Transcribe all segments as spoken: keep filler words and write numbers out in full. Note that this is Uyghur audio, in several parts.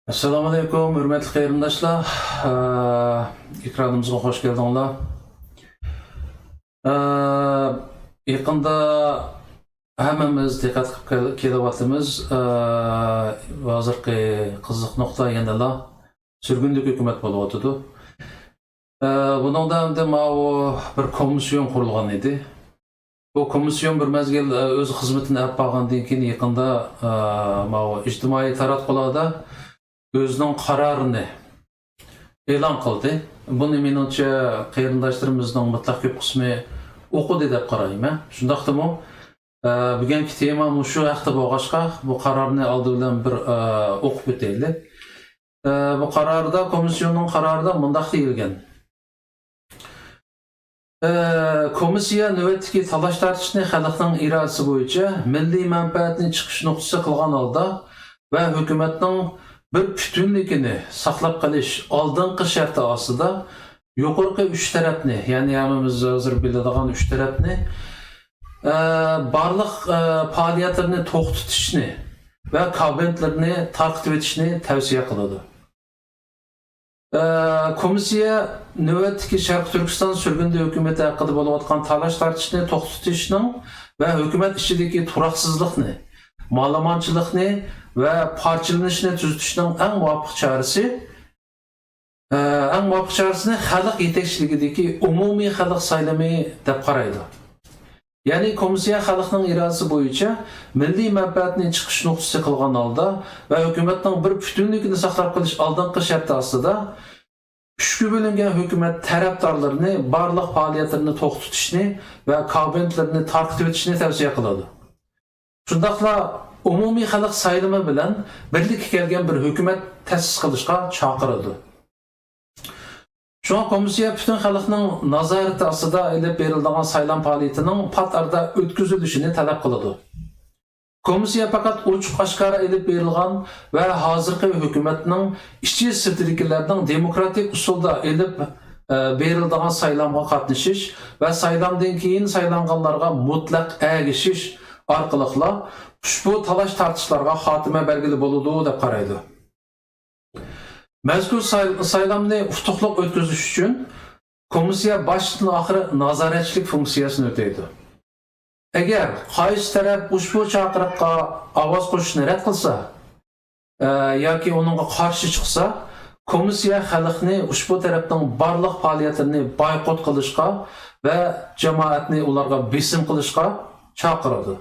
ئەسسالامۇئەلەيكۇم، ھۆرمەتلىك قېرىنداشلار. ئە، ئېكرانىمىزغا خوش كەلدىڭلار. ئە، يېقىندا ھەممىمىز دىققەت قىلىپ كېل-، كېلىۋاتىمىز. ئە، ھازىرقى قىزىق نۇقتا يەنىلا سۈرگۈندىكى ھۆكۈمەت بولۇۋاتىدۇ. ئە، بۇنىڭدا ئەمدى ماۋۇ بىر كومىسسىيون قۇرۇلغان ئىدى. بۇ كومىسسىيون بىر مەزگىل، ئە، ئۆز خىزمىتىنى ئەپ بارغاندىن كېيىن، يېقىندا، ئە، ماۋۇ ئىجتىمائىي تاراتقۇلاردا ئۆزىنىڭ قارارىنى ئېلان قىلدى. بۇنى، مېنىڭچە، قېرىنداشلىرىمىزنىڭ مۇتلەق كۆپ قىسمى ئوقۇدى دەپ قارايمەن. شۇنداقتىمۇ، ئە، بۈگۈنكى تېما مۇشۇ ھەقتە بولغاچقا، بۇ قارارنى ئالدى بىلەن بىر، ئە، ئوقۇپ ئۆتەيلى. ئە، بۇ قاراردا، كومىسسىيوننىڭ قارارىدا مۇنداق دېيىلگەن. ئە، كومىسسىيە نۆۋەتتىكى تالاش-تارتىشنى خەلقنىڭ ئىرادىسى بويىچە مىللىي مەنپەئەتنى چىقىش نۇقتىسى قىلغان ھالدا ۋە ھۆكۈمەتنىڭ بىر پۈتۈنلۈكىنى ساقلاپ قېلىش ئالدىنقى شەرتى ئاستىدا يۇقىرىقى ئۈچ تەرەپنى، يەنى ھەممىمىز ھازىر بىلىدىغان ئۈچ تەرەپنى، ئە، بارلىق، ئە، پائالىيەتلىرىنى توختىتىشنى ۋە كابىنېتلىرىنى تارقىتىۋېتىشنى تەۋسىيە قىلىدۇ. ئە، كومىسسىيە نۆۋەتتىكى شەرقىي تۈركىستان سۈرگۈندە ھۆكۈمىتى ھەققىدە بولۇۋاتقان تالاش-تارتىشنى توختىتىشنىڭ ۋە ھۆكۈمەت ئىچىدىكى تۇراقسىزلىقنى، مالىمانچىلىقنى ۋە پارچىلىنىشنى تۈزىتىشنىڭ ئەڭ مۇۋاپىق چارىسى، ئە، ئەڭ مۇۋاپىق چارىسىنى خەلق يېتەكچىلىكىدىكى ئومۇمىي خەلق سايلىمى دەپ قارايدۇ. يەنى كومىسسىيە خەلقنىڭ ئىرادىسى بويىچە مىللىي مەنپەئەتنى چىقىش نۇقتىسى قىلغان ھالدا ۋە ھۆكۈمەتنىڭ بىر پۈتۈنلۈكىنى ساقلاپ قېلىش ئالدىنقى شەرتى ئاستىدا ئۈچكە بۆلۈنگەن ھۆكۈمەت تەرەپدارلىرىنى بارلىق پائالىيەتلىرىنى توختىتىشنى ۋە كابىنېتلىرىنى تارقىتىۋېتىشنى تەۋسىيە قىلىدۇ. شۇنداقلا ئومۇمىي خەلق سايلىمى بىلەن بىرلىككە كەلگەن بىر ھۆكۈمەت تەسىس قىلىشقا چاقىرىدۇ. شۇڭا كومىسسىيە پۈتۈن خەلقنىڭ نازارىتى ئاستىدا ئېلىپ بېرىلىدىغان سايلام پائالىيىتىنىڭ پات ئارىدا ئۆتكۈزۈلۈشىنى تەلەپ قىلىدۇ. كومىسسىيە پەقەت ئوچۇق-ئاشكارا ئېلىپ بېرىلغان ۋە ھازىرقى ھۆكۈمەتنىڭ ئىچى سىرتىدىكىلەرنىڭ دېموكراتىك ئۇسۇلدا ئېلىپ، ئە، بېرىلىدىغان سايلامغا قاتنىشىش ۋە سايلامدىن كېيىن سايلانغانلارغا مۇتلەق ئەگىشىش ئارقىلىقلا ئۇشبۇ تالاش-تارتىشلارغا خاتىمە بەرگىلى بولىدۇ، دەپ قارايدۇ. مەزكۇر ساي-، سايلامنى ئۇتۇقلۇق ئۆتكۈزۈش ئۈچۈن كومىسسىيە باشتىن-ئاخىر نازارەتچىلىك فۇنكسىيەسىنى ئۆتەيدۇ. ئەگەر قايسى تەرەپ ئۇشبۇ چاقىرىققا ئاۋاز قوشۇشنى رەت قىلسا، ئە، ياكى ئۇنىڭغا قارشى چىقسا، كومىسسىيە خەلقنى ئۇشبۇ تەرەپنىڭ بارلىق پائالىيەتلىرىنى بايقۇت قىلىشقا ۋە جامائەتنى ئۇلارغا بېسىم قىلىشقا چاقىرىدۇ.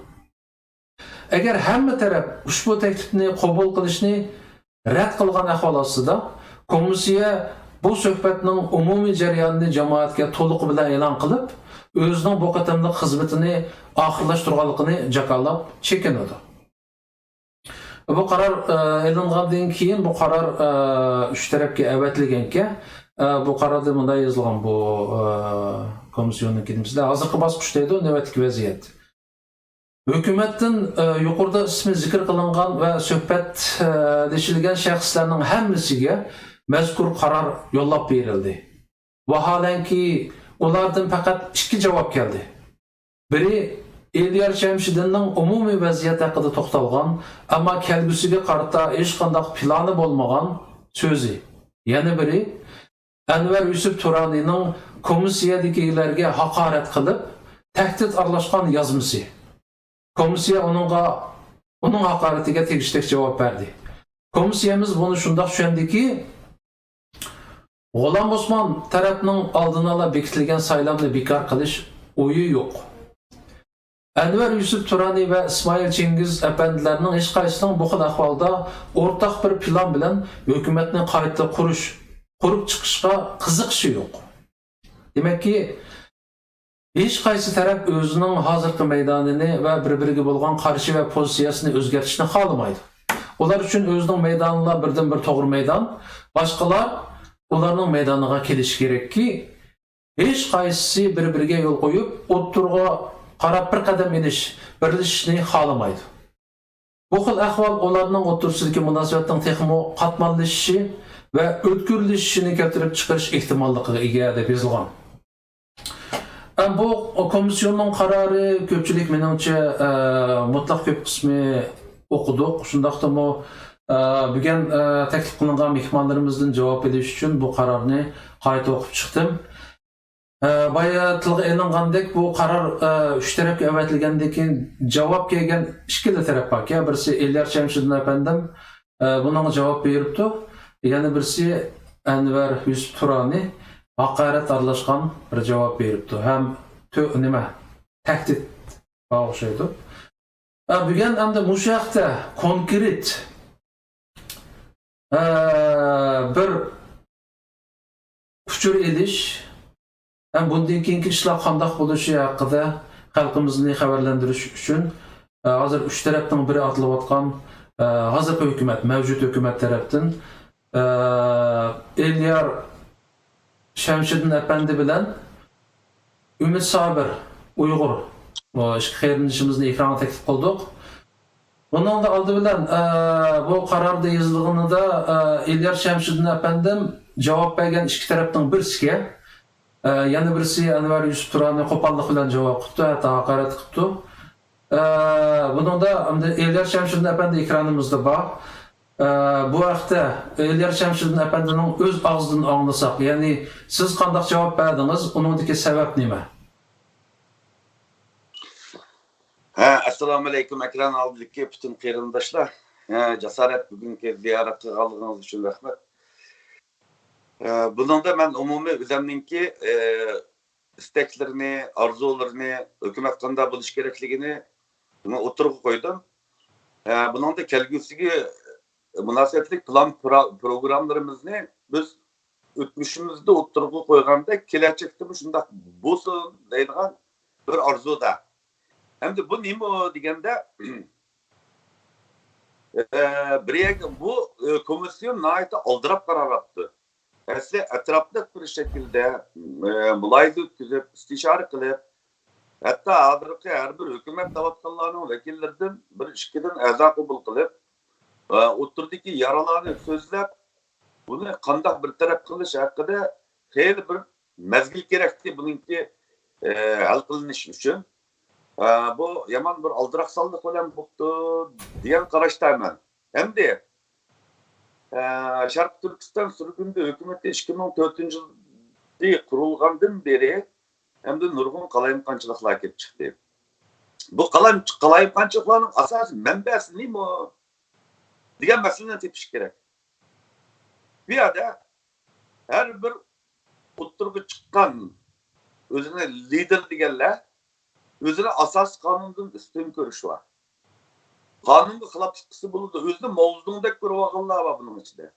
ئەگەر ھەممە تەرەپ ئۇشبۇ تەكلىپنى قوبۇل قىلىشنى رەت قىلغان ئەھۋال ئاستىدا، كومىسسىيە بۇ سۆھبەتنىڭ ئومۇمىي جەريانىنى جامائەتكە تولۇقى بىلەن ئېلان قىلىپ، ئۆزىنىڭ بۇ قېتىملىق خىزمىتىنى ئاخىرلاشتۇرغانلىقىنى جاكارلاپ چېكىنىدۇ. بۇ قارار، ئە، ئېلىنغاندىن كېيىن، بۇ قارار، ئە، ئۈچ تەرەپكە ئەۋەتىلگەنكەن. ئە، بۇ قاراردا مۇنداق يېزىلغان، بۇ، ئە، كومىسسىيوننىڭ كېلىمىسىدە ھازىرقى باسقۇچ دەيدۇ، نۆۋەتتىكى ۋەزىيەت. ھۆكۈمەتتىن، ئە، يۇقىرىدا ئىسمى زىكىر قىلىنغان ۋە سۆھبەتلىشىلگەن شەخسلەرنىڭ ھەممىسىگە مەزكۇر قارار يوللاپ بېرىلدى. ۋاھالەنكى، ئۇلاردىن پەقەت ئىككى جاۋاب كەلدى. بىرى ئېلىيار شەمشىدىننىڭ ئومۇمىي ۋەزىيەت ھەققىدە توختالغان، ئەمما كەلگۈسىگە قارىتا ھېچقانداق پىلانى بولمىغان سۆزى. يەنە بىرى ئەنۋەر يۈسۈپ تۇرانىنىڭ كومىسسىيەدىكىلەرگە ھاقارەت قىلىپ، تەھدىت ئارىلاشقان يازمىسى. كومىسسىيە ئۇنىڭغا، ئۇنىڭ ھاقارىتىگە تېگىشلىك جاۋاب بەردى. كومىسسىيەمىز بۇنى شۇنداق چۈشەندىكى، غۇلام ئوسمان تەرەپنىڭ ئالدىن ئالا بېكىتىلگەن سايلامنى بىكار قىلىش ئويى يوق. ئەنۋەر يۈسۈپ تۇرانى ۋە ئىسمائىل چىڭگىز ئەپەندىلەرنىڭ ھېچقايسىسىنىڭ بۇ خىل ئەھۋالدا ئورتاق بىر پىلان بىلەن ھۆكۈمەتنى قايتا قۇرۇش، قۇرۇپ چىقىشقا قىزىقىشى يوق. دېمەككى، ھېچقايسى تەرەپ ئۆزىنىڭ ھازىرقى مەيدانىنى ۋە بىر-بىرىگە بولغان قارشى ۋە پوزىتسىيەسىنى ئۆزگەرتىشنى خالىمايدۇ. ئۇلار ئۈچۈن ئۆزىنىڭ مەيدانىلا بىردىنبىر توغرا مەيدان، باشقىلار ئۇلارنىڭ مەيدانىغا كېلىشى كېرەككى، ھېچقايسىسى بىر-بىرىگە يول قويۇپ، ئوتتۇرىغا قاراپ بىر قەدەم ئېلىش، بىرلىشىشنى خالىمايدۇ. بۇ خىل ئەھۋال ئۇلارنىڭ ئوتتۇرىسىدىكى مۇناسىۋەتنىڭ تېخىمۇ قاتماللىشىشى ۋە ئۆتكۈرلىشىشىنى كەلتۈرۈپ چىقىرىش ئېھتىماللىقىغا ئىگە، دەپ يېزىلغان. ئەم، بۇ كومىسسىيوننىڭ قارارى كۆپچىلىك، مېنىڭچە، ئە، مۇتلەق كۆپ قىسمى ئوقۇدۇق. شۇنداقتىمۇ، ئە، بۈگۈن، ئە، تەكلىپ قىلىنغان مېھمانلىرىمىزدىن جاۋاب ئېلىش ئۈچۈن بۇ قارارنى قايتا ئوقۇپ چىقتىم. ئە، بايا تىلغا ئېلىنغاندەك، بۇ قارار، ئە، ئۈچ تەرەپكە ئەۋەتىلگەندىن كېيىن، جاۋاب كەلگەن ئىككىلا تەرەپ باركەن. بىرسى ئېلىيار شەمشىدىن ئەپەندىم، ئە، بۇنىڭغا جاۋاب بېرىپتۇ. يەنە بىرسى ئەنۋەر يۈسۈپ تۇرانى ھاقارەت ئارىلاشقان بىر جاۋاب بېرىپتۇ. ھەم تۆ-، نېمە، تەھدىت بار ئوخشايدۇ. ئە، بۈگۈن ئەمدى مۇشۇ ھەقتە كونكرېت، ئە، بىر ئۇچۇر ئېلىش ھەم بۇندىن كېيىنكى ئىشلار قانداق بولۇشى ھەققىدە خەلقىمىزنى خەۋەرلەندۈرۈش ئۈچۈن، ئە، ھازىر ئۈچ تەرەپنىڭ بىرى ئاتىلىۋاتقان، ئە، ھازىرقى ھۆكۈمەت، مەۋجۇت ھۆكۈمەت تەرەپتىن، ئە، ئېلىيار شەمشىدىن ئەپەندى بىلەن ئۈمىد سابىر ئۇيغۇر، ئۇ ئىككى قېرىندىشىمىزنى ئېكرانغا تەكلىپ قىلدۇق. بۇنىڭدا ئالدى بىلەن، ئە، بۇ قاراردا يېزىلغىنىدا، ئە، ئېلىيار شەمشىدىن ئەپەندىم جاۋاب بەرگەن ئىككى تەرەپنىڭ بىرسىكەن. ئە، يەنە بىرسى ئەنۋەر يۈسۈپ تۇرانى قوپاللىق بىلەن جاۋاب قىپتۇ، ھەتتا ھاقارەت قىپتۇ. ئە، بۇنىڭدا ئەمدى ئېلىيار شەمشىدىن ئەپەندى ئېكرانىمىزدا بار. ئە، بۇ ھەقتە ئېلىيار شەمشىدىن ئەپەندىنىڭ ئۆز ئاغزىدىن ئاڭلىساق، يەنى سىز قانداق جاۋاب بەردىڭىز، ئۇنىڭدىكى سەۋەب نېمە؟ ھە، ئەسسالامۇئەلەيكۇم، ئەكران ئالدىدىكى پۈتۈن قېرىنداشلار. ھە، جاسارەت بۈگۈنكى زىيارەت قىلغانلىقىڭىز ئۈچۈن رەھمەت. ھە، بۇنىڭدا مەن ئومۇمىي ئۆزەمنىڭكى، ئە، ئىستەكلىرىنى، ئارزۇلىرىنى، ھۆكۈمەت قانداق بولۇش كېرەكلىكىنى ئوتتۇرىغا قويدۇم. ھە، بۇنىڭدا كەلگۈسىگە مۇناسىۋەتلىك پىلان پرا-، پروگراممىلىرىمىزنى بىز ئۆتمۈشىمىزدە ئوتتۇرىغا قويغاندەك، كېلەچەكتىمۇ شۇنداق بولسۇن دەيدىغان بىر ئارزۇدا. ئەمدى بۇ نېمە دېگەندە، ئە، بىر يەرگە بۇ، ئە، كومىسسىيون ناھايىتى ئالدىراپ قاراۋاتىدۇ. ئەسلى ئەتراپلىق بىر شەكىلدە، ئە، مۇلاھىزە ئۆتكۈزۈپ، ئىستىشارە قىلىپ، ھەتتا ھازىرقى ھەر بىر ھۆكۈمەت دەۋاتقانلارنىڭ ۋەكىللىرىدىن بىر ئىككىدىن ئەزا قوبۇل قىلىپ، ئە، ئوتتۇرىدىكى يارىلارنى سۆزلەپ، بۇنى قانداق بىر تەرەپ قىلىش ھەققىدە خېلى بىر مەزگىل كېرەكتى بۇنىڭكى، ئە، ھەل قىلىنىشى ئۈچۈن. ئە، بۇ يامان بىر ئالدىراقسانلىق بىلەن بوپتۇ دېگەن قاراشتىمەن. ئەمدى، ئە، شەرقىي تۈركىستان سۈرگۈندە ھۆكۈمىتى ئىككى مىڭ تۆتىنچى يىلى قۇرۇلغاندىن بېرى ئەمدى نۇرغۇن قالايمىقانچىلىقلار كېلىپ چىقتى. بۇ قالايم-، قالايمىقانچىلىقلارنىڭ ئاساسىي مەنبەسى نېمە دېگەن مەسىلىنى تېپىش كېرەك. بۇ يەردە ھەر بىر ئوتتۇرىغا چىققان ئۆزىنى لىدېر دېگەنلەر ئۆزىنى ئاساسىي قانۇندىن ئۈستۈن كۆرۈش بار. قانۇنغا خىلاپلىق قىلسا بولىدۇ، ئۆزىنى ماۋزېدۇڭدەك كۆرۈۋالغانلار بار بۇنىڭ ئىچىدە.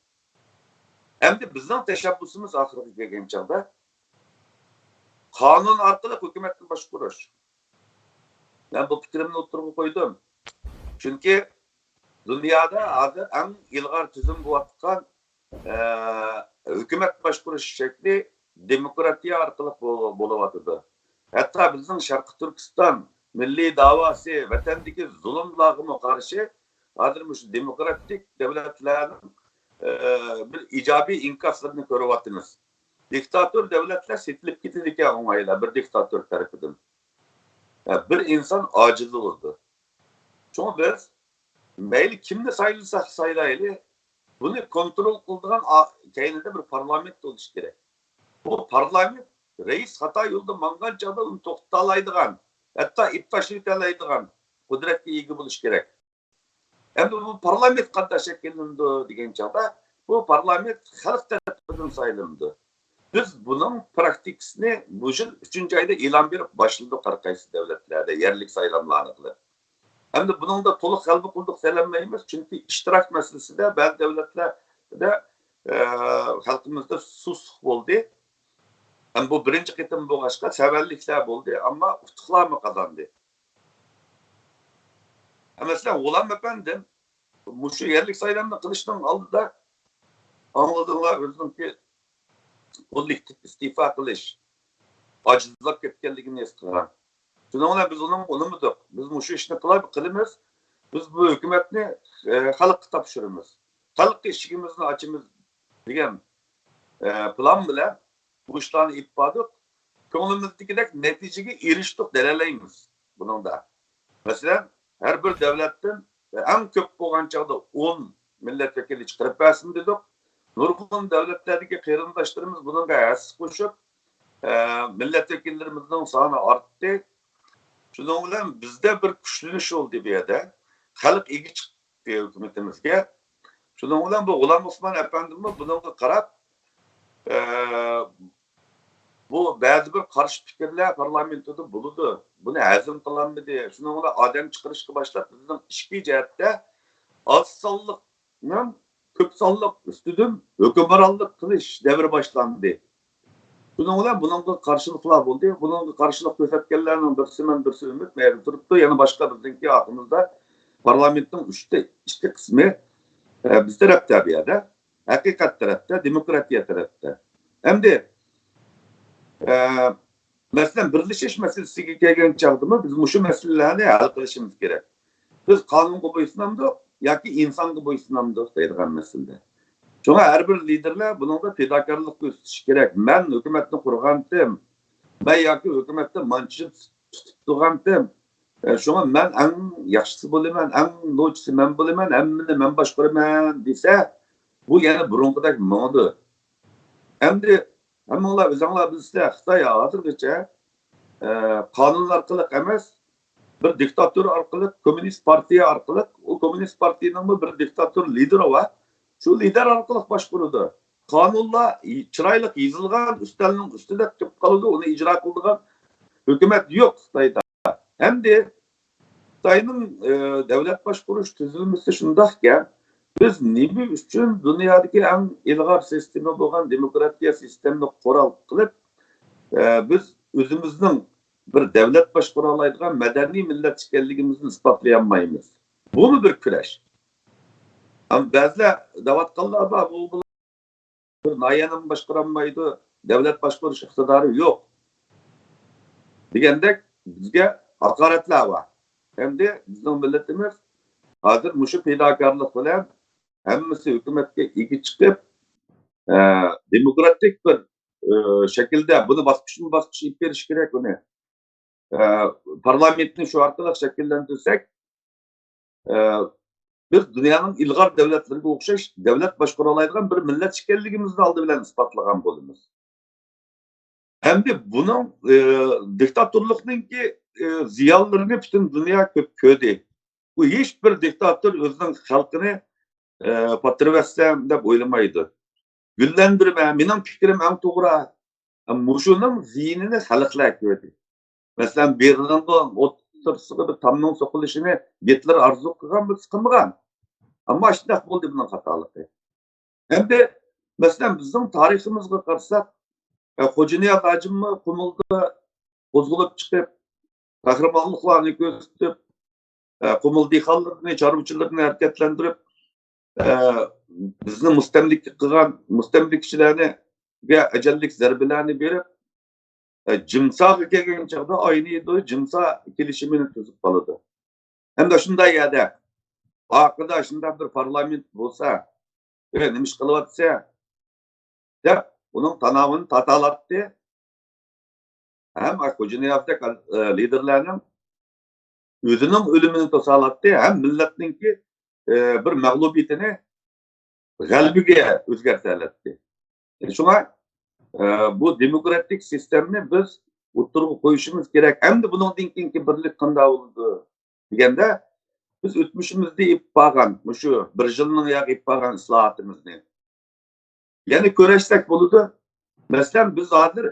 ئەمدى بىزنىڭ تەشەببۇسىمىز ئاخىرىغا كەلگەن چاغدا قانۇن ئارقىلىق ھۆكۈمەتنى باشقۇرۇش. مەن بۇ پىكرىمنى ئوتتۇرىغا قويدۇم. چۈنكى دۇنيادا ھازىر ئەڭ ئىلغار تۈزۈم بولۇۋاتقان، ئە، ھۆكۈمەت باشقۇرۇش شەكلى دېموكراتىيە ئارقىلىق بو-، بولۇۋاتىدۇ. ھەتتا بىزنىڭ شەرقىي تۈركىستان مىللىي داۋاسى، ۋەتەندىكى زۇلۇملارغىمۇ قارشى ھازىر مۇشۇ دېموكراتىك دۆلەتلەرنىڭ، ئە، بىر ئىجابىي ئىنكاسلىرىنى كۆرۈۋاتىمىز. دىكتاتور دۆلەتلەر سېتىلىپ كېتىدىكەن ئوڭايلا بىر دىكتاتور تەرىپىدىن. ئە، بىر ئىنسان ئاجىز بولىدۇ. شۇڭا بىز مەيلى كىمنى سايلىساق سايلايلى، بۇنى كونترول قىلىدىغان ئا-، كەينىدە بىر پارلامېنت بولۇشى كېرەك. بۇ پارلامېنت رەئىس خاتا يولدا ماڭغان چاغدا ئۇنى توختىتالايدىغان، ھەتتا ئېلىپ تاشلىۋېتەلەيدىغان قۇدرەتكە ئىگە بولۇشى كېرەك. ئەمدى بۇ پارلامېنت قانداق شەكىللىنىدۇ دېگەن چاغدا، بۇ پارلامېنت خەلق تەرىپىدىن سايلىنىدۇ. بىز بۇنىڭ پراكتىكىسىنى بۇ يىل ئۈچىنچى ئايدا ئېلان بېرىپ باشلىدۇق ھەر قايسى دۆلەتلەردە يەرلىك سايلاملارنى قىلىپ. ئەمدى بۇنىڭدا تولۇق غەلىبە قىلدۇق دېيەلمەيمىز، چۈنكى ئىشتىراك مەسىلىسىدە بەزى دۆلەتلەردە، ئە، خەلقىمىزدە سۇسلۇق بولدى. ھەم بۇ بىرىنچى قېتىم بولغاچقا سەۋەنلىكلەر بولدى، ئەمما ئۇتۇقلارمۇ قازاندى. مەسىلەن، غۇلام ئەپەندىم مۇشۇ يەرلىك سايلامنى قىلىشنىڭ ئالدىدا ئاڭلىدىڭلار، ئۆزىنىڭكى كوللېكتىپ ئىستېپا قىلىش، ئاجىزلاپ كەتكەنلىكىنى ھېس قىلغان. شۇنىڭ بىلەن بىز ئۇنىڭغا ئۇنىمىدۇق. بىز مۇشۇ ئىشنى قىلا-، قىلىمىز. بىز بۇ ھۆكۈمەتنى، ئە، خەلققە تاپشۇرىمىز. خەلققە ئىشىكىمىزنى ئاچىمىز دېگەن، ئە، پىلان بىلەن بۇ ئىشلارنى ئېلىپ باردۇق. كۆڭلىمىزدىكىدەك نەتىجىگە ئېرىشتۇق دېيەلەيمىز بۇنىڭدا. مەسىلەن، ھەر بىر دۆلەتتىن ئەڭ كۆپ بولغان چاغدا ئون مىللەت ۋەكىلى چىقىرىپ بەرسۇن دېدۇق. نۇرغۇن دۆلەتلەردىكى قېرىنداشلىرىمىز بۇنىڭغا ھەسسە قوشۇپ، ئە، مىللەت ۋەكىللىرىمىزنىڭ سانى ئارتتى. شۇنىڭ بىلەن بىزدە بىر كۈچلىنىش بولدى بۇ يەردە. خەلق ئىگە چىقتى ھۆكۈمىتىمىزگە. شۇنىڭ بىلەن بۇ غۇلام ئوسمان ئەپەندىمۇ بۇنىڭغا قاراپ، ئە، بۇ بەزى بىر قارشى پىكىرلەر پارلامېنتىدا بولىدۇ. بۇنى ھەزىم قىلالمىدى. شۇنىڭ بىلەن ئادەم چىقىرىشقا باشلاپ، بىزنىڭ ئىچكى جەھەتتە ئاز سانلىقنىڭ كۆپ سانلىق ئۈستىدىن ھۆكۈمرانلىق قىلىش دەۋرى باشلاندى. شۇنىڭ بىلەن بۇنىڭغا قارشىلىقلار بولدى. بۇنىڭغا قارشىلىق كۆرسەتكەنلەرنىڭ بىرسى مەن، بىرسى ئۈمىد، مەيدە تۇرۇپتۇ. يەنە باشقا بىزنىڭكى ئارقىمىزدا پارلامېنتنىڭ ئۈچتە ئىككى قىسمى، ئە، بىز تەرەپتە بۇ يەردە. ھەقىقەت تەرەپتە، دېموكراتىيە تەرەپتە. ئەمدى، ئە، مەسىلەن، بىرلىشىش مەسىلىسىگە كەلگەن چاغدىمۇ بىز مۇشۇ مەسىلىلەرنى ھەل قىلىشىمىز كېرەك. بىز قانۇنغا بويسۇنامدۇق ياكى ئىنسانغا بويسۇنامدۇق دەيدىغان مەسىلىدە. شۇڭا ھەر بىر لىدېرلار بۇنىڭدا پىداكارلىق كۆرسىتىشى كېرەك. مەن ھۆكۈمەتنى قۇرغانتىم، مەن ياكى ھۆكۈمەتتە مانچىچىل تۇتۇپ تۇرغانتىم. ئە، شۇڭا مەن ئەڭ ياخشىسى بولىمەن، ئەڭ نوچىسى مەن بولىمەن، ھەممىنى مەن باشقۇرىمەن دېسە، بۇ يەنە بۇرۇنقىدەك ماڭىدۇ. ئەمدى ھەممىڭلار ئۆزۈڭلار بىلىسىلەر، خىتاي ھازىرغىچە، ئە، قانۇن ئارقىلىق ئەمەس، بىر دىكتاتور ئارقىلىق، كوممۇنىست پارتىيە ئارقىلىق، ئۇ كوممۇنىست پارتىيىنىڭمۇ بىر دىكتاتور لىدېرى بار. شۇ لىدېر ئارقىلىق باشقۇرىدۇ. قانۇنلار چىرايلىق يېزىلغان ئۈستەلنىڭ ئۈستىدە تۇرۇپ قالىدۇ، ئۇنى ئىجرا قىلىدىغان ھۆكۈمەت يوق خىتايدا. ئەمدى خىتاينىڭ، ئى، دۆلەت باشقۇرۇش تۈزۈلمىسى شۇنداقكەن، بىز نېمە ئۈچۈن دۇنيادىكى ئەڭ ئىلغار سىستېما بولغان دېموكراتىيە سىستېمىنى قورال قىلىپ، ئى، بىز ئۆزىمىزنىڭ بىر دۆلەت باشقۇرالايدىغان مەدەنىي مىللەت ئىكەنلىكىمىزنى ئىسپاتلىيالمايمىز؟ بۇمۇ بىر كۈرەش. ئەمما بەزىلەر دەۋاتقانلار بار، بۇ بىر ناھىيەنىمۇ باشقۇرالمايدۇ، دۆلەت باشقۇرۇش ئىقتىدارى يوق دېگەندەك بىزگە ھاقارەتلەر بار. ئەمدى بىزنىڭ مىللىتىمىز ھازىر مۇشۇ پىداكارلىق بىلەن ھەممىسى ھۆكۈمەتكە ئىگە چىقىپ، ئە، دېموكراتىك بىر، ئە، شەكىلدە بۇنى باسقۇچمۇ باسقۇچ ئېلىپ بېرىش كېرەك بۇنى. ئە، پارلامېنتنى شۇ ئارقىلىق شەكىللەندۈرسەك، ئە، بىز دۇنيانىڭ ئىلغار دۆلەتلىرىگە ئوخشاش دۆلەت باشقۇرالايدىغان بىر مىللەت ئىكەنلىكىمىزنى ئالدى بىلەن ئىسپاتلىغان بولىمىز. ئەمدى بۇنىڭ، ئە، دىكتاتورلۇقنىڭكى، ئە، زىيانلىرىنى پۈتۈن دۇنيا كۆپ كۆردى. بۇ ھېچ بىر دىكتاتور ئۆزىنىڭ خەلقىنى، ئە، پاتۇرۇۋەتسەم دەپ ئويلىمايدۇ. گۈللەندۈرمە، مېنىڭ پىكرىم ئەڭ توغرا. مۇشۇنىڭ زىيىنىنى خەلقلەر كۆردى. مەسىلەن، بېرلىنغا ئوتتۇرىسىغا بىر تامنىڭ سوقۇلۇشىنى گىتلېر ئارزۇ قىلغان بولسا قىلمىغان. ئەمما ئاشۇنداق بولدى بۇنىڭ خاتالىقى. ئەمدى، مەسىلەن، بىزنىڭ تارىخىمىزغا قارىساق، ئە، خوجانىياز ھاجىممۇ قۇمۇلدا قوزغىلىپ چىقىپ، قەھرىمانلىقلارنى كۆرسىتىپ، ئە، قۇمۇل دېھقانلىرىنى، چارۋىچىلىرىنى ھەرىكەتلەندۈرۈپ، ئە، بىزنى مۇستەملىكە قىلغان مۇستەملىكىچىلەرنىگە ئەجەللىك زەربىلەرنى بېرىپ، ئە، جىمساغا كەلگەن چاغدا ئاينىيدۇ، جىمسا كېلىشىمىنى تۈزۈپ قالىدۇ. ھەمدە شۇنداق يەردە، ئارقىدا شۇنداق بىر پارلامېنت بولسا، ئە، نېمە ئىش قىلىۋاتىسەن؟ دەپ، ئۇنىڭ تاناۋىنى تارتالاتتى. ھەم خوجانىيازدەك، ئە، لىدېرلەرنىڭ ئۆزىنىڭ ئۆلۈمىنى توسالاتتى، ھەم مىللەتنىڭكى، ئە، بىر مەغلۇبىيىتىنى غەلىبىگە ئۆزگەرتەلەتتى. شۇڭا، ئە، بۇ دېموكراتىك سىستېمىنى بىز ئوتتۇرىغا قويۇشىمىز كېرەك. ئەمدى بۇنىڭدىن كېيىنكى بىرلىك قانداق بولىدۇ دېگەندە، بىز ئۆتمۈشىمىزدە ئېلىپ بارغان، مۇشۇ بىر يىلنىڭ ياقى ئېلىپ بارغان ئىسلاھاتىمىزنى يەنە كۆرۈشسەك بولىدۇ. مەسىلەن، بىز ھازىر،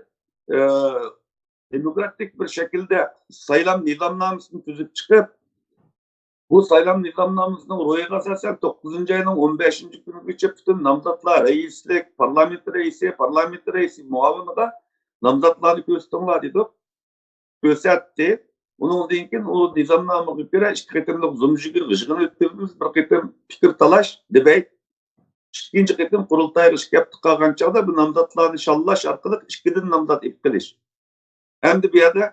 ئە، دېموكراتىك بىر شەكىلدە سايلام نىزامنامىسىنى تۈزۈپ چىقىپ، بۇ سايلام نىزامنامىسىنىڭ روھىغا ئاساسەن، توققۇزىنچى ئاينىڭ ئون بەشىنچى كۈنىگىچە پۈتۈن نامزاتلار رەئىسلىك، پارلامېنت رەئىسى، پارلامېنت رەئىسى مۇئاۋىنىغا نامزاتلارنى كۆرسىتىڭلار دېدۇق. كۆرسەتتى. ئۇنىڭدىن كېيىن ئۇ نىزامنامىغا كۆرە ئىككى قېتىملىق زۇمزىگە غىژغىنە ئۆتكۈزىمىز، بىر قېتىم پىكىر تالاش، دېبەيت. ئىككىنچى قېتىم قۇرۇلتايغا ئىككى ھەپتە قالغان چاغدا بۇ نامزاتلارنى شاللاش ئارقىلىق ئىككىدىن نامزات ئېلىپ قېلىش. ئەمدى بۇ يەردە،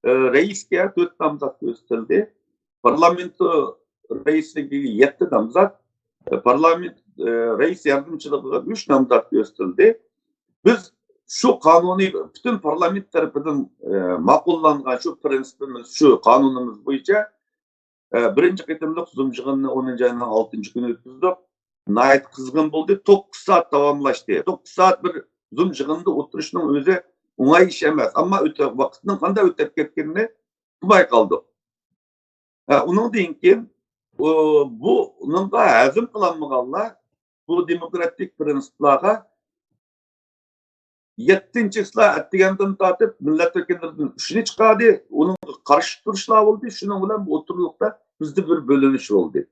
ئە، رەئىسكە تۆت نامزات كۆرسىتىلدى. پارلامېنت رەئىسلىكىگە يەتتە نامزات، ئە، پارلامېنت، ئە، رەئىس ياردەمچىلىكىگە ئۈچ نامزات كۆرسىتىلدى. بىز شۇ قانۇنىي پۈتۈن پارلامېنت تەرىپىدىن، ئە، ماقۇللانغان شۇ پىرىنسىپىمىز، شۇ قانۇنىمىز بويىچە، ئە، بىرىنچى قېتىملىق زۇمزىغىننى ئونىنچى ئاينىڭ ئالتىنچى كۈنى ئۆتكۈزدۇق. ناھايىتى قىزغىن بولدى. توققۇز سائەت داۋاملاشتى. توققۇز سائەت بىر زۇم يىغىندا ئولتۇرۇشنىڭ ئۆزى ئوڭاي ئىش ئەمەس. ئەمما ئۆتە-، ۋاقىتنىڭ قانداق ئۆتۈپ كەتكىنىنى ئۇقماي قالدۇق. ھە، ئۇنىڭدىن كېيىن، ئۇ، بۇنىڭغا ھەزىم قىلالمىغانلار بۇ دېموكراتىك پىرىنسىپلارغا يەتتىنچى چىسلا ئەتىگەندىن تارتىپ مىللەت ۋەكىللىرىدىن ئۈچنى چىقاردى، ئۇنىڭغا قارشى تۇرۇشلار بولدى. شۇنىڭ بىلەن بۇ ئوتتۇرىلىقتا بىزدە بىر بۆلۈنۈش بولدى.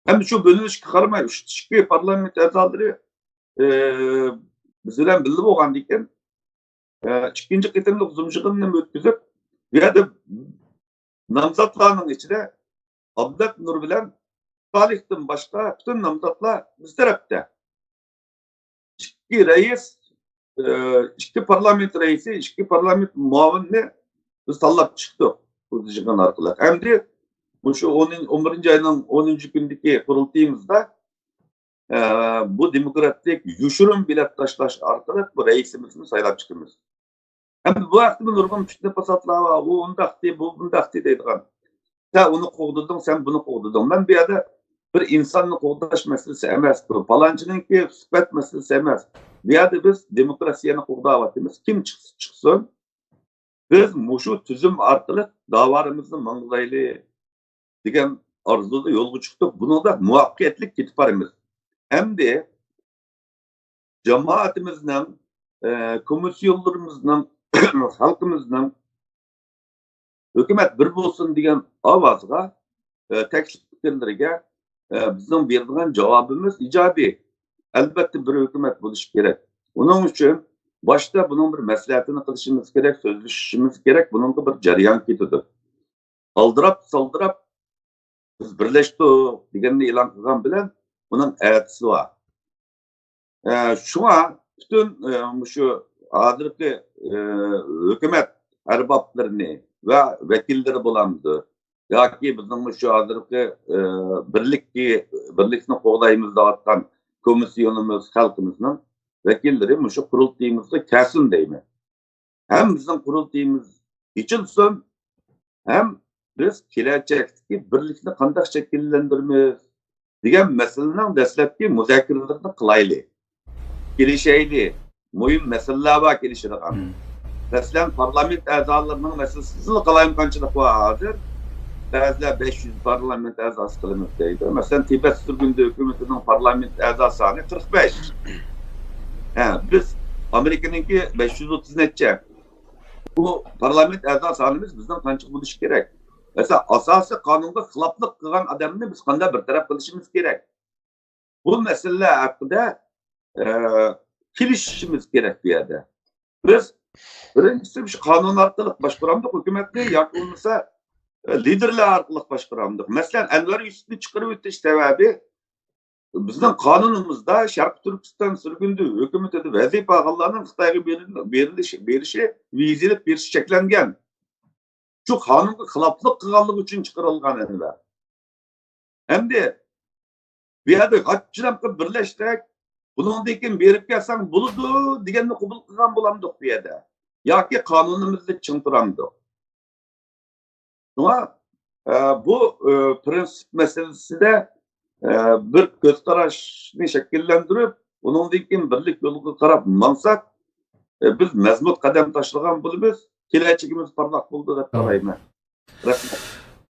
ئەمدى شۇ بۆلۈنۈشكە قارىماي، ئۈچ، ئىككى پارلامېنت ئەزالىرى، ئى، بىز بىلەن بىللە بولغاندىكىن، ئى، ئىككىنچى قېتىملىق زۇم يىغىنىنى ئۆتكۈزۈپ، بۇ يەردە نامزاتلارنىڭ ئىچىدە ئابلەت نۇر بىلەن سالىھتىن باشقا پۈتۈن نامزاتلار بىز تەرەپتە. ئىككى رەئىس، ئى، ئىككى پارلامېنت رەئىسى، ئىككى پارلامېنت مۇئاۋىنىنى بىز تاللاپ چىقتۇق بۇ يىغىن ئارقىلىق. ئەمدى مۇشۇ ئون، ئون بىرىنچى ئاينىڭ ئونىنچى كۈنىدىكى قۇرۇلتىيىمىزدا، ئە، بۇ دېموكراتىك يوشۇرۇن بېلەت تاشلاش ئارقىلىق بۇ رەئىسىمىزنى سايلاپ چىقىمىز. ئەمدى بۇ ھەقتە نۇرغۇن پىتنە پاساتلار بار، ئۇ ئۇنداقتى، بۇ بۇنداقتى دەيدىغان. سەن ئۇنى قوغدىدىڭ، سەن بۇنى قوغدىدىڭ. مەن بۇ يەردە بىر ئىنساننى قوغداش مەسىلىسى ئەمەس، بۇ پالانچىنىڭكى سۈپەت مەسىلىسى ئەمەس. بۇ يەردە بىز دېموكراتىيەنى قوغداۋاتىمىز. كىم چىقسا چىقسۇن، بىز مۇشۇ تۈزۈم ئارقىلىق داۋالىرىمىزنى ماڭغۇزايلى دېگەن ئارزۇدا يولغا چىقتۇق. بۇنىڭدا مۇۋەپپەقىيەتلىك كېتىپ بارىمىز. ئەمدى جامائىتىمىزنىڭ، ئە، كومىسسىيونلىرىمىزنىڭ، خەلقىمىزنىڭ ھۆكۈمەت بىر بولسۇن دېگەن ئاۋازغا، ئە، تەكلىپ پىكىرلىرىگە، ئە، بىزنىڭ بېرىدىغان جاۋابىمىز ئىجابىي. ئەلۋەتتە، بىر ھۆكۈمەت بولۇشى كېرەك. ئۇنىڭ ئۈچۈن باشتا بۇنىڭ بىر مەسلىھەتىنى قىلىشىمىز كېرەك، سۆزلىشىشىمىز كېرەك. بۇنىڭغا بىر جەريان كېتىدۇ. ئالدىراپ-سالدىراپ بىز بىرلەشتۇق دېگەننى ئېلان قىلغان بىلەن ئۇنىڭ ئەتىسى بار. ئە، شۇڭا پۈتۈن، ئە، مۇشۇ ھازىرقى، ئە، ھۆكۈمەت ئەربابلىرىنى ۋە ۋەكىللىرى بولامدۇ؟ ياكى بىزنىڭ مۇشۇ ھازىرقى، ئە، بىرلىككە، بىرلىكنى قوغدايمىز دەۋاتقان كومىسسىيونىمىز، خەلقىمىزنىڭ ۋەكىللىرى مۇشۇ قۇرۇلتىيىمىزغا كەلسۇن دەيمەن. ھەم بىزنىڭ قۇرۇلتىيىمىز ئېچىلسۇن، ھەم بىز كېلەچەكتىكى بىرلىكنى قانداق شەكىللەندۈرىمىز دېگەن مەسىلىنىڭ دەسلەپكى مۇزاكىرىلىرىنى قىلايلى. كېلىشەيلى. مۇھىم مەسىلىلەر بار كېلىشىدىغان. مەسىلەن، پارلامېنت ئەزالىرىنىڭ مەسىلىسىدىلا قالايمىقانچىلىق بار ھازىر. بەزىلەر بەش يۈز پارلامېنت ئەزاسى قىلىمىز دەيدۇ. مەسىلەن، تىبەت سۈرگۈندە ھۆكۈمىتىنىڭ پارلامېنت ئەزا سانى قىرىق بەش. ھە، بىز ئامېرىكىنىڭكى بەش يۈز ئوتتۇز نەچچە. بۇ پارلامېنت ئەزا سانىمىز بىزنىڭ قانچە بولۇشى كېرەك؟ مەسىلەن، ئاساسىي قانۇنغا خىلاپلىق قىلغان ئادەمنى بىز قانداق بىر تەرەپ قىلىشىمىز كېرەك؟ بۇ مەسىلىلەر ھەققىدە، ئە، كېلىشىشىمىز كېرەك بۇ يەردە. بىز بىرىنچىسى، شۇ قانۇن ئارقىلىق باشقۇرامدۇق ھۆكۈمەتنى ياكى بولمىسا، ئە، لىدېرلار ئارقىلىق باشقۇرامدۇق؟ مەسىلەن، ئەنۋەر يۈسۈپنى چىقىرىۋېتىش سەۋەبى، بىزنىڭ قانۇنىمىزدا شەرقىي تۈركىستان سۈرگۈندە ھۆكۈمىتىدە ۋەزىپە ئالغانلارنىڭ خىتايغا بېرىل-، بېرىلىش، بېرىشى، ۋىزا ئېلىپ بېرىشى چەكلەنگەن. شۇ قانۇنغا خىلاپلىق قىلغانلىقى ئۈچۈن چىقىرىلغان ئەنۋەر. ئەمدى بۇ يەردە غاچچىلام قىلىپ بىرلەشسەك، بۇنىڭدىن كېيىن بېرىپ كەلسەڭ بولىدۇ دېگەننى قوبۇل قىلغان بولامدۇق بۇ يەردە؟ ياكى قانۇنىمىزدا چىڭ تۇرامدۇق؟ شۇڭا، ئە، بۇ، ئە، پىرىنسىپ مەسىلىسىدە، ئە، بىر كۆز قاراشنى شەكىللەندۈرۈپ، ئۇنىڭدىن كېيىن بىرلىك يولىغا قاراپ ماڭساق، ئە، بىز مەزمۇت قەدەم تاشلىغان بولىمىز، كېلەچىكىمىز پارلاق بولىدۇ دەپ قارايمەن. رەھمەت.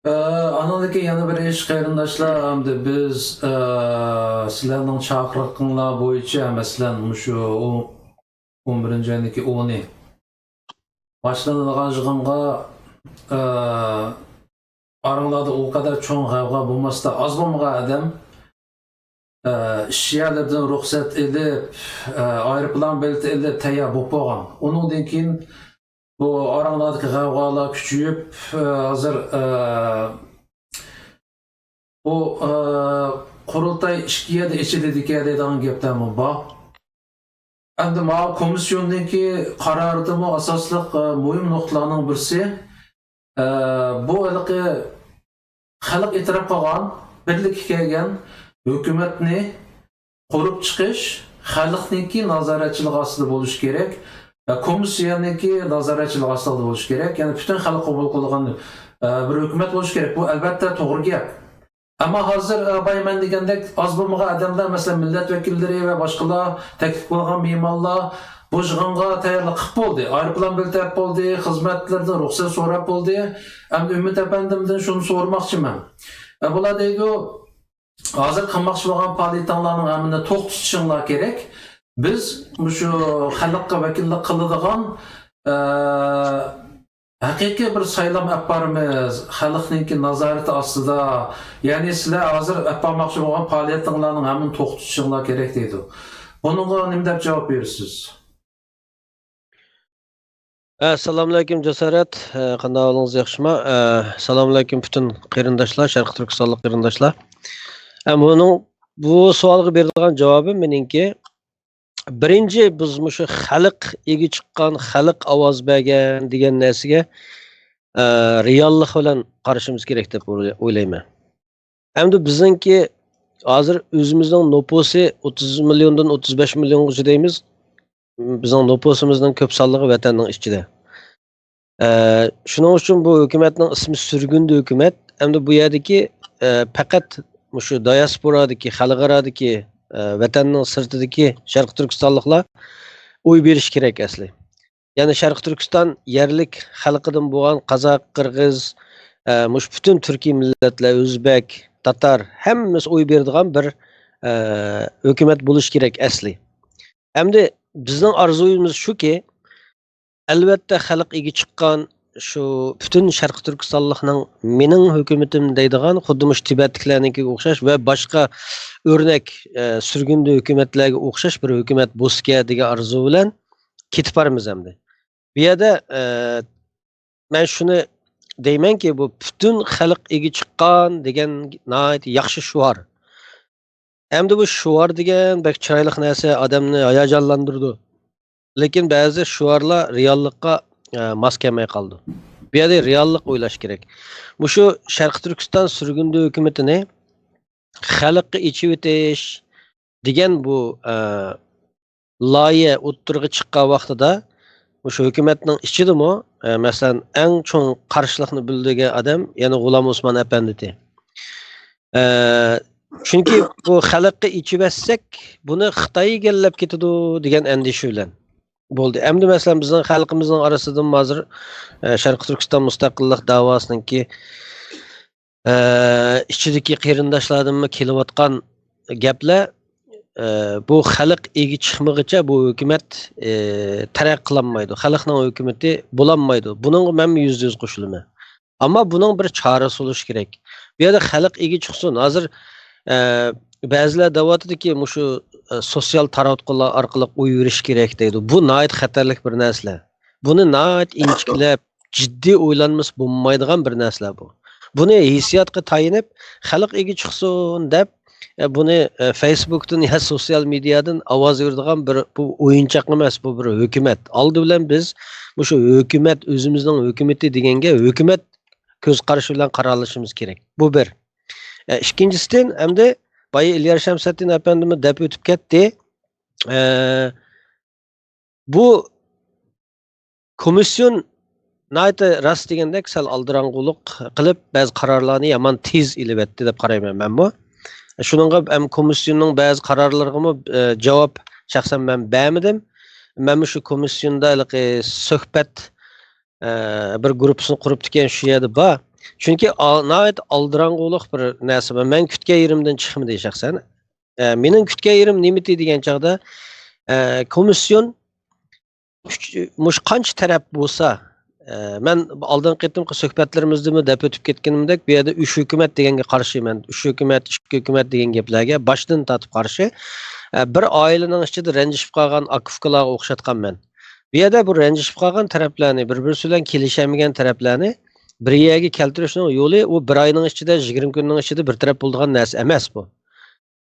ئە، ئانىڭدىن كېيىن يەنە بىر ئىش، قېرىنداشلار، ئەمدى بىز، ئە، سىلەرنىڭ چاقىرىقىڭلار بويىچە، مەسىلەن، مۇشۇ ئون بىرىنچى ئاينىڭكى ئونى باشلىنىدىغان يىغىنغا، ئە، ئاراڭلاردا ئۇ قەدەر چوڭ غەۋغا بولماستا، ئاز بولمىغان ئادەم، ئە، ئىش يەرلىرىدىن رۇخسەت ئېلىپ، ئە، ئايروپىلان بېلىتى ئېلىپ تەييار بولۇپ بولغان. ئۇنىڭدىن كېيىن بۇ ئاراڭلاردىكى غەۋغالار كۈچىيىپ، ئە، ھازىر، ئە، بۇ، ئە، قۇرۇلتاي ئىككى يەردە ئېچىلىدىكەن دەيدىغان گەپلەرمۇ بار. ئەمدى ماۋۇ كومىسسىيوننىڭكى قارارىدىمۇ ئاساسلىق، ئە، مۇھىم نۇقتىلارنىڭ بىرسى، ئە، بۇ ھېلىقى خەلق ئېتىراپ قىلغان، بىرلىككە كەلگەن ھۆكۈمەتنى قۇرۇپ چىقىش خەلقنىڭكى نازارەتچىلىكى ئاستىدا بولۇشى كېرەك، ئە، كومىسسىيەنىڭكى نازارەتچىلىكى ئاستىدا بولۇشى كېرەك، يەنى پۈتۈن خەلق قوبۇل قىلىدىغان، ئە، بىر ھۆكۈمەت بولۇشى كېرەك. بۇ ئەلۋەتتە توغرا گەپ. ئەمما ھازىر، ئە، بايا مەن دېگەندەك ئاز بولمىغان ئادەملەر، مەسىلەن، مىللەت ۋەكىللىرى ۋە باشقىلار، تەكلىپ قىلغان مېھمانلار بۇ يىغىنغا تەييارلىق قىلىپ بولدى. ئايروپىلان بېلىتى ئېلىپ بولدى، خىزمەتلىرىدىن رۇخسەت سوراپ بولدى. ئەمدى ئۈمىد ئەپەندىمدىن شۇنى سورىماقچىمەن. ئە، بۇلار دەيدۇ، ھازىر قىلماقچى بولغان پائالىيىتىڭلارنىڭ ھەممىنى توختىتىشىڭلار كېرەك. بىز مۇشۇ خەلققە ۋەكىللىك قىلىدىغان، ئە، ھەقىقىي بىر سايلام ئەپ بارىمىز، خەلقنىڭكى نازارىتى ئاستىدا. يەنى سىلەر ھازىر ئەپ بارماقچى بولغان پائالىيەتلىرىڭلارنىڭ ھەممىنى توختىتىشىڭلار كېرەك دەيدۇ. بۇنىڭغا نېمە دەپ جاۋاب بېرىسىز؟ ئەسسالامۇئەلەيكۇم جاسارەت. ئە، قانداق ئەھۋالىڭىز، ياخشىما؟ ئە، سالامۇئەلەيكۇم پۈتۈن قېرىنداشلار، شەرقىي تۈركىستانلىق قېرىنداشلار. ئە، بۇنىڭ، بۇ سوئالغا بېرىدىغان جاۋابىم مېنىڭكى، بىرىنچى، بىز مۇشۇ خەلق ئىگە چىققان، خەلق ئاۋاز بەرگەن دېگەن نەرسىگە، ئە، رېئاللىق بىلەن قارىشىمىز كېرەك دەپ ئويلىمايمەن. ئەمدى بىزنىڭكى ھازىر ئۆزىمىزنىڭ نوپۇسى ئوتتۇز مىليوندىن ئوتتۇز بەش مىليونغىچە دەيمىز. بىزنىڭ نوپۇسىمىزنىڭ كۆپ سانلىقى ۋەتەننىڭ ئىچىدە. ئە، شۇنىڭ ئۈچۈن بۇ ھۆكۈمەتنىڭ ئىسمى سۈرگۈندە ھۆكۈمەت. ئەمدى بۇ يەردىكى، ئە، پەقەت مۇشۇ دىياسپورادىكى، خەلقئارادىكى، ئە، ۋەتەننىڭ سىرتىدىكى شەرقىي تۈركىستانلىقلار ئوي بېرىشى كېرەك ئەسلى. يەنى شەرقىي تۈركىستان يەرلىك خەلقىدىن بولغان قازاق، قىرغىز، ئە، مۇشۇ پۈتۈن تۈركىي مىللەتلەر، ئۆزبەك، تاتار، ھەممىسى ئوي بېرىدىغان بىر، ئە، ھۆكۈمەت بولۇشى كېرەك ئەسلى. ئەمدى بىزنىڭ ئارزۇيىمىز شۇكى، ئەلۋەتتە، خەلق ئىگە چىققان شۇ پۈتۈن شەرقىي تۈركىستانلىقنىڭ مېنىڭ ھۆكۈمىتىم دەيدىغان، خۇددى مۇشۇ تىبەتتىكىلەرنىڭكىگە ئوخشاش ۋە باشقا ئۆرنەك، ئە، سۈرگۈندە ھۆكۈمەتلەرگە ئوخشاش بىر ھۆكۈمەت بولسىكەن دېگەن ئارزۇ بىلەن كېتىپ بارىمىز ئەمدى. بۇ يەردە، ئە، مەن شۇنى دەيمەنكى، بۇ پۈتۈن خەلق ئىگە چىققان دېگەن ناھايىتى ياخشى شوئار. ئەمدى بۇ شوئار دېگەن بەك چىرايلىق نەرسە، ئادەمنى ھاياجانلاندۇرىدۇ. لېكىن بەزى شوئارلار رېئاللىققا، ئە، ماس كەلمەي قالىدۇ. بۇ يەردە رېئاللىق ئويلاش كېرەك. مۇشۇ شەرقىي تۈركىستان سۈرگۈندە ھۆكۈمىتىنى خەلققە ئېچىۋېتىش دېگەن بۇ، ئە، لايىھە ئوتتۇرىغا چىققان ۋاقتىدا، مۇشۇ ھۆكۈمەتنىڭ ئىچىدىمۇ، ئە، مەسىلەن، ئەڭ چوڭ قارشىلىقنى بىلدۈرگەن ئادەم يەنە غۇلام ئوسمان ئەپەندىتى. ئە، چۈنكى بۇ خەلققە ئېچىۋەتسەك، بۇنى خىتاي ئىگىلەپ كېتىدۇ دېگەن ئەندىشە بىلەن بولدى. ئەمدى، مەسىلەن، بىزنىڭ خەلقىمىزنىڭ ئارىسىدىمۇ ھازىر، ئە، شەرقىي تۈركىستان مۇستەقىللىق داۋاسىنىڭكى، ئە، ئىچىدىكى قېرىنداشلاردىنمۇ كېلىۋاتقان گەپلەر، ئە، بۇ خەلق ئىگە چىقمىغىچە بۇ ھۆكۈمەت، ئە، تەرەققىي قىلالمايدۇ، خەلقنىڭ ھۆكۈمىتى بولالمايدۇ. بۇنىڭغا مەنمۇ يۈزدە يۈز قوشۇلىمەن. ئەمما بۇنىڭ بىر چارىسى بولۇشى كېرەك. بۇ يەردە خەلق ئىگە چىقسۇن. ھازىر، ئە، بەزىلەر دەۋاتىدۇكى، مۇشۇ، ئە، سوتسىيال تاراتقۇلار ئارقىلىق ئوي بېرىش كېرەك دەيدۇ. بۇ ناھايىتى خەتەرلىك بىر نەرسىلەر. بۇنى ناھايىتى ئىنچىكىلەپ، جىددىي ئويلانمىسا بولمايدىغان بىر نەرسىلەر بۇ. بۇنى ھېسسىياتقا تايىنىپ، خەلق ئىگە چىقسۇن دەپ، ئە، بۇنى، ئە، فېيسبۇكتىن يا سوتسىيال مېدىيادىن ئاۋاز بېرىدىغان بىر، بۇ ئويۇنچاق ئەمەس، بۇ بىر ھۆكۈمەت. ئالدى بىلەن بىز مۇشۇ ھۆكۈمەت، ئۆزىمىزنىڭ ھۆكۈمىتى دېگەنگە ھۆكۈمەت كۆز قارىشى بىلەن قارالىشىمىز كېرەك. بۇ بىر. ئە، ئىككىنچىسىدىن، ئەمدى بايا ئىليار شەمسەتتىن ئەپەندىمۇ دەپ ئۆتۈپ كەتتى. ئە، بۇ كومىسسىيون ناھايىتى راست دېگەندەك سەل ئالدىراڭغۇلۇق قىلىپ، بەزى قارارلارنى يامان تېز ئېلىۋەتتى دەپ قارايمەن مەنمۇ. شۇنىڭغا ھەم كومىسسىيوننىڭ بەزى قارارلىرىغىمۇ، ئە، جاۋاب شەخسەن مەن بەرمىدىم. مەنمۇ شۇ كومىسسىيوندا ھېلىقى سۆھبەت، ئە، بىر گۇرۇپپىسىنى قۇرۇپتىكەن، شۇ يەردە بار. چۈنكى ئا-، ناھايىتى ئالدىراڭغۇلۇق بىر نەرسە بار. مەن كۈتكەن يېرىمدىن چىقمىدى شەخسەن. ئە، مېنىڭ كۈتكەن يېرىم نېمىتى دېگەن چاغدا، ئە، كومىسسىيون ئۈچ، مۇشۇ قانچە تەرەپ بولسا، ئە، مەن ئالدىنقى قېتىمقى سۆھبەتلىرىمىزدىمۇ دەپ ئۆتۈپ كەتكىنىمدەك، بۇ يەردە ئۈچ ھۆكۈمەت دېگەنگە قارشى مەن. ئۈچ ھۆكۈمەت، ئىككى ھۆكۈمەت دېگەن گەپلەرگە باشتىن تارتىپ قارشى. ئە، بىر ئائىلىنىڭ ئىچىدە رەنجىشىپ قالغان ئاكا-ئۇكىلارغا ئوخشاتقان مەن. بۇ يەردە بۇ رەنجىشىپ قالغان تەرەپلەرنى، بىر-بىرسى بىلەن كېلىشەلمىگەن تەرەپلەرنى بىر يەرگە كەلتۈرۈشنىڭ يولى، ئۇ بىر ئاينىڭ ئىچىدە، يىگىرمە كۈننىڭ ئىچىدە بىر تەرەپ بولىدىغان نەرسە ئەمەس بۇ.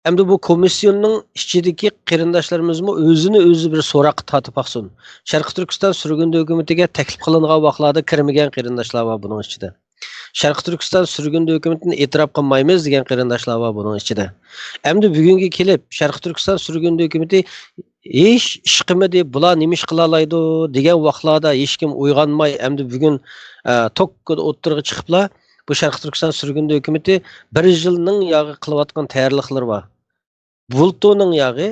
ئەمدى بۇ كومىسسىيوننىڭ ئىچىدىكى قېرىنداشلىرىمىزمۇ ئۆزىنى ئۆزى بىر سوراققا تارتىپ باقسۇن. شەرقىي تۈركىستان سۈرگۈندە ھۆكۈمىتىگە تەكلىپ قىلىنغان ۋاقىتلاردا كىرمىگەن قېرىنداشلار بار بۇنىڭ ئىچىدە. شەرقىي تۈركىستان سۈرگۈندە ھۆكۈمىتىنى ئېتىراپ قىلمايمىز دېگەن قېرىنداشلار بار بۇنىڭ ئىچىدە. ئەمدى بۈگۈنگە كېلىپ، شەرقىي تۈركىستان سۈرگۈندە ھۆكۈمىتى ھېچ ئىش قىلمىدى، بۇلار نېمە ئىش قىلالايدۇ دېگەن ۋاقىتلاردا ھېچكىم ئويغانماي، ئەمدى بۈگۈن، ئە، توككىدا ئوتتۇرىغا چىقىپلا، بۇ شەرقىي تۈركىستان سۈرگۈندە ھۆكۈمىتى بىر يىلنىڭ ياغى قىلىۋاتقان تەييارلىقلىرى بار. بۇلتۇرنىڭ ياغى،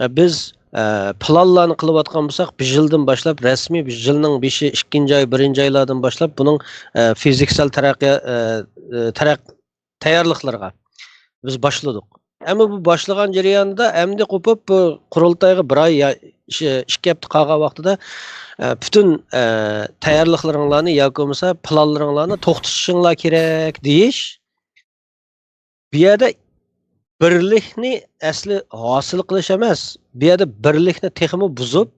ئە، بىز، ئە، پىلانلارنى قىلىۋاتقان بولساق، بىر يىلدىن باشلاپ، رەسمىي بىر يىلنىڭ بېشى، ئىككىنچى ئاي، بىرىنچى ئايلاردىن باشلاپ بۇنىڭ، ئە، فىزىكسال تەرەققىيات، ئە، ئە، تەرەق-، تەييارلىقلىرىغا بىز باشلىدۇق. ئەمما بۇ باشلىغان جەريانىدا ئەمدى قوپۇپ، بۇ قۇرۇلتايغا بىر ئاي يا، ئىش-، ئىككى ھەپتە قالغان ۋاقتىدا، ئە، پۈتۈن، ئە، تەييارلىقلىرىڭلارنى ياكى بولمىسا پىلانلىرىڭلارنى توختىتىشىڭلار كېرەك دېيىش، بۇ يەردە بىرلىكنى ئەسلى ھاسىل قىلىش ئەمەس، بۇ يەردە بىرلىكنى تېخىمۇ بۇزۇپ،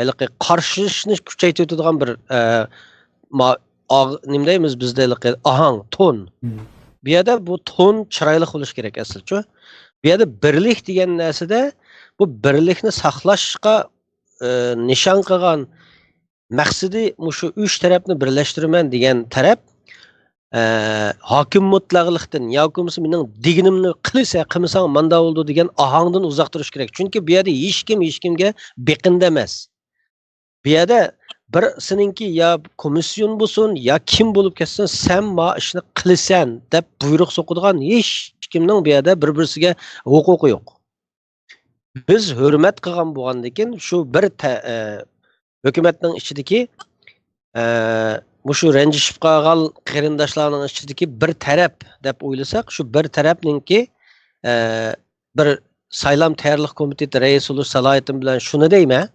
ھېلىقى قارشىلىشىشنى كۈچەيتىۋېتىدىغان بىر، ئە، ما-، ئاغ-، نېمە دەيمىز بىزدە ھېلىقى ئاھاڭ، تون. مم. بۇ يەردە بۇ تون چىرايلىق بولۇشى كېرەك ئەسلىچۇ. بۇ يەردە بىرلىك دېگەن نەرسىدە بۇ بىرلىكنى ساقلاشقا، ئە، نىشان قىلغان مەقسىتى مۇشۇ ئۈچ تەرەپنى بىرلەشتۈرىمەن دېگەن تەرەپ، ئە، ھاكىم مۇتلەقلىقتىن ياكى بولمىسا مېنىڭ دېگىنىمنى قىلىسەن، قىلمىساڭ ماندا بولىدۇ دېگەن ئاھاڭدىن ئۇزاق تۇرۇش كېرەك. چۈنكى بۇ يەردە ھېچكىم ھېچكىمگە بېقىندى ئەمەس. بۇ يەردە بىر سېنىڭكى يا كومىسسىيون بولسۇن، يا كىم بولۇپ كەتسۇن، سەن ما ئىشنى قىلىسەن دەپ بۇيرۇق سوقىدىغان ھېچكىمنىڭ بۇ يەردە بىر-بىرسىگە ھوقۇقى يوق. بىز ھۆرمەت قىلغان بولغاندىكىن شۇ بىر تە-، ئە، ھۆكۈمەتنىڭ ئىچىدىكى، ئە، مۇشۇ رەنجىشىپ قالغان قېرىنداشلارنىڭ ئىچىدىكى بىر تەرەپ دەپ ئويلىساق، شۇ بىر تەرەپنىڭكى، ئە، بىر سايلام تەييارلىق كومىتېتى رەئىسى بولۇش سالاھىيىتىم بىلەن شۇنى دەيمەن،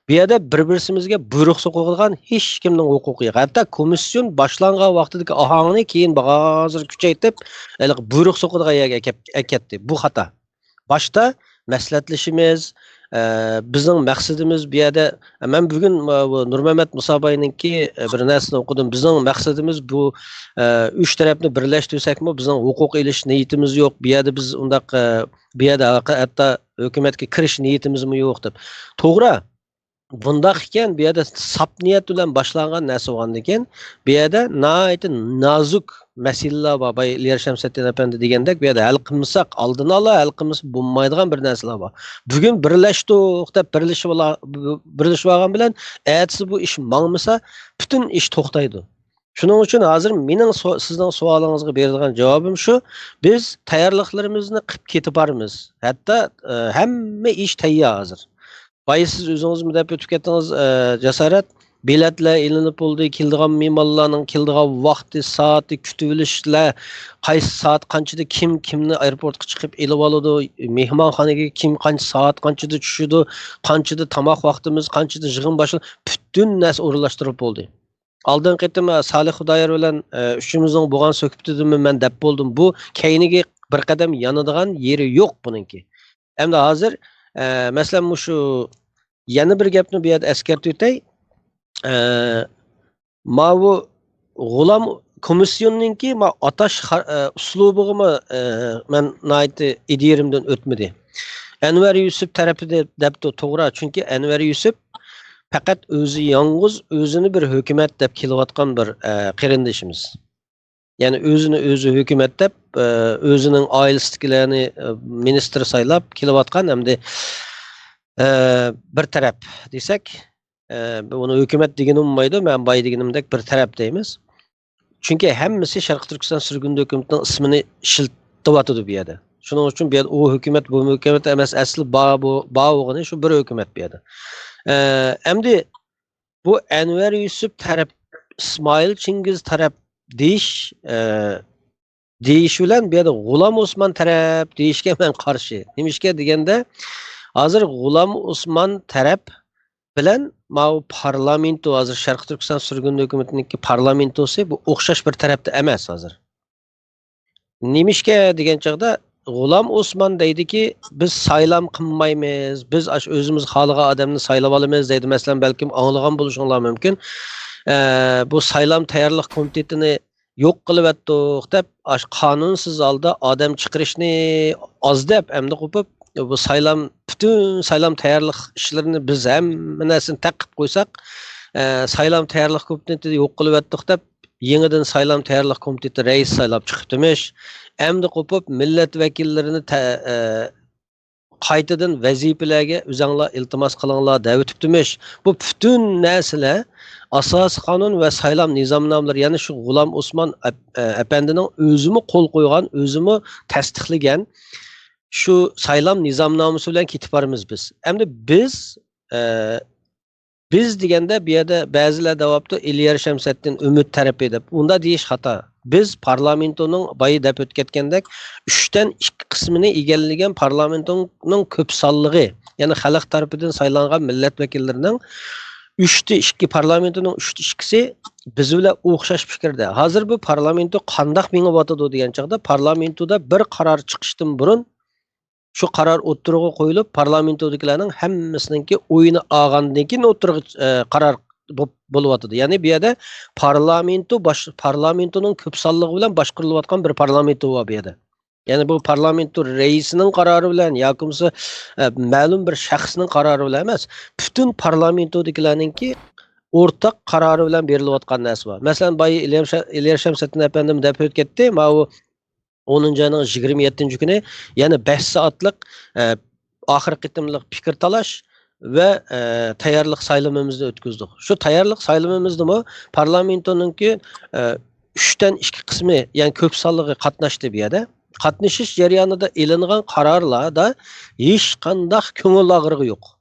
بۇ يەردە بىر-بىرسىمىزگە بۇيرۇق سوقىدىغان ھېچكىمنىڭ ھوقۇقى يوق. ھەتتا كومىسسىيون باشلانغان ۋاقتىدىكى ئاھاڭنى كېيىن بارغانسېرى كۈچەيتىپ، ھېلىقى بۇيرۇق سوقىدىغان يەرگە ئەكەپ-، ئەكەتتى. بۇ خاتا. باشتا مەسلىھەتلىشىمىز، ئە، بىزنىڭ مەقسىتىمىز بۇ يەردە، مەن بۈگۈن، ئە، بۇ نۇرمەمەت مۇساباينىڭكى، ئە، بىر نەرسىنى ئوقۇدۇم. بىزنىڭ مەقسىتىمىز بۇ، ئە، ئۈچ تەرەپنى بىرلەشتۈرسەكمۇ بىزنىڭ ھوقۇق ئېلىش نىيىتىمىز يوق. بۇ يەردە بىز ئۇنداق، ئە، بۇ يەردە ھەتتا ھۆكۈمەتكە كىرىش نىيىتىمىزمۇ يوق دەپ. توغرا. بۇنداق ئىكەن، بۇ يەردە ساپ نىيەت بىلەن باشلانغان نەرسە بولغاندىكىن، بۇ يەردە ناھايىتى نازۇك مەسىلىلەر بار. باي ئىلياس شەمسەددىن ئەپەندى دېگەندەك، بۇ يەردە ھەل قىلمىساق ئالدىنى ئالا، ھەل قىلمىسا بولمايدىغان بىر نەرسىلەر بار. بۈگۈن بىرلەشتۇق دەپ بىرلىشىۋالا-، بىرلىشىۋالغان بىلەن، ئەتىسى بۇ ئىش ماڭمىسا، پۈتۈن ئىش توختايدۇ. شۇنىڭ ئۈچۈن ھازىر مېنىڭ سو-، سىزنىڭ سوئالىڭىزغا بېرىدىغان جاۋابىم شۇ، بىز تەييارلىقلىرىمىزنى قىلىپ كېتىپ بارىمىز. ھەتتا، ئە، ھەممە ئىش تەييار ھازىر. بايا سىز ئۆزىڭىزمۇ دەپ ئۆتۈپ كەتتىڭىز، ئە، جاسارەت. بېلەتلەر ئېلىنىپ بولدى، كېلىدىغان مېھمانلارنىڭ كېلىدىغان ۋاقتى، سائىتى، كۈتۈۋېلىشلەر، قايسى سائەت قانچىدا كىم كىمنى ئايروپورتقا چىقىپ ئېلىۋالىدۇ، مېھمانخانىغا كىم قانچە سائەت قانچىدا چۈشىدۇ، قانچىدا تاماق ۋاقتىمىز، قانچىدا يىغىن باشلىنىدۇ، پۈتۈن نەرسە ئورۇنلاشتۇرۇپ بولدى. ئالدىنقى قېتىم، ئە، سالىھ خۇدايار بىلەن، ئە، ئۈچىمىزنىڭ بولغان سۆھبىتىدىمۇ مەن دەپ بولدۇم، بۇ كەينىگە بىر قەدەم يانىدىغان يېرى يوق بۇنىڭكى. ئەمدى ھازىر، ئە، مەسىلەن، مۇشۇ يەنە بىر گەپنى بۇ يەردە ئەسكەرتىۋېتەي. ئە، ماۋۇ غۇلام كومىسسىيوننىڭكى ما ئاتاش خا-، ئە، ئۇسلۇبىغىمۇ، ئە، مەن ناھايىتى ئىدىيىرىمدىن ئۆتمىدى. ئەنۋەر يۈسۈپ تەرىپىدە دەپتۇ، توغرا، چۈنكى ئەنۋەر يۈسۈپ پەقەت ئۆزى يالغۇز ئۆزىنى بىر ھۆكۈمەت دەپ كېلىۋاتقان بىر، ئە، قېرىندىشىمىز. يەنى ئۆزىنى ئۆزى ھۆكۈمەت دەپ، ئە، ئۆزىنىڭ ئائىلىسىدىكىلەرنى، ئە، مىنىستىر سايلاپ كېلىۋاتقان ئەمدى، ئە، بىر تەرەپ دېسەك، ئە، ئۇنى ھۆكۈمەت دېگىنى بولمايدۇ، مەن بايا دېگىنىمدەك بىر تەرەپ دەيمىز. چۈنكى ھەممىسى شەرقىي تۈركىستان سۈرگۈندە ھۆكۈمىتىنىڭ ئىسمىنى ئىشلىتىۋاتىدۇ بۇ يەردە. شۇنىڭ ئۈچۈن بۇ يەردە ئۇ ھۆكۈمەت، بۇ ھۆكۈمەت ئەمەس، ئەسلى بار بۇ، بار بولغىنى شۇ بىر ھۆكۈمەت بۇ يەردە. ئە، ئەمدى بۇ ئەنۋەر يۈسۈپ تەرەپ، ئىسمائىل چىڭگىز تەرەپ دېيىش، ئە، دېيىش بىلەن بۇ يەردە غۇلام ئوسمان تەرەپ دېيىشكە مەن قارشى. نېمىشقا دېگەندە، ھازىر غۇلام ئوسمان تەرەپ بىلەن ماۋۇ پارلامېنتو، ھازىر شەرقىي تۈركىستان سۈرگۈندە ھۆكۈمىتىنىڭكى پارلامېنتوسى، بۇ ئوخشاش بىر تەرەپتە ئەمەس ھازىر. نېمىشقا دېگەن چاغدا، غۇلام ئوسمان دەيدىكى، بىز سايلام قىلمايمىز، بىز ئاشۇ ئۆزىمىز خالىغان ئادەمنى سايلاپ ئالىمىز دەيدۇ. مەسىلەن، بەلكىم ئاڭلىغان بولۇشۇڭلار مۇمكىن. ئە، بۇ سايلام تەييارلىق كومىتېتىنى يوق قىلىۋەتتۇق دەپ، ئاشۇ قانۇنسىز ھالدا ئادەم چىقىرىشنى ئاز دەپ، ئەمدى قوپۇپ، بۇ سايلام، پۈتۈن سايلام تەييارلىق ئىشلىرىنى بىز ھەممە نەرسىنى تەق قىلىپ قويساق، ئە، سايلام تەييارلىق كومىتېتىنى يوق قىلىۋەتتۇق دەپ، يېڭىدىن سايلام تەييارلىق كومىتېتى رەئىسى سايلاپ چىقىپتىمىش. ئەمدى قوپۇپ، مىللەت ۋەكىللىرىنى تە-، ئە، قايتىدىن ۋەزىپىلەرگە ئۆزەڭلار ئىلتىماس قىلىڭلار دەۋېتىپتىمىش. بۇ پۈتۈن نەرسىلەر ئاساسىي قانۇن ۋە سايلام نىزامنامىلىرى، يەنى شۇ غۇلام ئوسمان ئەپ-، ئەپەندىنىڭ ئۆزىمۇ قول قويغان، ئۆزىمۇ تەستىقلىگەن شۇ سايلام نىزامنامىسى بىلەن كېتىپ بارىمىز بىز. ئەمدى بىز، ئە، بىز دېگەندە بۇ يەردە بەزىلەر دەۋاپتۇ، ئېلىيار شەمسەددىن ئۈمىد تەرىپى دەپ. ئۇنداق دېيىش خاتا. بىز پارلامېنتونىڭ بايا دەپ ئۆتۈپ كەتكەندەك ئۈچتىن ئىككى قىسمىنى ئىگىلىگەن پارلامېنتونىڭ كۆپ سانلىقى، يەنى خەلق تەرىپىدىن سايلانغان مىللەت ۋەكىللىرىنىڭ ئۈچتە ئىككى، پارلامېنتونىڭ ئۈچتە ئىككىسى بىز بىلەن ئوخشاش پىكىردە. ھازىر بۇ پارلامېنتو قانداق مېڭىۋاتىدۇ دېگەن چاغدا، پارلامېنتودا بىر قارار چىقىشتىن بۇرۇن شۇ قارار ئوتتۇرىغا قويۇلۇپ، پارلامېنتودىكىلەرنىڭ ھەممىسىنىڭكى ئويىنى ئالغاندىن كېيىن ئوتتۇرىغا، ئە، قارار بوپ-، بولۇۋاتىدۇ. يەنى بۇ يەردە پارلامېنتو باش-، پارلامېنتونىڭ كۆپ سانلىقى بىلەن باشقۇرۇلۇۋاتقان بىر پارلامېنتو بار بۇ يەردە. يەنى بۇ پارلامېنتو رەئىسىنىڭ قارارى بىلەن ياكى بولمىسا، ئە، مەلۇم بىر شەخسنىڭ قارارى بىلەن ئەمەس، پۈتۈن پارلامېنتودىكىلەرنىڭكى ئورتاق قارارى بىلەن بېرىلىۋاتقان نەرسە بار. مەسىلەن، بايا ئېلىيار شە-، ئېلىيار شەمسەددىن ئەپەندىم دەپ ئۆتۈپ كەتتى، ماۋۇ ئونىنچى ئاينىڭ يىگىرمە يەتتىنچى كۈنى يەنە بەش سائەتلىك، ئە، ئاخىرقى قېتىملىق پىكىر تالاش ۋە، ئە، تەييارلىق سايلىمىمىزنى ئۆتكۈزدۇق. شۇ تەييارلىق سايلىمىمىزدىمۇ پارلامېنتونىڭكى، ئە، ئۈچتىن ئىككى قىسمى، يەنى كۆپ سانلىقى قاتناشتى بۇ يەردە. قاتنىشىش جەريانىدا ئېلىنغان قارارلاردا ھېچقانداق كۆڭۈل ئاغرىقى يوق.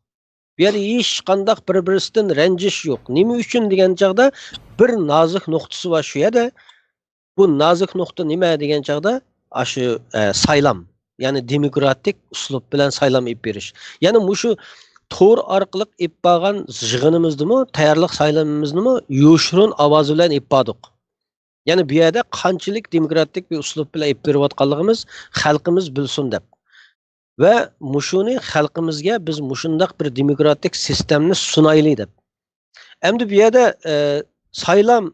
بۇ يەردە ھېچقانداق بىر-بىرسىدىن رەنجىش يوق. نېمە ئۈچۈن دېگەن چاغدا بىر نازۇك نۇقتىسى بار شۇ يەردە. بۇ نازۇك نۇقتا نېمە دېگەن چاغدا، ئاشۇ، ئە، سايلام، يەنى دېموكراتىك ئۇسلۇب بىلەن سايلام ئېلىپ بېرىش. يەنى مۇشۇ تور ئارقىلىق ئېلىپ بارغان يىغىنىمىزدىمۇ، تەييارلىق سايلىمىمىزنىمۇ يوشۇرۇن ئاۋاز بىلەن ئېلىپ باردۇق. يەنى بۇ يەردە قانچىلىك دېموكراتىك بىر ئۇسلۇب بىلەن ئېلىپ بېرىۋاتقانلىقىمىز خەلقىمىز بىلسۇن دەپ. ۋە مۇشۇنى خەلقىمىزگە بىز مۇشۇنداق بىر دېموكراتىك سىستېمىنى سۇنايلى دەپ. ئەمدى بۇ يەردە، ئە، سايلام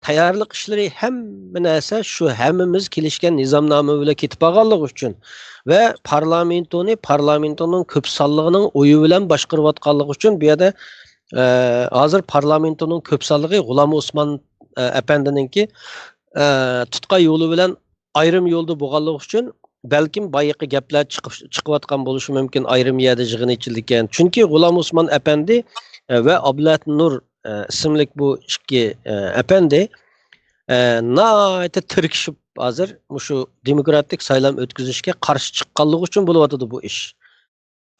تەييارلىق ئىشلىرى، ھەممە نەرسە شۇ ھەممىمىز كېلىشكەن نىزامنامە بىلەن كېتىپ بارغانلىقى ئۈچۈن ۋە پارلامېنتونى پارلامېنتونىڭ كۆپ سانلىقىنىڭ ئويى بىلەن باشقۇرۇۋاتقانلىقى ئۈچۈن بۇ يەردە، ئە، ھازىر پارلامېنتونىڭ كۆپ سانلىقى غۇلام ئوسمان، ئە، ئەپەندىنىڭكى، ئە، تۇتقان يولى بىلەن ئايرىم يولدا بولغانلىقى ئۈچۈن، بەلكىم بايىقى گەپلەر چىقىپ، چىقىۋاتقان بولۇشى مۇمكىن، ئايرىم يەردە يىغىن ئېچىلىدىكەن. چۈنكى غۇلام ئوسمان ئەپەندى، ئە، ۋە ئابلەت نۇر، ئە، ئىسىملىك بۇ ئىككى، ئە، ئەپەندى، ئە، ناھايىتى تىركىشىپ ھازىر مۇشۇ دېموكراتىك سايلام ئۆتكۈزۈشكە قارشى چىققانلىقى ئۈچۈن بولۇۋاتىدۇ بۇ ئىش.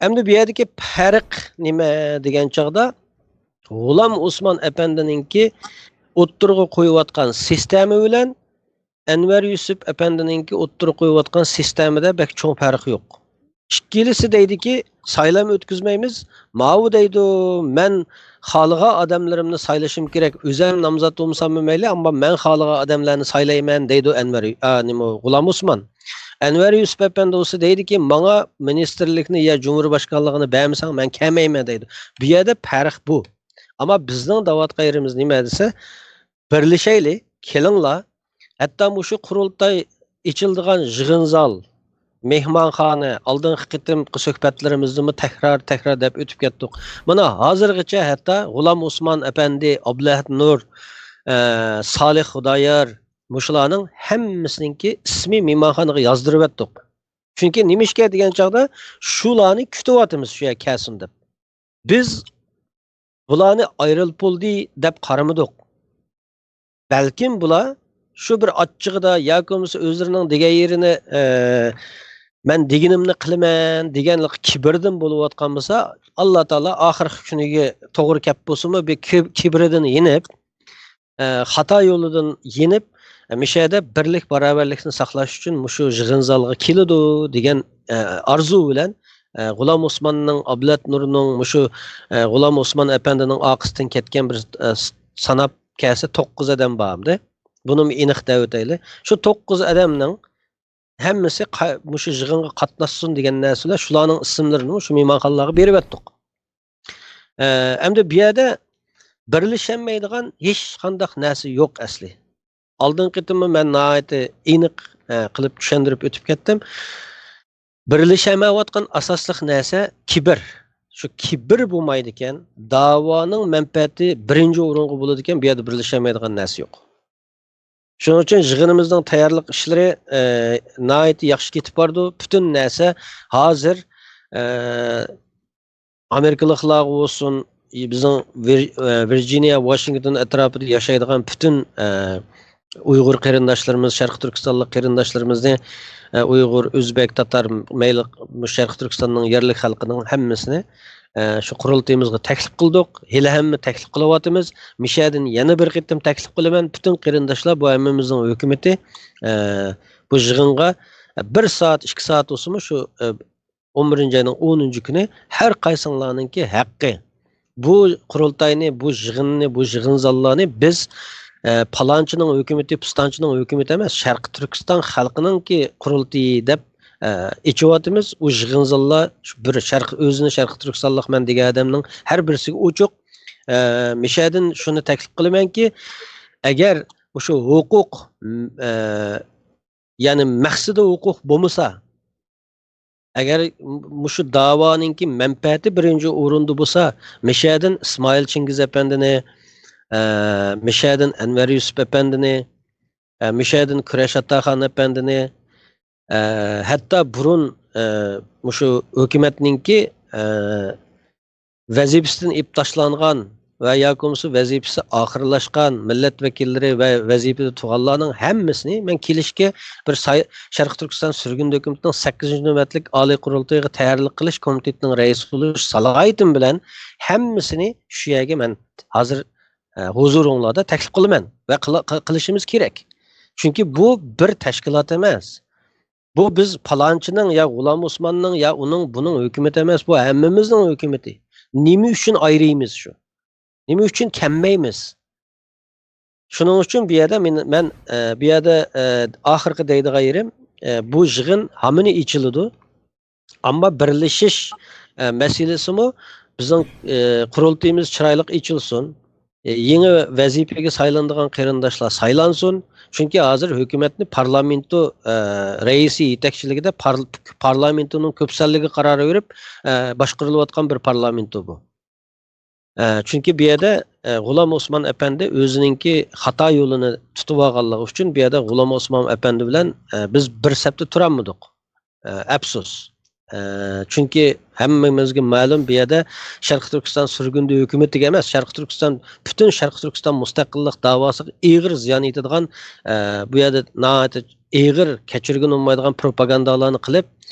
ئەمدى بۇ يەردىكى پەرق نېمە دېگەن چاغدا، غۇلام ئوسمان ئەپەندىنىڭكى ئوتتۇرىغا قويۇۋاتقان سىستېما بىلەن ئەنۋەر يۈسۈپ ئەپەندىنىڭكى ئوتتۇرىغا قويۇۋاتقان سىستېمىدا بەك چوڭ پەرق يوق. ئىككىلىسى دەيدىكى، سايلام ئۆتكۈزمەيمىز. ماۋۇ دەيدۇ، مەن خالىغان ئادەملىرىمنى سايلىشىم كېرەك. ئۆزۈم نامزات بولمىساممۇ مەيلى، ئەمما مەن خالىغان ئادەملەرنى سايلايمەن دەيدۇ ئەنۋەر، ئا، نېمە، غۇلام ئوسمان. ئەنۋەر يۈسۈپ ئەپەندى بولسا دەيدىكى، ماڭا مىنىستىرلىكنى يا جۇمھۇر باشقانلىقىنى بەرمىسەڭ، مەن كەلمەيمەن دەيدۇ. بۇ يەردە پەرق بۇ. ئەمما بىزنىڭ دەۋاتقان يېرىمىز نېمە دېسە، بىرلىشەيلى، كېلىڭلار. ھەتتا مۇشۇ قۇرۇلتاي ئېچىلىدىغان يىغىن زال، مېھمانخانا، ئالدىنقى قېتىمقى سۆھبەتلىرىمىزدىمۇ تەكرار، تەكرار دەپ ئۆتۈپ كەتتۇق. مانا ھازىرغىچە ھەتتا غۇلام ئوسمان ئەپەندى، ئابلەت نۇر، ئە، سالىھ خۇدايار، مۇشۇلارنىڭ ھەممىسىنىڭكى ئىسمى مېھمانخانىغا يازدۇرۇۋەتتۇق. چۈنكى نېمىشقا دېگەن چاغدا، شۇلارنى كۈتۈۋاتىمىز شۇ يەرگە كەلسۇن دەپ. بىز بۇلارنى ئايرىلىپ بولدى دەپ قارىمىدۇق. بەلكىم بۇلار شۇ بىر ئاچچىقىدا ياكى بولمىسا ئۆزلىرىنىڭ دېگەن يېرىنى، ئە، مەن دېگىنىمنى قىلىمەن دېگەنلىك كىبىردىن بولۇۋاتقان بولسا، ئاللا تائالا ئاخىرقى كۈنىگە توغرا كەپ بولسىمۇ، بىر كىب-، كىبرىدىن يېنىپ، ئە، خاتا يولىدىن يېنىپ، ئە، مۇشۇ يەردە بىرلىك، باراۋەرلىكنى ساقلاش ئۈچۈن مۇشۇ يىغىن زالغا كېلىدۇ دېگەن، ئە، ئارزۇ بىلەن، ئە، غۇلام ئوسماننىڭ، ئابلەت نۇرنىڭ، مۇشۇ، ئە، غۇلام ئوسمان ئەپەندىنىڭ ئارقىسىدىن كەتكەن بىر، ئە، ساناپ كەلسە توققۇز ئادەم بارمىدى. بۇنىمۇ ئېنىق دەۋېتەيلى. شۇ توققۇز ئادەمنىڭ ھەممىسى قا-، مۇشۇ يىغىنغا قاتناشسۇن دېگەن نەرسىلەر، شۇلارنىڭ ئىسىملىرىنى شۇ مېھمانخانىلارغا بېرىۋەتتۇق. ئە، ئەمدى بۇ يەردە بىرلىشەلمەيدىغان ھېچقانداق نەرسە يوق ئەسلى. ئالدىنقى قېتىممۇ مەن ناھايىتى ئېنىق، ئە، قىلىپ چۈشەندۈرۈپ ئۆتۈپ كەتتىم. بىرلىشەلمەيۋاتقان ئاساسلىق نەرسە كىبىر. شۇ كىبىر بولمايدىكەن، داۋانىڭ مەنپەئەتى بىرىنچى ئورۇنغا بولىدىكەن، بۇ يەردە بىرلىشەلمەيدىغان نەرسە يوق. شۇنىڭ ئۈچۈن يىغىنىمىزنىڭ تەييارلىق ئىشلىرى، ئە، ناھايىتى ياخشى كېتىپ بارىدۇ. پۈتۈن نەرسە ھازىر، ئە، ئامېرىكىلىقلارغا بولسۇن، بىزنىڭ ۋىر-، ئە، ۋىرجىنىيە، ۋاشىنگتون ئەتراپىدا ياشايدىغان پۈتۈن، ئە، ئۇيغۇر قېرىنداشلىرىمىز، شەرقىي تۈركىستانلىق قېرىنداشلىرىمىزنى، ئە، ئۇيغۇر، ئۆزبەك، تاتار، مەيلى، شەرقىي تۈركىستاننىڭ يەرلىك خەلقىنىڭ ھەممىسىنى، ئە، شۇ قۇرۇلتىيىمىزغا تەكلىپ قىلدۇق. ھېلى ھەممە تەكلىپ قىلىۋاتىمىز. مىشەدىن يەنە بىر قېتىم تەكلىپ قىلىمەن. پۈتۈن قېرىنداشلار، بۇ ھەممىمىزنىڭ ھۆكۈمىتى، ئە، بۇ يىغىنغا بىر سائەت، ئىككى سائەت بولسىمۇ شۇ، ئە، ئون بىرىنچى ئاينىڭ ئونىنچى كۈنى ھەر قايسىڭلارنىڭكى ھەققى. بۇ قۇرۇلتاينى، بۇ يىغىننى، بۇ يىغىن زاللارنى بىز، ئە، پالانچىنىڭ ھۆكۈمىتى، پۇستانچىنىڭ ھۆكۈمىتى ئەمەس، شەرقىي تۈركىستان خەلقىنىڭكى قۇرۇلتىيى دەپ، ئە، ئېچىۋاتىمىز. ئۇ يىغىن زاللار شۇ بىر شەرق-، ئۆزىنى شەرقىي تۈركىستانلىق مەن دېگەن ئادەمنىڭ ھەر بىرسىگە ئوچۇق. ئە، مىشەدىن شۇنى تەكلىپ قىلىمەنكى، ئەگەر مۇشۇ ھوقۇق، م-، ئە، يەنى مەقسىتى ھوقۇق بولمىسا، ئەگەر مۇشۇ داۋانىڭكى مەنپەئەتى بىرىنچى ئورۇندا بولسا، مىشەدىن ئىسمائىل چىڭگىز ئەپەندىنى، ئە، مىشەدىن ئەنۋەر يۈسۈپ ئەپەندىنى، ئە، مىشەدىن كۈرەش ئاتاخان ئەپەندىنى، ئە، ھەتتا بۇرۇن، ئە، مۇشۇ ھۆكۈمەتنىڭكى، ئە، ۋەزىپىسىدىن ئېلىپ تاشلانغان ۋە ياكى بولمىسا ۋەزىپىسى ئاخىرلاشقان مىللەت ۋەكىللىرى ۋە ۋەزىپىدە تۇرغانلارنىڭ ھەممىسىنى مەن كېلىشكە بىر ساي-، شەرقىي تۈركىستان سۈرگۈندە ھۆكۈمىتىنىڭ سەككىزىنچى نۆۋەتلىك ئالىي قۇرۇلتىيىغا تەييارلىق قىلىش كومىتېتىنىڭ رەئىسى بولۇش سالاھىيىتىم بىلەن ھەممىسىنى شۇ يەرگە مەن ھازىر، ئە، ھۇزۇرۇڭلاردا تەكلىپ قىلىمەن ۋە قىلا-، قىل-، قىلىشىمىز كېرەك. چۈنكى بۇ بىر تەشكىلات ئەمەس. بۇ بىز پالانچىنىڭ يا غۇلام ئوسماننىڭ يا ئۇنىڭ بۇنىڭ ھۆكۈمىتى ئەمەس، بۇ ھەممىمىزنىڭ ھۆكۈمىتى. نېمە ئۈچۈن ئايرىيمىز شۇ؟ نېمە ئۈچۈن كەممەيمىز؟ شۇنىڭ ئۈچۈن بۇ يەردە مېن-، مەن، ئە، بۇ يەردە، ئە، ئاخىرقى دەيدىغان يېرىم، ئە، بۇ يىغىن ھامىنى ئېچىلىدۇ. ئەمما بىرلىشىش، ئە، مەسىلىسىمۇ بىزنىڭ، ئە، قۇرۇلتىيىمىز چىرايلىق ئېچىلسۇن. ئە، يېڭى ۋەزىپىگە سايلىنىدىغان قېرىنداشلار سايلانسۇن. چۈنكى ھازىر ھۆكۈمەتنى پارلامېنتو، ئە، رەئىسى يېتەكچىلىكىدە پار-، پارلامېنتونىڭ كۆپ سانلىقى قارار بېرىپ، ئە، باشقۇرۇلۇۋاتقان بىر پارلامېنتو بۇ. ئە، چۈنكى بۇ يەردە، ئە، غۇلام ئوسمان ئەپەندى ئۆزىنىڭكى خاتا يولىنى تۇتۇۋالغانلىقى ئۈچۈن بۇ يەردە غۇلام ئوسمان ئەپەندى بىلەن، ئە، بىز بىر سەپتە تۇرالمىدۇق. ئە، ئەپسۇس. ئە، چۈنكى ھەممىمىزگە مەلۇم، بۇ يەردە شەرقىي تۈركىستان سۈرگۈندە ھۆكۈمىتىگە ئەمەس، شەرقىي تۈركىستان، پۈتۈن شەرقىي تۈركىستان مۇستەقىللىق داۋاسىغا ئېغىر زىيان يېتىدىغان، ئە، بۇ يەردە ناھايىتى ئېغىر كەچۈرگىلى بولمايدىغان پروپاگاندالارنى قىلىپ،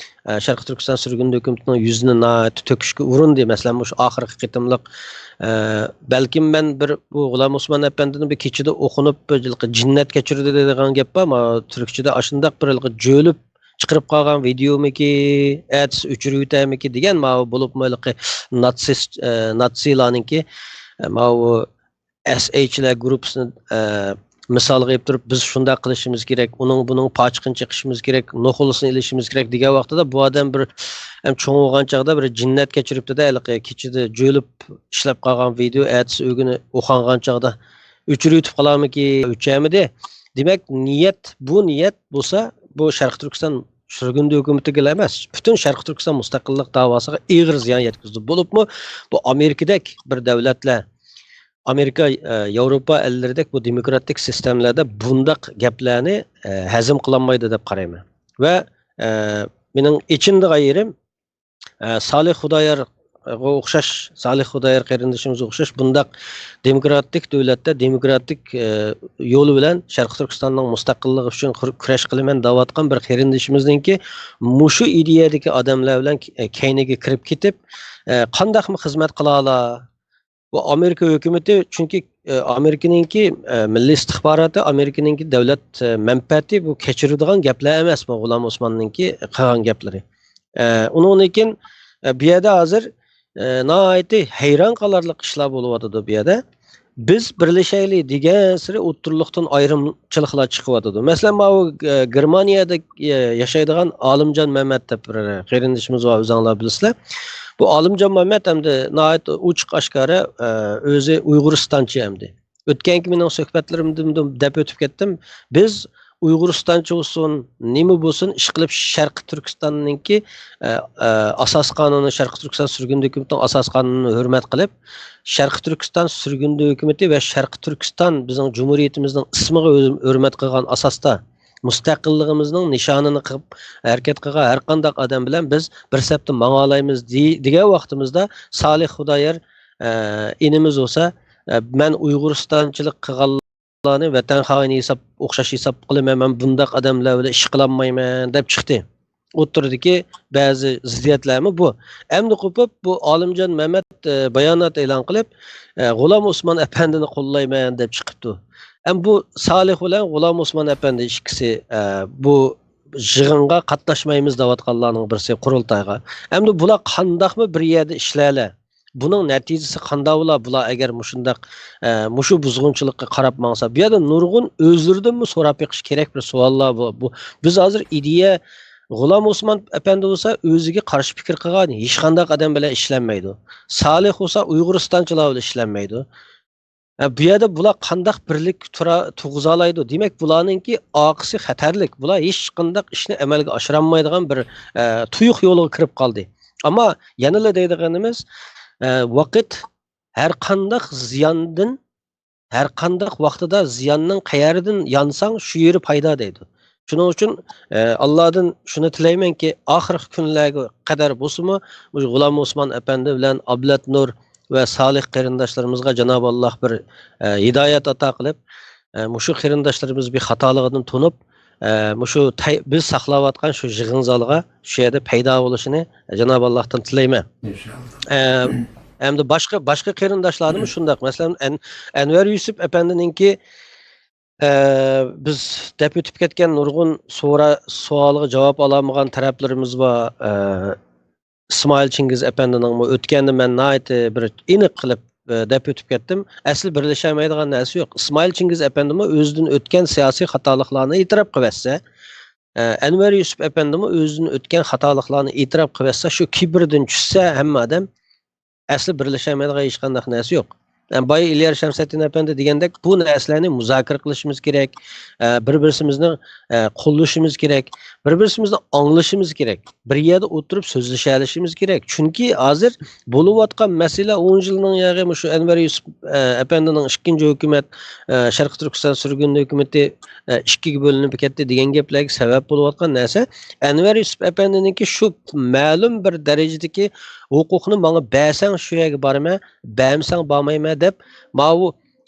ئە، شەرقىي تۈركىستان سۈرگۈندە ھۆكۈمىتىنىڭ يۈزىنى ناھايىتى تۆكۈشكە ئۇرۇندى. مەسىلەن، مۇشۇ ئاخىرقى قېتىملىق، ئە، بەلكىم مەن بىر بۇ غۇلام ئوسمان ئەپەندىنىڭ بىر كېچىدە ئوقۇنۇپ، بىر جىننەت كەچۈردى دەيدىغان گەپ بار. مانا تۈركچىدە ئاشۇنداق بىر جۆلۈپ چىقىرىپ قالغان ۋىدېيومىكى، ئەتىسى ئۆچۈرۈۋېتەرمىكى دېگەن، ماۋۇ بولۇپمۇ ھېلىقى ناتسىست، ئە، ناتسىلارنىڭكى، ئە، ماۋۇ ئەس ئېيچلار گۇرۇپپىسىنى، ئە، مىسالغا ئېلىپ تۇرۇپ، بىز شۇنداق قىلىشىمىز كېرەك، ئۇنىڭ، بۇنىڭ پاچىقىنى چېقىشىمىز كېرەك، نوخۇلىسىنى ئېلىشىمىز كېرەك دېگەن ۋاقتىدا، بۇ ئادەم بىر، ئەم، چوڭ بولغان چاغدا بىر جىننەت كەچۈرۈپتۇ-دە، ھېلىقى كېچىدە جۆلۈپ ئىشلەپ قالغان ۋىدېيو، ئەتىسى ئۆگۈنى ئوقۇغان چاغدا ئۆچۈرۈۋېتىپ قالارمىكى، ئۆچەرمىدى. دېمەك، نىيەت، بۇ نىيەت بولسا، بۇ شەرقىي تۈركىستان سۈرگۈندە ھۆكۈمىتىگىلا ئەمەس، پۈتۈن شەرقىي تۈركىستان مۇستەقىللىق داۋاسىغا ئېغىر زىيان يەتكۈزدى. بولۇپمۇ بۇ ئامېرىكىدەك بىر دەۋلەتلەر، ئامېرىكا، ئە، ياۋروپا ئەللىرىدەك بۇ دېموكراتىك سىستېمىلەردە بۇنداق گەپلەرنى، ئە، ھەزىم قىلالمايدۇ دەپ قارايمەن. ۋە، ئە، مېنىڭ ئېچىنىدىغان يېرىم، ئە، سالىھ خۇدايارغا ئوخشاش، سالىھ خۇدايار قېرىندىشىمىزغا ئوخشاش بۇنداق دېموكراتىك دۆلەتتە دېموكراتىك، ئە، يول بىلەن شەرقىي تۈركىستاننىڭ مۇستەقىللىقى ئۈچۈن خۇر-، كۈرەش قىلىمەن دەۋاتقان بىر قېرىندىشىمىزنىڭكى مۇشۇ ئىدىيەدىكى ئادەملەر بىلەن ك-، كەينىگە كىرىپ كېتىپ، ئە، قانداقمۇ خىزمەت قىلالا؟ بۇ ئامېرىكا ھۆكۈمىتى، چۈنكى، ئە، ئامېرىكىنىڭكى، ئە، مىللىي ئىستىخباراتى، ئامېرىكىنىڭكى دۆلەت، ئە، مەنپەئەتى بۇ كەچۈرىدىغان گەپلەر ئەمەس، بۇ غۇلام ئوسماننىڭكى قىلغان گەپلىرى. ئە، ئۇنىڭدىن كېيىن، ئە، بۇ يەردە ھازىر، ئە، ناھايىتى ھەيران قالارلىق ئىشلار بولۇۋاتىدۇ بۇ يەردە. بىز بىرلىشەيلى دېگەنسېرى ئوتتۇرىلىقتىن ئايرىمچىلىقلار چىقىۋاتىدۇ. مەسىلەن، ماۋۇ، ئە، گېرمانىيەدە، ئە، ياشايدىغان ئالىمجان مەمەت دەپ بىر قېرىندىشىمىز بار، ئۆزۈڭلار بىلىسىلەر. بۇ ئالىمجان مەمەت ئەمدى ناھايىتى ئوچۇق ئاشكارا، ئە، ئۆزى ئۇيغۇرىستانچى ئەمدى. ئۆتكەنكى مېنىڭ سۆھبەتلىرىمدىمۇ دەپ ئۆتۈپ كەتتىم. بىز ئۇيغۇرىستانچە بولسۇن، نېمە بولسۇن، ئىشقىلىپ شەرقىي تۈركىستاننىڭكى، ئە، ئە، ئاساس قانۇنى، شەرقىي تۈركىستان سۈرگۈندە ھۆكۈمىتىنىڭ ئاساس قانۇنىنى ھۆرمەت قىلىپ، شەرقىي تۈركىستان سۈرگۈندە ھۆكۈمىتى ۋە شەرقىي تۈركىستان بىزنىڭ جۇمھۇرىيىتىمىزنىڭ ئىسمىغا ھۆر-، ھۆرمەت قىلغان ئاساستا، مۇستەقىللىقىمىزنىڭ نىشانىنى قىلىپ ھەرىكەت قىلغان ھەر قانداق ئادەم بىلەن بىز بىر سەپتە ماڭالايمىز دېگەن ۋاقتىمىزدا، سالىھ خۇدايار ئىنىمىز بولسا، مەن ئۇيغۇرىستانچىلىق قىلغانلارنى ۋەتەن خائىنى ھېساب، ئوخشاش ھېساب قىلىمەن، مەن بۇنداق ئادەملەر بىلەن ئىش قىلالمايمەن دەپ چىقتى. ئوتتۇرىدىكى بەزى زىددىيەتلەرمۇ بۇ. ئەمدى قوپۇپ، بۇ ئالىمجان مەمەت بايانات ئېلان قىلىپ، غۇلام ئوسمان ئەپەندىنى قوللايمەن دەپ چىقىپتۇ. ئەمما بۇ سالىھ بىلەن غۇلام ئوسمان ئەپەندى ئىككىسى بۇ يىغىنغا قاتناشمايمىز دەۋاتقانلارنىڭ بىرسى، قۇرۇلتايغا. ئەمدى بۇلار قانداقمۇ بىر يەردە ئىشلەيلى؟ بۇنىڭ نەتىجىسى قانداق بولا؟ بۇلار ئەگەر مۇشۇنداق، ئە، مۇشۇ بۇزغۇنچىلىققا قاراپ ماڭسا، بۇ يەردە نۇرغۇن ئۆزلىرىدىنمۇ سوراپ بېقىش كېرەك بىر سوئاللار بۇ. بۇ، بىز ھازىر ئىدىيە، غۇلام ئوسمان ئەپەندى بولسا ئۆزىگە قارشى پىكىر قىلغان ھېچقانداق ئادەم بىلەن ئىشلەنمەيدۇ. سالىھ بولسا ئۇيغۇرىستانچىلار بىلەن ئىشلەنمەيدۇ. ئە، بۇ يەردە بۇلار قانداق بىرلىك تۇرا-، تۇرغۇزالايدۇ؟ دېمەك، بۇلارنىڭكى ئارقىسى خەتەرلىك. بۇلار ھېچقانداق ئىشنى ئەمەلگە ئاشۇرالمايدىغان بىر، ئە، تۇيۇق يولىغا كىرىپ قالدى. ئەمما يەنىلا دەيدىغىنىمىز، ئە، ۋاقىت ھەر قانداق زىياندىن، ھەر قانداق ۋاقتىدا زىياننىڭ قەيەردىن يانساڭ، شۇ يېرى پايدا دەيدۇ. شۇنىڭ ئۈچۈن، ئە، ئاللادىن شۇنى تىلەيمەنكى، ئاخىرقى كۈنلەرگە قەدەر بولسىمۇ، مۇشۇ غۇلام ئوسمان ئەپەندى بىلەن ئابلەت نۇر ۋە سالىھ قېرىنداشلىرىمىزغا جانابى ئاللا بىر، ئە، ھىدايەت ئاتا قىلىپ، ئە، مۇشۇ قېرىنداشلىرىمىز بىر خاتالىقىدىن تونۇپ، ئە، مۇشۇ تەي-، بىز ساقلاۋاتقان شۇ يىغىن زالىغا شۇ يەردە پەيدا بولۇشىنى جانابى ئاللاھتىن تىلەيمەن. ئىنشاللا. ئە، ئەمدى باشقا، باشقا قېرىنداشلارنىمۇ شۇنداق. مەسىلەن، ئەن-، ئەنۋەر يۈسۈپ ئەپەندىنىڭكى، ئە، بىز دەپ ئۆتۈپ كەتكەن نۇرغۇن سورا-، سوئالغا جاۋاب ئالالمىغان تەرەپلىرىمىز بار. ئە، ئىسمائىل چىڭگىز ئەپەندىنىڭمۇ ئۆتكەندە مەن ناھايىتى بىر ئېنىق قىلىپ، ئە، دەپ ئۆتۈپ كەتتىم. ئەسلى بىرلىشەلمەيدىغان نەرسە يوق. ئىسمائىل چىڭگىز ئەپەندىمۇ ئۆزىدىن ئۆتكەن سىياسىي خاتالىقلارنى ئېتىراپ قىلىۋەتسە، ئە، ئەنۋەر يۈسۈپ ئەپەندىمۇ ئۆزىدىن ئۆتكەن خاتالىقلارنى ئېتىراپ قىلىۋەتسە، شۇ كىبىردىن چۈشسە ھەممە ئادەم، ئەسلى بىرلىشەلمەيدىغان ھېچقانداق نەرسە يوق. ئە، بايا ئىليار شەمسەتتىن ئەپەندى دېگەندەك، بۇ نەرسىلەرنى مۇزاكىرە قىلىشىمىز كېرەك، ئە، بىر-بىرسىمىزنى، ئە، قوللىشىمىز كېرەك، بىر-بىرسىمىزنى ئاڭلىشىمىز كېرەك. بىر يەردە ئولتۇرۇپ سۆزلىشەلىشىمىز كېرەك. چۈنكى ھازىر بولۇۋاتقان مەسىلە ئون يىلنىڭ ياغى مۇشۇ ئەنۋەر يۈسۈپ، ئە، ئەپەندىنىڭ ئىككىنچى ھۆكۈمەت، ئە، شەرقىي تۈركىستان سۈرگۈندە ھۆكۈمىتى، ئە، ئىككىگە بۆلۈنۈپ كەتتى دېگەن گەپلەرگە سەۋەب بولۇۋاتقان نەرسە، ئەنۋەر يۈسۈپ ئەپەندىنىڭكى شۇ مەلۇم بىر دەرىجىدىكى ھوقۇقنى ماڭا بەرسەڭ شۇ يەرگە بارىمەن، بەرمىسەڭ بارمايمەن دەپ، ماۋۇ،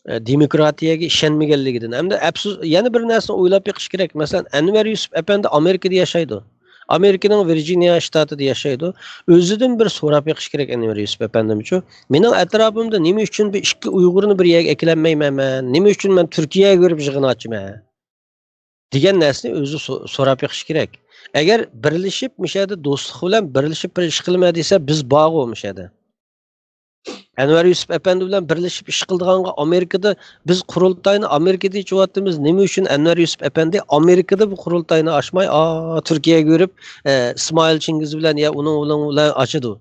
ئە، دېموكراتىيەگە ئىشەنمىگەنلىكىدىن. ئەمدى ئەپسۇس، يەنە بىر نەرسىنى ئويلاپ بېقىش كېرەك. مەسىلەن، ئەنۋەر يۈسۈپ ئەپەندى ئامېرىكىدا ياشايدۇ. ئامېرىكىنىڭ ۋىرجىنىيە شتاتىدا ياشايدۇ. ئۆزىدىن بىر سوراپ بېقىش كېرەك ئەنۋەر يۈسۈپ ئەپەندىمچۇ؟ مېنىڭ ئەتراپىمدا نېمە ئۈچۈن بىر ئىككى ئۇيغۇرنى بىر يەرگە ئەكېلەلمەيمەن مەن؟ نېمە ئۈچۈن مەن تۈركىيەگە بېرىپ يىغىن ئاچىمەن؟ دېگەن نەرسىنى ئۆزى سو-، سوراپ بېقىش كېرەك. ئەگەر بىرلىشىپ مۇشۇ يەردە دوستلۇق بىلەن بىرلىشىپ بىر ئىش قىلىمەن دېسە، بىز بارغۇ مۇشۇ يەردە. ئەنۋەر يۈسۈپ ئەپەندى بىلەن بىرلىشىپ ئىش قىلىدىغانغا ئامېرىكىدا بىز قۇرۇلتاينى ئامېرىكىدا ئېچىۋاتىمىز. نېمە ئۈچۈن ئەنۋەر يۈسۈپ ئەپەندى ئامېرىكىدا بۇ قۇرۇلتاينى ئاچماي، ئا، تۈركىيەگە بېرىپ، ئە، ئىسمائىل چىڭگىز بىلەن يا ئۇنىڭ، ئۇنىڭ بىلەن ئاچىدۇ؟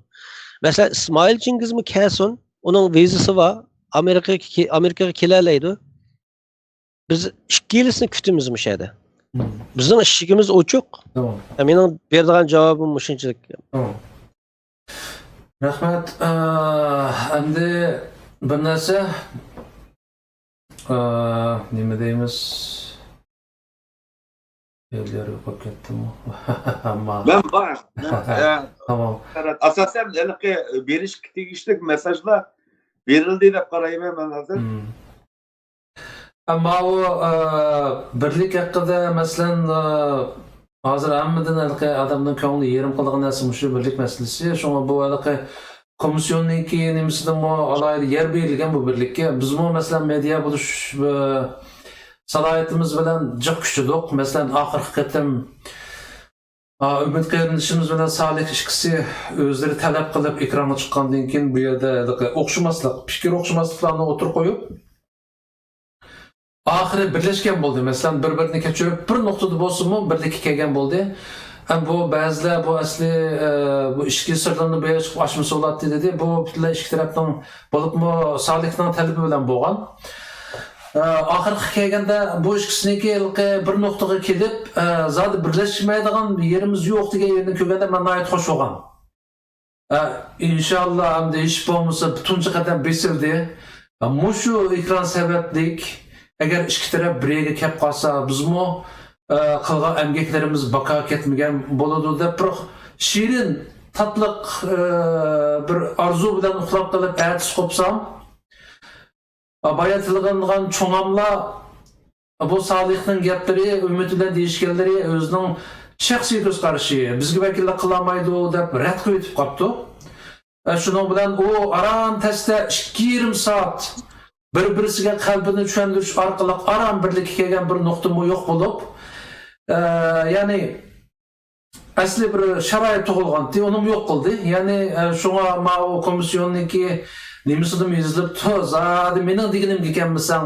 مەسىلەن، ئىسمائىل چىڭگىزمۇ كەلسۇن، ئۇنىڭ ۋىزىسى بار، ئامېرىكىغا كې-، ئامېرىكىغا كېلەلەيدۇ. بىز ئىككىلىسىنى كۈتىمىز مۇشۇ يەردە. مم. بىزنىڭ ئىشىكىمىز ئوچۇق. تامام. مېنىڭ بېرىدىغان جاۋابىم مۇشۇنچىلىك. تامام. رەھمەت. ئە، ئەمدى بىر نەرسە، ئە، نېمە دەيمىز؟ يوللار يوقاپ كەتتىمۇ؟ ئەمما مەن بار. مەن، ئە، تامام. ئاساسەن ھېلىقى بېرىشكە تېگىشلىك مېساژلار بېرىلدى دەپ قارايمەن مەن ھازىر. مم. ئەمما ئۇ، ئە، بىرلىك ھەققىدە، مەسىلەن، ئە، ھازىر ھەممىدىن ھېلىقى ئادەمنىڭ كۆڭلىنى يېرىم قىلىدىغان نەرسە مۇشۇ بىرلىك مەسىلىسى. شۇڭا بۇ ھېلىقى كومىسسىيوننىڭكى نېمىسىدىمۇ ئالاھىدە يەر بېرىلگەن بۇ بىرلىككە. بىزمۇ، مەسىلەن، مېدىيا بولۇش، ئە، سالاھىيىتىمىز بىلەن جىق كۈچىدۇق. مەسىلەن، ئاخىرقى قېتىم، ئا، ئۈمىد قېرىندىشىمىز بىلەن سالىھ ئىككىسى ئۆزلىرى تەلەپ قىلىپ ئېكرانغا چىققاندىن كېيىن، بۇ يەردە ھېلىقى ئوخشىماسلىق، پىكىر ئوخشىماسلىقلارنى ئوتتۇرىغا قويۇپ، ئاخىرى بىرلەشكەن بولدى. مەسىلەن، بىر-بىرىنى كەچۈرۈپ، بىر نۇقتىدا بولسىمۇ بىرلىككە كەلگەن بولدى. ھەم بۇ بەزىلەر بۇ ئەسلى، ئە، بۇ ئىچكى سىرلىرىنى بۇ يەرگە چىقىپ ئاچمىسا بولاتتى دېدى. بۇ پۈتۈنلەي ئىككى تەرەپنىڭ، بولۇپمۇ سالىھنىڭ تەلىپى بىلەن بولغان. ئە، ئاخىرقى كەلگەندە بۇ ئىككىسىنىڭكى ھېلىقى بىر نۇقتىغا كېلىپ، ئە، زادى بىرلەشمەيدىغان يېرىمىز يوق دېگەن يېرىنى كۆرگەندە مەن ناھايىتى خوش بولغان. ئە، ئىنشاللا، ئەمدى ھېچ بولمىسا بىر تۇنجى قەدەم بېسىلدى. ئە، مۇشۇ ئېكران سەۋەبلىك، ئەگەر ئىككى تەرەپ بىر يەرگە كەپ قالسا، بىزمۇ، ئە، قىلغان ئەمگەكلىرىمىز بىكار كەتمىگەن بولىدۇ دەپ بىر شېرىن، تاتلىق، ئە، بىر ئارزۇ بىلەن ئۇخلاپ قېلىپ ئەتىسى قوپسام، ئە، بايا تىلغا ئېلىنغان چوڭاملار بۇ سالىھنىڭ گەپلىرى، ئۈمىد بىلەن دېيىشكەنلىرى ئۆزىنىڭ شەخسىي كۆز قارىشى، بىزگە ۋەكىللىك قىلالمايدۇ دەپ رەت قىلىۋېتىپ قاپتۇ. ئە، شۇنىڭ بىلەن ئۇ ئاران تەستە ئىككى يېرىم سائەت بىر-بىرسىگە قەلبىنى چۈشەندۈرۈش ئارقىلىق ئاران بىرلىككە كەلگەن بىر نۇقتىمۇ يوق بولۇپ، ئە، يەنى ئەسلى بىر شارائىت تۇغۇلغانتى، ئۇنىمۇ يوق قىلدى. يەنى، ئە، شۇڭا ماۋۇ كومىسسىيوننىڭكى نېمىسىدىمۇ يېزىلىپتۇ، زادى مېنىڭ دېگىنىمگە كەلمىسەڭ،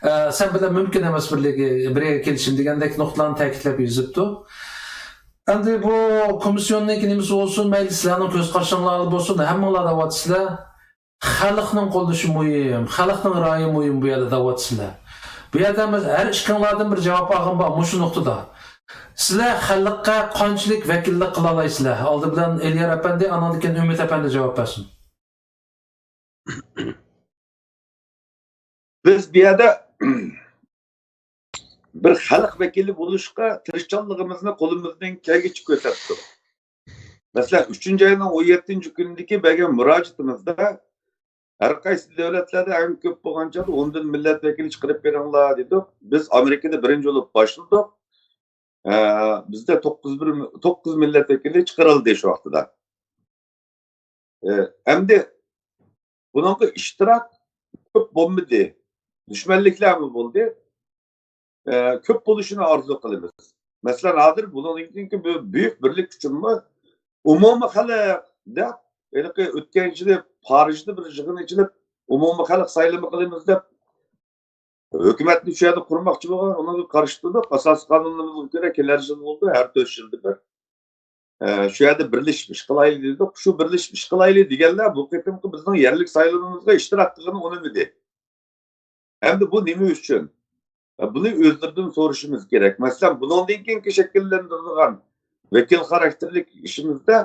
ئە، سەن بىلەن مۇمكىن ئەمەس بىرلىككە، بىر يەرگە كېلىشىم دېگەندەك نۇقتىلارنى تەكىتلەپ يېزىپتۇ. ئەمدى بۇ كومىسسىيوننىڭكى نېمىسى بولسۇن، مەيلى سىلەرنىڭ كۆز قارىشىڭلار بولسۇن، ھەممىڭلار دەۋاتىسىلەر. خەلقنىڭ قوللىشى مۇھىم، خەلقنىڭ رايى مۇھىم بۇ يەردە دەۋاتىسىلەر. بۇ يەردە ھەر ئىككىڭلاردىن بىر جاۋاب ئالغۇم بار مۇشۇ نۇقتىدا. سىلەر خەلققە قانچىلىك ۋەكىللىك قىلالايسىلەر؟ ئالدى بىلەن ئېلىيار ئەپەندى، ئاندىن كېيىن ئۈمىد ئەپەندى جاۋاب بەرسۇن. بىز بۇ يەردە بىر خەلق ۋەكىلى بولۇشقا تىرىشچانلىقىمىزنى قولىمىزدىن كەلگىچە كۆرسەتتۇق. مەسىلەن، ئۈچىنچى ئاينىڭ ئون يەتتىنچى كۈنىدىكى بەرگەن مۇراجىئىتىمىزدە ھەر قايسى دۆلەتلەردە ئەڭ كۆپ بولغان چاغدا ئون دىن مىللەت ۋەكىلى چىقىرىپ بېرىڭلار دېدۇق. بىز ئامېرىكىدا بىرىنچى بولۇپ باشلىدۇق. ئە، بىزدە توققۇز بىر، توققۇز مىللەت ۋەكىلى چىقىرىلدى شۇ ۋاقتىدا. ئە، ئەمدى بۇنىڭغا ئىشتىراك كۆپ بولمىدى. دۈشمەنلىكلەرمۇ بولدى. ئە، كۆپ بولۇشىنى ئارزۇ قىلىمىز. مەسىلەن، ھازىر بۇنىڭدىن كېيىنكى بۇ بۈيۈك بىرلىك ئۈچۈنمۇ ئومۇمىي خەلق دەپ، ھېلىقى ئۆتكەن يىلى پارىژدا بىر يىغىن ئېچىلىپ، ئومۇمىي خەلق سايلىمى قىلىمىز دەپ، ھۆكۈمەتنى شۇ يەردە قۇرماقچى بولغان، ئۇنىڭغا قارشى تۇردۇق. ئاساسىي قانۇنىمىزغا كۆرە كېلەر يىل بولدى، ھەر تۆت يىلدا بىر. ئە، شۇ يەردە بىرلىشىپ ئىش قىلايلى دېدۇق. شۇ بىرلىشىپ ئىش قىلايلى دېگەنلەر بۇ قېتىمقى بىزنىڭ يەرلىك سايلىمىمىزغا ئىشتىراك قىلغىنى ئۇنىمىدى. ئەمدى بۇ نېمە ئۈچۈن؟ ئە، بۇنى ئۆزلىرىدىن سورىشىمىز كېرەك. مەسىلەن، بۇنىڭدىن كېيىنكى شەكىللەندۈرىدىغان ۋەكىل خاراكتېرلىك ئىشىمىزدە،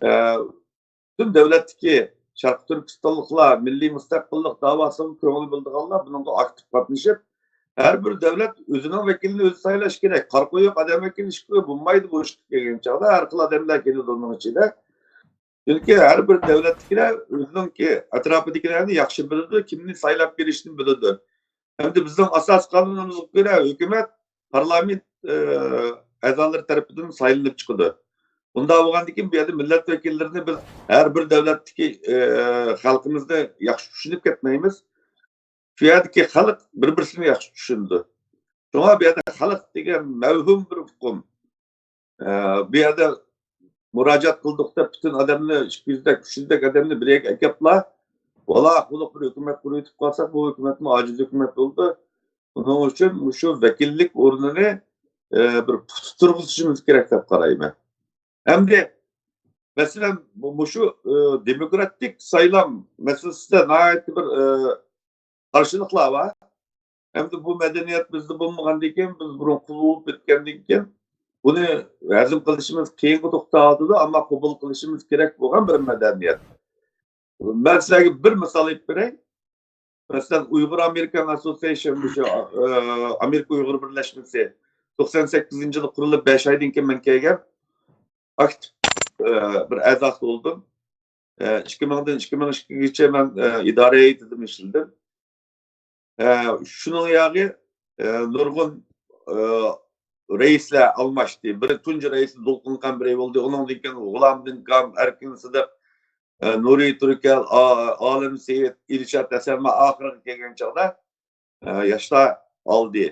ئە، پۈتۈن دۆلەتتىكى شەرقىي تۈركىستانلىقلار، مىللىي مۇستەقىللىق داۋاسىغا كۆڭۈل بۆلىدىغانلار بۇنىڭغا ئاكتىپ قاتنىشىپ، ھەر بىر دۆلەت ئۆزىنىڭ ۋەكىلىنى ئۆزى سايلاش كېرەك. قارا قويۇق ئادەم ۋەكىللىشىپ بولمايدۇ بۇ ئىشقا كەلگەن چاغدا. ھەر خىل ئادەملەر كېلىدۇ ئۇنىڭ ئىچىدە. چۈنكى ھەر بىر دۆلەتتىكىلەر ئۆزىنىڭكى ئەتراپىدىكىلەرنى ياخشى بىلىدۇ، كىمنى سايلاپ كېلىشنى بىلىدۇ. ئەمدى بىزنىڭ ئاساسىي قانۇنىمىزغا كۆرە ھۆكۈمەت پارلامېنت، ئە، ئەزالىرى تەرىپىدىن سايلىنىپ چىقىدۇ. بۇنداق بولغاندىكىن بۇ يەردە مىللەت ۋەكىللىرىنى بىز ھەر بىر دۆلەتتىكى، ئە، خەلقىمىزنى ياخشى چۈشىنىپ كەتمەيمىز. شۇ يەردىكى خەلق بىر-بىرسىنى ياخشى چۈشىنىدۇ. شۇڭا بۇ يەردە خەلق دېگەن مەۋھۇم بىر ئۇقۇم. ئە، بۇ يەردە مۇراجىئەت قىلدۇق دەپ پۈتۈن ئادەمنى، ئىككى يۈزدەك، ئۈچ يۈزدەك ئادەمنى بىر يەرگە ئەكەپلا، ۋالا قۇلۇق بىر ھۆكۈمەت قۇرۇۋېتىپ قالساق، بۇ ھۆكۈمەتمۇ ئاجىز ھۆكۈمەت بولىدۇ. ئۇنىڭ ئۈچۈن مۇشۇ ۋەكىللىك ئورنىنى، ئە، بىر پۇختا تۇرغۇزۇشىمىز كېرەك دەپ قارايمەن. ئەمدى، مەسىلەن، بۇ، مۇشۇ، ئە، دېموكراتىك سايلام مەسىلىسىدە ناھايىتى بىر، ئە، قارشىلىقلار بار. ئەمدى بۇ مەدەنىيەت بىزدە بولمىغاندىن كېيىن، بىز بۇرۇن قۇرۇلۇپ ئۆتكەندىن كېيىن، بۇنى ھەزىم قىلىشىمىز قىيىنغا توختاۋاتىدۇ، ئەمما قوبۇل قىلىشىمىز كېرەك بولغان بىر مەدەنىيەت. مەن سىلەرگە بىر مىسال ئېيتىپ بېرەي. مەسىلەن، ئۇيغۇر ئامېرىكان ئاسسوسىيېيشن، مۇشۇ، ئە، ئامېرىكا ئۇيغۇر بىرلەشمىسى توقسان سەككىزىنچى يىلى قۇرۇلۇپ، بەش ئايدىن كېيىن مەن كەلگەن. ئاكتىپ، ئە، بىر ئەزاسى بولدۇم. ئە، ئىككى مىڭدىن ئىككى مىڭ ئىككىگىچە مەن، ئە، ئىدارە ھەيئىتىدىمۇ ئىشلىدىم. ئە، شۇنىڭ ياغى، ئە، نۇرغۇن، ئە، رەئىسلەر ئالماشتى. بىرى تۇنجى رەئىس دولقۇن قەمبىرى بولدى. ئۇنىڭدىن كېيىن غۇلامدىن كام، ئەركىن سىدىق، ئە، نۇرى تۈركەل، ئا-، ئالىم سېيىت، ئىلشات ھەسەن، ئاخىرىغا كەلگەن چاغدا، ئە، ياشلار ئالدى.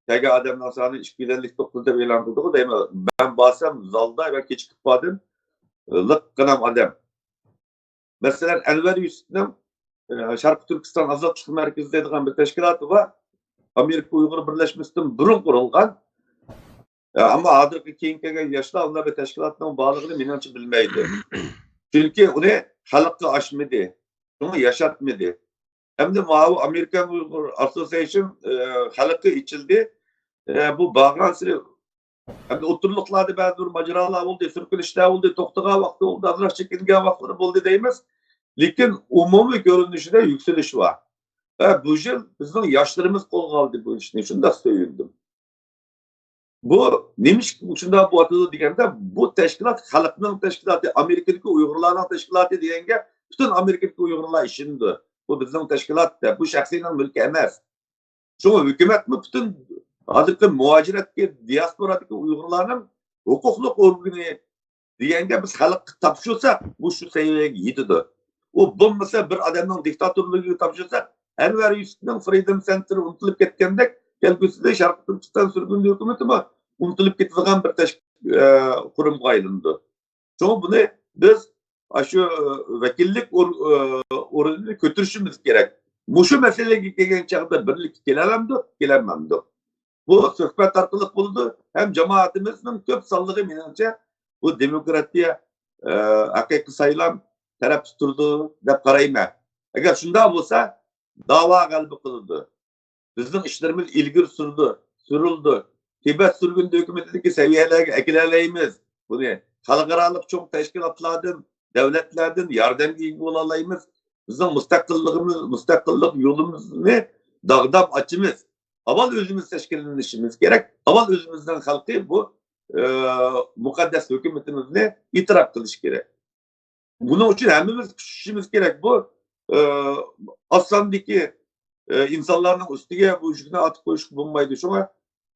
كەلگەن ئادەمنىڭ سانى ئىككى يۈز ئەللىك توققۇز دەپ ئېلان قىلدىغۇ دەيمەن. مەن بارسام زالدا، مەن كېچىكىپ باردىم. لىققىنام ئادەم. مەسىلەن، ئەنۋەر يۈسۈپنىڭ، ئە، شەرقىي تۈركىستان ئازادلىق مەركىزى دەيدىغان بىر تەشكىلاتى بار. ئامېرىكا ئۇيغۇر بىرلەشمىسىدىن بۇرۇن قۇرۇلغان. ئە، ئەمما ھازىرقى كېيىن كەلگەن ياشلار ئۇنداق بىر تەشكىلاتنىڭ بارلىقىنى مېنىڭچە بىلمەيدۇ. چۈنكى ئۇنى خەلققە ئاشمىدى، شۇڭا ياشاتمىدى. ئەمدى ماۋۇ ئامېرىكان ئۇيغۇر ئاسسوسىيېيشن، ئە، خەلققە ئېچىلدى. ئە، بۇ بارغانسېرى ئەمدى ئوتتۇرىلىقلاردا بەزى بىر ماجىرالار بولدى، سۈركىلىشلەر بولدى، توختىغان ۋاقتى بولدى، ئازراق چېكىنگەن ۋاقىتلىرى بولدى دەيمىز. لېكىن ئومۇمىي كۆرۈنۈشىدە يۈكسىلىش بار. ۋە بۇ يىل بىزنىڭ ياشلىرىمىز قولغا ئالدى بۇ ئىشنى. شۇنداق سۆيۈندۈم. بۇ نېمىشقا شۇنداق بولۇۋاتىدۇ دېگەندە، بۇ تەشكىلات خەلقنىڭ تەشكىلاتى، ئامېرىكىدىكى ئۇيغۇرلارنىڭ تەشكىلاتى دېگەنگە پۈتۈن ئامېرىكىدىكى ئۇيغۇرلار ئىشىنىدۇ. بۇ بىزنىڭ تەشكىلات دەپ، بۇ شەخسنىڭ مۈلكى ئەمەس. شۇڭا ھۆكۈمەتمۇ پۈتۈن ھازىرقى مۇھاجىرەتتىكى، دىياسپورادىكى ئۇيغۇرلارنىڭ ھوقۇقلۇق ئورگىنى دېگەنگە بىز خەلققە تاپشۇرساق، بۇ شۇ سەۋىيەگە يېتىدۇ. ئۇ بولمىسا، بىر ئادەمنىڭ دىكتاتورلۇقىغا تاپشۇرساق، ئەنۋەر يۈسۈپنىڭ فرىدوم سېنتىرى ئۇنتۇلۇپ كەتكەندەك، كەلگۈسىدە شەرقىي تۈركىستان سۈرگۈندە ھۆكۈمىتىمۇ ئۇنتۇلۇپ كېتىدىغان بىر تەش-، ئە، قۇرۇمغا ئايلىنىدۇ. شۇڭا بۇنى بىز ئاشۇ ۋەكىللىك ئور-، ئورنىنى كۆتۈرۈشىمىز كېرەك. مۇشۇ مەسىلىگە كەلگەن چاغدا بىرلىككە كېلەلەمدۇق؟ كېلەلمەمدۇق. بۇ سۆھبەت ئارقىلىق بولىدۇ. ھەم جامائىتىمىزنىڭ كۆپ سانلىقى، مېنىڭچە، بۇ دېموكراتىيە، ئە، ھەقىقىي سايلام تەرەپتە تۇرىدۇ دەپ قارايمەن. ئەگەر شۇنداق بولسا، داۋا غەلىبە قىلىدۇ. بىزنىڭ ئىشلىرىمىز ئىلگىرى سۈرىدۇ، سۈرۈلىدۇ. تىبەت سۈرگۈندە ھۆكۈمىتىدىكى سەۋىيەلەرگە ئەكېلەلەيمىز بۇنى. خەلقئارالىق چوڭ تەشكىلاتلاردىن، دەۋلەتلەردىن ياردەمگە ئىگە بولالايمىز. بىزنىڭ مۇستەقىللىقىمىز، مۇستەقىللىق يولىمىزنى داغدام ئاچىمىز. ئاۋۋال ئۆزىمىز تەشكىللىنىشىمىز كېرەك. ئاۋۋال ئۆزىمىزنىڭ خەلقى بۇ، ئە، مۇقەددەس ھۆكۈمىتىمىزنى ئېتىراپ قىلىشى كېرەك. بۇنىڭ ئۈچۈن ھەممىمىز كۈچىشىمىز كېرەك. بۇ، ئە، ئاز ساندىكى، ئە، ئىنسانلارنىڭ ئۈستىگە بۇ يۈكنى ئارتىپ قويۇشقا بولمايدۇ. شۇڭا،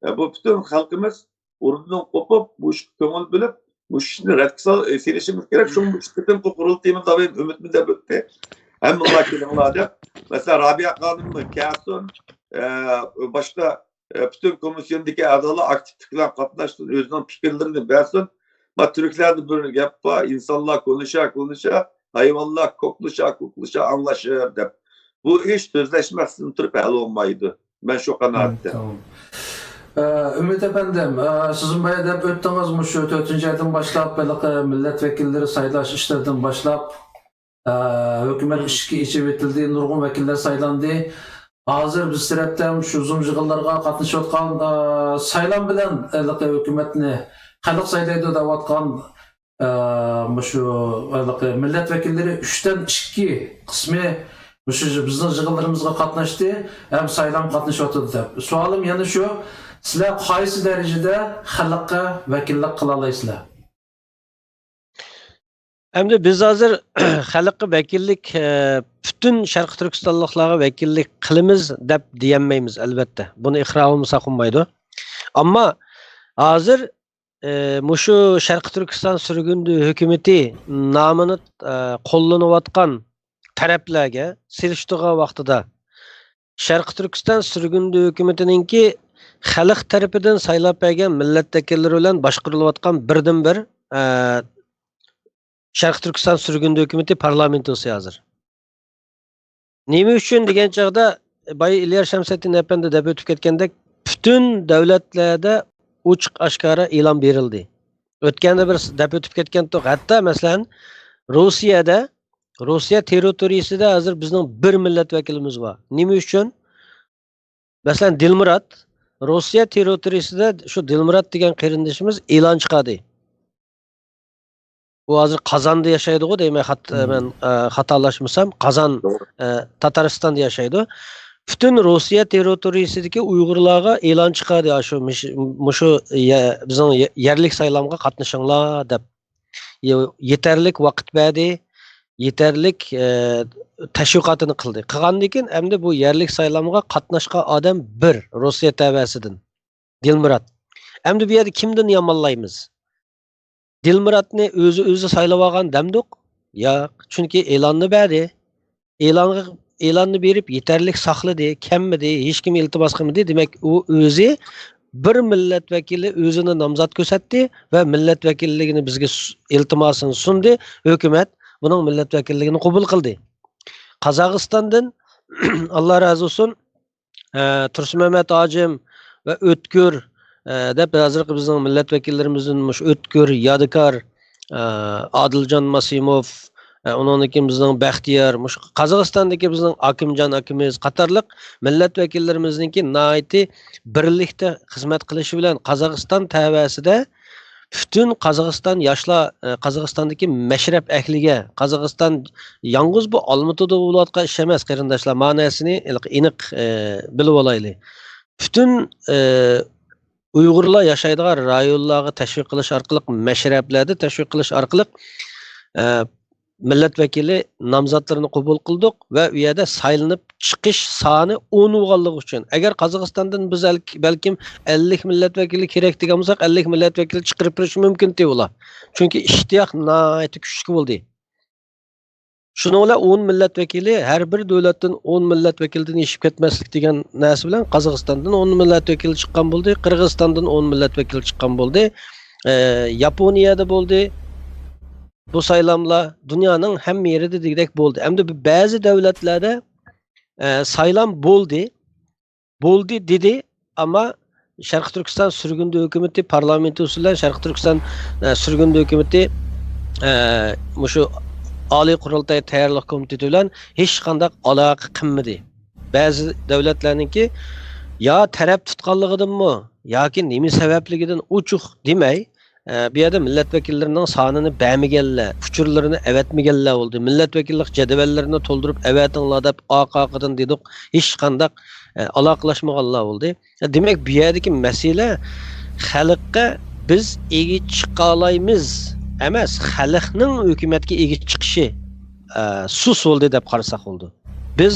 ئە، بۇ پۈتۈن خەلقىمىز ئورنىدىن قوپۇپ، بۇ ئىشقا كۆڭۈل بۆلۈپ، مۇشۇ ئىشنى رەتكە سال-، سېلىشىمىز كېرەك. شۇڭا مۇشۇ قېتىمقى قۇرۇلتىيىمىز دائىم ئۈمىدمۇ دەپ ئۆتتى. ھەممىڭلار كېلىڭلار دەپ. مەسىلەن، رابىيە خانىممۇ كەلسۇن، ئە، باشقا ئە، پۈتۈن كومىسسىيوندىكى ئەزالار ئاكتىپلىق بىلەن قاتناشسۇن، ئۆزىنىڭ پىكىرلىرىنى بەرسۇن. ما، تۈركلەردە بىر گەپ بار، «ئىنسانلار كونىشا، كونىشا، ھايۋانلار كوكلىشا، كوكلىشا، ئاڭلاشىر» دەپ. بۇ ئىش سۆزلەشمەكتىن تۇرۇپ ھەل بولمايدۇ. مەن شۇ قانائەتتە. تامام. ئە، ئۈمىد ئەپەندىم، ئە، سىزمۇ بايا دەپ ئۆتتىڭىز، مۇشۇ تۆتىنچى ئايدىن باشلاپ، ھېلىقى مىللەت ۋەكىللىرى سايلاش ئىشلىرىدىن باشلاپ، ئە، ھۆكۈمەت ئىشىكى ئېچىۋېتىلدى، نۇرغۇن ۋەكىللەر سايلاندى. ھازىر بىز تەرەپتە شۇ زۇم يىغىنلارغا قاتنىشىۋاتقان، ئە، سايلام بىلەن ھېلىقى ھۆكۈمەتنى خەلق سايلايدۇ دەۋاتقان، ئە، مۇشۇ ھېلىقى مىللەت ۋەكىللىرى ئۈچتىن ئىككى قىسمى مۇشۇ بىزنىڭ يىغىنلىرىمىزغا قاتناشتى ھەم سايلامغا قاتنىشىۋاتىدۇ دەپ. سوئالىم يەنە شۇ، سىلەر قايسى دەرىجىدە خەلققە ۋەكىللىك قىلالايسىلەر؟ ئەمدى بىز ھازىر خەلققە ۋەكىللىك، ئە، پۈتۈن شەرقىي تۈركىستانلىقلارغا ۋەكىللىك قىلىمىز دەپ دېيەلمەيمىز، ئەلۋەتتە. بۇنى ئىقرار قىلمىساق بولمايدۇ. ئەمما ھازىر، ئە، مۇشۇ شەرقىي تۈركىستان سۈرگۈندە ھۆكۈمىتى نامىنى، ئە، قوللىنىۋاتقان تەرەپلەرگە سېلىشتۇرغان ۋاقتىدا، شەرقىي تۈركىستان سۈرگۈندە ھۆكۈمىتىنىڭكى خەلق تەرىپىدىن سايلاپ بەرگەن مىللەت ۋەكىللىرى بىلەن باشقۇرۇلۇۋاتقان بىردىنبىر، ئە، شەرقىي تۈركىستان سۈرگۈندە ھۆكۈمىتى پارلامېنتوسى ھازىر. نېمە ئۈچۈن دېگەن چاغدا، بايا ئىلياس شەمسەتتىن ئەپەندى دەپ ئۆتۈپ كەتكەندەك، پۈتۈن دۆلەتلەردە ئوچۇق ئاشكارا ئېلان بېرىلدى. ئۆتكەندە بىر دەپ ئۆتۈپ كەتكەنتۇق. ھەتتا، مەسىلەن، روسىيەدە، روسىيە تېررىتورىيىسىدە ھازىر بىزنىڭ بىر مىللەت ۋەكىلىمىز بار. نېمە ئۈچۈن؟ مەسىلەن، دىلمۇرات روسىيە تېررىتورىيىسىدە، شۇ دىلمۇرات دېگەن قېرىندىشىمىز ئېلان چىقاردى. ئۇ ھازىر قازاندا ياشايدىغۇ دەيمەن، خات-، مەن، ئە، خاتالاشمىسام، قازان، توغرا. ئە، تاتارىستاندا ياشايدۇ. پۈتۈن روسىيە تېررىتورىيىسىدىكى ئۇيغۇرلارغا ئېلان چىقاردى، ئاشۇ مىش-، مۇشۇ يە-، بىزنىڭ يە-، يەرلىك سايلامغا قاتنىشىڭلار دەپ. يە-، يېتەرلىك ۋاقىت بەردى، يېتەرلىك، ئە، تەشۋىقاتىنى قىلدى. قىلغاندىن كېيىن ئەمدى بۇ يەرلىك سايلامغا قاتناشقان ئادەم بىر، روسىيە تەۋەسىدىن. دىلمۇرات. ئەمدى بۇ يەردە كىمدىن يامانلايمىز؟ دىلمۇراتنى ئۆزى، ئۆزى سايلىۋالغان دەمدۇق؟ ياق، چۈنكى ئېلاننى بەردى. ئېلانغا، ئېلاننى بېرىپ يېتەرلىك ساقلىدى، كەممىدى، ھېچكىم ئىلتىماس قىلمىدى. دېمەك، ئۇ ئۆزى بىر مىللەت ۋەكىلى ئۆزىنى نامزات كۆرسەتتى ۋە مىللەت ۋەكىللىكىنى بىزگە سۇ-، ئىلتىماسىنى سۇندى. ھۆكۈمەت بۇنىڭ مىللەت ۋەكىللىكىنى قوبۇل قىلدى. قازاقىستاندىن، ئاللا رازى بولسۇن، ئە، تۇرسۇنمەمەت ھاجىم ۋە ئۆتكۈر، ئە، دەپ ھازىرقى بىزنىڭ مىللەت ۋەكىللىرىمىزدىن مۇشۇ ئۆتكۈر، يادىكار، ئە، ئادىلجان ماسىموف، ئە، ئۇنىڭدىن كېيىن بىزنىڭ بەختىيار، مۇشۇ قازاقىستاندىكى بىزنىڭ ئاكىمجان ئاكىمىز قاتارلىق مىللەت ۋەكىللىرىمىزنىڭكى ناھايىتى بىرلىكتە خىزمەت قىلىشى بىلەن قازاقىستان تەۋەسىدە پۈتۈن قازاقىستان ياشلار، ئە، قازاقىستاندىكى مەشرەپ ئەھلىگە، قازاقىستان يالغۇز بۇ ئالمۇتىدا بولۇۋاتقان ئىش ئەمەس، قېرىنداشلار، مەنىسىنى ئېنىق، ئېنىق، ئە، بىلىۋالايلى. پۈتۈن، ئە، ئۇيغۇرلار ياشايدىغان رايونلارغا تەشۋىق قىلىش ئارقىلىق، مەشرەپلەردە تەشۋىق قىلىش ئارقىلىق، ئە، مىللەت ۋەكىلى نامزاتلىرىنى قوبۇل قىلدۇق ۋە ئۇ يەردە سايلىنىپ چىقىش سانى ئون بولغانلىقى ئۈچۈن. ئەگەر قازاقىستاندىن بىز ئەل-، بەلكىم ئەللىك مىللەت ۋەكىلى كېرەك دېگەن بولساق، ئەللىك مىللەت ۋەكىلى چىقىرىپ بېرىشى مۇمكىن ئىدى ئۇلار. چۈنكى ئىشتىياق ناھايىتى كۈچلۈك بولدى. شۇنىڭ بىلەن ئون مىللەت ۋەكىلى، ھەر بىر دۆلەتتىن ئون مىللەت ۋەكىلىدىن ئېشىپ كەتمەسلىك دېگەن نەرسە بىلەن قازاقىستاندىن ئون مىللەت ۋەكىلى چىققان بولدى، قىرغىزىستاندىن ئون مىللەت ۋەكىلى چىققان بولدى، ئە، ياپونىيەدە بولدى. بۇ سايلاملار دۇنيانىڭ ھەممە يېرىدە دېگۈدەك بولدى. ئەمدى بەزى دەۋلەتلەردە، ئە، سايلام بولدى، بولدى دېدى، ئەمما شەرقىي تۈركىستان سۈرگۈندە ھۆكۈمىتى پارلامېنتى ئۇسۇلى بىلەن شەرقىي تۈركىستان، ئە، سۈرگۈندە ھۆكۈمىتى، ئە، مۇشۇ ئالىي قۇرۇلتاي تەييارلىق كومىتېتى بىلەن ھېچقانداق ئالاقە قىلمىدى. بەزى دەۋلەتلەرنىڭكى يا تەرەپ تۇتقانلىقىدىنمۇ ياكى نېمە سەۋەبلىكىدىن ئوچۇق دېمەي، ئە، بۇ يەردە مىللەت ۋەكىللىرىنىڭ سانىنى بەرمىگەنلەر، ئۇچۇرلىرىنى ئەۋەتمىگەنلەر بولدى. مىللەت ۋەكىللىك جەدۋەللىرىنى تولدۇرۇپ ئەۋەتىڭلار دەپ ئارقا-ئارقىدىن دېدۇق، ھېچقانداق، ئە، ئالاقىلاشمىغانلار بولدى. دېمەك، بۇ يەردىكى مەسىلە خەلققە بىز ئىگە چىقالايمىز ئەمەس، خەلقنىڭ ھۆكۈمەتكە ئىگە چىقىشى، ئە، سۇس بولدى دەپ قارىساق بولىدۇ. بىز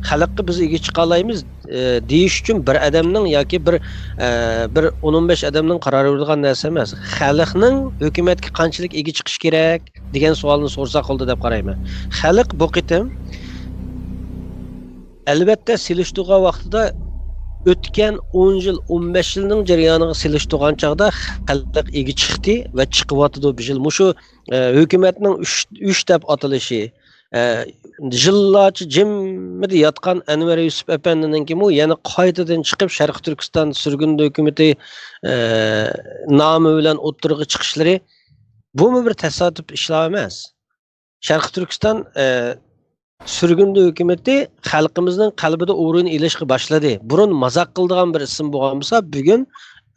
خەلققە بىز ئىگە چىقالايمىز، ئە، دېيىش ئۈچۈن بىر ئادەمنىڭ ياكى بىر، ئە، بىر ئون ئون بەش ئادەمنىڭ قارار بېرىدىغان نەرسە ئەمەس. خەلقنىڭ ھۆكۈمەتكە قانچىلىك ئىگە چىقىشى كېرەك دېگەن سوئالنى سورىساق بولىدۇ دەپ قارايمەن. خەلق بۇ قېتىم ئەلۋەتتە، سېلىشتۇرغان ۋاقتىدا ئۆتكەن ئون يىل، ئون بەش يىلنىڭ جەريانىغا سېلىشتۇرغان چاغدا خەلق ئىگە چىقتى ۋە چىقىۋاتىدۇ بۇ يىل. مۇشۇ، ئە، ھۆكۈمەتنىڭ ئۈچ، ئۈچ دەپ ئاتىلىشى، ئە، يىللارچە جىممىدە ياتقان ئەنۋەر يۈسۈپ ئەپەندىنىڭكىمۇ يەنە قايتىدىن چىقىپ، شەرقىي تۈركىستان سۈرگۈندە ھۆكۈمىتى، ئە، نامى بىلەن ئوتتۇرىغا چىقىشلىرى، بۇمۇ بىر تاسادىپ ئىشلار ئەمەس. شەرقىي تۈركىستان، ئە، سۈرگۈندە ھۆكۈمىتى خەلقىمىزنىڭ قەلبىدە ئورۇن ئېلىشقا باشلىدى. بۇرۇن مازاق قىلىدىغان بىر ئىسىم بولغان بولسا، بۈگۈن،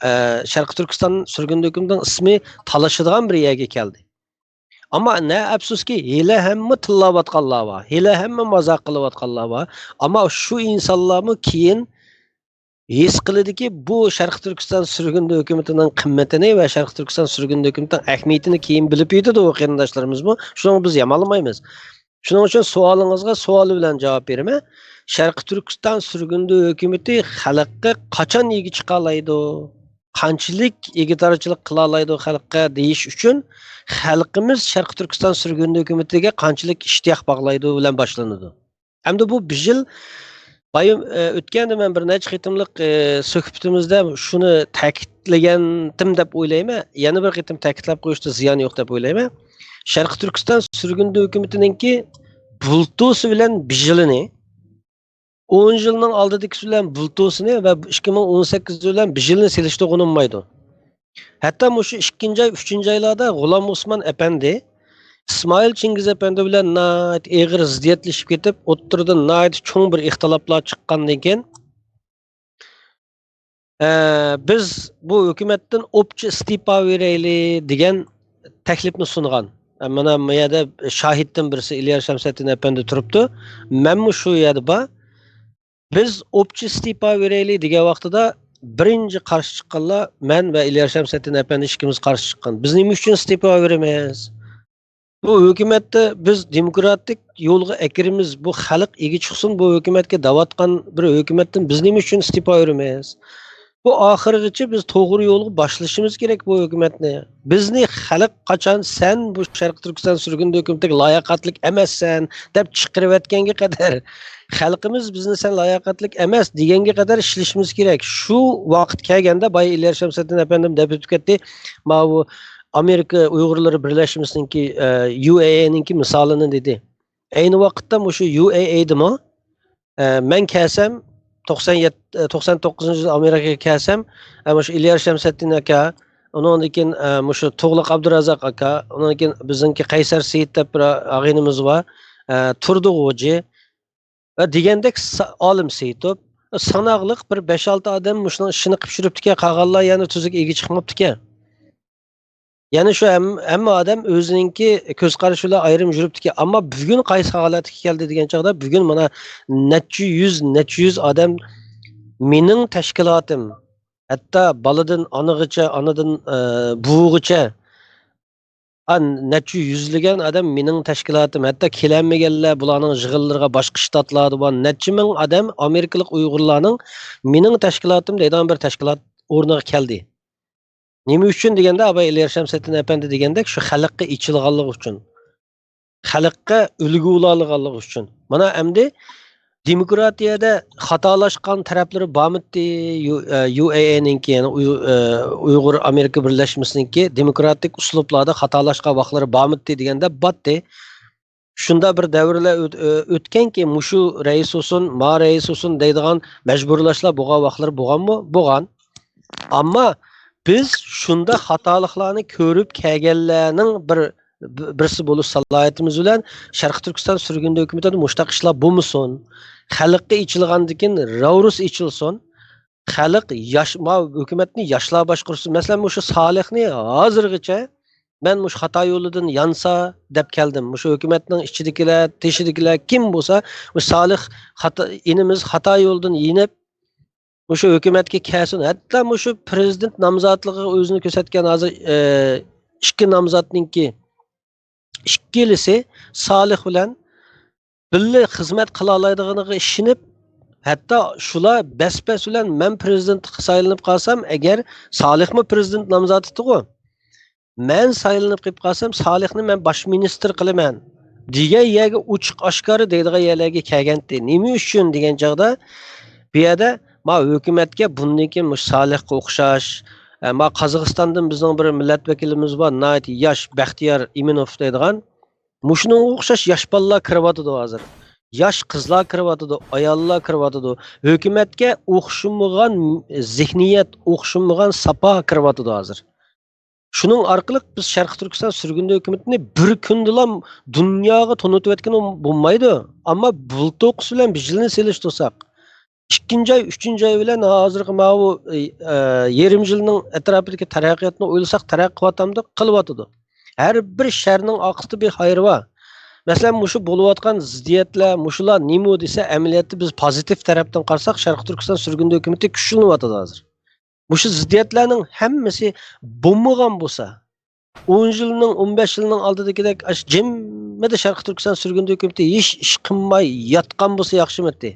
ئە، شەرقىي تۈركىستان سۈرگۈندە ھۆكۈمىتىنىڭ ئىسمى تالىشىدىغان بىر يەرگە كەلدى. ئەمما نە ئەپسۇسكى، ھېلى ھەممە تىللاۋاتقانلار بار، ھېلى ھەممە مازاق قىلىۋاتقانلار بار. ئەمما شۇ ئىنسانلارمۇ كېيىن ھېس قىلىدۇكى، بۇ شەرقىي تۈركىستان سۈرگۈندە ھۆكۈمىتىنىڭ قىممىتىنى ۋە شەرقىي تۈركىستان سۈرگۈندە ھۆكۈمىتىنىڭ ئەھمىيىتىنى كېيىن بىلىپ يېتىدۇ ئۇ قېرىنداشلىرىمىزمۇ. شۇنىڭغا بىز يامانلىمايمىز. شۇنىڭ ئۈچۈن سوئالىڭىزغا سوئال بىلەن جاۋاب بېرىمەن. شەرقىي تۈركىستان سۈرگۈندە ھۆكۈمىتى خەلققە قاچان ئىگە چىقالايدۇ؟ قانچىلىك ئىگىدارچىلىق قىلالايدۇ خەلققە دېيىش ئۈچۈن، خەلقىمىز شەرقىي تۈركىستان سۈرگۈندە ھۆكۈمىتىگە قانچىلىك ئىشتىياق باغلايدۇ بىلەن باشلىنىدۇ. ئەمدى بۇ بىر يىل بايام، ئە، ئۆتكەندە مەن بىر نەچچە قېتىملىق، ئە، سۆھبىتىمىزدە شۇنى تەكىتلىگەنتىم دەپ ئويلايمەن. يەنە بىر قېتىم تەكىتلەپ قويۇشتا زىيان يوق دەپ ئويلايمەن. شەرقىي تۈركىستان سۈرگۈندە ھۆكۈمىتىنىڭكى بۇلتۇسى بىلەن بىر يىلىنى، ئون يىلنىڭ ئالدىدىكىسى بىلەن بۇلتۇسىنى ۋە ئىككى مىڭ ئون سەككىز بىلەن بىر يىلنى سېلىشتۇرغىلى بولمايدۇ. ھەتتا مۇشۇ ئىككىنچى ئاي، ئۈچىنچى ئايلاردا غۇلام ئوسمان ئەپەندى ئىسمائىل چىڭگىز ئەپەندى بىلەن ناھايىتى ئېغىر زىددىيەتلىشىپ كېتىپ، ئوتتۇرىدىن ناھايىتى چوڭ بىر ئىختىلاپلار چىققاندىن كېيىن، ئە، بىز بۇ ھۆكۈمەتتىن ئوپچە ئىستېپا بېرەيلى دېگەن تەكلىپنى سۇنغان. مانا، بۇ يەردە شاھىتتىن بىرسى ئىلياس شەمسەددىن ئەپەندى تۇرۇپتۇ. مەنمۇ شۇ يەردە بار. بىز ئوپچە ئىستېپا بېرەيلى دېگەن ۋاقتىدا بىرىنچى قارشى چىققانلار مەن ۋە ئىلياس شەمسەددىن ئەپەندى ئىككىمىز قارشى چىققان. بىز نېمە ئۈچۈن ئىستېپا بېرىمىز؟ بۇ ھۆكۈمەتتە بىز دېموكراتىك يولغا ئەكىرىمىز، بۇ خەلق ئىگە چىقسۇن، بۇ ھۆكۈمەتكە دەۋاتقان بىر ھۆكۈمەتتىن بىز نېمە ئۈچۈن ئىستېپا بېرىمىز؟ بۇ ئاخىرغىچە بىز توغرا يولغا باشلىشىمىز كېرەك بۇ ھۆكۈمەتنى. بىزنى خەلق قاچان سەن بۇ شەرقىي تۈركىستان سۈرگۈندە ھۆكۈمىتىگە لاياقەتلىك ئەمەسسەن دەپ چىقىرىۋەتكەنگە قەدەر، خەلقىمىز بىزنى سەن لاياقەتلىك ئەمەس دېگەنگە قەدەر ئىشلىشىمىز كېرەك. شۇ ۋاقىت كەلگەندە، بايا ئىلياس شەمسەددىن ئەپەندىم دەپ ئۆتۈپ كەتتى، ماۋۇ ئامېرىكا ئۇيغۇرلىرى بىرلەشمىسىنىڭكى، ئە، يۇ ئەي ئەينىڭكى مىسالىنى دېدى. ئەينى ۋاقىتتا مۇشۇ يۇ ئەي ئەيدىمۇ، ئە، مەن كەلسەم، توقسان يەتتە، ئە، توقسان توققۇزىنچى يىل ئامېرىكىغا كەلسەم، ئە، مۇشۇ ئىلياس شەمسەددىن ئاكا، ئۇنىڭدىن كېيىن، ئە، مۇشۇ تۇغلۇق ئابدۇرازاق ئاكا، ئۇنىڭدىن كېيىن بىزنىڭكى قەيسەر سېيىت دەپ بىر ئاغىنىمىز بار، ئە، تۇردى غوجى ۋە دېگەندەك سا-، ئالىم سېيىتوف، ساناقلىق بىر بەش-ئالتە ئادەم مۇشۇنىڭ ئىشىنى قىلىپ يۈرۈپتىكەن، قالغانلار يەنە تۈزۈك ئىگە چىقماپتىكەن. يەنى شۇ ھەم-، ھەممە ئادەم ئۆزىنىڭكى كۆز قارىشى بىلەن ئايرىم يۈرۈپتىكەن. ئەمما بۈگۈن قايسى ھالەتكە كەلدى دېگەن چاغدا، بۈگۈن مانا نەچچە يۈز، نەچچە يۈز ئادەم مېنىڭ تەشكىلاتىم، ھەتتا بالىدىن ئانىغىچە، ئانىدىن، ئە، بوۋىغىچە، ئا، نەچچە يۈزلىگەن ئادەم مېنىڭ تەشكىلاتىم، ھەتتا كېلەلمىگەنلەر بۇلارنىڭ يىغىنلىرىغا باشقا شتاتلاردا بار نەچچە مىڭ ئادەم ئامېرىكىلىق ئۇيغۇرلارنىڭ مېنىڭ تەشكىلاتىم دەيدىغان بىر تەشكىلات ئورنىغا كەلدى. نېمە ئۈچۈن دېگەندە، ئاباي ئېلىيار شەمسەتتىن ئەپەندى دېگەندەك، شۇ خەلققە ئېچىلغانلىقى ئۈچۈن، خەلققە ئۈلگە بولالىغانلىقى ئۈچۈن. مانا ئەمدى دېموكراتىيەدە خاتالاشقان تەرەپلىرى بارمىدى يۇ-، ئە، يۇ ئەي ئېنىڭكى، يەنى ئۇي-، ئە، ئۇيغۇر ئامېرىكا بىرلەشمىسىنىڭكى دېموكراتىك ئۇسلۇبلاردا خاتالاشقان ۋاقىتلىرى بارمىدى دېگەندە، باتتى. شۇنداق بىر دەۋرلەر ئۆت-، ئۆ-، ئۆتكەنكى، مۇشۇ رەئىس بولسۇن، ما رەئىس بولسۇن دەيدىغان مەجبۇرلاشلار بولغان ۋاقىتلىرى بولغانمۇ؟ بولغان. ئەمما بىز شۇنداق خاتالىقلارنى كۆرۈپ كەلگەنلەرنىڭ بىر، بىرسى بولۇش سالاھىيىتىمىز بىلەن شەرقىي تۈركىستان سۈرگۈندە ھۆكۈمىتىدە مۇشۇنداق ئىشلار بولمىسۇن. خەلققە ئېچىلغاندىن كېيىن راۋرۇس ئېچىلسۇن. خەلق ياش-، ما ھۆكۈمەتنى ياشلار باشقۇرسۇن. مەسىلەن، مۇشۇ سالىھنى ھازىرغىچە مەن مۇشۇ خاتا يولىدىن يانسا دەپ كەلدىم. مۇشۇ ھۆكۈمەتنىڭ ئىچىدىكىلەر، تېشىدىكىلەر كىم بولسا، مۇشۇ سالىھ خاتا، ئىنىمىز خاتا يولدىن يېنىپ، مۇشۇ ھۆكۈمەتكە كەلسۇن. ھەتتا مۇشۇ پىرېزىدېنت نامزاتلىقىغا ئۆزىنى كۆرسەتكەن ھازىر، ئى، ئىككى نامزاتنىڭكى ئىككىلىسى سالىھ بىلەن بىللە خىزمەت قىلالايدىغىنىغا ئىشىنىپ، ھەتتا شۇلار بەس-بەس بىلەن مەن پىرېزىدېنتقا سايلىنىپ قالسام، ئەگەر سالىھمۇ پىرېزىدېنت نامزاتىدىغۇ، مەن سايلىنىپ قېلىپ قالسام، سالىھنى مەن باش مىنىستىر قىلىمەن دېگەن يەرگە ئوچۇق ئاشكارا دەيدىغان يەرلەرگە كەلگەنتى. نېمە ئۈچۈن دېگەن چاغدا، بۇ يەردە ما ھۆكۈمەتكە بۇندىن كېيىن مۇشۇ سالىھقا ئوخشاش، ئە، ما قازاقىستاندىن بىزنىڭ بىر مىللەت ۋەكىلىمىز بار، ناھايىتى ياش، بەختىيار ئىمىنوف دەيدىغان، مۇشۇنىڭغا ئوخشاش ياش بالىلار كىرىۋاتىدۇ ھازىر. ياش قىزلار كىرىۋاتىدۇ، ئاياللار كىرىۋاتىدۇ. ھۆكۈمەتكە ئوخشىمىغان زېھنىيەت، ئوخشىمىغان ساپا كىرىۋاتىدۇ ھازىر. شۇنىڭ ئارقىلىق بىز شەرقىي تۈركىستان سۈرگۈندە ھۆكۈمىتىنى بىر كۈندىلا دۇنياغا تونۇتۇۋەتكىلى بولمايدۇ. ئەمما بۇلتوقىسى بىلەن بىر يىلنى سېلىشتۇرساق، ئىككىنچى ئاي، ئۈچىنچى ئاي بىلەن ھازىرقى ماۋۇ، ئە، يېرىم يىلنىڭ ئەتراپىدىكى تەرەققىياتنى ئويلىساق، تەرەققىي قىلىۋاتامدۇ؟ قىلىۋاتىدۇ. ھەر بىر شەرنىڭ ئارقىسىدا بىر خەير بار. مەسىلەن، مۇشۇ بولۇۋاتقان زىددىيەتلەر، مۇشۇلار نېمە دېسە، ئەمەلىيەتتە بىز پوزىتىپ تەرەپتىن قارىساق، شەرقىي تۈركىستان سۈرگۈندە ھۆكۈمىتى كۈچلىنىۋاتىدۇ ھازىر. مۇشۇ زىددىيەتلەرنىڭ ھەممىسى بولمىغان بولسا، ئون يىلنىڭ، ئون بەش يىلنىڭ ئالدىدىكىدەك ئاشۇ جىممىدە شەرقىي تۈركىستان سۈرگۈندە ھۆكۈمىتى ھېچ ئىش قىلماي ياتقان بولسا ياخشىمىتى؟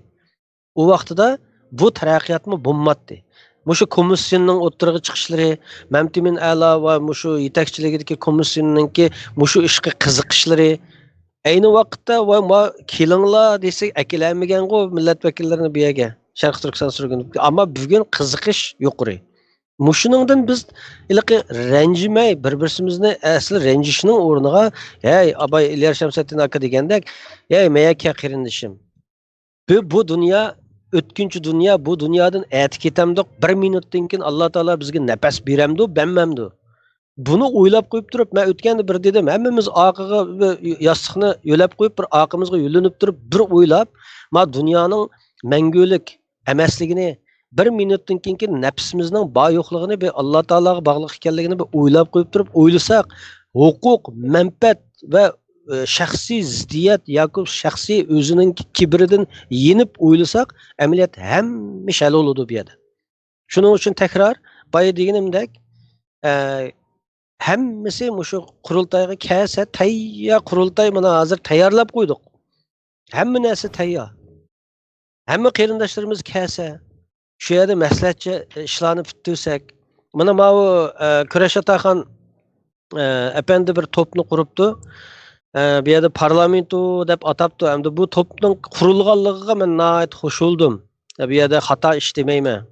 ئۇ ۋاقتىدا بۇ تەرەققىياتمۇ بولماتتى. مۇشۇ كومىسسىيوننىڭ ئوتتۇرىغا چىقىشلىرى، مەمتىمىن ئەلا ۋە مۇشۇ يېتەكچىلىكىدىكى كومىسسىيوننىڭكى مۇشۇ ئىشقا قىزىقىشلىرى، ئەينى ۋاقىتتا، ۋاي، ما كېلىڭلار دېسە، ئەكېلەلمىگەنغۇ مىللەت ۋەكىللىرىنى بۇ يەرگە، شەرقىي تۈركىستان سۈرگۈنى. ئەمما بۈگۈن قىزىقىش يۇقىرى. مۇشۇنىڭدىن بىز ھېلىقى رەنجىمەي، بىر-بىرسىمىزنى ئەسلى رەنجىشنىڭ ئورنىغا، ھەي، ئاباي ئېلىيار شەمسەتتىن ئاكا دېگەندەك، ھەي، مەيەكە قېرىندىشىم، بۇ، بۇ دۇنيا ئۆتكۈنچى دۇنيا، بۇ دۇنيادىن ئەتە كېتەمدۇق، بىر مىنۇتتىن كېيىن ئاللا تائالا بىزگە نەپەس بېرەمدۇ، بەرمەمدۇ؟ بۇنى ئويلاپ قويۇپ تۇرۇپ، مەن ئۆتكەندە بىر دېدىم، ھەممىمىز ئارقىغا ياستۇقنى يۆلەپ قويۇپ، بىر ئارقىمىزغا يۆلىنىپ تۇرۇپ، بىر ئويلاپ، ما دۇنيانىڭ مەڭگۈلۈك ئەمەسلىكىنى، بىر مىنۇتتىن كېيىنكى نەپسىمىزنىڭ بار يوقلۇقىنى، بىر ئاللا تائالاغا باغلىق ئىكەنلىكىنى بىر ئويلاپ قويۇپ تۇرۇپ ئويلىساق، ھوقۇق، مەنپەئەت ۋە، ئە، شەخسىي زىددىيەت ياكى شەخسىي ئۆزىنىڭ كىبرىدىن يېنىپ ئويلىساق، ئەمەلىيەت ھەممە ئىش ھەل بولىدۇ بۇ يەردە. شۇنىڭ ئۈچۈن تەكرار، بايا دېگىنىمدەك، ئە، ھەممىسى مۇشۇ قۇرۇلتايغا كەلسە، تەييار قۇرۇلتاي، مانا ھازىر تەييارلاپ قويدۇق. ھەممە نەرسە تەييار. ھەممە قېرىنداشلىرىمىز كەلسە، شۇ يەردە مەسلىھەتچە ئىشلارنى پۈتتۈرسەك. مانا ماۋۇ، ئە، كۈرەش ئاتاخان، ئە، ئەپەندى بىر توپنى قۇرۇپتۇ. ئە، بۇ يەردە پارلامېنتو دەپ ئاتاپتۇ. ئەمدى بۇ توپنىڭ قۇرۇلغانلىقىغا مەن ناھايىتى خوش بولدۇم. ئە، بۇ يەردە خاتا ئىش دېمەيمەن.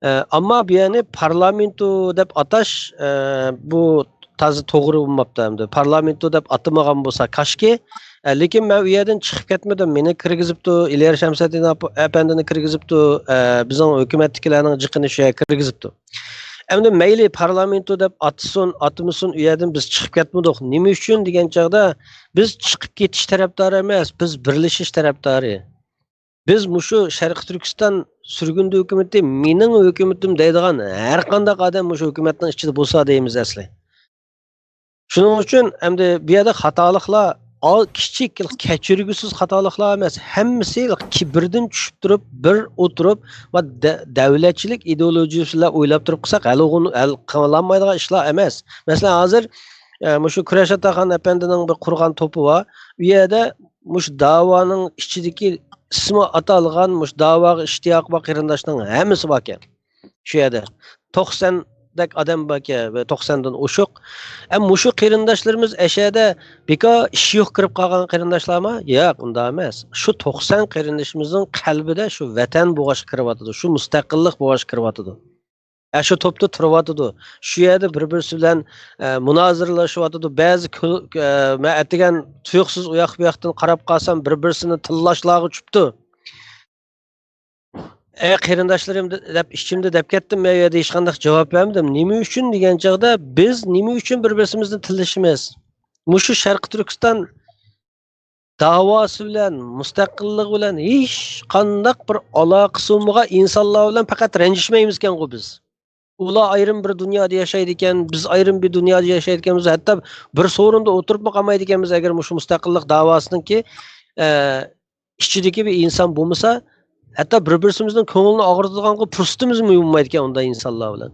ئە، ئەمما بۇ يەرنى پارلامېنتو دەپ ئاتاش، ئە، بۇ تازا توغرا بولماپتۇ ئەمدى. پارلامېنتو دەپ ئاتىمىغان بولسا كاشكى. ئە، لېكىن مەن ئۇ يەردىن چىقىپ كەتمىدىم. مېنى كىرگۈزۈپتۇ، ئېلىيار شەمسەددىن ئاپ-، ئەپەندىنى كىرگۈزۈپتۇ، ئە، بىزنىڭ ھۆكۈمەتتىكىلەرنىڭ جىقىنى شۇ يەرگە كىرگۈزۈپتۇ. ئەمدى مەيلى پارلامېنتو دەپ ئاتىسۇن، ئاتىمىسۇن، ئۇ يەردىن بىز چىقىپ كەتمىدۇق. نېمە ئۈچۈن دېگەن چاغدا، بىز چىقىپ كېتىش تەرەپدارى ئەمەس، بىز بىرلىشىش تەرەپدارى. بىز مۇشۇ شەرقىي تۈركىستان سۈرگۈندە ھۆكۈمىتى مېنىڭ ھۆكۈمىتىم دەيدىغان ھەر قانداق ئادەم مۇشۇ ھۆكۈمەتنىڭ ئىچىدە بولسا دەيمىز ئەسلى. شۇنىڭ ئۈچۈن ئەمدى بۇ يەردە خاتالىقلار ئا-، كىچىك كەچۈرگۈسىز خاتالىقلار ئەمەس، ھەممىسى كى-، بىردىن چۈشۈپ تۇرۇپ، بىر ئولتۇرۇپ، ۋە دە-، دەۋلەتچىلىك ئىدېئولوگىيىسى بىلەن ئويلاپ تۇرۇپ قىلساق، ھەل ئوغۇن-، ھەل قىلالمايدىغان ئىشلار ئەمەس. مەسىلەن، ھازىر، ئە، مۇشۇ كۈرەش ئاتاخان ئەپەندىنىڭ بىر قۇرغان توپى بار. ئۇ يەردە مۇشۇ داۋانىڭ ئىچىدىكى ئىسمى ئاتالغان، مۇشۇ داۋاغا ئىشتىياقى بار قېرىنداشنىڭ ھەممىسى باركەن شۇ يەردە. توقساندەك ئادەم باركەن ۋە توقساندىن ئوشۇق. ئەم، مۇشۇ قېرىنداشلىرىمىز ئەشەدە بىكار ئىشى يوق كىرىپ قالغان قېرىنداشلارمۇ؟ ياق، ئۇنداق ئەمەس. شۇ توقسان قېرىندىشىمىزنىڭ قەلبىدە شۇ ۋەتەن بولغاچقا كىرىۋاتىدۇ، شۇ مۇستەقىللىق بولغاچقا كىرىۋاتىدۇ. ئە، شۇ توپتا تۇرۇۋاتىدۇ. شۇ يەردە بىر-بىرسى بىلەن، ئە، مۇنازىرىلىشىۋاتىدۇ. بەزى كۈ-، ئە، مەن ئەتىگەن تۇيۇقسىز ئۇ ياق بۇ ياقتىن قاراپ قالسام، بىر-بىرسىنى تىللاشلارغا چۈشۈپتۇ. ئەي قېرىنداشلىرىم دە-، دەپ ئىچىمدە دەپ كەتتىم. مەن ئۇ يەردە ھېچقانداق جاۋاب بەرمىدىم. نېمە ئۈچۈن دېگەن چاغدا، بىز نېمە ئۈچۈن بىر-بىرسىمىزنى تىللىشىمىز؟ مۇشۇ شەرقىي تۈركىستان داۋاسى بىلەن، مۇستەقىللىقى بىلەن ھېچقانداق بىر ئالاقىسى بولمىغان ئىنسانلار بىلەن پەقەت رەنجىشمەيمىزكەنغۇ بىز؟ ئۇلار ئايرىم بىر دۇنيادا ياشايدىكەن، بىز ئايرىم بىر دۇنيادا ياشايدىكەنمىز، ھەتتا بىر سورۇندا ئولتۇرۇپمۇ قالمايدىكەنمىز، ئەگەر مۇشۇ مۇستەقىللىق داۋاسىنىڭكى، ئە، ئىچىدىكى بىر ئىنسان بولمىسا، ھەتتا بىر-بىرسىمىزنىڭ كۆڭلىنى ئاغرىتىدىغانغۇ پۇرسىتىمىزمۇ بولمايدىكەن ئۇنداق ئىنسانلار بىلەن.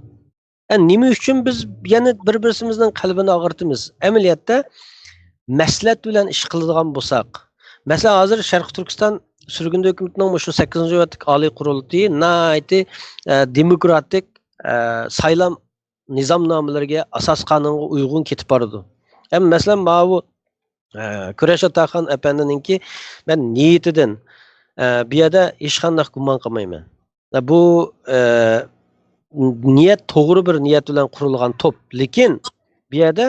ئە، نېمە ئۈچۈن بىز يەنە بىر-بىرسىمىزنىڭ قەلبىنى ئاغرىتىمىز؟ ئەمەلىيەتتە مەسلىھەت بىلەن ئىش قىلىدىغان بولساق، مەسىلەن، ھازىر شەرقىي تۈركىستان سۈرگۈندە ھۆكۈمىتىنىڭ مۇشۇ سەككىزىنچى نۆۋەتلىك ئالىي قۇرۇلتىيى ناھايىتى، ئە، دېموكراتىك، ئە، سايلام نىزامنامىلىرىگە، ئاساس قانۇنغا ئۇيغۇن كېتىپ بارىدۇ. ھەم مەسىلەن، ماۋۇ، ئە، كۈرەش ئاتاخان ئەپەندىنىڭكى مەن نىيىتىدىن، ئە، بۇ يەردە ھېچقانداق گۇمان قىلمايمەن. بۇ، ئە، نىيەت، توغرا بىر نىيەت بىلەن قۇرۇلغان توپ. لېكىن بۇ يەردە،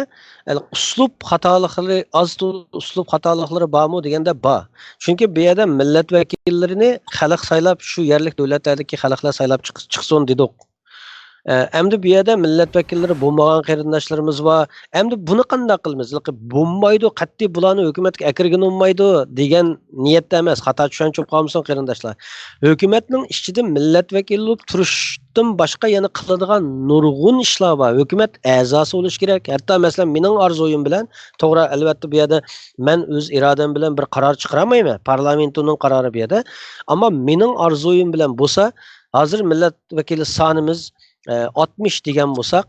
ئە، ئۇسلۇب خاتالىقلىرى، ئاز تولا ئۇسلۇب خاتالىقلىرى بارمۇ دېگەندە بار. چۈنكى بۇ يەردە مىللەت ۋەكىللىرىنى خەلق سايلاپ، شۇ يەرلىك دۆلەتلەردىكى خەلقلەر سايلاپ چىق-، چىقسۇن دېدۇق. ئە، ئەمدى بۇ يەردە مىللەت ۋەكىللىرى بولمىغان قېرىنداشلىرىمىز بار. ئەمدى بۇنى قانداق قىلىمىز؟ بولمايدۇ، قەتئىي بۇلارنى ھۆكۈمەتكە ئەكىرگىلى بولمايدۇ دېگەن نىيەتتە ئەمەس. خاتا چۈشەنچە بولۇپ قالمىسۇن قېرىنداشلار. ھۆكۈمەتنىڭ ئىچىدە مىللەت ۋەكىلى بولۇپ تۇرۇشتىن باشقا يەنە قىلىدىغان نۇرغۇن ئىشلار بار. ھۆكۈمەت ئەزاسى بولۇش كېرەك. ھەتتا مەسىلەن، مېنىڭ ئارزۇيۇم بىلەن، توغرا، ئەلۋەتتە، بۇ يەردە مەن ئۆز ئىرادەم بىلەن بىر قارار چىقىرالمايمەن. پارلامېنتنىڭ قارارى بۇ يەردە. ئەمما مېنىڭ ئارزۇيۇم بىلەن بولسا، ھازىر مىللەت ۋەكىلى سانىمىز، ئە، ئاتمىش دېگەن بولساق،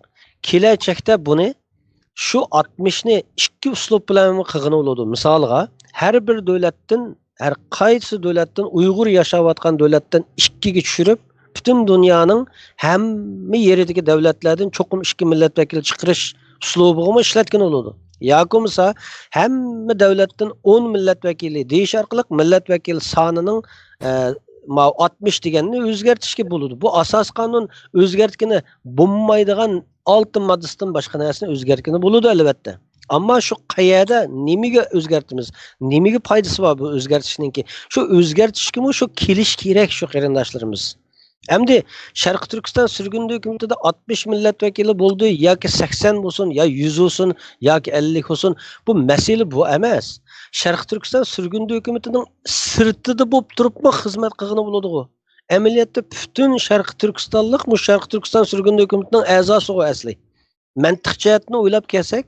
كېلەچەكتە بۇنى، شۇ ئاتمىشنى ئىككى ئۇسلۇب بىلەن قىلغىلى بولىدۇ. مىسالغا، ھەر بىر دۆلەتتىن، ھەر قايسى دۆلەتتىن، ئۇيغۇر ياشاۋاتقان دۆلەتتىن ئىككىگە چۈشۈرۈپ، پۈتۈن دۇنيانىڭ ھەممە يېرىدىكى دۆلەتلەردىن چوقۇم ئىككى مىللەت ۋەكىلى چىقىرىش ئۇسلۇبىغىمۇ ئىشلەتكىلى بولىدۇ. ياكى بولمىسا، ھەممە دۆلەتتىن ئون مىللەت ۋەكىلى دېيىش ئارقىلىق مىللەت ۋەكىلى سانىنىڭ، ئە، ماۋۇ ئاتمىش دېگەننى ئۆزگەرتىشكە بولىدۇ. بۇ ئاساسىي قانۇن ئۆزگەرتكىلى بولمايدىغان ئالتە ماددىسىدىن باشقا نەرسىنى ئۆزگەرتكىلى بولىدۇ، ئەلۋەتتە. ئەمما شۇ قەيەردە نېمىگە ئۆزگەرتىمىز؟ نېمىگە پايدىسى بار بۇ ئۆزگەرتىشنىڭكى؟ شۇ ئۆزگەرتىشكىمۇ شۇ كېلىش كېرەك، شۇ قېرىنداشلىرىمىز. ئەمدى شەرقىي تۈركىستان سۈرگۈندە ھۆكۈمىتىدە ئاتمىش مىللەت ۋەكىلى بولدى، ياكى سەكسەن بولسۇن، يا يۈز بولسۇن، ياكى ئەللىك بولسۇن، بۇ مەسىلە بۇ ئەمەس. شەرقىي تۈركىستان سۈرگۈندە ھۆكۈمىتىنىڭ سىرتىدا بولۇپ تۇرۇپمۇ خىزمەت قىلغىلى بولىدىغۇ. ئەمەلىيەتتە پۈتۈن شەرقىي تۈركىستانلىق، مۇ شەرقىي تۈركىستان سۈرگۈندە ھۆكۈمىتىنىڭ ئەزاسىغۇ ئەسلى. مەنتىق جەھەتتىن ئويلاپ كەلسەك،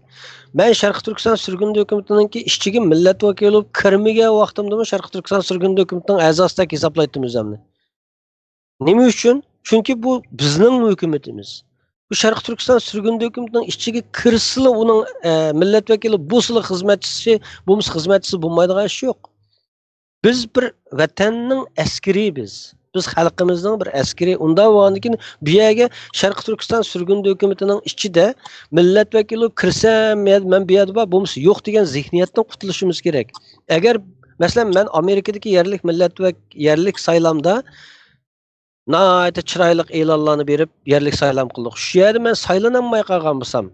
مەن شەرقىي تۈركىستان سۈرگۈندە ھۆكۈمىتىنىڭكى ئىچىگە مىللەت ۋەكىلى بولۇپ كىرمىگەن ۋاقتىمدىمۇ شەرقىي تۈركىستان سۈرگۈندە ھۆكۈمىتىنىڭ ئەزاسىدەك ھېسابلايتتىم ئۆزۈمنى. نېمە ئۈچۈن؟ چۈنكى بۇ بىزنىڭ ھۆكۈمىتىمىز. بۇ شەرقىي تۈركىستان سۈرگۈندە ھۆكۈمىتىنىڭ ئىچىگە كىرسىلا ئۇنىڭ، ئە، مىللەت ۋەكىلى بولسىلا خىزمەتچىسى، بولمىسا خىزمەتچىسى بولمايدىغان ئىش يوق. بىز بىر ۋەتەننىڭ ئەسكىرى بىز. بىز خەلقىمىزنىڭ بىر ئەسكىرى. ئۇنداق بولغاندىكىن بۇ يەرگە شەرقىي تۈركىستان سۈرگۈندە ھۆكۈمىتىنىڭ ئىچىدە مىللەت ۋەكىلى كىرسەم، مەن بۇ يەردە بار، بولمىسا يوق دېگەن زېھنىيەتتىن قۇتۇلۇشىمىز كېرەك. ئەگەر، مەسىلەن، مەن ئامېرىكىدىكى يەرلىك مىللەت ۋەك-، يەرلىك سايلامدا ناھايىتى چىرايلىق ئېلانلارنى بېرىپ، يەرلىك سايلام قىلدۇق. شۇ يەردە مەن سايلىنالماي قالغان بولسام،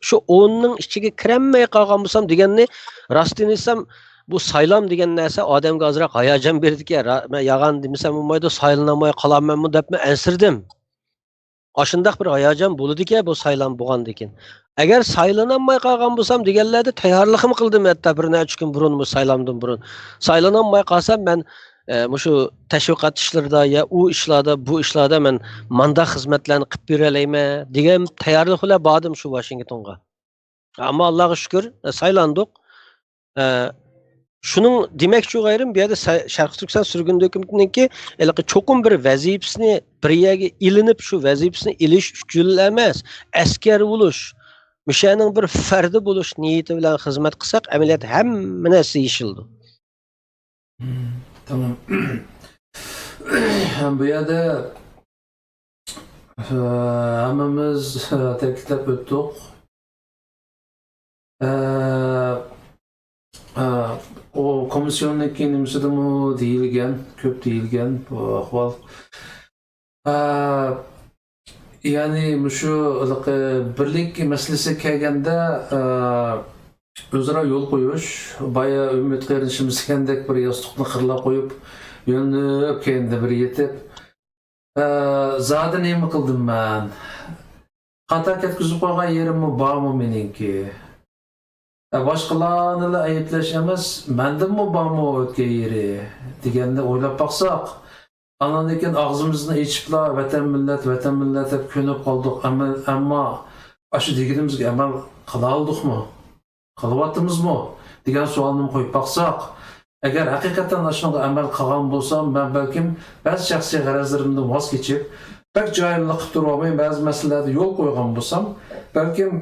شۇ ئوننىڭ ئىچىگە كىرەلمەي قالغان بولسام دېگەننى، راستىنى ئېيتسام، بۇ سايلام دېگەن نەرسە ئادەمگە ئازراق ھاياجان بېرىدىكەن. را-، مەن يالغان دېمىسەم بولمايدۇ، سايلىنالماي قالارمەنمۇ دەپمۇ ئەنسىرىدىم. ئاشۇنداق بىر ھاياجان بولىدىكەن بۇ سايلام بولغاندىن كېيىن. ئەگەر سايلىنالماي قالغان بولسام دېگەنلەردە تەييارلىقمۇ قىلدىم، ھەتتا بىر نەچچە كۈن بۇرۇن، بۇ سايلامدىن بۇرۇن. سايلىنالماي قالسام، مەن، ئە، مۇشۇ تەشۋىقات ئىشلىرىدا يا ئۇ ئىشلاردا، بۇ ئىشلاردا مەن مانداق خىزمەتلەرنى قىلىپ بېرەلەيمەن دېگەن تەييارلىق بىلەن باردىم شۇ ۋاشىنگتونغا. ئەمما ئاللاغا شۈكۈر، ئە، سايلاندۇق. ئە، شۇنىڭ دېمەكچى بولغان يېرىم، بۇ يەردە سە-، شەرقىي تۈركىستان سۈرگۈندە ھۆكۈمىتىنىڭكى ھېلىقى چوقۇم بىر ۋەزىپىسىنى، بىر يەرگە ئېلىنىپ، شۇ ۋەزىپىسىنى ئېلىش ئۈچۈنلا ئەمەس، ئەسكەر بولۇش، مۇشۇنىڭ بىر پەردى بولۇش نىيىتى بىلەن خىزمەت قىلساق، ئەمەلىيەتتە ھەممە نەرسە يېشىلىدۇ. مم، تامام. بۇ يەردە ئە، ھەممىمىز، ئە، تەكىتلەپ ئۆتتۇق. ئە، ئە، ئۇ كومىسسىيوننىڭكى نېمىسىدىمۇ دېيىلگەن، كۆپ دېيىلگەن بۇ ئەھۋال. ئە، يەنى مۇشۇ ھېلىقى بىرلىك مەسىلىسىگە كەلگەندە، ئە، ئۆزئارا يول قويۇش، بايا ئۈمىد قېرىندىشىمىز دېگەندەك بىر ياستۇقنى خىرلاپ قويۇپ، يۆلىنىپ كەينىدە بىر يېتىپ، ئە، زادى نېمە قىلدىم مەن؟ خاتا كەتكۈزۈپ قويغان يېرىممۇ بارمۇ مېنىڭكى؟ ئە، باشقىلارنىلا ئەيىبلەش ئەمەس، مەندىنمۇ بارمۇ ئۆتكەن يېرى؟ دېگەننى ئويلاپ باقساق، ئاندىن كېيىن ئاغزىمىزنى ئېچىپلا ۋەتەن مىللەت، ۋەتەن مىللەت دەپ كۆنۈپ قالدۇق. ئەمما، ئەمما ئاشۇ دېگىنىمىزگە ئەمەل قىلالىدۇقمۇ؟ قىلىۋاتىمىزمۇ؟ دېگەن سوئالنىمۇ قويۇپ باقساق، ئەگەر ھەقىقەتەن ئاشۇنىڭغا ئەمەل قىلغان بولسام، مەن بەلكىم بەزى شەخسىي غەرەزلىرىمدىن ۋاز كېچىپ، بەك جاھىللىق قىلىپ تۇرۇۋالماي، بەزى مەسىلىلەردە يول قويغان بولسام، بەلكىم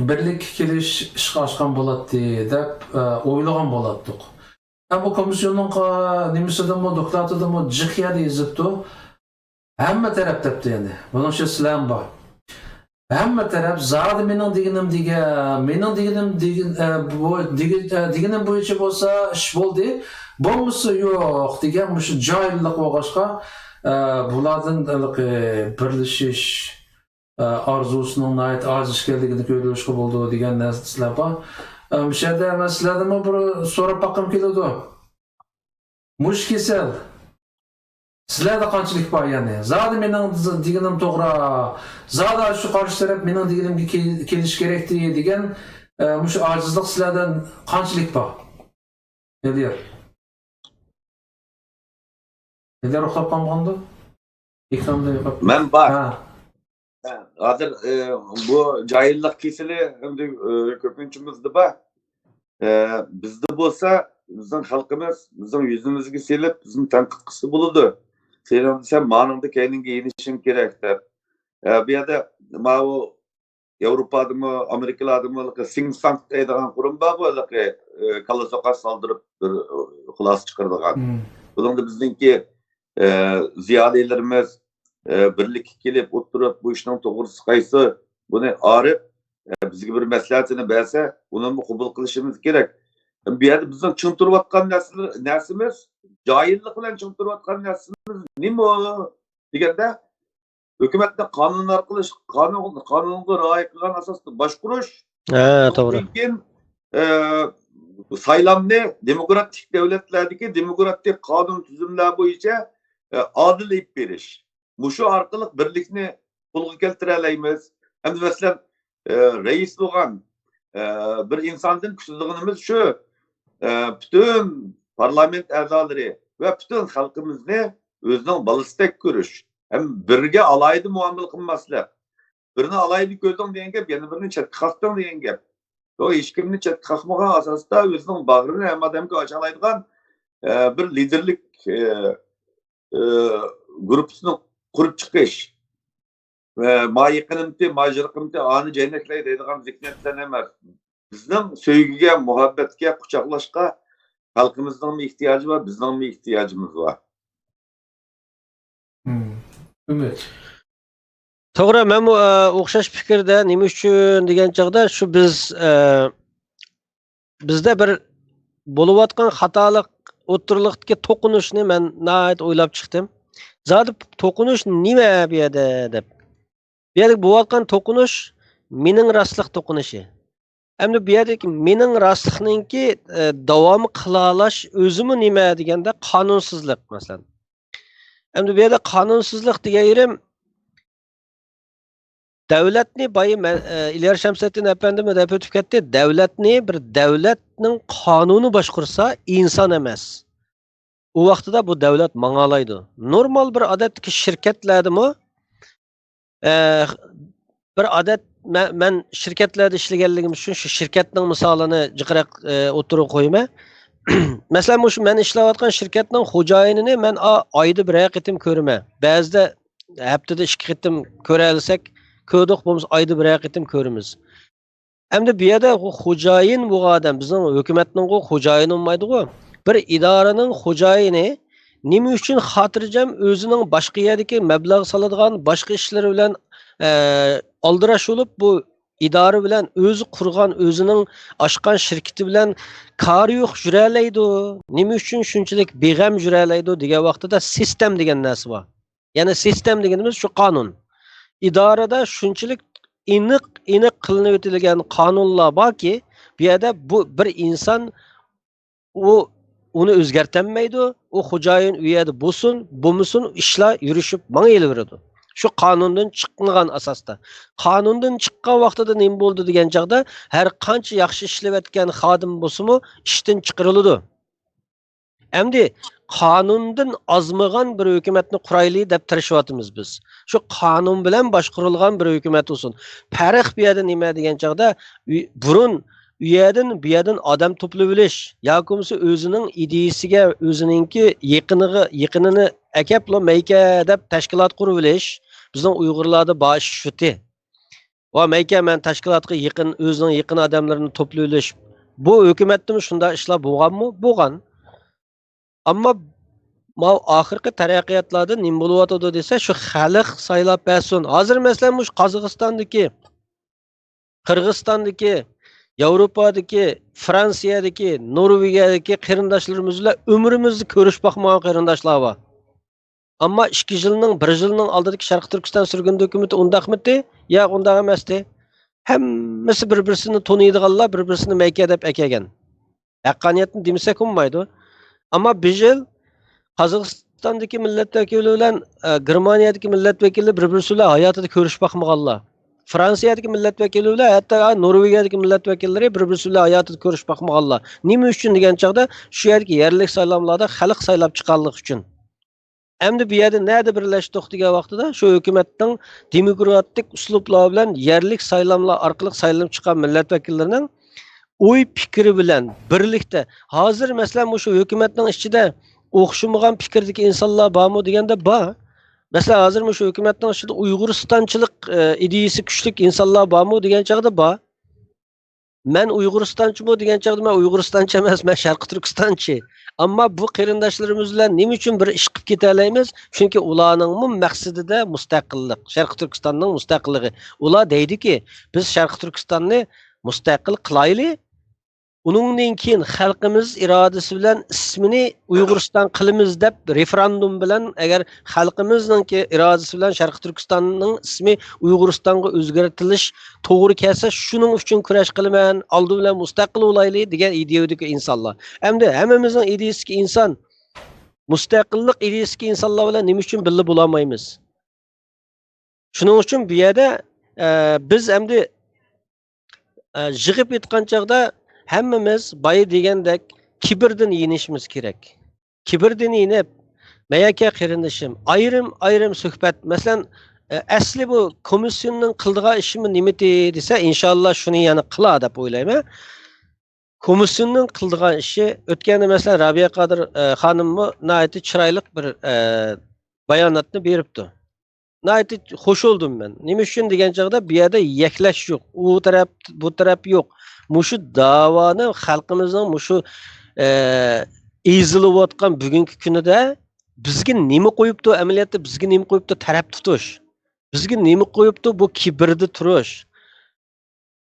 بىرلىككە كېلىش ئىشقا ئاشقان بولاتتى دەپ، ئە، ئويلىغان بولاتتۇق. ھە، بۇ كومىسسىيوننىڭ قا-، نېمىسىدىمۇ، دوكلاتىدىمۇ جىق يەردە يېزىپتۇ. ھەممە تەرەپ دەپتۇ يەنى. بۇنىڭ ئىچىدە سىلەرمۇ بار. ھەممە تەرەپ زادى مېنىڭ دېگىنىم دېگەن، مېنىڭ دېگىنىم دېگىن، ئە، بۇ، دېگىن، ئە، دېگىنىم بويىچە بولسا ئىش بولدى، بولمىسا يوق دېگەن مۇشۇ جاھىللىق بولغاچقا، ئە، بۇلاردىن ھېلىقى بىرلىشىش، ئە، ئارزۇسىنىڭ ناھايىتى ئاجىز ئىكەنلىكىنى كۆرۈۋېلىشقا بولىدۇ دېگەن نەرسىلەر بار. ئە، مۇشۇ يەردە مەن سىلەردىنمۇ بىر سوراپ باققۇم كېلىدۇ. مۇشۇ كېسەل سىلەردە قانچىلىك بار يەنى؟ زادى مېنىڭ دېگىنىم توغرا، زادى شۇ قارشى تەرەپ مېنىڭ دېگىنىمگە كېل-، كېلىشى كېرەكتى دېگەن، ئە، مۇشۇ ئاجىزلىق سىلەردە قانچىلىك بار؟ ئېلىيار. ئېلىيار ئۇخلاپ قالمىغاندۇ؟ ئېكراندا يوقاپ. مەن بار. ھە. ھە، ھازىر، ئە، بۇ جاھىللىق كېسىلى ئەمدى، ئە، كۆپىنچىمىزدە بار. ئە، بىزدە بولسا، بىزنىڭ خەلقىمىز بىزنىڭ يۈزىمىزگە سېلىپ، بىزنى تەنقىد قىلسا بولىدۇ. سېنىڭ دېسەم، مانىڭدا كەينىڭگە يېنىشىڭ كېرەك دەپ. ئە، بۇ يەردە ماۋۇ ياۋروپادىمۇ، ئامېرىكىلاردىمۇ ھېلىقى سىڭ ساڭ دەيدىغان قۇرۇم بارغۇ، ھېلىقى، ئە، كاللا سوقا سالدۇرۇپ بىر، ئە، خۇلاسە چىقىرىدىغان. مم. بۇنىڭدا بىزنىڭكى، ئە، زىيالىيلىرىمىز، ئە، بىرلىككە كېلىپ ئولتۇرۇپ، بۇ ئىشنىڭ توغرىسى قايسى، بۇنى ئايرىپ، ئە، بىزگە بىر مەسلىھەتىنى بەرسە، ئۇنىمۇ قوبۇل قىلىشىمىز كېرەك. بۇ يەردە بىزنىڭ چىڭ تۇرۇۋاتقان نەرسىلەر-، نەرسىمىز، جاھىللىق بىلەن چىڭ تۇرۇۋاتقان نەرسىمىز نېمە دېگەندە، ھۆكۈمەتنى قانۇن ئارقىلىق، قانۇن، قانۇنغا رىئايە قىلغان ئاساستا باشقۇرۇش، ھە، توغرا. ئۇنىڭدىن كېيىن، ئە، سايلامنى دېموكراتىك دۆلەتلەردىكى دېموكراتىك قانۇن تۈزۈملەر بويىچە، ئە، ئادىل ئېلىپ بېرىش. مۇشۇ ئارقىلىق بىرلىكنى قولغا كەلتۈرەلەيمىز. ئەمدى مەسىلەن، ئە، رەئىس بولغان، ئە، بىر ئىنساندىن كۈتىدىغىنىمىز شۇ، ئە، پۈتۈن پارلامېنت ئەزالىرى ۋە پۈتۈن خەلقىمىزنى ئۆزىنىڭ بالىسىدەك كۆرۈش ھەم بىرىگە ئالاھىدە مۇئامىلە قىلماسلىق. بىرىنى ئالاھىدە كۆردۈڭ دېگەن گەپ، يەنە بىرىنى چەتكە قاقتىڭ دېگەن گەپ. يوق، ھېچكىمنى چەتكە قاقمىغان ئاساستا ئۆزىنىڭ باغرىنى ھەممە ئادەمگە ئاچالايدىغان، ئە، بىر لىدېرلىك، ئە، ئە، گۇرۇپپىسىنى قۇرۇپ چىقىش. ئە، ما يېقىنىمتى، ما يىراققىمتى، ئانى جەينەكلەي دەيدىغان زېھنىيەتلەرنى ئەمەس. بىزنىڭ سۆيگۈگە، مۇھەببەتكە، قۇچاقلاشقا خەلقىمىزنىڭمۇ ئېھتىياجى بار، بىزنىڭمۇ ئېھتىياجىمىز بار. مم. ئۈمىد. توغرا، مەنمۇ ئە، ئوخشاش پىكىردە. نېمە ئۈچۈن دېگەن چاغدا، شۇ بىز ئە، بىزدە بىر بولۇۋاتقان خاتالىق، ئوتتۇرىلىقتىكى توقۇنۇشنى مەن ناھايىتى ئويلاپ چىقتىم. زادى توقۇنۇش نېمە بۇ يەردە دەپ. بۇ يەردە بولۇۋاتقان توقۇنۇش مېنىڭ راستلىق توقۇنۇشى. ئەمدى بۇ يەردىكى مېنىڭ راستلىقنىڭكى ئە، داۋام قىلالاش ئۆزىمۇ نېمە دېگەندە، قانۇنسىزلىق مەسىلەن. ئەمدى بۇ يەردە قانۇنسىزلىق دېگەن يېرىم دەۋلەتنى بايا مەن، ئە، ئىليار شەمسەدىن ئەپەندىمۇ دەپ ئۆتۈپ كەتتى. دەۋلەتنى بىر دەۋلەتنىڭ قانۇنى باشقۇرسا، ئىنسان ئەمەس. ئۇ ۋاقتىدا بۇ دەۋلەت ماڭالايدۇ. نورمال بىر ئادەتتىكى شىركەتلەردىمۇ، ئە، بىر ئادەت، مەن، مەن شىركەتلەردە ئىشلىگەنلىكىم ئۈچۈن شۇ شىركەتنىڭ مىسالىنى جىقراق، ئە، ئوتتۇرىغا قويىمەن. مەسىلەن، مۇشۇ مەن ئىشلەۋاتقان شىركەتنىڭ خوجايىنىنى مەن ئا-، ئايدا بىرەر قېتىم كۆرىمەن. بەزىدە ھەپتىدە ئىككى قېتىم كۆرەلىسەك، كۆردۇق، بولمىسا ئايدا بىرەر قېتىم كۆرىمىز. ئەمدى بۇ يەردە خو-، خوجايىن بولغان ئادەم، بىزنىڭ ھۆكۈمەتنىڭغۇ خوجايىنى بولمايدىغۇ. بىر ئىدارىنىڭ خوجايىنى نېمە ئۈچۈن خاتىرجەم ئۆزىنىڭ باشقا يەردىكى مەبلەغ سالىدىغان باشقا ئىشلىرى بىلەن، ئە، ئالدىراش بولۇپ، بۇ ئىدارە بىلەن، ئۆزى قۇرغان، ئۆزىنىڭ ئاچقان شىركىتى بىلەن كارى يوق يۈرەلەيدۇ؟ نېمە ئۈچۈن شۇنچىلىك بىغەم يۈرەلەيدۇ دېگەن ۋاقتىدا سىستېم دېگەن نەرسە بار. يەنى سىستېم دېگىنىمىز شۇ قانۇن. ئىدارىدە شۇنچىلىك ئېنىق، ئېنىق قىلىنىۋېتىلگەن قانۇنلار باركى، بۇ يەردە بۇ بىر ئىنسان ئۇ، ئۇنى ئۆزگەرتەلمەيدۇ. ئۇ خوجايىن ئۇ يەردە بولسۇن، بولمىسۇن، ئىشلار يۈرۈشۈپ ماڭىۋېرىدۇ. شۇ قانۇندىن چىقمىغان ئاساستا. قانۇندىن چىققان ۋاقتىدا نېمە بولىدۇ دېگەن چاغدا، ھەر قانچە ياخشى ئىشلەۋەتكەن خادىم بولسىمۇ، ئىشتىن چىقىرىلىدۇ. ئەمدى قانۇندىن ئازمىغان بىر ھۆكۈمەتنى قۇرايلى دەپ تىرىشىۋاتىمىز بىز. شۇ قانۇن بىلەن باشقۇرۇلغان بىر ھۆكۈمەت بولسۇن. پەرق بۇ يەردە نېمە دېگەن چاغدا، ئۆ-، بۇرۇن ئۇ يەردىن، بۇ يەردىن ئادەم توپلىۋېلىش ياكى بولمىسا ئۆزىنىڭ ئىدىيىسىگە، ئۆزىنىڭكى يېقىنىغا، يېقىنىنى ئەكەپلا مەيكە دەپ تەشكىلات قۇرۇۋېلىش بىزنىڭ ئۇيغۇرلاردا بار ئىش شۇتى. ۋا مەيكە مەن تەشكىلاتقا يېقىن، ئۆزىنىڭ يېقىن ئادەملىرىنى توپلىۋېلىش. بۇ ھۆكۈمەتتىمۇ شۇنداق ئىشلار بولغانمۇ؟ بولغان. ئەمما ماۋۇ ئاخىرقى تەرەققىياتلاردا نېمە بولۇۋاتىدۇ دېسە، شۇ خەلق سايلاپ بەرسۇن. ھازىر مەسىلەن، مۇشۇ قازاقىستاندىكى، قىرغىزىستاندىكى، ياۋروپادىكى، فرانسىيەدىكى، نورۋېگىيەدىكى قېرىنداشلىرىمىز بىلەن ئۆمرىمىزدە كۆرۈشۈپ باقمىغان قېرىنداشلار بار. ئەمما ئىككى يىلنىڭ، بىر يىلنىڭ ئالدىدىكى شەرقىي تۈركىستان سۈرگۈندە ھۆكۈمىتى ئۇنداقمىتى؟ ياق، ئۇنداق ئەمەستى. ھەممىسى بىر-بىرسىنى تونۇيدىغانلار، بىر-بىرسىنى مەيكە دەپ ئەكەلگەن. ھەققانىيەتنى دېمىسەك بولمايدۇ. ئەمما بىر يىل قازاقىستاندىكى مىللەت ۋەكىلى بىلەن، ئە، گېرمانىيەدىكى مىللەت ۋەكىلى بىر-بىرسى بىلەن ھاياتىدا كۆرۈشۈپ باقمىغانلار. فرانسىيەدىكى مىللەت ۋەكىلى بىلەن ھەتتا نورۋېگىيەدىكى مىللەت ۋەكىللىرى بىر-بىرسى بىلەن ھاياتىدا كۆرۈشۈپ باقمىغانلار. نېمە ئۈچۈن دېگەن چاغدا، شۇ يەردىكى يەرلىك سايلاملاردا خەلق سايلاپ چىققانلىقى ئۈچۈن. ئەمدى بۇ يەردە نەدە بىرلەشتۇق دېگەن ۋاقتىدا، شۇ ھۆكۈمەتنىڭ دېموكراتىك ئۇسلۇبلار بىلەن يەرلىك سايلاملار ئارقىلىق سايلىنىپ چىققان مىللەت ۋەكىللىرىنىڭ ئوي پىكرى بىلەن بىرلىكتە. ھازىر مەسىلەن، مۇشۇ ھۆكۈمەتنىڭ ئىچىدە ئوخشىمىغان پىكىردىكى ئىنسانلار بارمۇ دېگەندە، بار. مەسىلەن، ھازىر مۇشۇ ھۆكۈمەتنىڭ ئىچىدە ئۇيغۇرىستانچىلىق، ئە، ئىدىيىسى كۈچلۈك ئىنسانلار بارمۇ دېگەن چاغدا، بار. مەن ئۇيغۇرىستانچىمۇ دېگەن چاغدا، مەن ئۇيغۇرىستانچى ئەمەس، مەن شەرقىي تۈركىستانچى. ئەمما بۇ قېرىنداشلىرىمىز بىلەن نېمە ئۈچۈن بىر ئىش قىلىپ كېتەلەيمىز؟ چۈنكى ئۇلارنىڭمۇ مەقسىتىدە مۇستەقىللىق، شەرقىي تۈركىستاننىڭ مۇستەقىللىقى. ئۇلار دەيدۇكى، بىز شەرقىي تۈركىستاننى مۇستەقىل قىلايلى، ئۇنىڭدىن كېيىن خەلقىمىز ئىرادىسى بىلەن ئىسمىنى ئۇيغۇرىستان قىلىمىز دەپ رېفېراندۇم بىلەن، ئەگەر خەلقىمىزنىڭكى ئىرادىسى بىلەن شەرقىي تۈركىستاننىڭ ئىسمى ئۇيغۇرىستانغا ئۆزگەرتىلىش توغرا كەلسە، شۇنىڭ ئۈچۈن كۈرەش قىلىمەن، ئالدى بىلەن مۇستەقىل بولايلى دېگەن ئىدىيەدىكى ئىنسانلار. ئەمدى ھەممىمىزنىڭ ئىدىيىسىدىكى ئىنسان، مۇستەقىللىق ئىدىيىسىدىكى ئىنسانلار بىلەن نېمە ئۈچۈن بىللە بولالمايمىز؟ شۇنىڭ ئۈچۈن بۇ يەردە، ئە، بىز ئەمدى، ئە، يىغىپ ئېيتقان چاغدا ھەممىمىز بايا دېگەندەك كىبىردىن يېنىشىمىز كېرەك. كىبىردىن يېنىپ، مەيەكە قېرىندىشىم، ئايرىم-ئايرىم سۆھبەت، مەسىلەن، ئە، ئەسلى بۇ كومىسسىيوننىڭ قىلىدىغان ئىشىمۇ نېمىتى دېسە، ئىنشاللا شۇنى يەنە قىلا دەپ ئويلايمەن. كومىسسىيوننىڭ قىلىدىغان ئىشى، ئۆتكەندە مەسىلەن، رابىيە قادىر، ئە، خانىممۇ ناھايىتى چىرايلىق بىر، ئە، باياناتنى بېرىپتۇ. ناھايىتى خوش بولدۇم مەن. نېمە ئۈچۈن دېگەن چاغدا، بۇ يەردە يەكلەش يوق، ئۇ تەرەپ، بۇ تەرەپ يوق. مۇشۇ داۋانى خەلقىمىزنىڭ مۇشۇ، ئە، ئېزىلىۋاتقان بۈگۈنكى كۈنىدە بىزگە نېمە قويۇپتۇ، ئەمەلىيەتتە بىزگە نېمە قويۇپتۇ؟ تەرەپ تۇتۇش. بىزگە نېمە قويۇپتۇ؟ بۇ كىبىردە تۇرۇش.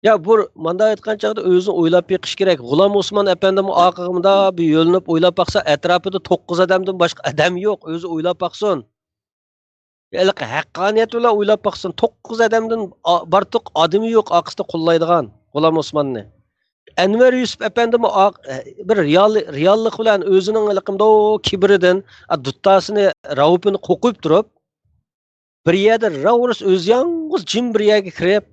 يا، بۇ مانداق ئېيتقان چاغدا ئۆزىنى ئويلاپ بېقىش كېرەك. غۇلام ئوسمان ئەپەندىمۇ ئارقىغا مۇنداق بىر يۆلىنىپ ئويلاپ باقسا، ئەتراپىدا توققۇز ئادەمدىن باشقا ئادەم يوق. ئۆزى ئويلاپ باقسۇن. ھېلىقى ھەققانىيەت بىلەن ئويلاپ باقسۇن. توققۇز ئادەمدىن ئا-، بارتۇق ئادىمى يوق ئارقىسىدا قوللايدىغان غۇلام ئوسماننى. ئەنۋەر يۈسۈپ ئەپەندىمۇ ئا-، بىر رېئال-، رېئاللىق بىلەن ئۆزىنىڭ ھېلىقى مۇنداق كىبىرىدىن، ئا، دۇتاسىنى، راۋۇپىنى قوقۇپ تۇرۇپ، بىر يەردە راۋۇرۇس ئۆزى يالغۇز جىم بىر يەرگە كىرىپ،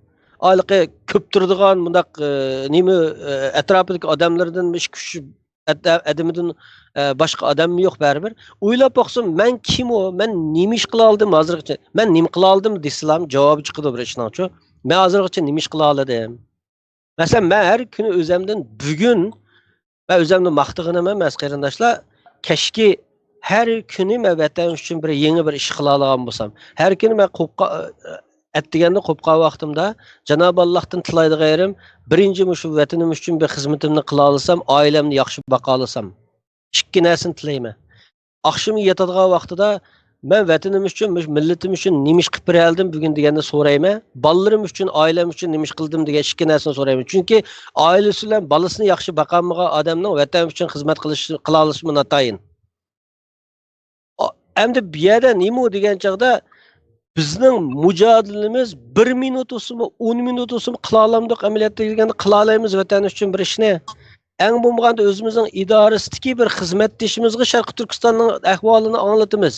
ھېلىقى كۆپ تۇرىدىغان مۇنداق، ئى، نېمە، ئى، ئەتراپىدىكى ئادەملىرىدىن ئىككى ئۈچ ئەد-، ئادىمىدىن، ئى، باشقا ئادەممۇ يوق بەرىبىر. ئويلاپ باقسۇن، مەن كىم ئۇ؟ مەن نېمە ئىش قىلالىدىم ھازىرغىچە؟ مەن نېمە قىلالىدىم دېسىلام، جاۋابى چىقىدۇ بىر ئىشنىڭچۇ. مەن ھازىرغىچە نېمە ئىش قىلالىدىم؟ مەسىلەن، مەن ھەر كۈنى ئۆزەمدىن بۈگۈن مەن ئۆزۈمنى ماختىغىنىم ئەمەس، قېرىنداشلار. كەچكى ھەر كۈنى مەن ۋەتەن ئۈچۈن بىر يېڭى بىر ئىش قىلالىغان بولسام، ھەر كۈنى مەن قوپقا-، ئەتىگەندە قوپقان ۋاقتىمدا جانابى ئاللاھتىن تىلايدىغان يېرىم، بىرىنچى مۇشۇ ۋەتىنىم ئۈچۈن بىر خىزمىتىمنى قىلالىسام، ئائىلەمنى ياخشى باقالىسام، ئىككى نەرسىنى تىلەيمەن. ئاخشىمى ياتىدىغان ۋاقتىدا مەن ۋەتىنىم ئۈچۈن، مۇشۇ مىللىتىم ئۈچۈن نېمە ئىش قىلىپ بېرەلدىم بۈگۈن دېگەننى سورايمەن. بالىلىرىم ئۈچۈن، ئائىلەم ئۈچۈن نېمە ئىش قىلدىم دېگەن ئىككى نەرسىنى سورايمەن. چۈنكى ئائىلىسى بىلەن بالىسىنى ياخشى باقالمىغان ئادەمنىڭ ۋەتەن ئۈچۈن خىزمەت قىلىش، قىلالىشىمۇ ناتايىن. ئا-، ئەمدى بۇ يەردە نېمە دېگەن چاغدا بىزنىڭ مۇجادىلىمىز بىر مىنۇت بولسىمۇ، ئون مىنۇت بولسىمۇ قىلالامدۇق، ئەمەلىيەتتە دېگەندە قىلالايمىز ۋەتەن ئۈچۈن بىر ئىشنى. ئەڭ بولمىغاندا ئۆزىمىزنىڭ ئىدارىسىدىكى بىر خىزمەتدىشىمىزغا شەرقىي تۈركىستاننىڭ ئەھۋالىنى ئاڭلىتىمىز.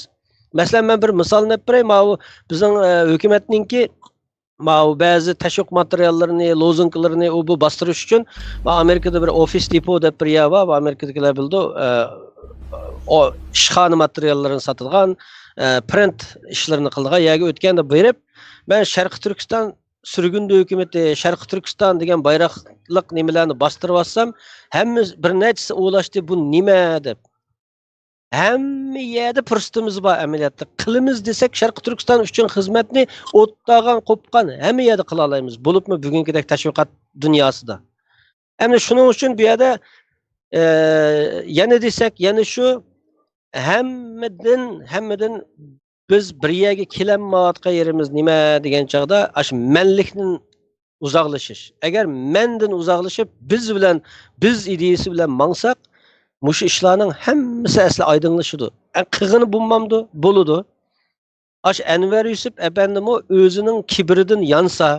مەسىلەن، مەن بىر مىسال ئېلىپ بېرەي، ماۋۇ بىزنىڭ، ئە، ھۆكۈمەتنىڭكى ماۋۇ بەزى تەشۋىق ماتېرىياللىرىنى، لوزۇنكىلىرىنى ئۇ بۇ باستۇرۇش ئۈچۈن ماۋۇ ئامېرىكىدا بىر ئوفىس دېپو دەپ بىر يەر بار، بۇ ئامېرىكىدىكىلەر بىلىدۇ، ئە، ئو، ئىشخانا ماتېرىياللىرىنى ساتىدىغان، ئە، پرىنت ئىشلىرىنى قىلىدىغان يەرگە ئۆتكەندە بېرىپ، مەن شەرقىي تۈركىستان سۈرگۈندە ھۆكۈمىتى، شەرقىي تۈركىستان دېگەن بايراقلىق نېمىلەرنى باستۇرۇۋاتسام، ھەممە بىر نەچچىسى ئۇلاشتى، بۇ نېمە دەپ. ھەممە يەردە پۇرسىتىمىز بار ئەمەلىيەتتە. قىلىمىز دېسەك، شەرقىي تۈركىستان ئۈچۈن خىزمەتنى ئوتتاغان، قوپقان ھەممە يەردە قىلالايمىز. بولۇپمۇ بۈگۈنكىدەك تەشۋىقات دۇنياسىدا. ئەمدى شۇنىڭ ئۈچۈن بۇ يەردە، ئە، يەنە دېسەك، يەنە شۇ، ھەممىدىن، ھەممىدىن بىز بىر يەرگە كېلەلمەيۋاتقان يېرىمىز نېمە دېگەن چاغدا، ئاشۇ مەنلىكتىن ئۇزاقلىشىش. ئەگەر مەندىن ئۇزاقلىشىپ، بىز بىلەن، بىز ئىدىيىسى بىلەن ماڭساق، مۇشۇ ئىشلارنىڭ ھەممىسى ئەسلى ئايدىڭلىشىدۇ. ئە، قىلغىنى بولمامدۇ؟ بولىدۇ. ئاشۇ ئەنۋەر يۈسۈپ ئەپەندىمۇ ئۆزىنىڭ كىبرىدىن يانسا،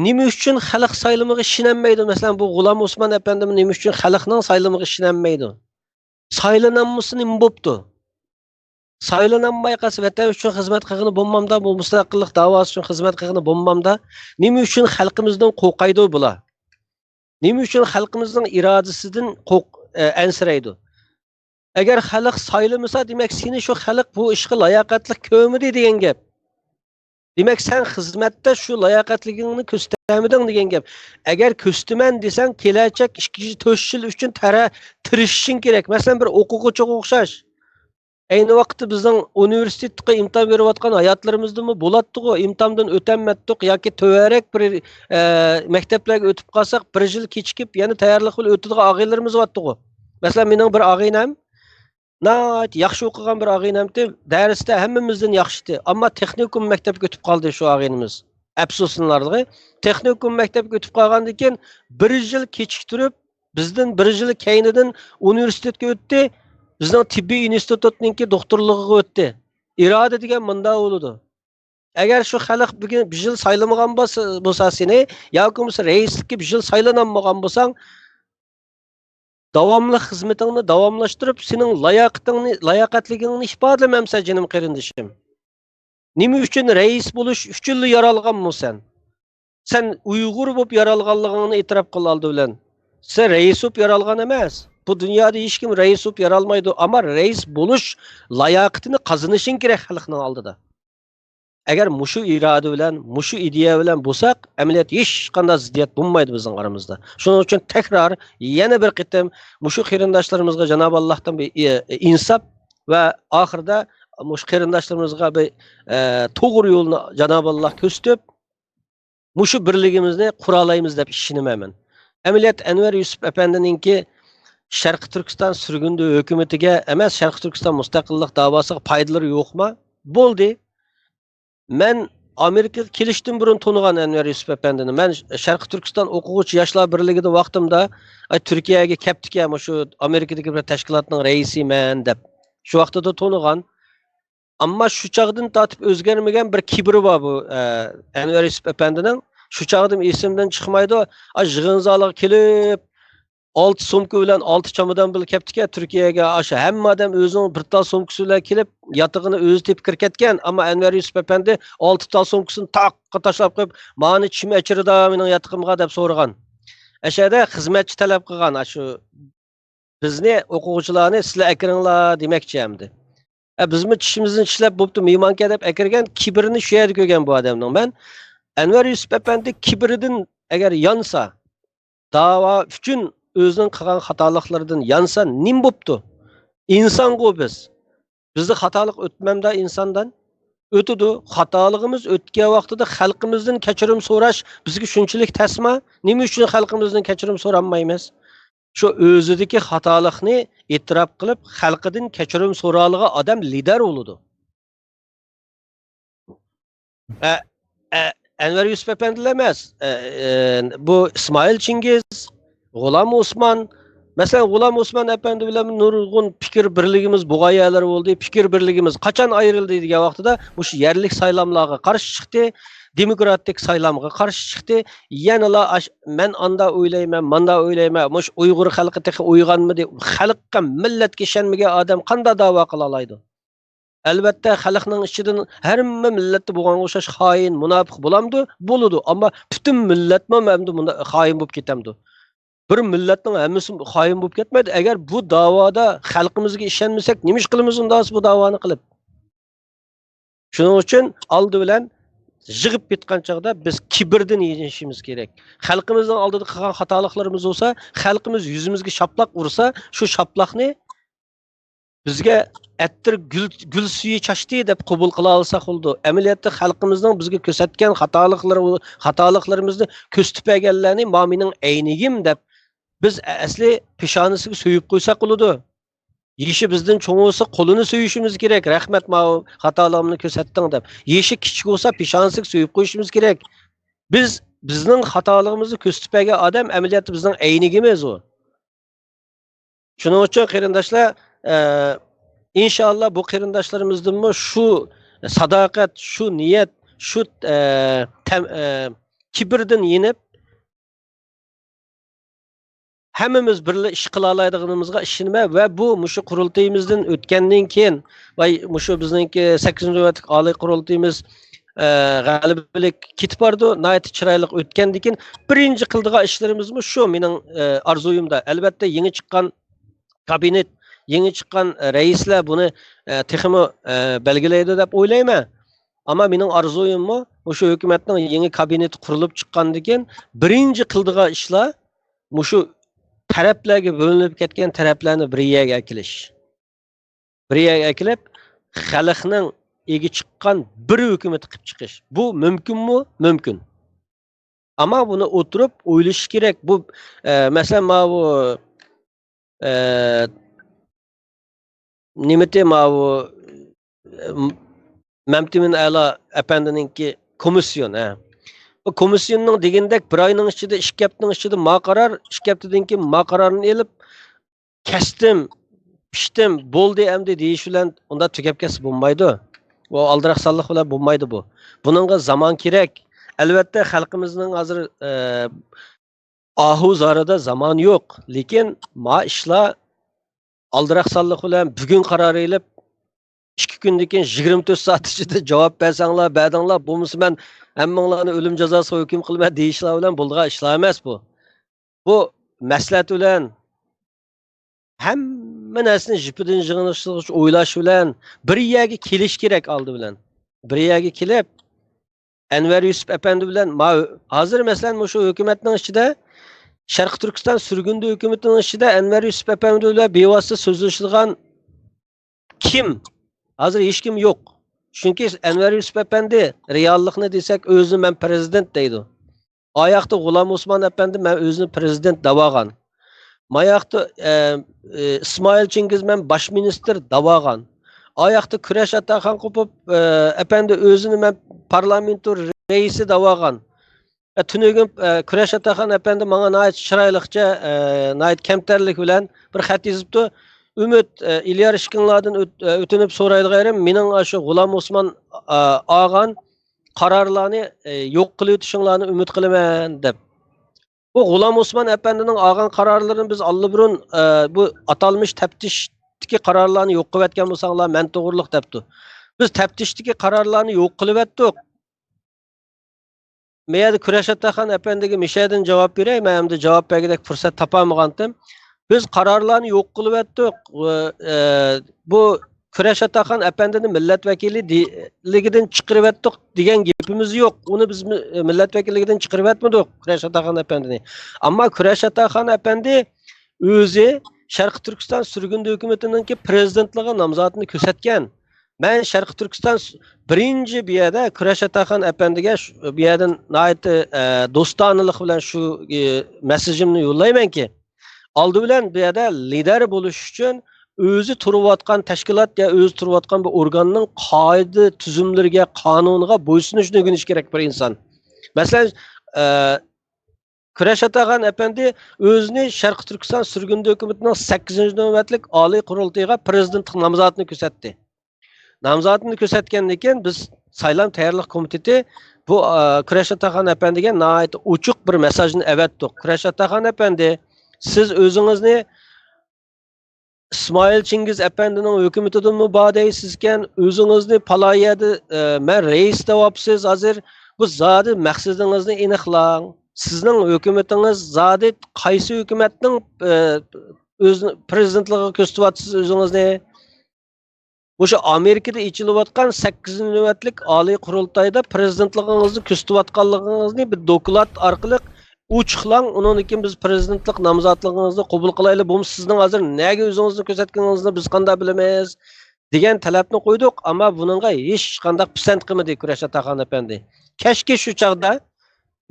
نېمە ئۈچۈن خەلق سايلىمىغا ئىشىنەلمەيدۇ؟ مەسىلەن، بۇ غۇلام ئوسمان ئەپەندىمۇ نېمە ئۈچۈن خەلقنىڭ سايلىمىغا ئىشىنەلمەيدۇ؟ سايلىنالمىسا نېمە بوپتۇ؟ سايلىنالماي قالسا، ۋەتەن ئۈچۈن خىزمەت قىلغىنى بولمامدا، بۇ مۇستەقىللىق داۋاسى ئۈچۈن خىزمەت قىلغىنى بولمامدا، نېمە ئۈچۈن خەلقىمىزدىن قورقايدۇ بۇلار؟ نېمە ئۈچۈن خەلقىمىزنىڭ ئىرادىسىدىن قورق-، ئە، ئەنسىرەيدۇ؟ ئەگەر خەلق سايلىمىسا، دېمەك، سېنى شۇ خەلق بۇ ئىشقا لاياقەتلىك كۆرمىدى دېگەن گەپ. دېمەك، سەن خىزمەتتە شۇ لاياقەتلىكىڭنى كۆرسىتەلمىدىڭ دېگەن گەپ. ئەگەر كۆرسىتىمەن دېسەڭ، كېلەچەك ئىككى يىل، تۆت يىل ئۈچۈن تەرە-، تىرىشىشىڭ كېرەك. مەسىلەن، بىر ئوقۇغۇچىغا ئوخشاش. ئەينى ۋاقىتتا بىزنىڭ ئۇنىۋېرسىتېتقا ئىمتىھان بېرىۋاتقان ھاياتلىرىمىزدىمۇ بولاتتىغۇ، ئىمتىھاندىن ئۆتەلمەتتۇق ياكى تۆۋەنرەك بىر، ئە، مەكتەپلەرگە ئۆتۈپ قالساق، بىر يىل كېچىكىپ، يەنە تەييارلىق بىلەن ئۆتىدىغان ئاغىنىلىرىمىز بارتتىغۇ. مەسىلەن، مېنىڭ بىر ئاغىنەم، ناھايىتى ياخشى ئوقۇغان بىر ئاغىنەمتى، دەرستە ھەممىمىزدىن ياخشىتى. ئەمما تېخنىكوم مەكتەپكە ئۆتۈپ قالدى شۇ ئاغىنىمىز. ئەپسۇسلىنارلىقى، تېخنىكوم مەكتەپكە ئۆتۈپ قالغاندىن كېيىن، بىر يىل كېچىكتۈرۈپ، بىزدىن بىر يىل كەينىدىن ئۇنىۋېرسىتېتكە ئۆتتى، بىزنىڭ تېببىي ئىنستىتۇتنىڭكى دوختۇرلۇقىغا ئۆتتى. ئىرادە دېگەن مۇنداق بولىدۇ. ئەگەر شۇ خەلق بۈگۈن بىر يىل سايلىمىغان بولسا، بولسا سېنى، ياكى بولمىسا رەئىسلىككە بىر يىل سايلىنالمىغان بولساڭ، داۋاملىق خىزمىتىڭنى داۋاملاشتۇرۇپ، سېنىڭ لاياقىتىڭنى، لاياقەتلىكىڭنى ئىپادىلىمەمسەن، جېنىم قېرىندىشىم؟ نېمە ئۈچۈن رەئىس بولۇش ئۈچۈنلا يارالغانمۇ سەن؟ سەن ئۇيغۇر بولۇپ يارالغانلىقىڭنى ئېتىراپ قىل ئالدى بىلەن. سەن رەئىس بولۇپ يارالغان ئەمەس. بۇ دۇنيادا ھېچكىم رەئىس بولۇپ يارالمايدۇ، ئەمما رەئىس بولۇش لاياقىتىنى قازىنىشىڭ كېرەك خەلقنىڭ ئالدىدا. ئەگەر مۇشۇ ئىرادە بىلەن، مۇشۇ ئىدىيە بىلەن بولساق، ئەمەلىيەتتە ھېچقانداق زىددىيەت بولمايدۇ بىزنىڭ ئارىمىزدا. شۇنىڭ ئۈچۈن تەكرار يەنە بىر قېتىم مۇشۇ قېرىنداشلىرىمىزغا جانابى ئاللاھتىن بىر ئى-، ئىنساپ ۋە ئاخىرىدا مۇشۇ قېرىنداشلىرىمىزغا بىر، ئە، توغرا يولنى جانابى ئاللاھ كۆرسىتىپ، مۇشۇ بىرلىكىمىزنى قۇرالايمىز دەپ ئىشىنىمەن مەن. ئەمەلىيەتتە ئەنۋەر يۈسۈپ ئەپەندىنىڭكى شەرقىي تۈركىستان سۈرگۈندە ھۆكۈمىتىگە ئەمەس، شەرقىي تۈركىستان مۇستەقىللىق داۋاسىغا پايدىلىرى يوقما؟ بولدى. مەن ئامېرىكىغا كېلىشتىن بۇرۇن تونۇغان ئەنۋەر يۈسۈپ ئەپەندىنى. مەن شەرقىي تۈركىستان ئوقۇغۇچى ياشلار بىرلىكىدە ۋاقتىمدا، ئاي، تۈركىيەگە كەپتىكەن، مۇشۇ ئامېرىكىدىكى بىر تەشكىلاتنىڭ رەئىسىمەن دەپ. شۇ ۋاقتىدا تونۇغان. ئەمما شۇ چاغدىن تارتىپ ئۆزگەرمىگەن بىر كىبىرى بار بۇ، ئە، ئەنۋەر يۈسۈپ ئەپەندىنىڭ. شۇ چاغدىن ئېسىمدىن چىقمايدۇ. ئاي، يىغىن زالىغا كېلىپ، ئالتە سومكا بىلەن، ئالتە چامادان بىلەن كەپتىكەن تۈركىيەگە. ئاشۇ ھەممە ئادەم ئۆزىنىڭ بىر تال سومكىسى بىلەن كېلىپ، ياتىقىنى ئۆزى تېپىپ كىرىپ كەتكەن. ئەمما ئەنۋەر يۈسۈپ ئەپەندى ئالتە تال سومكىسىنى تاققا تاشلاپ قويۇپ، «مانى چىم ئەچىرىدا مېنىڭ ياتىقىمغا؟» دەپ سورىغان. ئەشەدە خىزمەتچى تەلەپ قىلغان، ئاشۇ بىزنى، ئوقۇغۇچىلارنى سىلەر ئەكىرىڭلار دېمەكچى ئەمدى. ئە، بىزمۇ چىشىمىزنى چىشلەپ بوپتۇ، مېھمانكەن دەپ ئەكىرگەن، كىبىرىنى شۇ يەردە كۆرگەن بۇ ئادەمنىڭ. مەن ئەنۋەر يۈسۈپ ئەپەندى كىبىرىدىن ئەگەر يانسا، داۋا ئۈچۈن ئۆزىنىڭ قىلغان خاتالىقلىرىدىن يانسا نېمە بوپتۇ؟ ئىنسانغۇ بىز. بىزدە خاتالىق ئۆتمەمدۇ ئىنساندىن؟ ئۆتىدۇ. خاتالىقىمىز ئۆتكەن ۋاقتىدا خەلقىمىزدىن كەچۈرۈم سوراش بىزگە شۇنچىلىك تەسمۇ؟ نېمە ئۈچۈن خەلقىمىزدىن كەچۈرۈم سورالمايمىز؟ شۇ ئۆزىدىكى خاتالىقنى ئېتىراپ قىلىپ، خەلقىدىن كەچۈرۈم سورالىدىغان ئادەم لىدەر بولىدۇ. ئە، ئە، ئەنۋەر يۈسۈپ ئەپەندىلا ئەمەس، ئە، ئە، بۇ ئىسمائىل چىڭگىز، غۇلام ئوسمان، مەسىلەن، غۇلام ئوسمان ئەپەندى بىلەن نۇرغۇن پىكىر بىرلىكىمىز بولغان يەرلەر بولدى. پىكىر بىرلىكىمىز قاچان ئايرىلدى دېگەن ۋاقتىدا مۇشۇ يەرلىك سايلاملارغا قارشى چىقتى، دېموكراتىك سايلامغا قارشى چىقتى. يەنىلا ئاش-، مەن ئاندا ئويلايمەن، ماندا ئويلايمەن، مۇشۇ ئۇيغۇر خەلقى تېخى ئويغانمىدى، خەلققە، مىللەتكە ئىشەنمىگەن ئادەم قانداق داۋا قىلالايدۇ؟ ئەلۋەتتە، خەلقنىڭ ئىچىدىن ھەممە مىللەتتە بولغانغا ئوخشاش خائىن، مۇناپىق بولامدۇ؟ بولىدۇ. ئەمما پۈتۈن مىللەتمۇ ئەمدى مۇنداق خائىن بولۇپ كېتەمدۇ؟ بىر مىللەتنىڭ ھەممىسى خائىن بولۇپ كەتمەيدۇ. ئەگەر بۇ داۋادا خەلقىمىزگە ئىشەنمىسەك، نېمە ئىش قىلىمىز ئۇنداق بۇ داۋانى قىلىپ؟ شۇنىڭ ئۈچۈن ئالدى بىلەن يىغىپ ئېيتقان چاغدا بىز كىبىردىن يېنىشىمىز كېرەك. خەلقىمىزنىڭ ئالدىدا قىلغان خاتالىقلىرىمىز بولسا، خەلقىمىز يۈزىمىزگە شاپىلاق ئۇرسا، شۇ شاپىلاقنى بىزگە ئەتىر گۈل، گۈل سۈيى چاچتى دەپ قوبۇل قىلالىساق بولىدۇ. ئەمەلىيەتتە خەلقىمىزنىڭ بىزگە كۆرسەتكەن خاتالىقلىرى، خاتالىقلىرىمىزنى كۆرسىتىپ بەرگەنلەرنى، ما مېنىڭ ئەينىگىم دەپ بىز ئەسلى پېشانىسىگە سۆيۈپ قويساق بولىدۇ. يېشى بىزدىن چوڭ بولسا، قولىنى سۆيۈشىمىز كېرەك. «رەھمەت، ماۋۇ خاتالىقىمنى كۆرسەتتىڭ» دەپ. يېشى كىچىك بولسا، پېشانىسىگە سۆيۈپ قويۇشىمىز كېرەك. بىز، بىزنىڭ خاتالىقىمىزنى كۆرسىتىپ بەرگەن ئادەم ئەمەلىيەتتە بىزنىڭ ئەينىگىمىز ئۇ. شۇنىڭ ئۈچۈن قېرىنداشلار، ئە، ئىنشاللا بۇ قېرىنداشلىرىمىزدىنمۇ شۇ ساداقەت، شۇ نىيەت، شۇ، ئە، تەم-، ئە، كىبىردىن يېنىپ، ھەممىمىز بىرلا ئىش قىلالايدىغىنىمىزغا ئىشىنىمەن ۋە بۇ مۇشۇ قۇرۇلتىيىمىزدىن ئۆتكەندىن كېيىن، ۋاي، مۇشۇ بىزنىڭكى سەككىزىنچى نۆۋەتلىك ئالىي قۇرۇلتىيىمىز، ئە، غەلىبىلىك كېتىپ بارىدۇ، ناھايىتى چىرايلىق ئۆتكەندىن كېيىن بىرىنچى قىلىدىغان ئىشلىرىمىزمۇ شۇ مېنىڭ، ئە، ئارزۇيۇمدا. ئەلۋەتتە، يېڭى چىققان كابىنېت، يېڭى چىققان رەئىسلەر بۇنى، ئە، تېخىمۇ، ئە، بەلگىلەيدۇ دەپ ئويلايمەن. ئەمما مېنىڭ ئارزۇيۇممۇ مۇشۇ ھۆكۈمەتنىڭ يېڭى كابىنېتى قۇرۇلۇپ چىققاندىن كېيىن بىرىنچى قىلىدىغان ئىشلار مۇشۇ تەرەپلەرگە بۆلۈنۈپ كەتكەن تەرەپلەرنى بىر يەرگە ئەكېلىش. بىر يەرگە ئەكېلىپ، خەلقنىڭ ئىگە چىققان بىر ھۆكۈمىتى قىلىپ چىقىش. بۇ مۇمكىنمۇ؟ مۇمكىن. ئەمما بۇنى ئولتۇرۇپ ئويلىشىش كېرەك. بۇ، ئە، مەسىلەن، ماۋۇ، ئە، نېمىتى ماۋۇ، ئە، مەمتىمىن ئەلا ئەپەندىنىڭكى كومىسسىيون، ھە. بۇ كومىسسىيوننىڭ دېگىنىدەك بىر ئاينىڭ ئىچىدە، ئىككى ھەپتىنىڭ ئىچىدە ما قارار، ئىككى ھەپتىدىن كېيىن ما قارارنى ئېلىپ، «كەستىم، پىشتىم، بولدى ئەمدى» دېيىش بىلەن ئۇنداق تۈگەپ كەتسە بولمايدۇ. ئۇ ئالدىراقسانلىق بىلەن بولمايدۇ بۇ. بۇنىڭغا زامان كېرەك. ئەلۋەتتە، خەلقىمىزنىڭ ھازىر، ئە، ئاھۇ زارىدا زامان يوق. لېكىن ما ئىشلار ئالدىراقسانلىق بىلەن بۈگۈن قارار ئېلىپ، ئىككى كۈندىن كېيىن يىگىرمە تۆت سائەت ئىچىدە جاۋاب بەرسەڭلار، بەردىڭلار، بولمىسا مەن ھەممىڭلارنى ئۆلۈم جازاسىغا ھۆكۈم قىلىمەن دېيىشلار بىلەن بولىدىغان ئىشلار ئەمەس بۇ. بۇ مەسلىھەت بىلەن ھەممە نەرسىنى جىپىدىن يىغىشتۇرغۇچ ئويلاش بىلەن بىر يەرگە كېلىش كېرەك ئالدى بىلەن. بىر يەرگە كېلىپ، ئەنۋەر يۈسۈپ ئەپەندى بىلەن ما-، ھازىر مەسىلەن مۇشۇ ھۆكۈمەتنىڭ ئىچىدە، شەرقىي تۈركىستان سۈرگۈندە ھۆكۈمىتىنىڭ ئىچىدە ئەنۋەر يۈسۈپ ئەپەندى بىلەن بىۋاسىتە سۆزلىشىدىغان كىم؟ ھازىر ھېچكىم يوق. چۈنكى ئەنۋەر يۈسۈپ ئەپەندى رېئاللىقنى دېسەك، ئۆزىنى «مەن پىرېزىدېنت» دەيدۇ. ئاياقتا غۇلام ئوسمان ئەپەندى «مەن ئۆزىنى پىرېزىدېنت» دەۋالغان. ماياقتا، ئە، ئە، ئىسمائىل چىڭگىز «مەن باش مىنىستىر» دەۋالغان. ئاياقتا كۈرەش ئاتاخان قوپۇپ، ئە، ئەپەندى ئۆزىنى «مەن پارلامېنتو رەئىسى» دەۋالغان. ئە، تۈنۈگۈن، ئە، كۈرەش ئاتاخان ئەپەندى ماڭا ناھايىتى چىرايلىقچە، ئە، ناھايىتى كەمتەرلىك بىلەن بىر خەت يېزىپتۇ. «ئۈمىد، ئە، ئىليار ئىككىڭلاردىن ئۆت-، ئە، ئۆتۈنۈپ سورايدىغىنىم، مېنىڭ ئاشۇ غۇلام ئوسمان، ئە، ئالغان قارارلارنى، ئە، يوق قىلىۋېتىشىڭلارنى ئۈمىد قىلىمەن» دەپ. بۇ غۇلام ئوسمان ئەپەندىنىڭ ئالغان قارارلىرىنى بىز ئاللىبۇرۇن، ئە، بۇ ئاتالمىش تەپتىشتىكى قارارلارنى يوق قىلىۋەتكەن بولساڭلار مەن توغرىلىق دەپتۇ. بىز تەپتىشتىكى قارارلارنى يوق قىلىۋەتتۇق. مەيەردە كۈرەش ئاتاخان ئەپەندىگە مىشەدىن جاۋاب بېرەي، مەن ئەمدى جاۋاب بەرگۈدەك پۇرسەت تاپالمىغانتىم. بىز قارارلارنى يوق قىلىۋەتتۇق. ئە، بۇ كۈرەش ئاتاخان ئەپەندىنى مىللەت ۋەكىللىكىدىن چىقىرىۋەتتۇق دېگەن گېپىمىز يوق. ئۇنى بىز مىللەت ۋەكىللىكىدىن چىقىرىۋەتمىدۇق، كۈرەش ئاتاخان ئەپەندىنى. ئەمما كۈرەش ئاتاخان ئەپەندى ئۆزى شەرقىي تۈركىستان سۈرگۈندە ھۆكۈمىتىنىڭكى پىرېزىدېنتلىقىغا نامزاتىنى كۆرسەتكەن. مەن شەرقىي تۈركىستان س-، بىرىنچى بۇ يەردە كۈرەش ئاتاخان ئەپەندىگە شۇ، بۇ يەردىن ناھايىتى، ئە، دوستانىلىق بىلەن شۇ، ئە، مېسسېجىمنى يوللايمەنكى، ئالدى بىلەن بۇ يەردە لىدەر بولۇش ئۈچۈن ئۆزى تۇرۇۋاتقان تەشكىلات يا ئۆزى تۇرۇۋاتقان بىر ئورگاننىڭ قائىدە تۈزۈملىرىگە، قانۇنىغا بويسۇنۇشنى ئۆگىنىشى كېرەك بىر ئىنسان. مەسىلەن، ئە، كۈرەش ئاتاخان ئەپەندى ئۆزىنى شەرقىي تۈركىستان سۈرگۈندە ھۆكۈمىتىنىڭ سەككىزىنچى نۆۋەتلىك ئالىي قۇرۇلتىيىغا پىرېزىدېنتلىق نامزاتىنى كۆرسەتتى. نامزاتىنى كۆرسەتكەندىن كېيىن، بىز سايلام تەييارلىق كومىتېتى بۇ، ئا، كۈرەش ئاتاخان ئەپەندىگە ناھايىتى ئوچۇق بىر مېسساژنى ئەۋەتتۇق. كۈرەش ئاتاخان ئەپەندى، سىز ئۆزىڭىزنى ئىسمائىل چىڭگىز ئەپەندىنىڭ ھۆكۈمىتىدىنمۇ بار دەيسىزكەن، ئۆزىڭىزنى پالايەدە، ئە، مەن رەئىس دەۋاپسىز ھازىر. بۇ زادى مەقسىتىڭىزنى ئېنىقلاڭ. سىزنىڭ ھۆكۈمىتىڭىز زادى قايسى ھۆكۈمەتنىڭ، ئە، ئۆز پىرېزىدېنتلىقىغا كۆرسىتىۋاتىسىز ئۆزىڭىزنى؟ مۇشۇ ئامېرىكىدا ئېچىلىۋاتقان سەككىزىنچى نۆۋەتلىك ئالىي قۇرۇلتايدا پىرېزىدېنتلىقىڭىزنى كۆرسىتىۋاتقانلىقىڭىزنى بىر دوكلات ئارقىلىق ئوچۇقلاڭ، ئۇنىڭدىن كېيىن بىز پىرېزىدېنتلىق نامزاتلىقىڭىزنى قوبۇل قىلايلى، بولمىسا سىزنىڭ ھازىر نەگە ئۆزىڭىزنى كۆرسەتكىنىڭىزنى بىز قانداق بىلىمىز؟ دېگەن تەلەپنى قويدۇق، ئەمما بۇنىڭغا ھېچقانداق پىسەنت قىلمىدى كۈرەش ئاتاخان ئەپەندى. كەچكە شۇ چاغدا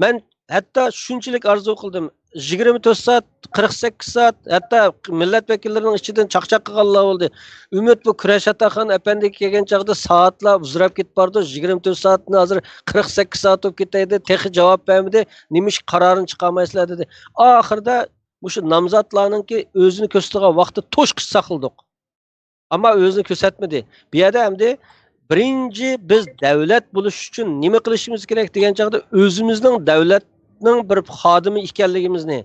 مەن ھەتتا شۇنچىلىك ئارزۇ قىلدىم، يىگىرمە تۆت سائەت، قىرىق سەككىز سائەت، ھەتتا مىللەت ۋەكىللىرىنىڭ ئىچىدىن چاقچاق قىلغانلار بولدى. ئۈمىد، بۇ كۈرەش ئاتاخان ئەپەندىگە كەلگەن چاغدا سائەتلەر ئۇزىراپ كېتىپ بارىدۇ، يىگىرمە تۆت سائەتنى ھازىر قىرىق سەككىز سائەت بولۇپ كېتەيدى، تېخى جاۋاب بەرمىدى، نېمە ئىش قارارىنى چىقارمايسىلەر دېدى. ئاخىرىدا مۇشۇ نامزاتلارنىڭكى ئۆزىنى كۆرسىتىدىغان ۋاقتى توشقىچە ساقلىدۇق. ئەمما ئۆزىنى كۆرسەتمىدى. بۇ يەردە ئەمدى بىرىنچى بىز دەۋلەت بولۇش ئۈچۈن نېمە قىلىشىمىز كېرەك دېگەن چاغدا ئۆزىمىزنىڭ دەۋلەتنىڭ بىر خادىمى ئىكەنلىكىمىزنى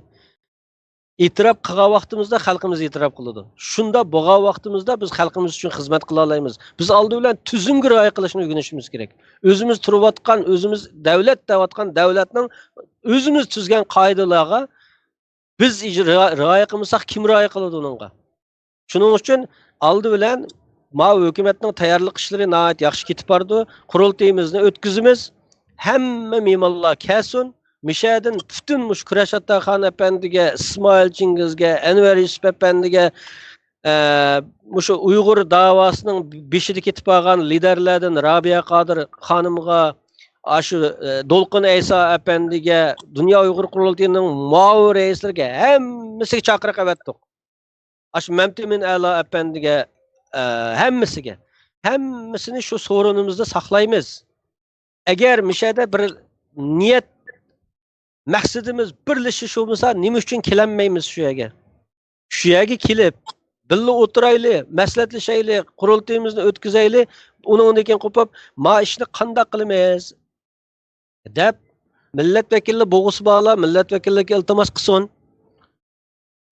ئېتىراپ قىلغان ۋاقتىمىزدا خەلقىمىز ئېتىراپ قىلىدۇ. شۇنداق بولغان ۋاقتىمىزدا بىز خەلقىمىز ئۈچۈن خىزمەت قىلالايمىز. بىز ئالدى بىلەن تۈزۈمگە رىئايە قىلىشنى ئۆگىنىشىمىز كېرەك. ئۆزىمىز تۇرۇۋاتقان، ئۆزىمىز دەۋلەت دەۋاتقان دەۋلەتنىڭ ئۆزىمىز تۈزگەن قائىدىلارغا بىز رىئا-، رىئايە قىلمىساق، كىم رىئايە قىلىدۇ ئۇنىڭغا؟ شۇنىڭ ئۈچۈن ئالدى بىلەن ماۋۇ ھۆكۈمەتنىڭ تەييارلىق ئىشلىرى ناھايىتى ياخشى كېتىپ بارىدۇ. قۇرۇلتىيىمىزنى ئۆتكۈزىمىز. ھەممە مېھمانلار كەلسۇن. مىشەدىن پۈتۈن مۇشۇ كۈرەش ئاتاخان ئەپەندىگە، ئىسمائىل چىڭگىزگە، ئەنۋەر يۈسۈپ ئەپەندىگە، ئە، مۇشۇ ئۇيغۇر داۋاسىنىڭ بېشىدا كېتىپ بارغان لىدەرلەردىن رابىيە قادىر خانىمغا، ئاشۇ، ئە، دولقۇن ئەيسا ئەپەندىگە، دۇنيا ئۇيغۇر قۇرۇلتىيىنىڭ مۇئاۋىن رەئىسلىرىگە، ھەممىسىگە چاقىرىق ئەۋەتتۇق. ئاشۇ مەمتىمىن ئەلا ئەپەندىگە، ئە، ھەممىسىگە، ھەممىسىنى شۇ سورۇنىمىزدا ساقلايمىز. ئەگەر مۇشۇ يەردە بىر نىيەت، مەقسىتىمىز بىرلىشىش بولمىسا، نېمە ئۈچۈن كېلەلمەيمىز شۇ يەرگە؟ شۇ يەرگە كېلىپ، بىللە ئولتۇرايلى، مەسلىھەتلىشەيلى، قۇرۇلتىيىمىزنى ئۆتكۈزەيلى، ئۇنىڭدىن كېيىن قوپۇپ، ما ئىشنى قانداق قىلىمىز؟ دەپ، مىللەت ۋەكىلى بولغۇسى بارلار مىللەت ۋەكىللىكىگە ئىلتىماس قىلسۇن.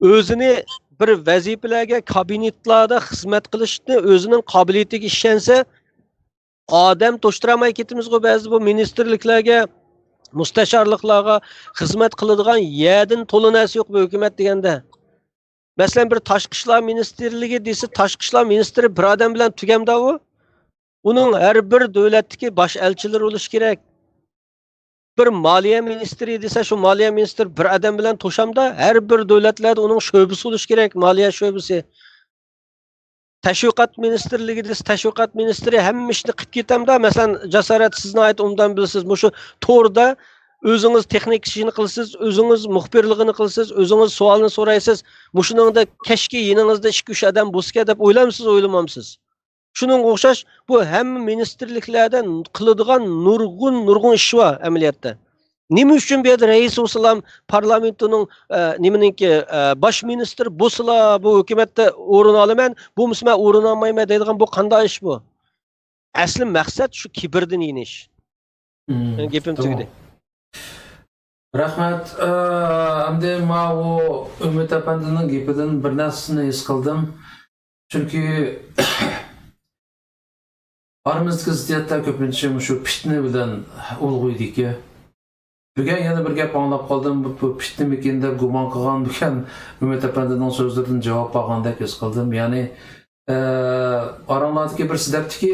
ئۆزىنى بىر ۋەزىپىلەرگە، كابىنېتلاردا خىزمەت قىلىشنى ئۆزىنىڭ قابىلىيىتىگە ئىشەنسە، ئادەم توشتۇرالماي كېتىمىزغۇ بەزىدە بۇ مىنىستىرلىكلەرگە، مۇستەشارلىقلارغا خىزمەت قىلىدىغان يەردىن تولا نەرسە يوق بۇ ھۆكۈمەت دېگەندە. مەسىلەن، بىر تاشقى ئىشلار مىنىستىرلىكى دېسە، تاشقى ئىشلار مىنىستىرى بىر ئادەم بىلەن تۈگەمدۇ ئۇ؟ ئۇنىڭ ھەر بىر دۆلەتتىكى باش ئەلچىلىرى بولۇشى كېرەك. بىر مالىيە مىنىستىرى دېسە، شۇ مالىيە مىنىستىرى بىر ئادەم بىلەن توشامدا، ھەر بىر دۆلەتلەردە ئۇنىڭ شۆبىسى بولۇشى كېرەك، مالىيە شۆبىسى. تەشۋىقات مىنىستىرلىكى دېسە، تەشۋىقات مىنىستىرى ھەممە ئىشنى قىلىپ كېتەمدا. مەسىلەن، جاسارەت، سىز ناھايىتى ئوبدان بىلىسىز، مۇشۇ توردا ئۆزىڭىز تېخنىك ئىشىنى قىلىسىز، ئۆزىڭىز مۇخبىرلىقىنى قىلىسىز، ئۆزىڭىز سوئالنى سورايسىز. مۇشۇنىڭدا كەچكى يېنىڭىزدا ئىككى، ئۈچ ئادەم بولسا ئىكەن دەپ ئويلامسىز، ئويلىمامسىز؟ شۇنىڭغا ئوخشاش، بۇ ھەممە مىنىستىرلىكلەردە قىلىدىغان نۇرغۇن، نۇرغۇن ئىش بار ئەمەلىيەتتە. نېمە ئۈچۈن بۇ يەردە رەئىس بولسىلا، پارلامېنتنىڭ، ئە، نېمىنىڭكى، ئە، باش مىنىستىرى بولسىلا، بۇ ھۆكۈمەتتە ئورۇن ئالىمەن، بولمىسا مەن ئورۇن ئالمايمەن دەيدىغان بۇ قانداق ئىش بۇ؟ ئەسلى مەقسەت شۇ كىبىردىن يېنىش. مېنىڭ گېپىم تۈگىدى. رەھمەت. ئە، ئەمدى ماۋۇ ئۈمىد ئەپەندىنىڭ گېپىدىن بىر نەرسىنى ھېس قىلدىم. چۈنكى ئارىمىزدىكى زىددىيەتلەر كۆپىنچە مۇشۇ پىتنە بىلەن ئۇلغىيدىكەن. بۈگۈن يەنە بىر گەپ ئاڭلاپ قالدىم. بۇ، بۇ پىتنىمىكىن دەپ گۇمان قىلغان بۈگۈن ئۈمىد ئەپەندىنىڭ سۆزلىرىدىن جاۋاب ئالغاندەك ھېس قىلدىم. يەنى ئە، ئاراڭلاردىكى بىرسى دەپتىكى،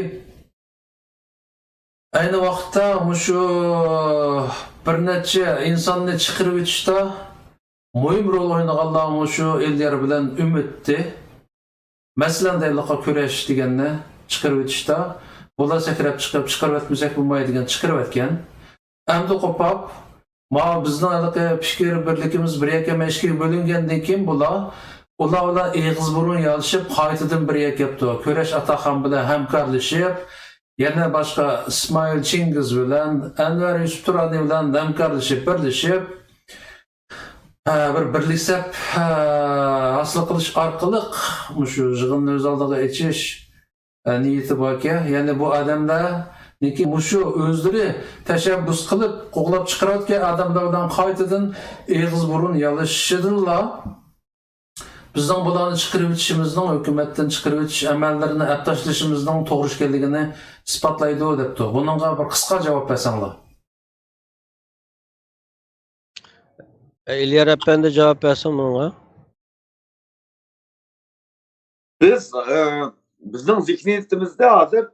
ئەينى ۋاقىتتا مۇشۇ بىر نەچچە ئىنساننى چىقىرىۋېتىشتا مۇھىم رول ئوينىغانلار مۇشۇ ئېليار بىلەن ئۈمىدتى. مەسىلەن، دەيلىققا كۈرەش دېگەننى چىقىرىۋېتىشتا، بۇلار سەكرەپ چىقىپ، چىقىرىۋەتمىسەك بولمايدىغان چىقىرىۋەتكەن. ئەمدى قوپاپ، ماۋۇ بىزنىڭ ھېلىقى پىكىر بىرلىكىمىز بىر يەككە مەشكىگە بۆلۈنگەندىن كېيىن، بۇلار، ئۇلار بىلەن ئېغىز بۇرۇن يالىشىپ، قايتىدىن بىر يەككە كەپتۇ. كۈرەش ئاتاخان بىلەن ھەمكارلىشىپ، يەنە باشقا ئىسمائىل چىڭگىز بىلەن، ئەنۋەر يۈسۈپ تۇرانى بىلەن ھەمكارلىشىپ، بىرلىشىپ، ھە، بىر بىرلىك سەپ، ھە، ھاسىل قىلىش ئارقىلىق مۇشۇ يىغىننى ئۆز ئالدىغا ئېچىش، ھە، نىيىتى باركەن. يەنى بۇ ئادەملەرنىڭكى مۇشۇ ئۆزلىرى تەشەببۇس قىلىپ قوغلاپ چىقىرىۋاتقان ئادەملەر بىلەن قايتىدىن ئېغىز بۇرۇن يالىشىشىدىنلا بىزنىڭ بۇلارنى چىقىرىۋېتىشىمىزنىڭ، ھۆكۈمەتتىن چىقىرىۋېتىش ئەمەللىرىنى ئەپ تاشلىشىمىزنىڭ توغرا ئىكەنلىكىنى ئىسپاتلايدۇ، دەپتۇ. بۇنىڭغا بىر قىسقا جاۋاب بەرسەڭلار. ئېليار ئەپەندى جاۋاب بەرسۇن بۇنىڭغا. بىز، ئە، بىزنىڭ زېھنىيىتىمىزدە ھازىر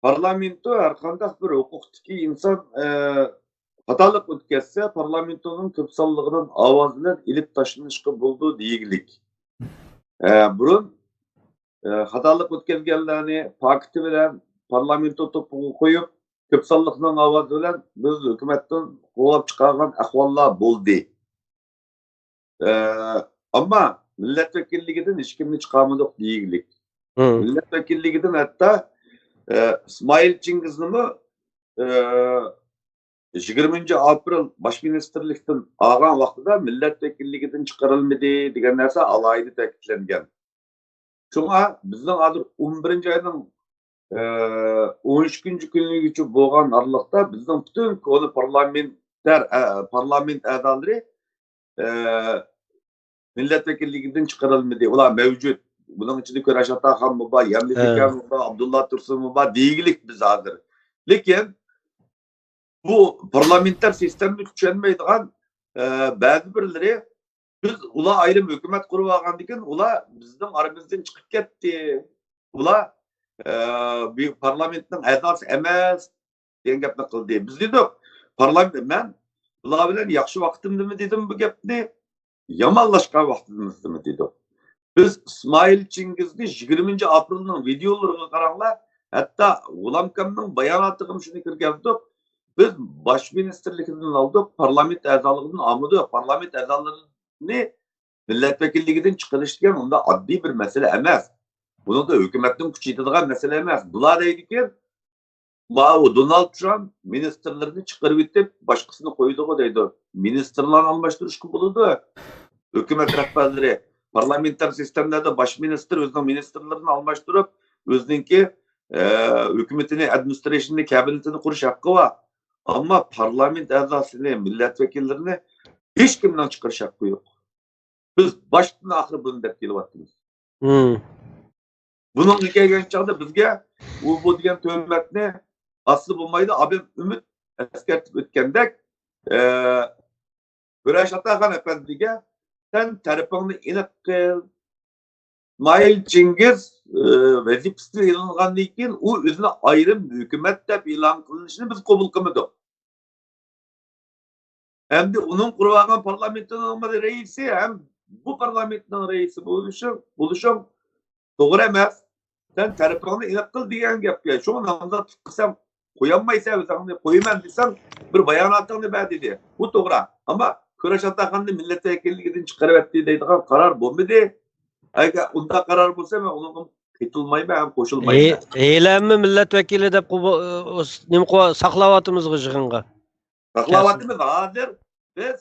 پارلامېنتو ھەر قانداق بىر ھوقۇقتىكى ئىنسان، ئە، خاتالىق ئۆتكەزسە، پارلامېنتونىڭ كۆپ سانلىقىدىن ئاۋاز بىلەن ئېلىپ تاشلىنىشقا بولىدۇ دېگىلىك. ئە، بۇرۇن، ئە، خاتالىق ئۆتكەزگەنلەرنى پاكىتى بىلەن پارلامېنتو توپىغا قويۇپ، كۆپ سانلىقنىڭ ئاۋازى بىلەن بىز ھۆكۈمەتتىن قوغلاپ چىقارغان ئەھۋاللار بولدى. ئە، ئەمما مىللەت ۋەكىللىكىدىن ھېچكىمنى چىقارمىدۇق دېگىلىك. مىللەت ۋەكىللىكىدىن ھەتتا، ئە، ئىسمائىل چىڭگىزنىمۇ، ئە، يىگىرمىنچى ئاپرېل باش مىنىستىرلىكتىن ئالغان ۋاقتىدا مىللەت ۋەكىللىكىدىن چىقىرىلمىدى دېگەن نەرسە ئالاھىدە تەكىتلەنگەن. شۇڭا بىزنىڭ ھازىر ئون بىرىنچى ئاينىڭ، ئە، ئون ئىككىنچى كۈنىگىچە بولغان ئارىلىقتا بىزنىڭ پۈتۈن كونا پارلامېنتلار، ئە، پارلامېنت ئەزالىرى، ئە، مىللەت ۋەكىللىكىدىن چىقىرىلمىدى. ئۇلار مەۋجۇت. بۇنىڭ ئىچىدە كۈرەش ئاتاخانمۇ بار، يەملى ھە. پېكەنمۇ بار، ئابدۇللا تۇرسۇنمۇ بار دېگىلىك بىز ھازىر. لېكىن بۇ پارلامېنتار سىستېمىنى چۈشەنمەيدىغان، ئە، بەزى بىرلىرى، بىز ئۇلار ئايرىم ھۆكۈمەت قۇرۇپ ئالغاندىن كېيىن ئۇلار بىزنىڭ ئارىمىزدىن چىقىپ كەتتى. ئۇلار، ئە، بۇ پارلامېنتنىڭ ئەزاسى ئەمەس دېگەن گەپنى قىلدى. بىز دېدۇق، پارلامېنت، مەن بۇلار بىلەن ياخشى ۋاقتىمدىمۇ دېدىم بۇ گەپنى، يامانلاشقان ۋاقتىمىزدىمۇ دېدۇق. بىز ئىسمائىل چىڭگىزنى يىگىرمىنچى ئاپرېلنىڭ ۋىدېئولىرىغا قاراڭلار، ھەتتا غۇلامكامنىڭ باياناتىغىمۇ شۇنى كىرگۈزدۇق. بىز باش مىنىستىرلىكىدىن ئالدۇق، پارلامېنت ئەزالىقىدىن ئالمىدۇق. پارلامېنت ئەزالىرىنى مىللەت ۋەكىللىكىدىن چىقىرىش دېگەن ئۇنداق ئاددىي بىر مەسىلە ئەمەس. بۇنىڭدا ھۆكۈمەتنىڭ كۈچى يېتىدىغان مەسىلە ئەمەس. بۇلار دەيدىكەن، ماۋۇ دونالد ترامپ مىنىستىرلىرىنى چىقىرىۋېتىپ، باشقىسىنى قويىدىغۇ دەيدۇ. مىنىستىرلارنى ئالماشتۇرۇشقا بولىدۇ. ھۆكۈمەت رەھبەرلىرى، پارلامېنتار سىستېمىلاردا باش مىنىستىر ئۆزىنىڭ مىنىستىرلىرىنى ئالماشتۇرۇپ، ئۆزىنىڭكى، ئە، ھۆكۈمىتىنى، ئادمىنىسترېيشننى، كابىنېتىنى قۇرۇش ھەققى بار. ئەمما پارلامېنت ئەزاسىنى، مىللەت ۋەكىللىرىنى ھېچكىمنىڭ چىقىرىش ھەققى يوق. بىز باشتىن ئاخىر بۇنى دەپ كېلىۋاتىمىز. مم. بۇنىڭغا كەلگەن چاغدا بىزگە ئۇ بۇ دېگەن تۆھمەتنى ئاتسا بولمايدۇ. ئابىم ئۈمىد ئەسكەرتىپ ئۆتكەندەك، ئە، كۈرەش ئاتاخان ئەپەندىگە، سەن تەرىپىڭنى ئېنىق قىل. ئىسمائىل چىڭگىز، ئە، ۋەزىپىسىدىن ئېلىنغاندىن كېيىن ئۇ ئۆزىنى ئايرىم ھۆكۈمەت دەپ ئېلان قىلىنىشىنى بىز قوبۇل قىلمىدۇق. ئەمدى ئۇنىڭ قۇرۇۋالغان پارلامېنتىنىڭ رەئىسى ھەم بۇ پارلامېنتنىڭ رەئىسى بولۇشۇڭ، بولۇشۇڭ توغرا ئەمەس. سەن تەرىپىڭنى ئېنىق قىل دېگەن گەپكە. شۇڭا نامزاتلىققا سەن قويالمايسەن ئۆزۈڭنى، قويىمەن دېسەڭ، بىر باياناتىڭنى بەر دېدى. بۇ توغرا. ئەمما كۈرەش ئاتاخاننى مىللەت ۋەكىللىكىدىن چىقىرىۋەتتى دەيدىغان قارار بولمىدى. ئەگەر ئۇنداق قارار بولسا، مەن ئۇنىڭغا قېتىلمايمەن ھەم قوشۇلمايمەن. ھېلىمۇ مىللەت ۋەكىلى دەپ قوبۇ-، نېمە قىلىۋا-، ساقلاۋاتىمىزغۇ يىغىنغا. ساقلاۋاتىمىز. ھازىر بىز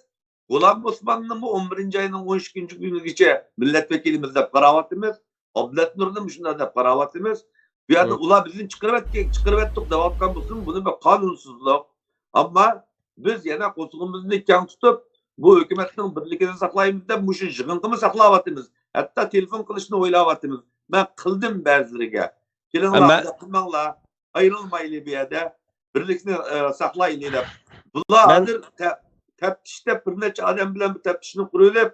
غۇلام ئوسماننىمۇ ئون بىرىنچى ئاينىڭ ئون ئىككىنچى كۈنىگىچە مىللەت ۋەكىلىمىز دەپ قاراۋاتىمىز. ئابلەت نۇرنىمۇ شۇنداق دەپ قاراۋاتىمىز. بۇ يەردە ئۇلار بىزنى چىقىرىۋەتكەن، چىقىرىۋەتتۇق دەۋاتقان بولسىمۇ، بۇنى بىر قانۇنسىزلىق. ئەمما بىز يەنە قورسىقىمىزنى كەڭ تۇتۇپ، بۇ ھۆكۈمەتنىڭ بىرلىكىنى ساقلايمىز دەپ مۇشۇ يىغىنغىمۇ ساقلاۋاتىمىز. ھەتتا تېلېفون قىلىشنى ئويلاۋاتىمىز. مەن قىلدىم بەزىلىرىگە. كېلىڭلار، مەن قىلماڭلار. ئايرىلمايلى بۇ يەردە. بىرلىكنى، ئە، ساقلايلى دەپ. بۇلار مەن ھازىر تە-، تەپتىش دەپ بىر نەچچە ئادەم بىلەن بىر تەپتىشنى قۇرۇۋېلىپ،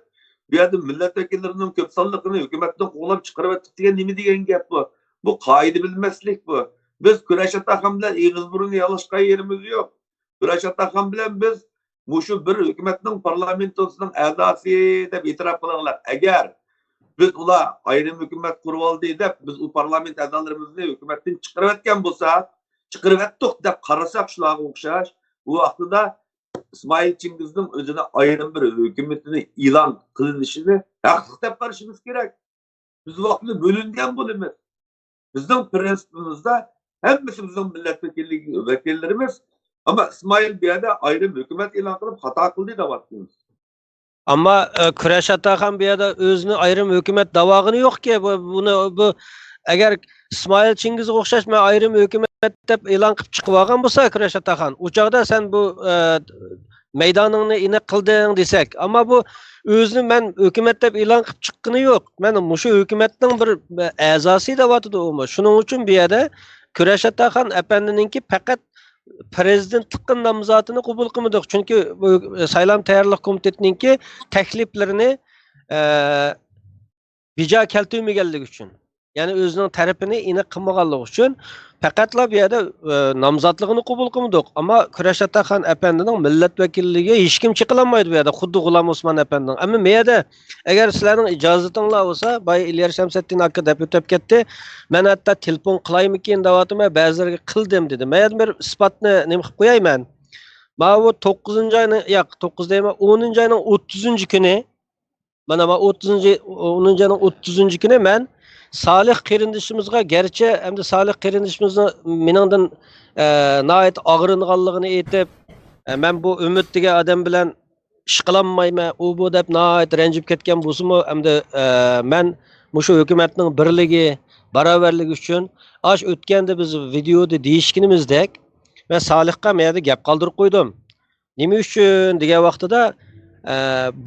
بۇ يەردە مىللەت ۋەكىللىرىنىڭ كۆپ سانلىقىنى ھۆكۈمەتنىڭ قوغلاپ چىقىرىۋەتتۇق دېگەن نېمە دېگەن گەپ بۇ؟ بۇ قائىدە بىلمەسلىك بۇ. بىز كۈرەش ئاتاخان بىلەن ئېغىز بۇرۇن يالاشقان يېرىمىز يوق. كۈرەش ئاتاخان بىلەن بىز مۇشۇ بىر ھۆكۈمەتنىڭ پارلامېنتىنىڭ ئەزاسى دەپ ئېتىراپ قىلىڭلار. ئەگەر بىز ئۇلار ئايرىم ھۆكۈمەت قۇرۇۋالدى دەپ، بىز ئۇ پارلامېنت ئەزالىرىمىزنى ھۆكۈمەتتىن چىقىرىۋەتكەن بولسا، چىقىرىۋەتتۇق دەپ قارىساق شۇلارغا ئوخشاش، ئۇ ۋاقتىدا ئىسمائىل چىڭگىزنىڭ ئۆزىنى ئايرىم بىر ھۆكۈمىتىنى ئېلان قىلىنىشىنى ھەقلىق دەپ قارىشىمىز كېرەك. بىز ۋاقتىدا بۆلۈنگەن بولىمىز. بىزنىڭ پىرىنسىپىمىزدا ھەممىسى بىزنىڭ مىللەت ۋەكىللىك-، ۋەكىللىرىمىز. ئەمما ئىسمائىل بۇ يەردە ئايرىم ھۆكۈمەت ئېلان قىلىپ خاتا قىلدى دەۋاتىمىز. ئەمما، ئە، كۈرەش ئاتاخان بۇ يەردە ئۆزىنى ئايرىم ھۆكۈمەت دەۋالغىنى يوقكى. بۇ، بۇنى، بۇ، ئەگەر ئىسمائىل چىڭگىزغا ئوخشاش مەن ئايرىم ھۆكۈمەت دەپ ئېلان قىلىپ چىقىۋالغان بولسا كۈرەش ئاتاخان، ئۇ چاغدا سەن بۇ، ئە، مەيدانىڭنى ئېنىق قىلدىڭ دېسەك. ئەمما بۇ ئۆزىنى مەن ھۆكۈمەت دەپ ئېلان قىلىپ چىققىنى يوق. مەن مۇشۇ ھۆكۈمەتنىڭ بىر، ئە، ئەزاسى دەۋاتىدۇ ئۇمۇ. شۇنىڭ ئۈچۈن بۇ يەردە كۈرەش ئاتاخان ئەپەندىنىڭكى پەقەت پىرېزىدېنتلىققا نامزاتىنى قوبۇل قىلمىدۇق. چۈنكى بۇ سايلام تەييارلىق كومىتېتىنىڭكى تەكلىپلىرىنى، ئە، بىجا كەلتۈرمىگەنلىكى ئۈچۈن. يەنى ئۆزىنىڭ تەرىپىنى ئېنىق قىلمىغانلىقى ئۈچۈن پەقەتلا بۇ يەردە، ئە، نامزاتلىقىنى قوبۇل قىلمىدۇق. ئەمما كۈرەش ئاتاخان ئەپەندىنىڭ مىللەت ۋەكىللىكىگە ھېچكىم چېقىلالمايدۇ بۇ يەردە، خۇددى غۇلام ئوسمان ئەپەندىنىڭ. ئەمما بۇ يەردە ئەگەر سىلەرنىڭ ئىجازىتىڭلار بولسا، بايا ئىليار شەمسەتتىن ئاكا دەپ ئۆتۈپ كەتتى. مەن ھەتتا تېلېفون قىلايمىكىن دەۋاتىمەن، بەزىلەرگە قىلدىم دېدى. مەن يەنە بىر ئىسپاتنى نېمە قىلىپ قوياي مەن. ماۋۇ توققۇزىنچى ئاينىڭ، ياق، توققۇز دەيمەن، ئونىنچى ئاينىڭ ئوتتۇزىنچى كۈنى، مانا، مانا ئوتتۇزىنچى، ئونىنچى ئاينىڭ ئوتتۇزىنچى كۈنى مەن سالىھ قېرىندىشىمىزغا، گەرچە ئەمدى سالىھ قېرىندىشىمىزنىڭ مېنىڭدىن، ئە، ناھايىتى ئاغرىنغانلىقىنى ئېيتىپ، ئە، مەن بۇ ئۈمىد دېگەن ئادەم بىلەن ئىش قىلالمايمەن، ئۇ بۇ دەپ ناھايىتى رەنجىپ كەتكەن بولسىمۇ، ئەمدى، ئە، مەن مۇشۇ ھۆكۈمەتنىڭ بىرلىكى، باراۋەرلىكى ئۈچۈن، ئاش ئۆتكەندە بىز ۋىدېيودا دېيىشكىنىمىزدەك، مەن سالىھقا مەيەردە گەپ قالدۇرۇپ قويدۇم. نېمە ئۈچۈن دېگەن ۋاقتىدا، ئە،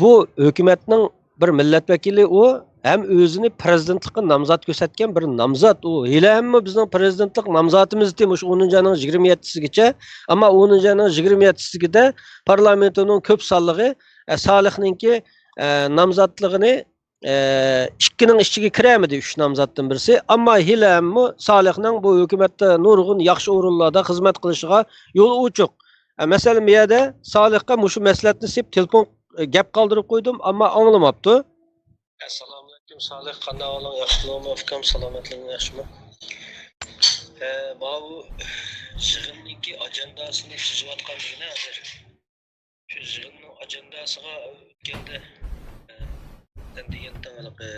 بۇ ھۆكۈمەتنىڭ بىر مىللەت ۋەكىلى ئۇ، ھەم ئۆزىنى پىرېزىدېنتلىققا نامزات كۆرسەتكەن بىر نامزات ئۇ. ھېلىھەممۇ بىزنىڭ پىرېزىدېنتلىق نامزاتىمىز ئىدى مۇشۇ ئونىنچى ئاينىڭ يىگىرمە يەتتىسىگىچە. ئەمما ئونىنچى ئاينىڭ يىگىرمە يەتتىسىگىدە پارلامېنتنىڭ كۆپ سانلىقى، ئە، سالىھنىڭكى، ئە، نامزاتلىقىنى، ئە، ئىككىنىڭ ئىچىگە كىرەلمىدى، ئۈچ نامزاتتىن بىرسى. ئەمما ھېلىھەممۇ سالىھنىڭ بۇ ھۆكۈمەتتە نۇرغۇن ياخشى ئورۇنلاردا خىزمەت قىلىشىغا يول ئوچۇق. ئە، مەسىلەن، بۇ يەردە سالىھقا مۇشۇ مەسلىھەتنى سېلىپ تېلېفون، ئە، گەپ قالدۇرۇپ قويدۇم، ئەمما ئاڭلىماپتۇ. ئەسسالامۇئەلەيكۇم سالىھ، قانداق ئەھۋالىڭ؟ ياخشىمۇ ئۇكام، سالامەتلىكىڭ ياخشىمۇ؟ ئە، ماۋۇ يىغىننىڭكى ئاجېنداسىنى تۈزۈۋاتقان دېگىنە ھازىر. شۇ يىغىننىڭ ئاجېنداسىغا ئۆتكەندە، ئە، سەن دېگەنتىڭ ھېلىقى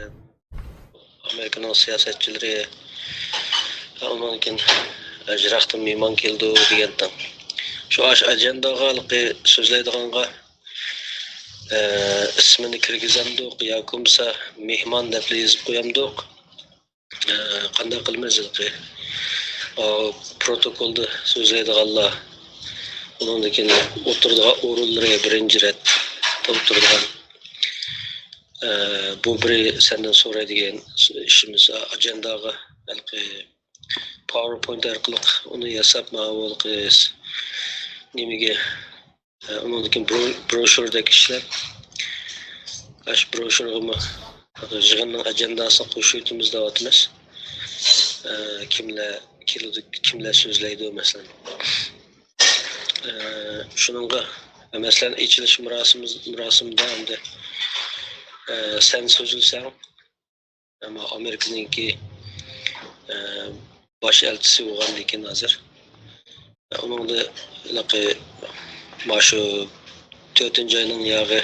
ئامېرىكىنىڭ سىياسەتچىلىرى، ئۇنىڭدىن كېيىن، ئە، يىراقتىن مېھمان كېلىدۇ دېگەنتىڭ. شۇ ئاش ئاجېنداغا ھېلىقى سۆزلەيدىغانغا، ئە، ئىسمىنى كىرگۈزەمدۇق ياكى بولمىسا مېھمان دەپلا يېزىپ قويامدۇق؟ ئە، قانداق قىلىمىز ھېلىقى؟ ئا، پروتوكولدا سۆزلەيدىغانلار، ئۇنىڭدىن كېيىن ئولتۇرىدىغان ئورۇنلىرى بىرىنچى رەتتە ئولتۇرىدىغان، ئە، بۇ بىرى سەندىن سورايدىغان ئىشىمىز، ئاجېنداغا ھېلىقى پاۋېرپوينت ئارقىلىق ئۇنى ياساپ، ماۋۇ ھېلىقى نېمىگە، ئۇنىڭدىن كېيىن برو-، بروشۇردەك ئىشلەپ، ئاشۇ بروشۇرغىمۇ يىغىننىڭ ئاجېنداسىنى قوشۇۋېتىمىز دەۋاتىمىز. كىملەر كېلىدۇ، كىملەر سۆزلەيدۇ، مەسىلەن. شۇنىڭغا، مەسىلەن، ئېچىلىش مۇراسىمىز-، مۇراسىمىدا ئەمدى، سەن سۆزلىسەڭ، ئەمما ئامېرىكىنىڭكى، ئە، باش ئەلچىسى بولغاندىن كېيىن ھازىر، ئە، ئۇنىڭدا ھېلىقى مانا شۇ تۆتىنچى ئاينىڭ ياغى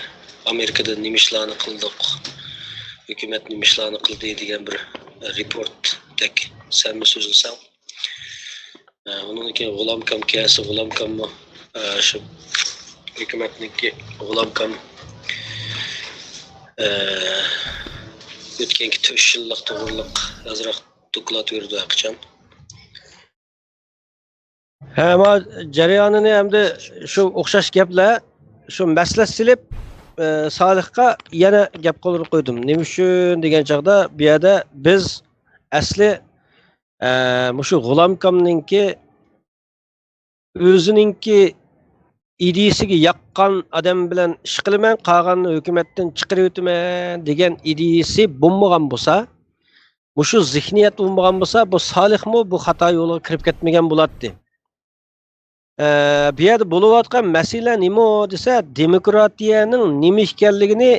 ئامېرىكىدا نېمە ئىشلارنى قىلدۇق، ھۆكۈمەت نېمە ئىشلارنى قىلدى دېگەن بىر، ئە، رېپورتتەك سەنمۇ سۆزلىسەڭ. ئە، ئۇنىڭدىن كېيىن غۇلامكام كەلسە، غۇلامكاممۇ، ئە، شۇ ھۆكۈمەتنىڭكى غۇلامكام، ئە، ئۆتكەنكى تۆت يىللىق توغرىلىق ئازراق دوكلات بېرىدۇ ھەرقاچان. ھە، ما جەريانىنى ئەمدى شۇ ئوخشاش گەپلەر، شۇ مەسىلە سېلىپ، ئە، سالىھقا يەنە گەپ قولىغا قويدۇم. نېمە ئۈچۈن دېگەن چاغدا، بۇ يەردە بىز ئەسلى ئە، مۇشۇ غۇلامكامنىڭكى ئۆزىنىڭكى ئىدىيىسىگە ياققان ئادەم بىلەن ئىش قىلىمەن، قالغاننى ھۆكۈمەتتىن چىقىرىۋېتىمەن دېگەن ئىدىيىسى بولمىغان بولسا، مۇشۇ زېھنىيەت بولمىغان بولسا، بۇ سالىھمۇ بۇ خاتا يولغا كىرىپ كەتمىگەن بولاتتى. ئە، بۇ يەردە بولۇۋاتقان مەسىلە نېمە دېسە، دېموكراتىيەنىڭ نېمە ئىكەنلىكىنى،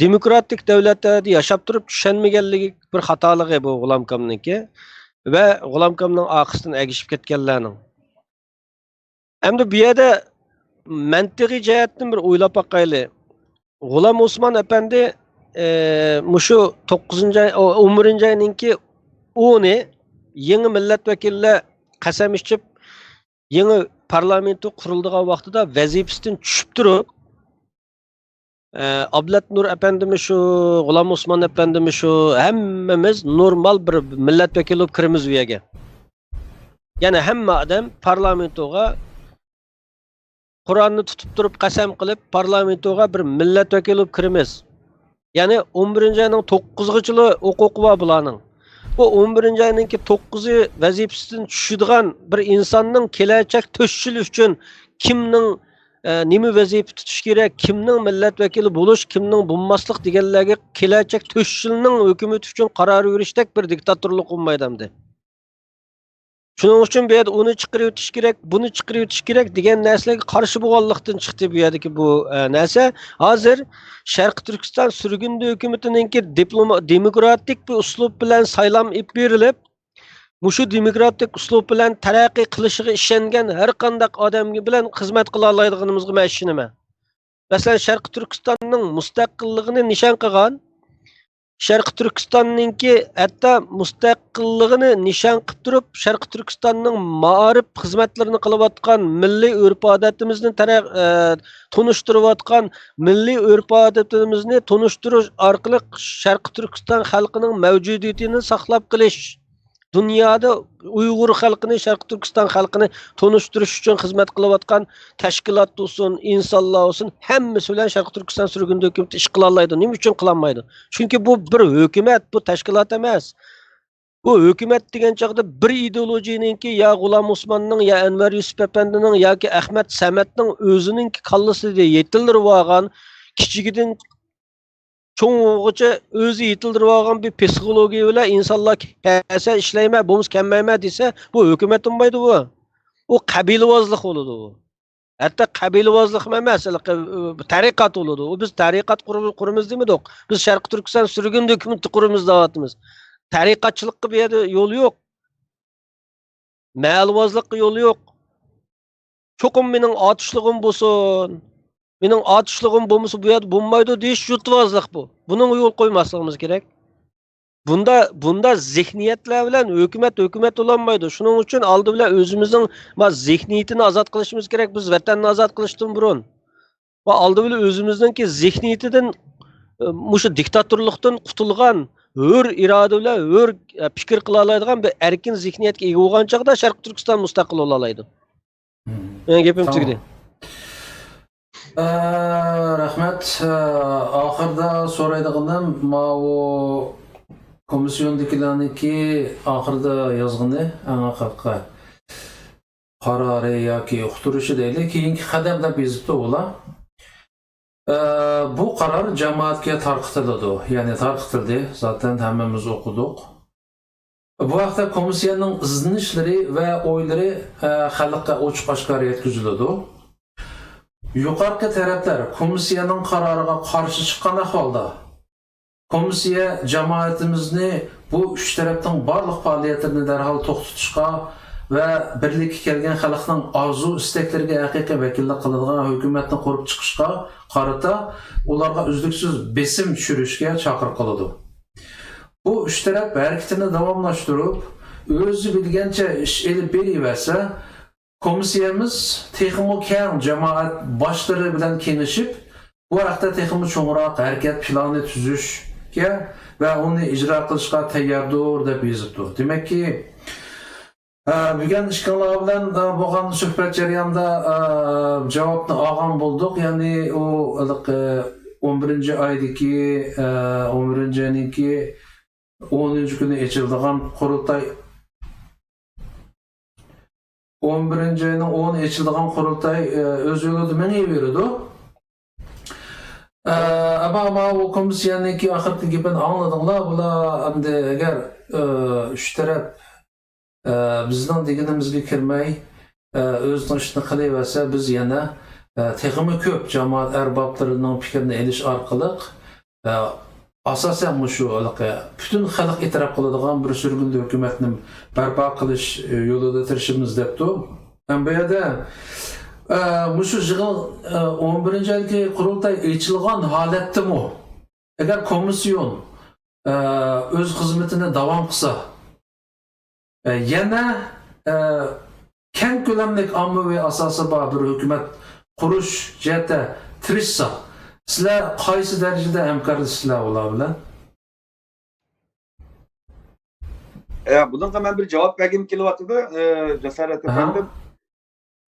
دېموكراتىك دۆلەتلەردە ياشاپ تۇرۇپ چۈشەنمىگەنلىكى بىر خاتالىقى بۇ غۇلامكامنىڭكى ۋە غۇلامكامنىڭ ئارقىسىدىن ئەگىشىپ كەتكەنلەرنىڭ. ئەمدى بۇ يەردە مەنتىقىي جەھەتتىن بىر ئويلاپ باقايلى. غۇلام ئوسمان ئەپەندى، ئى، مۇشۇ توققۇزىنچى ئاي، ئو-، ئون بىرىنچى ئاينىڭكى ئونى يېڭى مىللەت ۋەكىللەر قەسەم ئىچىپ، يېڭى پارلامېنت قۇرۇلىدىغان ۋاقتىدا ۋەزىپىسىدىن چۈشۈپ تۇرۇپ، ئە، ئابلەت نۇر ئەپەندىمۇ شۇ، غۇلام ئوسمان ئەپەندىمۇ شۇ، ھەممىمىز نورمال بىر مىللەت ۋەكىلى بولۇپ كىرىمىز ئۇ يەرگە. يەنى ھەممە ئادەم پارلامېنتوغا قورالنى تۇتۇپ تۇرۇپ قەسەم قىلىپ، پارلامېنتوغا بىر مىللەت ۋەكىلى بولۇپ كىرىمىز. يەنى ئون بىرىنچى ئاينىڭ توققۇزىغىچىلا ھوقۇقى بار بۇلارنىڭ. بۇ ئون بىرىنچى ئاينىڭكى توققۇزى ۋەزىپىسىدىن چۈشىدىغان بىر ئىنساننىڭ كېلەچەك تۆت يىل ئۈچۈن كىمنىڭ، ئە، نېمە ۋەزىپە تۇتۇش كېرەك، كىمنىڭ مىللەت ۋەكىلى بولۇش، كىمنىڭ بولماسلىق دېگەنلەرگە كېلەچەك تۆت يىلنىڭ ھۆكۈمىتى ئۈچۈن قارار بېرىشتەك بىر دىكتاتورلۇق بولمايدۇ ئەمدى. شۇنىڭ ئۈچۈن بۇ يەردە ئۇنى چىقىرىۋېتىش كېرەك، بۇنى چىقىرىۋېتىش كېرەك دېگەن نەرسىلەرگە قارشى بولغانلىقتىن چىقتى بۇ يەردىكى بۇ، ئە، نەرسە. ھازىر شەرقىي تۈركىستان سۈرگۈندە ھۆكۈمىتىنىڭكى دىپلوما-، دېموكراتىك بىر ئۇسلۇب بىلەن سايلام ئېلىپ بېرىلىپ، مۇشۇ دېموكراتىك ئۇسلۇب بىلەن تەرەققىي قىلىشىغا ئىشەنگەن ھەر قانداق ئادەمگە بىلەن خىزمەت قىلالايدىغىنىمىزغا مەن ئىشىنىمەن. مەسىلەن، شەرقىي تۈركىستاننىڭ مۇستەقىللىقىنى نىشان قىلغان، شەرقىي تۈركىستاننىڭكى ھەتتا مۇستەقىللىقىنى نىشان قىلىپ تۇرۇپ، شەرقىي تۈركىستاننىڭ مائارىپ خىزمەتلىرىنى قىلىۋاتقان، مىللىي ئۆرپ-ئادىتىمىزنى تەرە-، ئە، تونۇشتۇرۇۋاتقان، مىللىي ئۆرپ-ئادىتىمىزنى تونۇشتۇرۇش ئارقىلىق شەرقىي تۈركىستان خەلقىنىڭ مەۋجۇدىيىتىنى ساقلاپ قېلىش، دۇنيادا ئۇيغۇر خەلقىنى، شەرقىي تۈركىستان خەلقىنى تونۇشتۇرۇش ئۈچۈن خىزمەت قىلىۋاتقان تەشكىلات بولسۇن، ئىنسانلار بولسۇن، ھەممىسى بىلەن شەرقىي تۈركىستان سۈرگۈندە ھۆكۈمىتى ئىش قىلالايدۇ. نېمە ئۈچۈن قىلالمايدۇ؟ چۈنكى بۇ بىر ھۆكۈمەت، بۇ تەشكىلات ئەمەس. بۇ ھۆكۈمەت دېگەن چاغدا بىر ئىدېئولوگىيەنىڭكى، يا غۇلام ئوسماننىڭ، يا ئەنۋەر يۈسۈپ ئەپەندىنىڭ ياكى ئەخمەت سەمەتنىڭ ئۆزىنىڭكى كاللىسىدا يېتىلدۈرۈۋالغان، كىچىكىدىن چوڭغىچە ئۆزى يېتىلدۈرۈۋالغان بىر پسىخولوگىيە بىلەن ئىنسانلار كەلسە ئىشلەيمەن، بولمىسا كەلمەيمەن دېسە، بۇ ھۆكۈمەت بولمايدۇ بۇ. ئۇ قەبىلىۋازلىق بولىدۇ بۇ. ھەتتا قەبىلىۋازلىقمۇ ئەمەس، ھېلىقى، ئۇ، تەرىقەت بولىدۇ. ئۇ، بىز تەرىقەت قۇر-، قۇرىمىز دېمىدۇق. بىز شەرقىي تۈركىستان سۈرگۈندە ھۆكۈمىتى قۇرىمىز دەۋاتىمىز. تەرىقەتچىلىققا بۇ يەردە يول يوق. مەھەللىۋازلىققا يول يوق. چوقۇم مېنىڭ ئاتۇشلۇقۇم بولسۇن، مېنىڭ ئاتۇشلۇقۇم بولمىسا بۇ يەردە بولمايدۇ دېيىش يۇرتۋازلىق بۇ. بۇنىڭغا يول قويماسلىقىمىز كېرەك. بۇندا، بۇندا زېھنىيەتلەر بىلەن ھۆكۈمەت ھۆكۈمەت بولالمايدۇ. شۇنىڭ ئۈچۈن ئالدى بىلەن ئۆزىمىزنىڭ ما زېھنىيىتىنى ئازاد قىلىشىمىز كېرەك. بىز ۋەتەننى ئازاد قىلىشتىن بۇرۇن. ۋە ئالدى بىلەن ئۆزىمىزنىڭكى زېھنىيىتىدىن، ئە، مۇشۇ دىكتاتورلۇقتىن قۇتۇلغان، ھۆر ئىرادە بىلەن ھۆر، ئە، پىكىر قىلالايدىغان بىر ئەركىن زېھنىيەتكە ئىگە بولغان چاغدا شەرقىي تۈركىستان مۇستەقىل بولالايدۇ. مم. مېنىڭ گېپىم تامام. تۈگىدى. ئە، رەھمەت. ئە، ئاخىردا سورايدىغىنىم، ماۋۇ كومىسسىيوندىكىلەرنىڭكى ئاخىردا يازغىنى، ئەڭ ئاخىرقى قارارى ياكى ئۇقتۇرۇشى دەيلى، كېيىنكى قەدەم دەپ يېزىپتۇ ئۇلار. ئە، بۇ قارار جامائەتكە تارقىتىلىدۇ، يەنى تارقىتىلدى، زاتەن ھەممىمىز ئوقۇدۇق. بۇ ھەقتە كومىسسىيەنىڭ ئىزدىنىشلىرى ۋە ئويلىرى، ئە، خەلققە ئوچۇق ئاشكارا يەتكۈزۈلىدۇ. يۇقىرىقى تەرەپلەر كومىسسىيەنىڭ قارارىغا قارشى چىققان ئەھۋالدا، كومىسسىيە جامائىتىمىزنى بۇ ئۈچ تەرەپنىڭ بارلىق پائالىيەتلىرىنى دەرھال توختىتىشقا ۋە بىرلىككە كەلگەن خەلقنىڭ ئارزۇ-ئىستەكلىرىگە ھەقىقىي ۋەكىللىك قىلىدىغان ھۆكۈمەتنى قۇرۇپ چىقىشقا قارىتا ئۇلارغا ئۈزلۈكسىز بېسىم چۈشۈرۈشكە چاقىرىق قىلىدۇ. بۇ ئۈچ تەرەپ ھەرىكىتىنى داۋاملاشتۇرۇپ، ئۆزى بىلگەنچە ئىش ئېلىپ بېرىۋەرسە، كومىسسىيەمىز تېخىمۇ كەڭ جامائەت باشلىرى بىلەن كېڭىشىپ، بۇ ھەقتە تېخىمۇ چوڭراق ھەرىكەت پىلانى تۈزۈشكە ۋە ئۇنى ئىجرا قىلىشقا تەيياردۇر، دەپ يېزىپتۇ. دېمەككى، ئە، بۈگۈن ئىككىڭلار بىلەن، ئە، بولغان سۆھبەت جەريانىدا، ئە، جاۋابنى ئالغان بولدۇق. يەنى ئۇ ھېلىقى ئون بىرىنچى ئايدىكى، ئە، ئون بىرىنچى ئاينىڭكى ئونىنچى كۈنى ئېچىلىدىغان قۇرۇلتاي ئون بىرىنچى ئاينىڭ ئون ئېچىلىدىغان قۇرۇلتاي، ئە، ئۆز يولىدا مېڭىۋېرىدۇ. ئە، ئەمما، ئەمما ئۇ كومىسسىيەنىڭكى ئاخىرقى گېپىنى ئاڭلىدىڭلار، بۇلار ئەمدى ئەگەر، ئە، ئۈچ تەرەپ، ئە، بىزنىڭ دېگىنىمىزگە كىرمەي، ئە، ئۆزىنىڭ ئىشىنى قىلىۋەرسە، بىز يەنە، ئە، تېخىمۇ كۆپ جامائەت ئەربابلىرىنىڭ پىكرىنى ئېلىش ئارقىلىق، ئە، ئاساسەن مۇشۇ ھېلىقى پۈتۈن خەلق ئېتىراپ قىلىدىغان بىر سۈرگۈندە ھۆكۈمەتنى بەرپا قىلىش، ئە، يولىدا تىرىشىمىز دەپتۇ. ھەم بۇ يەردە، ئە، مۇشۇ يىغىن، ئە، ئون بىرىنچى ئايدىكى قۇرۇلتاي ئېچىلغان ھالەتتىمۇ، ئەگەر كومىسسىيون، ئە، ئۆز خىزمىتىنى داۋام قىلسا، ئە، يەنە، ئە، كەڭ كۆلەملىك ئاممىۋى ئاساسى بار بىر ھۆكۈمەت قۇرۇش جەھەتتە تىرىشسا، سىلەر قايسى دەرىجىدە ھەمكارلىشىسىلەر ئۇلار بىلەن؟ ئە، بۇنىڭغا مەن بىر جاۋاب بەرگۈم كېلىۋاتىدۇ، ئە، جاسارەت ئەپەندىم.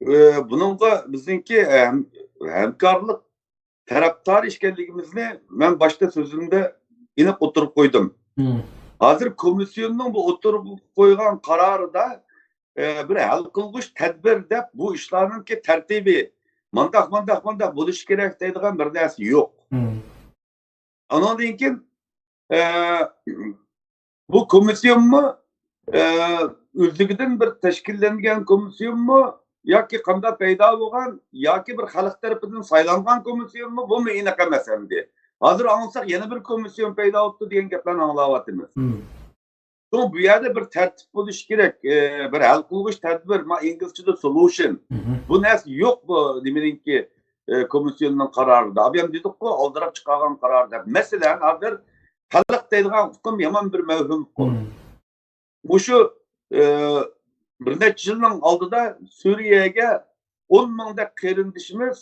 ئە، بۇنىڭغا بىزنىڭكى ھەم-، ھەمكارلىق تەرەپدارى ئىكەنلىكىمىزنى مەن باشتا سۆزۈمدە ئېنىق ئوتتۇرىغا قويدۇم. ھازىر كومىسسىيوننىڭ بۇ ئوتتۇرىغا قويغان قارارىدا، ئە، بىر ھەل قىلغۇچ تەدبىر دەپ بۇ ئىشلارنىڭكى تەرتىپى مانداق، مانداق، مانداق بولۇشى كېرەك دەيدىغان بىر نەرسە يوق. ئانىڭدىن كېيىن، ئە، بۇ كومىسسىيونمۇ، ئە، ئۆزلۈكىدىن بىر تەشكىللەنگەن كومىسسىيونمۇ ياكى قانداق پەيدا بولغان، ياكى بىر خەلق تەرىپىدىن سايلانغان كومىسسىيونمۇ، بۇمۇ ئېنىق ئەمەس ئەمدى. ھازىر ئاڭلىساق يەنە بىر كومىسسىيون پەيدا بوپتۇ دېگەن گەپلەرنى ئاڭلاۋاتىمىز. شۇڭا بۇ يەردە بىر تەرتىپ بولۇشى كېرەك، ئە، بىر ھەل قىلغۇچ تەدبىر، ما، ئىنگلىزچىدا سولۇشن. بۇ نەرسە يوق بۇ نېمىنىڭكى، ئە، كومىسسىيوننىڭ قارارىدا. ئابىيام دېدۇققۇ، ئالدىراپ چىقارغان قارار دەپ. مەسىلەن، ھازىر خەلق دەيدىغان ئۇقۇم يامان بىر مەۋھۇم ئۇقۇم. مۇشۇ، ئە، بىر نەچچە يىلنىڭ ئالدىدا سۈرىيەگە ئون مىڭدەك قېرىندىشىمىز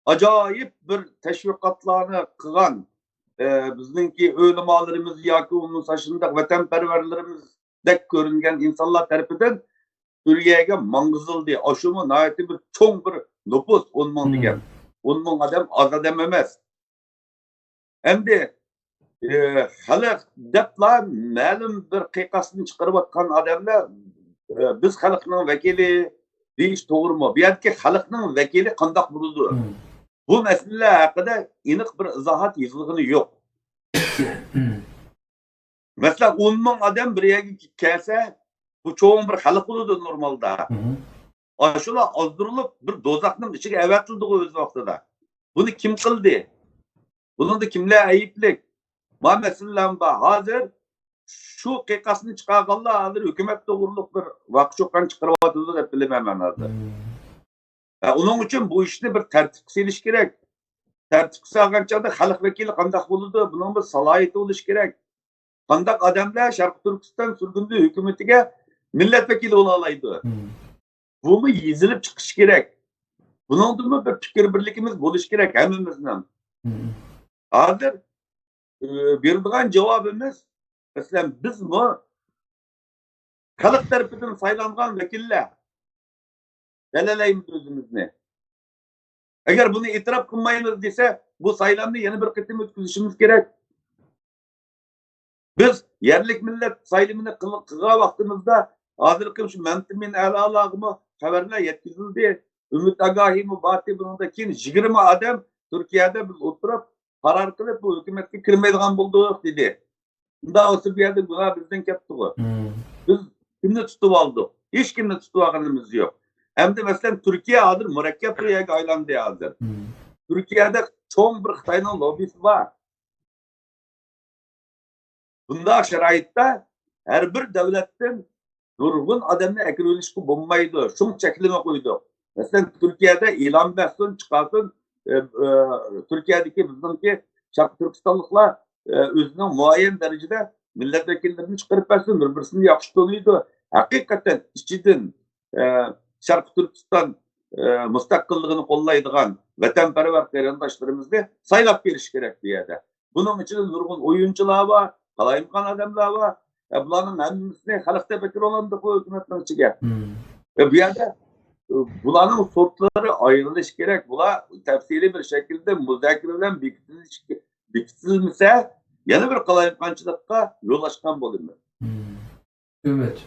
ئاجايىپ بىر تەشۋىقاتلارنى قىلغان، ئە، بىزنىڭكى ئۆلىمالىرىمىز ياكى بولمىسا شۇنداق ۋەتەنپەرۋەرلىرىمىزدەك كۆرۈنگەن ئىنسانلار تەرىپىدىن سۈرىيەگە ماڭغۇزۇلدى. ئاشۇمۇ ناھايىتى بىر چوڭ بىر نوپۇس، ئون مىڭ دېگەن. ئون مىڭ ئادەم ئاز ئادەم ئەمەس. ئەمدى، ئى، خەلق دەپلا مەلۇم بىر قىيقاسنى چىقىرىۋاتقان ئادەملەر، ئى، بىز خەلقنىڭ ۋەكىلى دېيىش توغرىمۇ؟ بۇ يەردىكى خەلقنىڭ ۋەكىلى قانداق بولىدۇ؟ بۇ مەسىلىلەر ھەققىدە ئېنىق بىر ئىزاھات يېزىلغىنى يوق. مەسىلەن، ئون مىڭ ئادەم بىر يەرگە كەلسە، بۇ چوڭ بىر خەلق بولىدۇ نورمالدا. ئاشۇلار ئازدۇرۇلۇپ، بىر دوزاخنىڭ ئىچىگە ئەۋەتىلدىغۇ ئۆز ۋاقتىدا. بۇنى كىم قىلدى؟ بۇنىڭدا كىملەر ئەيىبلىك؟ ما مەسىلىلەرمۇ بار. ھازىر شۇ قىيقاسنى چىقارغانلار ھازىر ھۆكۈمەت توغرۇلۇق بىر ۋاقا-چۇقان چىقىرىۋاتىدۇ دەپ بىلىمەن مەن ھازىر. ھە، ئۇنىڭ ئۈچۈن بۇ ئىشنى بىر تەرتىپكە سېلىش كېرەك. تەرتىپكە سالغان چاغدا خەلق ۋەكىلى قانداق بولىدۇ؟ بۇنىڭ بىر سالاھىيىتى بولۇشى كېرەك. قانداق ئادەملەر شەرقىي تۈركىستان سۈرگۈندە ھۆكۈمىتىگە مىللەت ۋەكىلى بولالايدۇ؟ بۇمۇ يېزىلىپ چىقىشى كېرەك. بۇنىڭدىمۇ بىر پىكىر بىرلىكىمىز بولۇشى كېرەك ھەممىمىزنىڭ. ھازىر، ئى، بېرىدىغان جاۋابىمىز، مەسىلەن، بىزمۇ خەلق تەرىپىدىن سايلانغان ۋەكىللەر دەلىللەيمىز ئۆزىمىزنى. ئەگەر بۇنى ئېتىراپ قىلمايمىز دېسە، بۇ سايلامنى يەنە بىر قېتىم ئۆتكۈزۈشىمىز كېرەك. بىز يەرلىك مىللەت سايلىمىنى قىل-، قىلغان ۋاقتىمىزدا، ھازىرقى شۇ مەمتىمىن ئەلالارغىمۇ خەۋەرلەر يەتكۈزۈلدى. ئۈمىد ئاگاھىمۇ باردى. بۇنىڭدىن كېيىن يىگىرمە ئادەم تۈركىيەدە بىز ئولتۇرۇپ، قارار قىلىپ، بۇ ھۆكۈمەتكە كىرمەيدىغان بولدۇق، دېدى. ئۇنداق بولسا، بۇ يەردە گۇناھ بىزدىن كەپتىغۇ. بىز كىمنى تۇتۇپ ئالدۇق؟ ھېچ كىمنى تۇتۇپ ئالغىنىمىز يوق. ئەمدى، مەسىلەن، تۈركىيە ھازىر مۇرەككەپ بىر يەرگە ئايلاندى ھازىر. تۈركىيەدە چوڭ بىر خىتاينىڭ لوببىسى بار. بۇنداق شارائىتتا ھەر بىر دۆلەتتىن نۇرغۇن ئادەمنى ئەكىرىۋېلىشقا بولمايدۇ. شۇڭا چەكلىمە قويدۇق. مەسىلەن، تۈركىيەدە ئېلان بەرسۇن، چىقارسۇن، ئە، ئە، تۈركىيەدىكى بىزنىڭكى شەرقىي تۈركىستانلىقلار، ئە، ئۆزىنىڭ مۇئەييەن دەرىجىدە مىللەت ۋەكىللىرىنى چىقىرىپ بەرسۇن، بىر-بىرسىنى ياخشى تونۇيدۇ. ھەقىقەتەن ئىچىدىن، ئە، شەرقىي تۈركىستان، ئە، مۇستەقىللىقىنى قوللايدىغان ۋەتەنپەرۋەر قېرىنداشلىرىمىزنى سايلاپ بېرىش كېرەك بۇ يەردە. بۇنىڭ ئىچىدە نۇرغۇن ئويۇنچىلار بار، قالايمىقان ئادەملەر بار. ئە، بۇلارنىڭ ھەممىسىنى خەلق دەپ ئەكىرىۋالامدۇق بۇ ھۆكۈمەتنىڭ ئىچىگە. ئە، بۇ يەردە، ئە، بۇلارنىڭ سورتلىرى ئايرىلىشى كېرەك. بۇلار تەپسىلىي بىر شەكىلدە مۇزاكىرە بىلەن بېكىتىلىش، بېكىتىلمىسە، يەنە بىر قالايمىقانچىلىققا يول ئاچقان بولىمىز. ئۈمىد.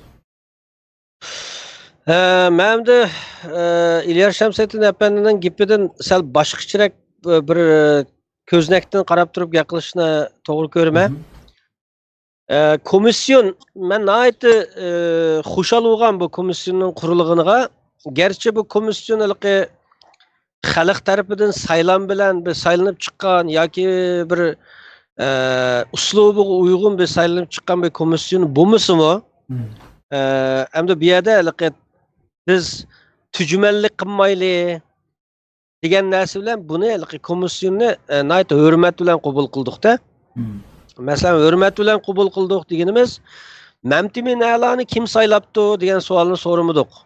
ئە، مەن ئەمدى، ئە، ئىلياس شەمسىدىن ئەپەندىنىڭ گېپىدىن سەل باشقىچىرەك، ئە، بىر، ئە، كۆزنەكتىن قاراپ تۇرۇپ گەپ قىلىشنى توغرا كۆرىمەن. ئە، كومىسسىيون، مەن ناھايىتى، ئە، خۇشال بولغان بۇ كومىسسىيوننىڭ قۇرۇلغىنىغا. گەرچە بۇ كومىسسىيون ھېلىقى خەلق تەرىپىدىن سايلام بىلەن بىر سايلىنىپ چىققان ياكى بىر، ئە، ئۇسلۇبىغا ئۇيغۇن بىر سايلىنىپ چىققان بىر كومىسسىيون بولمىسىمۇ، ئە، ئەمدى بۇ يەردە ھېلىقى بىز تۈجمەنلىك قىلمايلى دېگەن نەرسە بىلەن بۇنى ھېلىقى كومىسسىيوننى، ئە، ناھايىتى ھۆرمەت بىلەن قوبۇل قىلدۇق-دە. مەسىلەن، ھۆرمەت بىلەن قوبۇل قىلدۇق دېگىنىمىز، مەمتىمىن ئەلانى كىم سايلاپتۇ دېگەن سوئالنى سورىمىدۇق.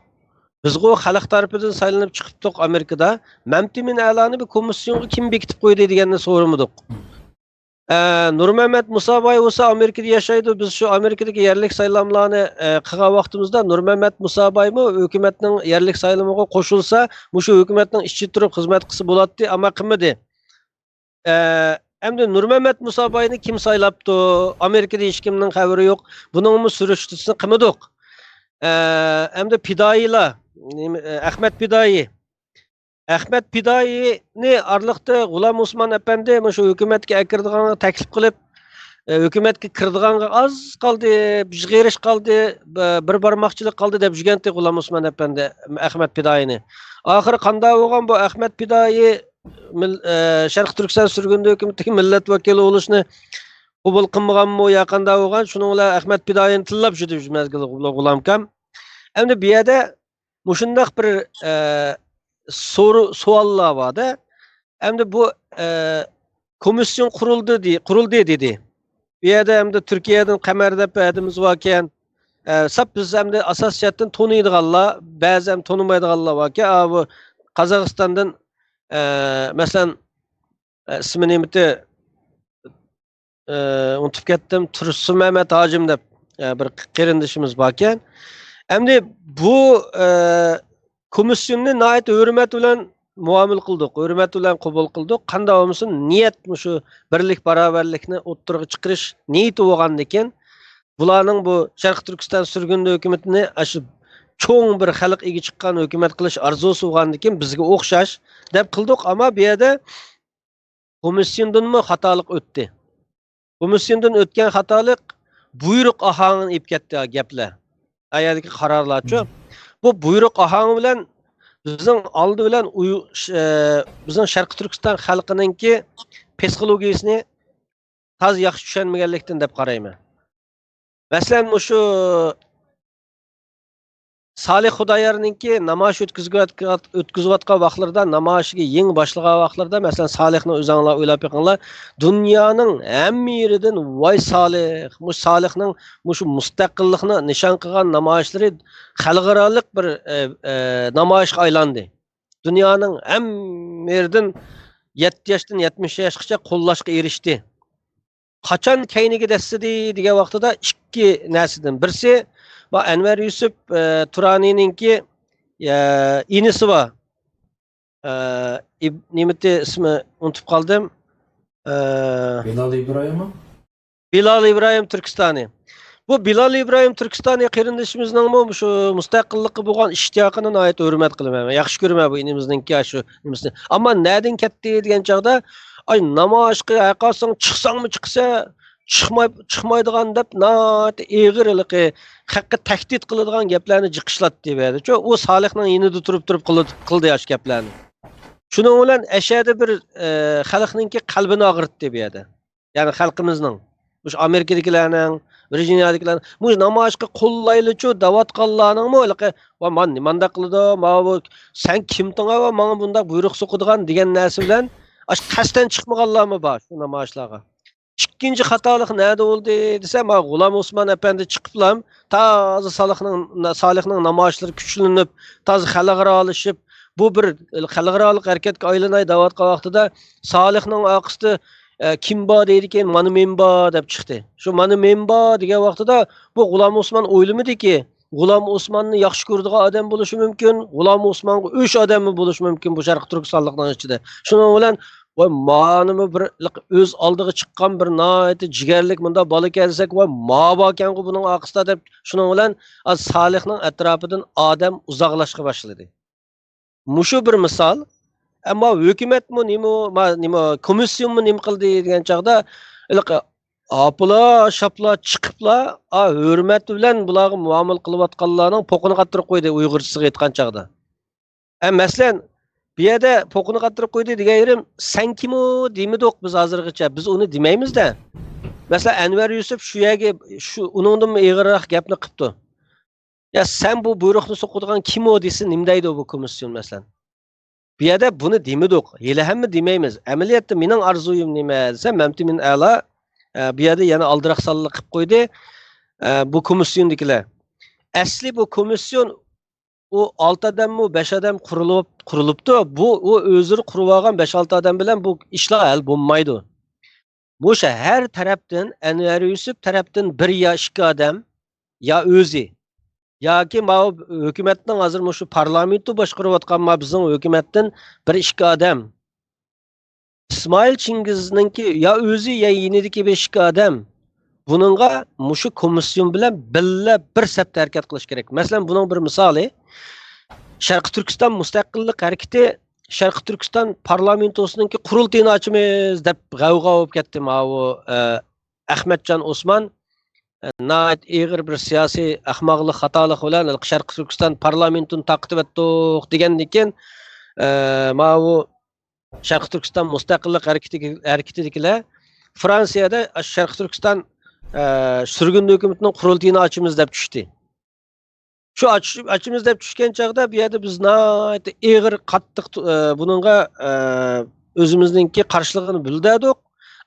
بىزغۇ خەلق تەرىپىدىن سايلىنىپ چىقىپتۇق ئامېرىكىدا. مەمتىمىن ئەلانى بىر كومىسسىيونغا كىم بېكىتىپ قويدى دېگەننى سورىمىدۇق. ئە، نۇرمەمەت مۇساباي بولسا ئامېرىكىدا ياشايدۇ. بىز شۇ ئامېرىكىدىكى يەرلىك سايلاملارنى، ئە، قىلغان ۋاقتىمىزدا نۇرمەمەت مۇسابايمۇ ھۆكۈمەتنىڭ يەرلىك سايلىمىغا قوشۇلسا، مۇشۇ ھۆكۈمەتنىڭ ئىچىدە تۇرۇپ خىزمەت قىلسا بولاتتى، ئەمما قىلمىدى. ئە، ئەمدى نۇرمەمەت مۇساباينى كىم سايلاپتۇ؟ ئامېرىكىدا ھېچكىمنىڭ خەۋىرى يوق. بۇنىڭمۇ سۈرۈشتىسىنى قىلمىدۇق. ئە، ئەمدى پىدائىيلار، نېمە، ئە، ئەخمەت پىدائىي. ئەخمەت پىدائىينى ئارىلىقتا غۇلام ئوسمان ئەپەندى مۇشۇ ھۆكۈمەتكە ئەكىرىدىغانغا تەكلىپ قىلىپ، ئە، ھۆكۈمەتكە كىرىدىغانغا ئاز قالدى، بىر غېرىش قالدى، بىر، بىر بارماقچىلىق قالدى دەپ يۈرگەنتى غۇلام ئوسمان ئەپەندى ئەخمەت پىدائىينى. ئاخىرى قانداق بولغان بۇ ئەخمەت پىدائىي مىل-، ئە، شەرقىي تۈركىستان سۈرگۈندە ھۆكۈمىتىدىكى مىللەت ۋەكىلى بولۇشنى قوبۇل قىلمىغانمۇ يا قانداق بولغان؟ شۇنىڭ بىلەن ئەخمەت پىدائىينى تىللاپ يۈردى بىر مەزگىل غۇلامكام. ئەمدى بۇ يەردە مۇشۇنداق بىر، ئە، سورۇ-، سوئاللار بار-دە. ئەمدى بۇ، ئە، كومىسسىيون قۇرۇلدى دې-، قۇرۇلدى دېدى. بۇ يەردە ئەمدى تۈركىيەدىن قەمەر دەپ بىر ھەدىمىز باركەن. ئە، ساپ بىز ئەمدى ئاساسىي جەھەتتىن تونۇيدىغانلار، بەزى ئەمدى تونۇمايدىغانلار باركەن. ئا، بۇ قازاقىستاندىن، ئە، مەسىلەن، ئە، ئىسمى نېمىتى؟ ئى، ئۇنتۇپ كەتتىم، تۇرسۇنمەمەت ھاجىم دەپ، ئى، بىر قېرىندىشىمىز باركەن. ئەمدى بۇ، ئى، كومىسسىيوننى ناھايىتى ھۆرمەت بىلەن مۇئامىلە قىلدۇق، ھۆرمەت بىلەن قوبۇل قىلدۇق. قانداق بولمىسۇن، نىيەت مۇشۇ بىرلىك، باراۋەرلىكنى ئوتتۇرىغا چىقىرىش نىيىتى بولغاندىكىن، بۇلارنىڭ بۇ شەرقىي تۈركىستان سۈرگۈندە ھۆكۈمىتىنى ئاشۇ چوڭ بىر خەلق ئىگە چىققان ھۆكۈمەت قىلىش ئارزۇسى بولغاندىكىن، بىزگە ئوخشاش دەپ قىلدۇق. ئەمما بۇ يەردە كومىسسىيوندىنمۇ خاتالىق ئۆتتى. كومىسسىيوندىن ئۆتكەن خاتالىق بۇيرۇق ئاھاڭىنى ئېلىپ كەتتى گەپلەر. ئايەردىكى قارارلارچۇ. بۇ بۇيرۇق ئاھاڭى بىلەن بىزنىڭ ئالدى بىلەن ئۇي-، ش-، ئە، بىزنىڭ شەرقىي تۈركىستان خەلقىنىڭكى پسىخولوگىيىسىنى تازا ياخشى چۈشەنمىگەنلىكتىن دەپ قارايمەن. مەسىلەن، مۇشۇ سالىھ خۇدايارنىڭكى نامايىش ئۆتكۈزۈۋاتقان، ئۆتكۈزۈۋاتقان ۋاقىتلىرىدا، نامايىشىغا يېڭى باشلىغان ۋاقىتلىرىدا، مەسىلەن، سالىھنى ئۆزۈڭلار ئويلاپ بېقىڭلار، دۇنيانىڭ ھەممە يېرىدىن «ۋاي سالىھ، مۇشۇ سالىھنىڭ مۇشۇ مۇستەقىللىقنى نىشان قىلغان نامايىشلىرى» خەلقئارالىق بىر، ئە، ئە، نامايىشقا ئايلاندى. دۇنيانىڭ ھەممە يېرىدىن يەتتە ياشتىن يەتمىش ياشقىچە قوللاشقا ئېرىشتى. قاچان كەينىگە دەسسىدى دېگەن ۋاقتىدا ئىككى نەرسىدىن. بىرسى، بۇ ئەنۋەر يۈسۈپ، ئە، تۇرانىنىڭكى، ئە، ئىنىسى بار. ئە، ئىب-، نېمىتى ئىسمى ئۇنتۇپ قالدىم. ئە، بىلال ئىبراھىممۇ؟ بىلال ئىبراھىم تۈركىستانى. بۇ بىلال ئىبراھىم تۈركىستانى قېرىندىشىمىزنىڭمۇ مۇشۇ مۇستەقىللىققا بولغان ئىشتىياقىنى ناھايىتى ھۆرمەت قىلىمەن. ياخشى كۆرىمەن بۇ ئىنىمىزنىڭكى ئاشۇ نېمىسىنى. ئەمما نەدىن كەتتى دېگەن چاغدا، ئاي، نامايىشقا ھەرقايسىڭ چىقساڭمۇ چىقىسەن، چىقماي، چىقمايدىغان دەپ ناھايىتى ئېغىر ھېلىقى خەققە تەھدىت قىلىدىغان گەپلەرنى جىقىشلاتتى بۇ يەردىچۇ. ئۇ سالىھنىڭ يېنىدا تۇرۇپ، تۇرۇپ قىلىدۇ، قىلدى ئاشۇ گەپلەرنى. شۇنىڭ بىلەن ئەشەدە بىر، ئە، خەلقنىڭكى قەلبىنى ئاغرىتتى بۇ يەردە. يەنى خەلقىمىزنىڭ، مۇشۇ ئامېرىكىدىكىلەرنىڭ، ۋىرجىنىيەدىكىلەرنىڭ، مۇشۇ نامايىشقا قوللايلىچۇ دەۋاتقانلارنىڭمۇ ھېلىقى، «ۋا، مانا نېمانداق قىلىدۇ، ماۋۇ سەن كىمتىڭ، ۋا ماڭا بۇنداق بۇيرۇق سوقىدىغان» دېگەن نەرسە بىلەن، ئاشۇ قەستەن چىقمىغانلارمۇ بار شۇ نامايىشلارغا. ئىككىنچى خاتالىق نەدە بولدى دېسە، مانا غۇلام ئوسمان ئەپەندى چىقىپلام، تازا سالىھنىڭ، سالىھنىڭ نامايىشلىرى كۈچلىنىپ، تازا خەلقئارالىشىپ، بۇ بىر خەلقئارالىق ھەرىكەتكە ئايلىناي دەۋاتقان ۋاقتىدا، سالىھنىڭ ئارقىسىدا، ئە، كىم بار دەيدىكەن، «مانا مەن بار» دەپ چىقتى. شۇ «مانا مەن بار» دېگەن ۋاقتىدا بۇ غۇلام ئوسمان ئويلىمىدىكى، غۇلام ئوسماننى ياخشى كۆرىدىغان ئادەم بولۇشى مۇمكىن، غۇلام ئوسمانغا ئۆچ ئادەممۇ بولۇشى مۇمكىن بۇ شەرقىي تۈركىستانلىقنىڭ ئىچىدە. شۇنىڭ بىلەن ۋاي، مانىمۇ بىر لىق ئۆز ئالدىغا چىققان بىر ناھايىتى جىگەرلىك مۇنداق بالا ئىكەن دېسەك، ۋاي، ما باركەنغۇ بۇنىڭ ئارقىسىدا دەپ، شۇنىڭ بىلەن، ئا، سالىھنىڭ ئەتراپىدىن ئادەم ئۇزاقلاشقا باشلىدى. مۇشۇ بىر مىسال. ئەمما ھۆكۈمەتمۇ نېمە، ما-، نېمە، كومىسسىيونمۇ نېمە قىلدى دېگەن چاغدا، ھېلىقى ئاپىلا شاپلا چىقىپلا، ئا، ھۆرمەت بىلەن بۇلارغا مۇئامىلە قىلىۋاتقانلارنىڭ پوقىنى قاتتۇرۇپ قويدى، ئۇيغۇرچىسىغا ئېيتقان چاغدا. ئە، مەسىلەن، بۇ يەردە پوقىنى قاتتۇرۇپ قويدى دېگەن يېرىم، «سەن كىمۇ؟» دېمىدۇق بىز ھازىرغىچە. بىز ئۇنى دېمەيمىز-دە. مەسىلەن، ئەنۋەر يۈسۈپ شۇ يەرگە شۇ، ئۇنىڭدىنمۇ ئېغىرراق گەپنى قىپتۇ. «يا، سەن بۇ بۇيرۇقنى سوقىدىغان كىمۇ؟» دېسە، نېمە دەيدۇ بۇ كومىسسىيون، مەسىلەن؟ بۇ يەردە بۇنى دېمىدۇق. ھېلىھەممۇ دېمەيمىز. ئەمەلىيەتتە مېنىڭ ئارزۇيۇم نېمە دېسە، مەمتىمىن ئەلا، ئە، بۇ يەردە يەنە ئالدىراقسانلىق قىلىپ قويدى، ئە، بۇ كومىسسىيوندىكىلەر. ئەسلى بۇ كومىسسىيون ئۇ ئالتە ئادەممۇ، بەش ئادەم قۇرۇلۇپ، قۇرۇلۇپتۇ. بۇ، ئۇ ئۆزلىرى قۇرۇۋالغان بەش-ئالتە ئادەم بىلەن بۇ ئىشلار ھەل بولمايدۇ. مۇشۇ ھەر تەرەپتىن، ئەنۋەر يۈسۈپ تەرەپتىن بىر يا ئىككى ئادەم، يا ئۆزى، ياكى ماۋۇ ھۆكۈمەتنىڭ ھازىر مۇشۇ پارلامېنتى باشقۇرۇۋاتقان ما بىزنىڭ ھۆكۈمەتتىن بىر ئىككى ئادەم. ئىسمائىل چىڭگىزنىڭكى يا ئۆزى، يا يېنىدىكى بىر ئىككى ئادەم. بۇنىڭغا مۇشۇ كومىسسىيون بىلەن بىللە بىر سەپتە ھەرىكەت قىلىش كېرەك. مەسىلەن، بۇنىڭ بىر مىسالى، شەرقىي تۈركىستان مۇستەقىللىق ھەرىكىتى شەرقىي تۈركىستان پارلامېنتوسىنىڭكى قۇرۇلتىيىنى ئاچىمىز دەپ غەۋغا بولۇپ كەتتى. ماۋۇ، ئە، ئەخمەتجان ئوسمان، ئە، ناھايىتى ئېغىر بىر سىياسىي ئەخمەقلىق، خاتالىق بىلەن شەرقىي تۈركىستان پارلامېنتىنى تارقىتىۋەتتۇق دېگەندىن كېيىن، ئە، ماۋۇ شەرقىي تۈركىستان مۇستەقىللىق ھەرىكىتىدىكى، ھەرىكىتىدىكىلەر فرانسىيەدە شەرقىي تۈركىستان، ئە، سۈرگۈندە ھۆكۈمىتىنىڭ قۇرۇلتىيىنى ئاچىمىز دەپ چۈشتى. شۇ ئاچ-، ئاچىمىز دەپ چۈشكەن چاغدا بۇ يەردە بىز ناھايىتى ئېغىر، قاتتىق، ئە، بۇنىڭغا، ئە، ئۆزىمىزنىڭكى قارشىلىقىنى بىلدۈردۇق.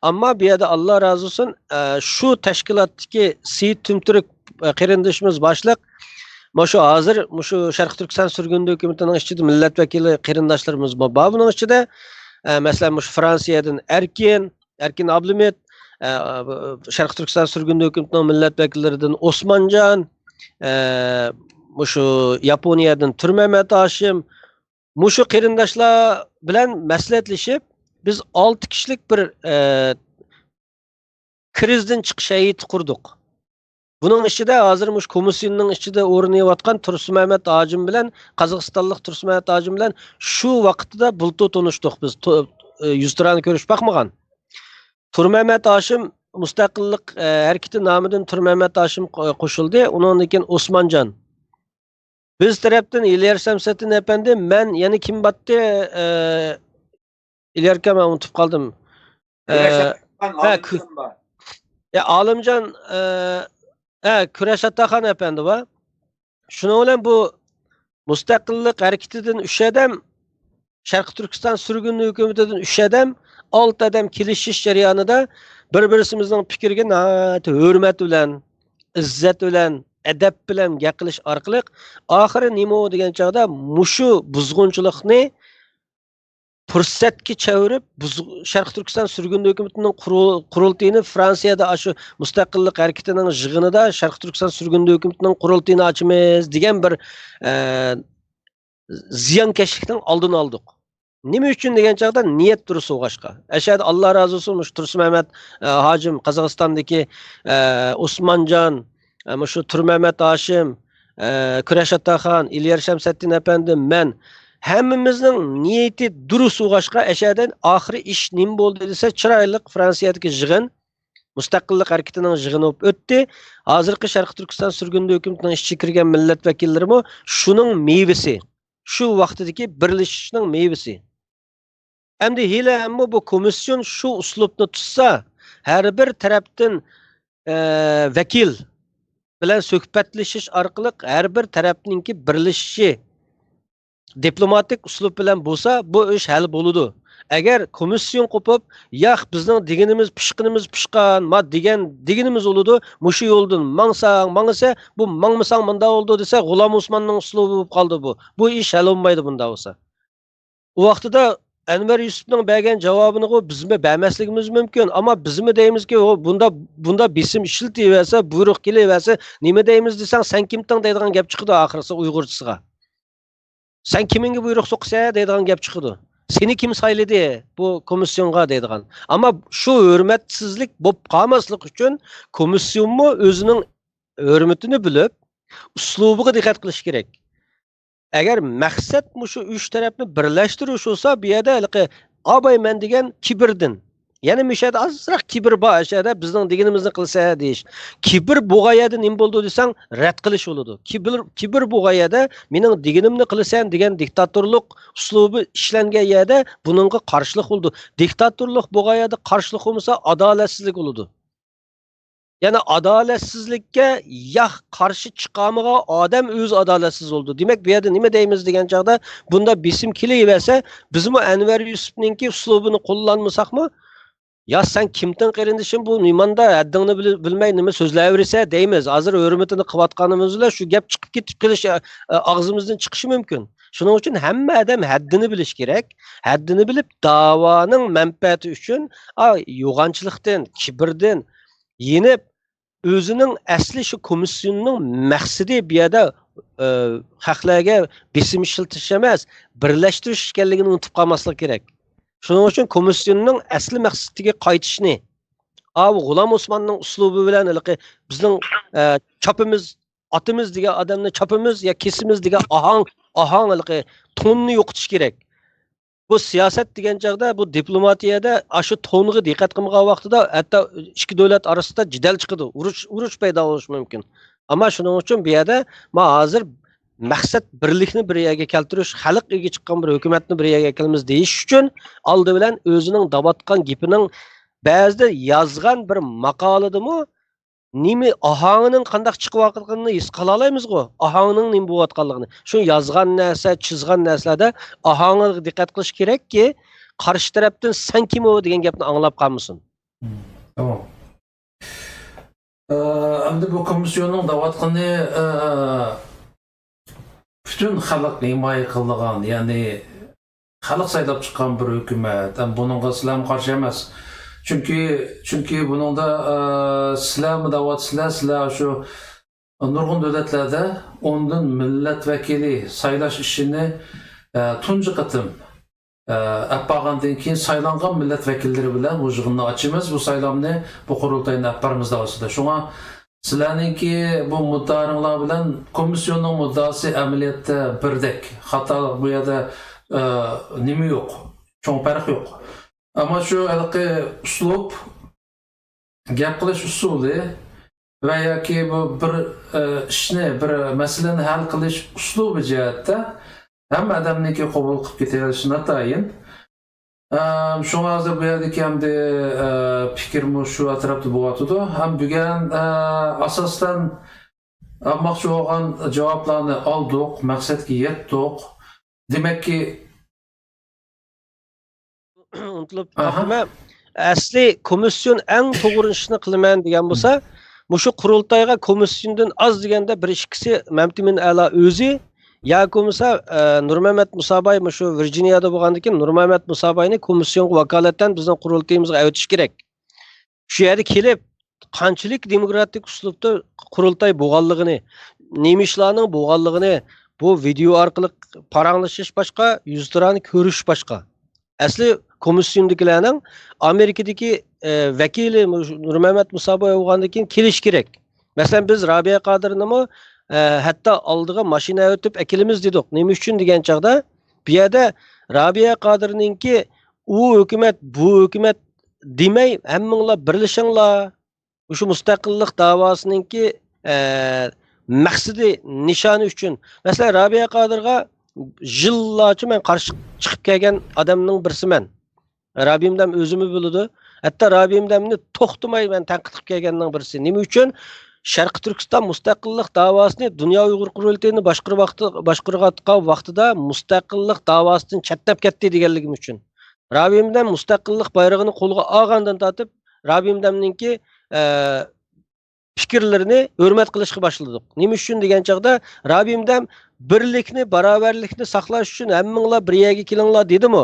ئەمما بۇ يەردە، ئاللا رازى بولسۇن، ئە، شۇ تەشكىلاتتىكى سېيىت تۈمتۈرك، ئە، قېرىندىشىمىز باشلىق، مۇشۇ ھازىر مۇشۇ شەرقىي تۈركىستان سۈرگۈندە ھۆكۈمىتىنىڭ ئىچىدە مىللەت ۋەكىلى قېرىنداشلىرىمىزمۇ بار بۇنىڭ ئىچىدە. ئە، مەسىلەن، مۇشۇ فرانسىيەدىن ئەركىن، ئەركىن ئابلىمىت، ئە، شەرقىي تۈركىستان سۈرگۈندە ھۆكۈمىتىنىڭ مىللەت ۋەكىللىرىدىن ئوسمانجان، ئە، مۇشۇ ياپونىيەدىن تۇرمەمەت ھاشىم، مۇشۇ قېرىنداشلار بىلەن مەسلىھەتلىشىپ، بىز ئالتە كىشىلىك بىر، ئە، كىرىزدىن چىقىش ھەيئىتى قۇردۇق. بۇنىڭ ئىچىدە ھازىر مۇشۇ كومىسسىيوننىڭ ئىچىدە ئورنىيۋاتقان تۇرسۇنمەمەت ھاجىم بىلەن، قازاقىستانلىق تۇرسۇنمەمەت ھاجىم بىلەن شۇ ۋاقىتتا بۇلتۇر تونۇشتۇق بىز. تو-، ئە، يۈزتۇرانە كۆرۈشۈپ باقمىغان. تۇرمەمەت ھاشىم مۇستەقىللىق، ئە، ھەرىكىتى نامىدىن تۇرمەمەت ھاشىم قو-، قوشۇلدى. ئۇنىڭدىن كېيىن ئوسمانجان. بىز تەرەپتىن ئىليار شەمسەتتىن ئەپەندى، مەن، يەنە كىم بارتتى؟ ئە، ئىليار ئاكا، مەن ئۇنتۇپ قالدىم. ئە، كۈرەش ئاتاخان، ھە، ئالىمجان كۈ-، بار. يا، ئالىمجان، ئە، ھە، كۈرەش ئاتاخان ئەپەندى بار. شۇنىڭ بىلەن بۇ مۇستەقىللىق ھەرىكىتىدىن ئۈچ ئادەم، شەرقىي تۈركىستان سۈرگۈن ھۆكۈمىتىدىن ئۈچ ئادەم، ئالتە ئادەم كېلىشىش جەريانىدا بىر-بىرسىمىزنىڭ پىكرىگە ناھايىتى ھۆرمەت بىلەن، ئىززەت بىلەن، ئەدەپ بىلەن گەپ قىلىش ئارقىلىق، ئاخىرى نېمە دېگەن چاغدا مۇشۇ بۇزغۇنچىلىقنى پۇرسەتكە چەۋرىپ، بۇز-، شەرقىي تۈركىستان سۈرگۈندە ھۆكۈمىتىنىڭ قۇرۇ-، قۇرۇلتىيىنى فرانسىيەدە ئاشۇ مۇستەقىللىق ھەرىكىتىنىڭ يىغىنىدا شەرقىي تۈركىستان سۈرگۈندە ھۆكۈمىتىنىڭ قۇرۇلتىيىنى ئاچىمىز دېگەن بىر، ئە، زىيانكەشلىكنىڭ ئالدىنى ئالدۇق. نېمە ئۈچۈن دېگەن چاغدا نىيەت دۇرۇس بولغاچقا. ئەشەدە ئاللا رازى بولسۇن، مۇشۇ تۇرسۇن مەمەت، ئە، ھاجىم، قازاقىستاندىكى، ئە، ئوسمانجان، ئە، مۇشۇ تۇرمەمەت ھاشىم، ئە، كۈرەش ئاتاخان، ئىليار شەمسەتتىن ئەپەندىم، مەن، ھەممىمىزنىڭ نىيىتى دۇرۇس بولغاچقا، ئەشەدىن ئاخىرى ئىش نېمە بولدى دېسە، چىرايلىق فرانسىيەدىكى يىغىن، مۇستەقىللىق ھەرىكىتىنىڭ يىغىنى بولۇپ ئۆتتى. ھازىرقى شەرقىي تۈركىستان سۈرگۈندە ھۆكۈمىتىنىڭ ئىچىگە كىرگەن مىللەت ۋەكىللىرىمۇ شۇنىڭ مېۋىسى، شۇ ۋاقتىدىكى بىرلىشىشنىڭ مېۋىسى. ئەمدى ھېلىھەممۇ بۇ كومىسسىيون شۇ ئۇسلۇبنى تۇتسا، ھەر بىر تەرەپتىن، ئە، ۋەكىل بىلەن سۆھبەتلىشىش ئارقىلىق ھەر بىر تەرەپنىڭكى بىرلىشىشى، دىپلوماتىك ئۇسلۇب بىلەن بولسا، بۇ ئىش ھەل بولىدۇ. ئەگەر كومىسسىيون قوپۇپ، ياق، بىزنىڭ دېگىنىمىز پىشقىنىمىز پىشقان، ما دېگەن دېگىنىمىز بولىدۇ، مۇشۇ يولدىن ماڭساڭ ماڭىسە، بۇ ماڭمىساڭ مۇنداق بولىدۇ دېسە، غۇلام ئوسماننىڭ ئۇسلۇبى بولۇپ قالدى بۇ. بۇ ئىش ھەل بولمايدۇ بۇنداق بولسا. ئۇ ۋاقتىدا ئەنۋەر يۈسۈپنىڭ بەرگەن جاۋابىنىغۇ بىزمۇ بەرمەسلىكىمىز مۇمكىن، ئەمما بىزمۇ دەيمىزكى، ئۇ بۇندا، بۇندا بېسىم ئىشلىتىۋەرسە، بۇيرۇق كېلىۋەرسە، نېمە دەيمىز دېسەڭ، سەن كىمتىڭ دەيدىغان گەپ چىقىدۇ ئاخىرسى ئۇيغۇرچىسىغا. سەن كىمىڭگە بۇيرۇق سوقىسەن دەيدىغان گەپ چىقىدۇ. سېنى كىم سايلىدى بۇ كومىسسىيونغا دەيدىغان. ئەمما شۇ ھۆرمەتسىزلىك بولۇپ قالماسلىق ئۈچۈن كومىسسىيونمۇ ئۆزىنىڭ ھۆرمىتىنى بىلىپ، ئۇسلۇبىغا دىققەت قىلىش كېرەك. ئەگەر مەقسەت مۇشۇ ئۈچ تەرەپنى بىرلەشتۈرۈش بولسا، بۇ يەردە ھېلىقى ئاباي مەن دېگەن كىبىردىن، يەنە مۇشۇ يەردە ئازراق كىبىر بار، ئاشۇ يەردە بىزنىڭ دېگىنىمىزنى قىلسا دېيىش. كىبىر بولغان يەردە نېمە بولىدۇ دېسەڭ، رەت قىلىش بولىدۇ. كىبىر، كىبىر بولغان يەردە مېنىڭ دېگىنىمنى قىلىسەن دېگەن دىكتاتورلۇق ئۇسلۇبى ئىشلەنگەن يەردە بۇنىڭغا قارشىلىق بولىدۇ. دىكتاتورلۇق بولغان يەردە قارشىلىق بولمىسا، ئادالەتسىزلىك بولىدۇ. يەنى ئادالەتسىزلىككە ياق قارشى چىقالمىغان ئادەم ئۆزى ئادالەتسىز بولىدۇ. دېمەك، بۇ يەردە نېمە دەيمىز دېگەن چاغدا، بۇندا بېسىم كېلىۋەرسە، بىزمۇ ئەنۋەر يۈسۈپنىڭكى ئۇسلۇبىنى قوللانمىساقمۇ، يا سەن كىمتىن قېرىندىشىم، بۇ نېماندا ھەددىڭنى بىل-، بىلمەي نېمە سۆزلەۋېرىسە دەيمىز. ھازىر ھۆرمىتىنى قىلىۋاتقىنىمىز بىلەن شۇ گەپ چىقىپ كېتىپ قېلىش، ئە، ئە، ئاغزىمىزدىن چىقىشى مۇمكىن. شۇنىڭ ئۈچۈن ھەممە ئادەم ھەددىنى بىلىشى كېرەك. ھەددىنى بىلىپ، داۋانىڭ مەنپەئەتى ئۈچۈن، ئا، يوغانچىلىقتىن، كىبىردىن يېنىپ، ئۆزىنىڭ ئەسلى شۇ كومىسسىيوننىڭ مەقسىتى بۇ يەردە، ئە، خەقلەرگە بېسىم ئىشلىتىش ئەمەس، بىرلەشتۈرۈش ئىكەنلىكىنى ئۇنتۇپ قالماسلىق كېرەك. شۇنىڭ ئۈچۈن كومىسسىيوننىڭ ئەسلى مەقسىتىگە قايتىشنى، ئاۋۇ غۇلام ئوسماننىڭ ئۇسلۇبى بىلەن ھېلىقى بىزنىڭ، ئە، چاپىمىز، ئاتىمىز دېگەن ئادەمنى چاپىمىز يا كېسىمىز دېگەن ئاھاڭ، ئاھاڭ ھېلىقى توننى يوقىتىش كېرەك. بۇ سىياسەت دېگەن چاغدا، بۇ دىپلوماتىيەدە ئاشۇ تونغا دىققەت قىلمىغان ۋاقتىدا ھەتتا ئىككى دۆلەت ئارىسىدا جېدەل چىقىدۇ، ئۇرۇش، ئۇرۇش پەيدا بولۇشى مۇمكىن. ئەمما شۇنىڭ ئۈچۈن بۇ يەردە ما ھازىر مەقسەت بىرلىكنى بىر يەرگە كەلتۈرۈش، خەلق ئىگە چىققان بىر ھۆكۈمەتنى بىر يەرگە كەلتۈرىمىز دېيىش ئۈچۈن ئالدى بىلەن ئۆزىنىڭ دەۋاتقان گېپىنىڭ بەزىدە يازغان بىر ماقالىدىمۇ نېمە ئاھاڭىنىڭ قانداق چىقىۋاتقانلىقىنى ھېس قىلالايمىزغۇ؟ ئاھاڭنىڭ نېمە بولۇۋاتقانلىقىنى. شۇ يازغان نەرسە، چىزغان نەرسىلەردە ئاھاڭىغا دىققەت قىلىش كېرەككى، قارشى تەرەپتىن «سەن كىم ئۇ؟» دېگەن گەپنى ئاڭلاپ قالمىسۇن. مم، تامام. ئە، ئەمدى بۇ كومىسسىيوننىڭ دەۋاتقىنى، ئە، پۈتۈن خەلق ھىمايە قىلىدىغان، يەنى خەلق سايلاپ چىققان بىر ھۆكۈمەت. ھەم بۇنىڭغا سىلەرمۇ قارشى ئەمەس. چۈنكى، چۈنكى بۇنىڭدا، ئە، سىلەرمۇ دەۋاتىسىلەر، سىلەر شۇ نۇرغۇن دۆلەتلەردە ئوندىن مىللەت ۋەكىلى سايلاش ئىشىنى، ئە، تۇنجى قېتىم، ئە، ئەپ بارغاندىن كېيىن سايلانغان مىللەت ۋەكىللىرى بىلەن بۇ يىغىننى ئاچىمىز، بۇ سايلامنى، بۇ قۇرۇلتاينى ئەپ بارىمىز دەۋاتىدۇ. شۇڭا سىلەرنىڭكى بۇ مۇددىئالىرىڭلار بىلەن كومىسسىيوننىڭ مۇددىئاسى ئەمەلىيەتتە بىردەك. خاتا بۇ يەردە، ئە، نېمە يوق، چوڭ پەرق يوق. ئەمما شۇ ھېلىقى ئۇسلۇب، گەپ قىلىش ئۇسۇلى ۋە ياكى بۇ بىر، ئە، ئىشنى، بىر مەسىلىنى ھەل قىلىش ئۇسلۇبى جەھەتتە ھەممە ئادەمنىڭكى قوبۇل قىلىپ كېتىۋېلىشى ناتايىن. ئەم، شۇڭا ھازىر بۇ يەردىكى ئەمدى، ئە، پىكىرمۇ شۇ ئەتراپتا بولۇۋاتىدۇ. ھەم بۈگۈن، ئە، ئاساسەن ئالماقچى بولغان جاۋابلارنى ئالدۇق، مەقسەتكە يەتتۇق. دېمەككى، ئۇنتۇلۇپ قاپتىمەن. ئەسلى كومىسسىيون ئەڭ توغرا ئىشنى قىلىمەن دېگەن بولسا، مۇشۇ قۇرۇلتايغا كومىسسىيوندىن ئاز دېگەندە بىر ئىككىسى مەمتىمىن ئەلا ئۆزى ياكى بولمىسا، ئە، نۇرمەمەت مۇساباي مۇشۇ ۋىرجىنىيادا بولغاندىكىن، نۇرمەمەت مۇساباينى كومىسسىيونغا ۋاكالىتەن بىزنىڭ قۇرۇلتىيىمىزغا ئەۋېتىش كېرەك. شۇ يەردە كېلىپ، قانچىلىك دېموكراتىك ئۇسلۇبتا قۇرۇلتاي بولغانلىقىنى، نېمە ئىشلارنىڭ بولغانلىقىنى بۇ ۋىدېئو ئارقىلىق پاراڭلىشىش باشقا، يۈزتۇرانە كۆرۈش باشقا. ئەسلى كومىسسىيوندىكىلەرنىڭ ئامېرىكىدىكى، ئە، ۋەكىلى مۇش-، نۇرمەمەت مۇساباي بولغاندىن كېيىن كېلىشى كېرەك. مەسىلەن، بىز رابىيە قادىرنىمۇ، ئە، ھەتتا ئالدىغا ماشىنا ئەۋېتىپ ئەكېلىمىز دېدۇق. نېمە ئۈچۈن دېگەن چاغدا، بۇ يەردە رابىيە قادىرنىڭكى ئۇ ھۆكۈمەت، بۇ ھۆكۈمەت دېمەي، ھەممىڭلار بىرلىشىڭلار. مۇشۇ مۇستەقىللىق داۋاسىنىڭكى، ئە، مەقسىتى، نىشانى ئۈچۈن. مەسىلەن، رابىيە قادىرغا يىللارچە مەن قارشى چىقىپ كەلگەن ئادەمنىڭ بىرسىمەن. رابىيە مەمتىم ئۆزىمۇ بىلىدۇ. ھەتتا رابىيە مەمتىمنى توختىماي مەن تەنقىد قىلىپ كەلگەننىڭ بىرسى. نېمە ئۈچۈن؟ شەرقىي تۈركىستان مۇستەقىللىق داۋاسىنى دۇنيا ئۇيغۇر قۇرۇلتىيىنى باشقۇرۇۋاقتى-، باشقۇرۇۋاتقان ۋاقتىدا مۇستەقىللىق داۋاسىدىن چەتنەپ كەتتى دېگەنلىكىم ئۈچۈن. رابىيە مەمتىم مۇستەقىللىق بايرىغىنى قولىغا ئالغاندىن تارتىپ، رابىيە مەمتىمنىڭكى، ئە، پىكىرلىرىنى ھۆرمەت قىلىشقا باشلىدۇق. نېمە ئۈچۈن دېگەن چاغدا، رابىيە مەمتىم بىرلىكنى، باراۋەرلىكنى ساقلاش ئۈچۈن ھەممىڭلار بىر يەرگە كېلىڭلار دېدىمۇ؟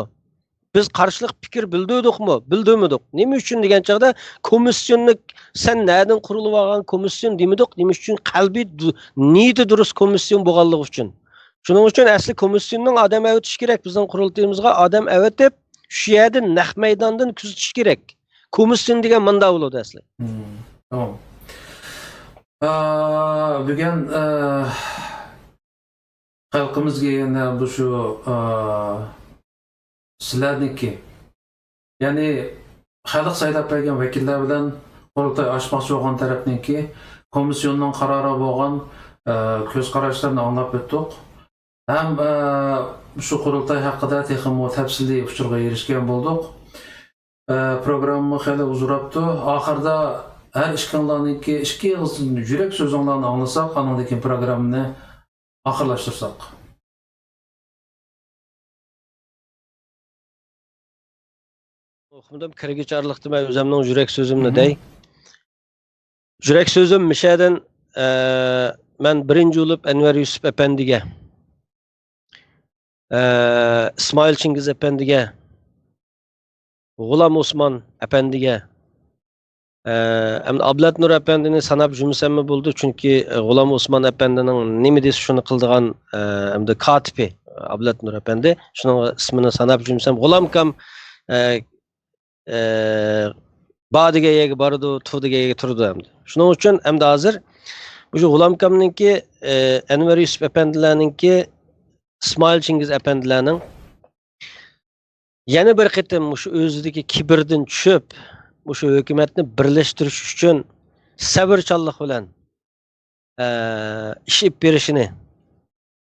بىز قارشىلىق پىكىر بىلدۈردۇقمۇ؟ بىلدۈرمىدۇق. نېمە ئۈچۈن دېگەن چاغدا، كومىسسىيوننى سەن نەدىن قۇرۇلۇۋالغان كومىسسىيون دېمىدۇق. نېمە ئۈچۈن؟ قەلبىي دۇ-، نىيىتى دۇرۇس كومىسسىيون بولغانلىقى ئۈچۈن. شۇنىڭ ئۈچۈن ئەسلى كومىسسىيوننىڭ ئادەم ئەۋېتىشى كېرەك. بىزنىڭ قۇرۇلتىيىمىزغا ئادەم ئەۋېتىپ، شۇ يەردىن نەق مەيداندىن كۆزىتىش كېرەك. كومىسسىيون دېگەن ماندا بولىدۇ ئەسلى. مم، تامام. ئا، بۈگۈن، ئا، خەلقىمىزگە يەنە بۇ شۇ، ئا، سىلەرنىڭكى، يەنى خەلق سايلاپ بەرگەن ۋەكىللەر بىلەن قۇرۇلتاي ئاچماقچى بولغان تەرەپنىڭكى كومىسسىيوننىڭ قارارىغا بولغان، ئە، كۆز قاراشلىرىنى ئاڭلاپ ئۆتتۇق. ھەم، ئە، شۇ قۇرۇلتاي ھەققىدە تېخىمۇ تەپسىلىي ئۇچۇرغا ئېرىشكەن بولدۇق. ئە، پروگراممىمۇ خېلى ئۇزىراپتۇ. ئاخىرىدا ھەر ئىككىڭلارنىڭكى ئىككى ئېغىزدىن يۈرەك سۆزۈڭلارنى ئاڭلىساق، ئانىڭدىن كېيىن پروگراممىنى ئاخىرلاشتۇرساق. ئۇقمىدىم، كىرگۈچى ئارىلىقتا مەن ئۆزۈمنىڭ يۈرەك سۆزۈمنى دەي. يۈرەك سۆزۈم مىشەدىن، ئە، مەن بىرىنچى بولۇپ ئەنۋەر يۈسۈپ ئەپەندىگە، ئە، ئىسمائىل چىڭگىز ئەپەندىگە، غۇلام ئوسمان ئەپەندىگە، ئە، ئەمدى ئابلەت نۇر ئەپەندىنى ساناپ جۈمسەممۇ بولىدۇ، چۈنكى، ئە، غۇلام ئوسمان ئەپەندىنىڭ نېمە دېسە شۇنى قىلىدىغان، ئە، ئەمدى كاتىپى ئابلەت نۇر ئەپەندى. شۇنىڭ ئىسمىنى ساناپ جۈمسەم، غۇلامكام، ئە، ئە، بار دېگەن يەرگە بارىدۇ، تۇر دېگەن يەرگە تۇرىدۇ ئەمدى. شۇنىڭ ئۈچۈن ئەمدى ھازىر مۇشۇ غۇلامكامنىڭكى، ئە، ئەنۋەر يۈسۈپ ئەپەندىلەرنىڭكى، ئىسمائىل چىڭگىز ئەپەندىلەرنىڭ يەنە بىر قېتىم مۇشۇ ئۆزىدىكى كىبىردىن چۈشۈپ، مۇشۇ ھۆكۈمەتنى بىرلەشتۈرۈش ئۈچۈن سەۋرچانلىق بىلەن، ئە، ئىش ئېلىپ بېرىشىنى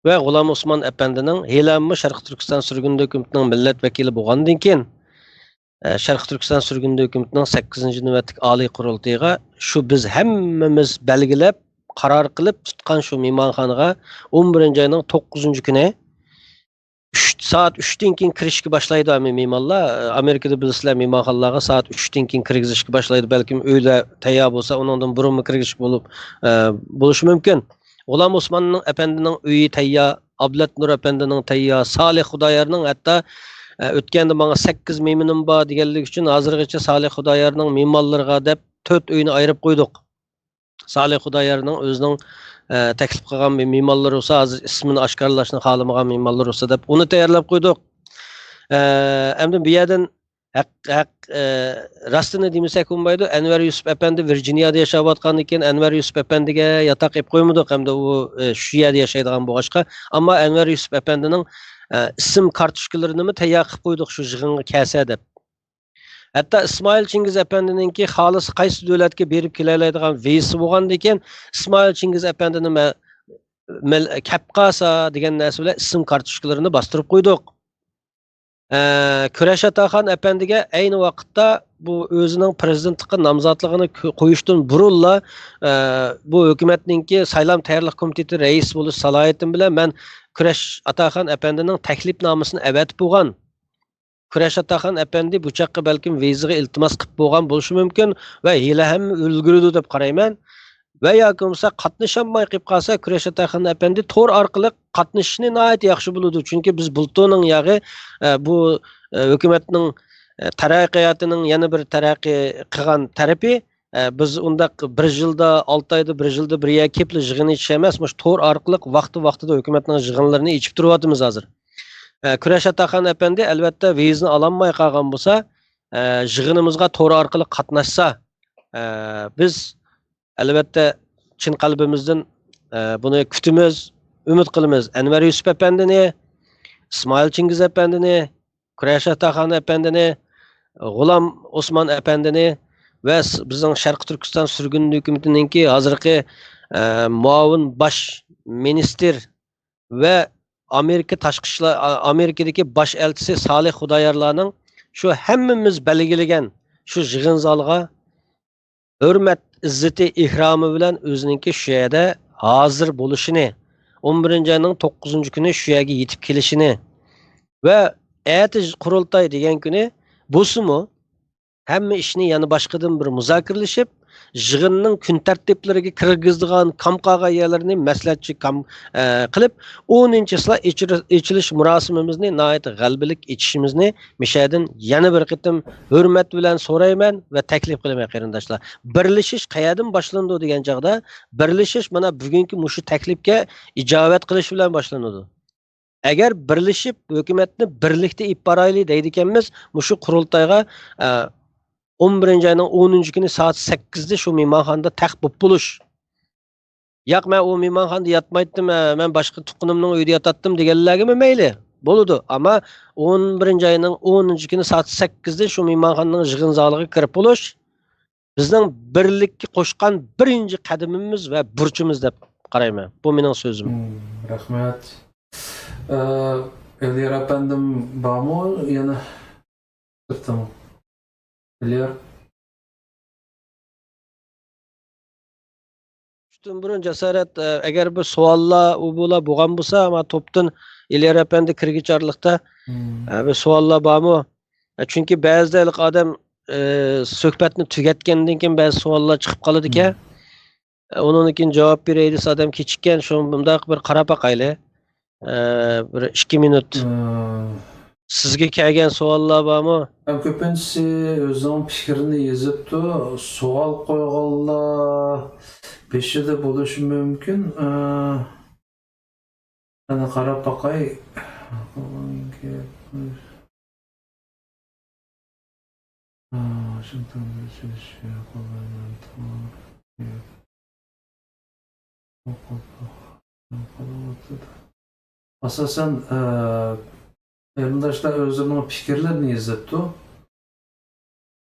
ۋە غۇلام ئوسمان ئەپەندىنىڭ ھېلىمۇ شەرقىي تۈركىستان سۈرگۈندە ھۆكۈمىتىنىڭ مىللەت ۋەكىلى بولغاندىن كېيىن، ئە، شەرقىي تۈركىستان سۈرگۈندە ھۆكۈمىتىنىڭ سەككىزىنچى نۆۋەتلىك ئالىي قۇرۇلتىيىغا شۇ بىز ھەممىمىز بەلگىلەپ، قارار قىلىپ تۇتقان شۇ مېھمانخانىغا ئون بىرىنچى ئاينىڭ توققۇزىنچى كۈنى ئۈچ، سائەت ئۈچتىن كېيىن كىرىشكە باشلايدۇ ھەممە مېھمانلار. ئامېرىكىدا بىلىسىلەر، مېھمانخانىلارغا سائەت ئۈچتىن كېيىن كىرگۈزۈشكە باشلايدۇ. بەلكىم ئۆيلەر تەييار بولسا، ئۇنىڭدىن بۇرۇنمۇ كىرگۈزۈشكە بولۇپ، ئە، بولۇشى مۇمكىن. غۇلام ئوسماننىڭ ئەپەندىنىڭ ئۆيى تەييار، ئابلەت نۇر ئەپەندىنىڭ تەييار، سالىھ خۇدايارنىڭ ھەتتا، ئە، ئۆتكەندە ماڭا سەككىز مېھمىنىم بار دېگەنلىكى ئۈچۈن ھازىرغىچە سالىھ خۇدايارنىڭ مېھمانلىرىغا دەپ تۆت ئۆينى ئايرىپ قويدۇق. سالىھ خۇدايارنىڭ ئۆزىنىڭ، ئە، تەكلىپ قىلغان بىر مېھمانلىرى بولسا، ھازىر ئىسمىنى ئاشكارىلاشنى خالىمىغان مېھمانلىرى بولسا دەپ ئۇنى تەييارلاپ قويدۇق. ئە، ئەمدى بۇ يەردىن ھەق، ھەق، ئە، راستىنى دېمىسەك بولمايدۇ. ئەنۋەر يۈسۈپ ئەپەندى ۋىرجىنىيادا ياشاۋاتقاندىكىن، ئەنۋەر يۈسۈپ ئەپەندىگە ياتاق ئېلىپ قويمىدۇق. ئەمدى ئۇ، ئە، شۇ يەردە ياشايدىغان بولغاچقا. ئەمما ئەنۋەر يۈسۈپ ئەپەندىنىڭ، ئە، ئىسىم كارتوچكىلىرىنىمۇ تەييار قىلىپ قويدۇق شۇ يىغىنغا كەلسە دەپ. ھەتتا ئىسمائىل چىڭگىز ئەپەندىنىڭكى خالىسا قايسى دۆلەتكە بېرىپ كېلەلەيدىغان ۋىزىسى بولغاندىكىن، ئىسمائىل چىڭگىز ئەپەندىنى مە-، مەل-، كەپ قالسا دېگەن نەرسە بىلەن ئىسىم كارتوچكىلىرىنى باستۇرۇپ قويدۇق. ئە، كۈرەش ئاتاخان ئەپەندىگە ئەينى ۋاقىتتا بۇ ئۆزىنىڭ پىرېزىدېنتلىققا نامزاتلىقىنى كۆ-، قويۇشتىن بۇرۇنلا، ئە، بۇ ھۆكۈمەتنىڭكى سايلام تەييارلىق كومىتېتى رەئىسى بولۇش سالاھىيىتىم بىلەن مەن كۈرەش ئاتاخان ئەپەندىنىڭ تەكلىپنامىسىنى ئەۋەتىپ بولغان. كۈرەش ئاتاخان ئەپەندى بۇ چاغقا بەلكىم ۋىزىغا ئىلتىماس قىلىپ بولغان بولۇشى مۇمكىن ۋە ھېلى ھەممە ئۈلگۈرىدۇ دەپ قارايمەن. ۋە ياكى بولمىسا قاتنىشالماي قېلىپ قالسا، كۈرەش ئاتاخان ئەپەندى تور ئارقىلىق قاتنىشىشنى ناھايىتى ياخشى بىلىدۇ. چۈنكى بىز بۇلتۇرنىڭ ياغى، ئە، بۇ، ئە، ھۆكۈمەتنىڭ، ئە، تەرەققىياتىنىڭ يەنە بىر تەرەققىي قىلغان تەرىپى، ئە، بىز ئۇنداق بىر يىلدا، ئالتە ئايدا، بىر يىلدا بىر يەرگە كېلىپلا يىغىن ئېچىش ئەمەس، مۇشۇ تور ئارقىلىق ۋاقتى-ۋاقتىدا ھۆكۈمەتنىڭ يىغىنلىرىنى ئېچىپ تۇرۇۋاتىمىز ھازىر. ئە، كۈرەش ئاتاخان ئەپەندى، ئەلۋەتتە، ۋىزىنى ئالالماي قالغان بولسا، ئە، يىغىنىمىزغا تور ئارقىلىق قاتناشسا، ئە، بىز، ئەلۋەتتە، چىن قەلبىمىزدىن، ئە، بۇنى كۈتىمىز، ئۈمىد قىلىمىز. ئەنۋەر يۈسۈپ ئەپەندىنى، ئىسمائىل چىڭگىز ئەپەندىنى، كۈرەش ئاتاخان ئەپەندىنى، غۇلام ئوسمان ئەپەندىنى ۋە س-، بىزنىڭ شەرقىي تۈركىستان سۈرگۈن ھۆكۈمىتىنىڭكى ھازىرقى، ئە، مۇئاۋىن باش مىنىستىر ۋە ئامېرىكا تاشقى ئىشلار، ئا-، ئامېرىكىدىكى باش ئەلچىسى سالىھ خۇدايارلارنىڭ شۇ ھەممىمىز بەلگىلىگەن شۇ يىغىن زالىغا ھۆرمەت، ئىززىتى، ئېھتىرامى بىلەن ئۆزىنىڭكى شۇ يەردە ھازىر بولۇشىنى، ئون بىرىنچى ئاينىڭ توققۇزىنچى كۈنى شۇ يەرگە يېتىپ كېلىشىنى ۋە ئەتە قۇرۇلتاي دېگەن كۈنى بولسىمۇ، ھەممە ئىشنى يەنە باشقىدىن بىر مۇزاكىرىلىشىپ، يىغىننىڭ كۈن تەرتىپلىرىگە كىرگۈزىدىغان كام قالغان يەرلىرىنى مەسلىھەتچى كام، ئە، قىلىپ، ئونىنچى چىسلا ئېچىر-، ئېچىلىش مۇراسىمىمىزنى ناھايىتى غەلىبىلىك ئېچىشىمىزنى مىشەدىن يەنە بىر قېتىم ھۆرمەت بىلەن سورايمەن ۋە تەكلىپ قىلىمەن، قېرىنداشلار. بىرلىشىش قەيەردىن باشلىنىدۇ دېگەن چاغدا، بىرلىشىش مانا بۈگۈنكى مۇشۇ تەكلىپكە ئىجابەت قىلىش بىلەن باشلىنىدۇ. ئەگەر بىرلىشىپ ھۆكۈمەتنى بىرلىكتە ئېلىپ بارايلى دەيدىكەنمىز، مۇشۇ قۇرۇلتايغا، ئە، ئون بىرىنچى ئاينىڭ ئونىنچى كۈنى سائەت سەككىزدە شۇ مېھمانخانىدا تەق بولۇپ بولۇش. ياق، مەن ئۇ مېھمانخانىدا ياتمايتتىم، ئە، مەن باشقا تۇغقىنىمنىڭ ئۆيىدە ياتاتتىم دېگەنلەرگىمۇ مەيلى، بولىدۇ. ئەمما ئون بىرىنچى ئاينىڭ ئونىنچى كۈنى سائەت سەككىزدە شۇ مېھمانخانىنىڭ يىغىن زالىغا كىرىپ بولۇش بىزنىڭ بىرلىككە قوشقان بىرىنچى قەدىمىمىز ۋە بۇرچىمىز دەپ قارايمەن. بۇ مېنىڭ سۆزۈم. مم، رەھمەت. ئە، ئېلىيار ئەپەندىم بارمۇ يەنە؟ بىر تامام. ئېلىيار. شۇندىن بۇرۇن جاسارەت، ئە، ئەگەر بىر سوئاللار، ئۇ بۇلار بولغان بولسا، ئەمما توپتىن ئېلىيار ئەپەندى كىرگۈچى ئارىلىقتا، مم. ئە، بىر سوئاللار بارمۇ؟ ئە، چۈنكى بەزىدە ھېلىقى ئادەم، ئە، سۆھبەتنى تۈگەتكەندىن كېيىن بەزى سوئاللار چىقىپ قالىدىكەن. مم. ئە، ئۇنىڭدىن كېيىن جاۋاب بېرەي دېسە ئادەم كېچىككەن، شۇ مۇنداق بىر قاراپ باقايلى. ئە، بىر ئىككى مىنۇت. ئە، سىزگە كەلگەن سوئاللار بارمۇ؟ ھەم كۆپىنچىسى ئۆزىنىڭ پىكرىنى يېزىپتۇ. سوئال قويغانلار بېشىدا بولۇشى مۇمكىن. ئە، قېنى قاراپ باقاي. ئا، شۇنداق بىر سۆز يوق، ئۇلارنىڭ توغرا گەپ. ئاساسەن، ئە، قېرىنداشلار ئۆزلىرىنىڭ پىكىرلىرىنى يېزىپتۇ.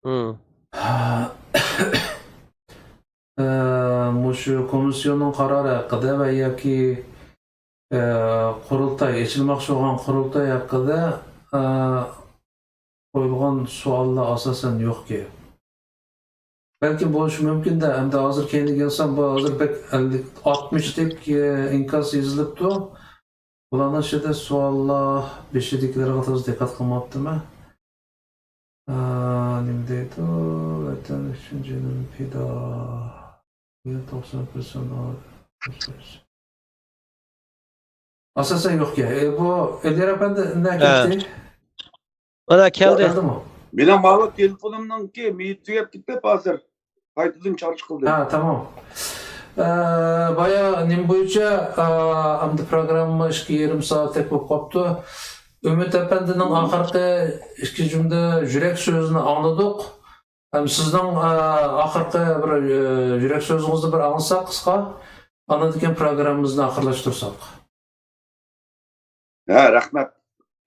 مم. ئە، مۇشۇ كومىسسىيونىڭ قارارى ھەققىدە ۋە ياكى، ئە، قۇرۇلتاي، ئېچىلماقچى بولغان قۇرۇلتاي ھەققىدە، ئە، قويۇلغان سوئاللار ئاساسەن يوقكەن. بەلكىم بولۇشى مۇمكىن-دە، ئەمدى ھازىر كەينىگە يانسام، بۇ ھازىر بەك ئەللىك، ئاتمىشتەك، ئە، ئىنكاس يېزىلىپتۇ. بۇلارنىڭ ئىچىدە سوئاللار بېشىدىكىلەرگە تازا دىققەت قىلماپتىمەن. ئا، نېمە دەيدۇ؟ ۋەتەن ئۈچۈن جېنىم پىدا. توقسان پىرسەنت. ئاساسەن يوقكەن. ئە، بۇ ئېلىيار ئەپەندى نە ھە. كەتتى؟ مانا كەلدى. كەلدىمۇ؟ مېنىڭ ماۋۇ تېلېفونۇمنىڭكى مېيىتى تۈگەپ كېتىپ ھازىر. قايتىدىن چارج قىلدىم. ھە، تامام. ئە، بايا نېمە بويىچە، ئە، ئەمدى پروگرامما ئىككى يېرىم سائەتتەك بولۇپ قاپتۇ. ئۈمىد ئەپەندىنىڭ مم. ئاخىرقى ئىككى جۈملە يۈرەك سۆزىنى ئاڭلىدۇق. ھەم سىزنىڭ، ئە، ئاخىرقى بىر، ئە، يۈرەك سۆزىڭىزنى بىر ئاڭلىساق قىسقا. ئاندىن كېيىن پروگراممىمىزنى ئاخىرلاشتۇرساق. ھە، رەھمەت.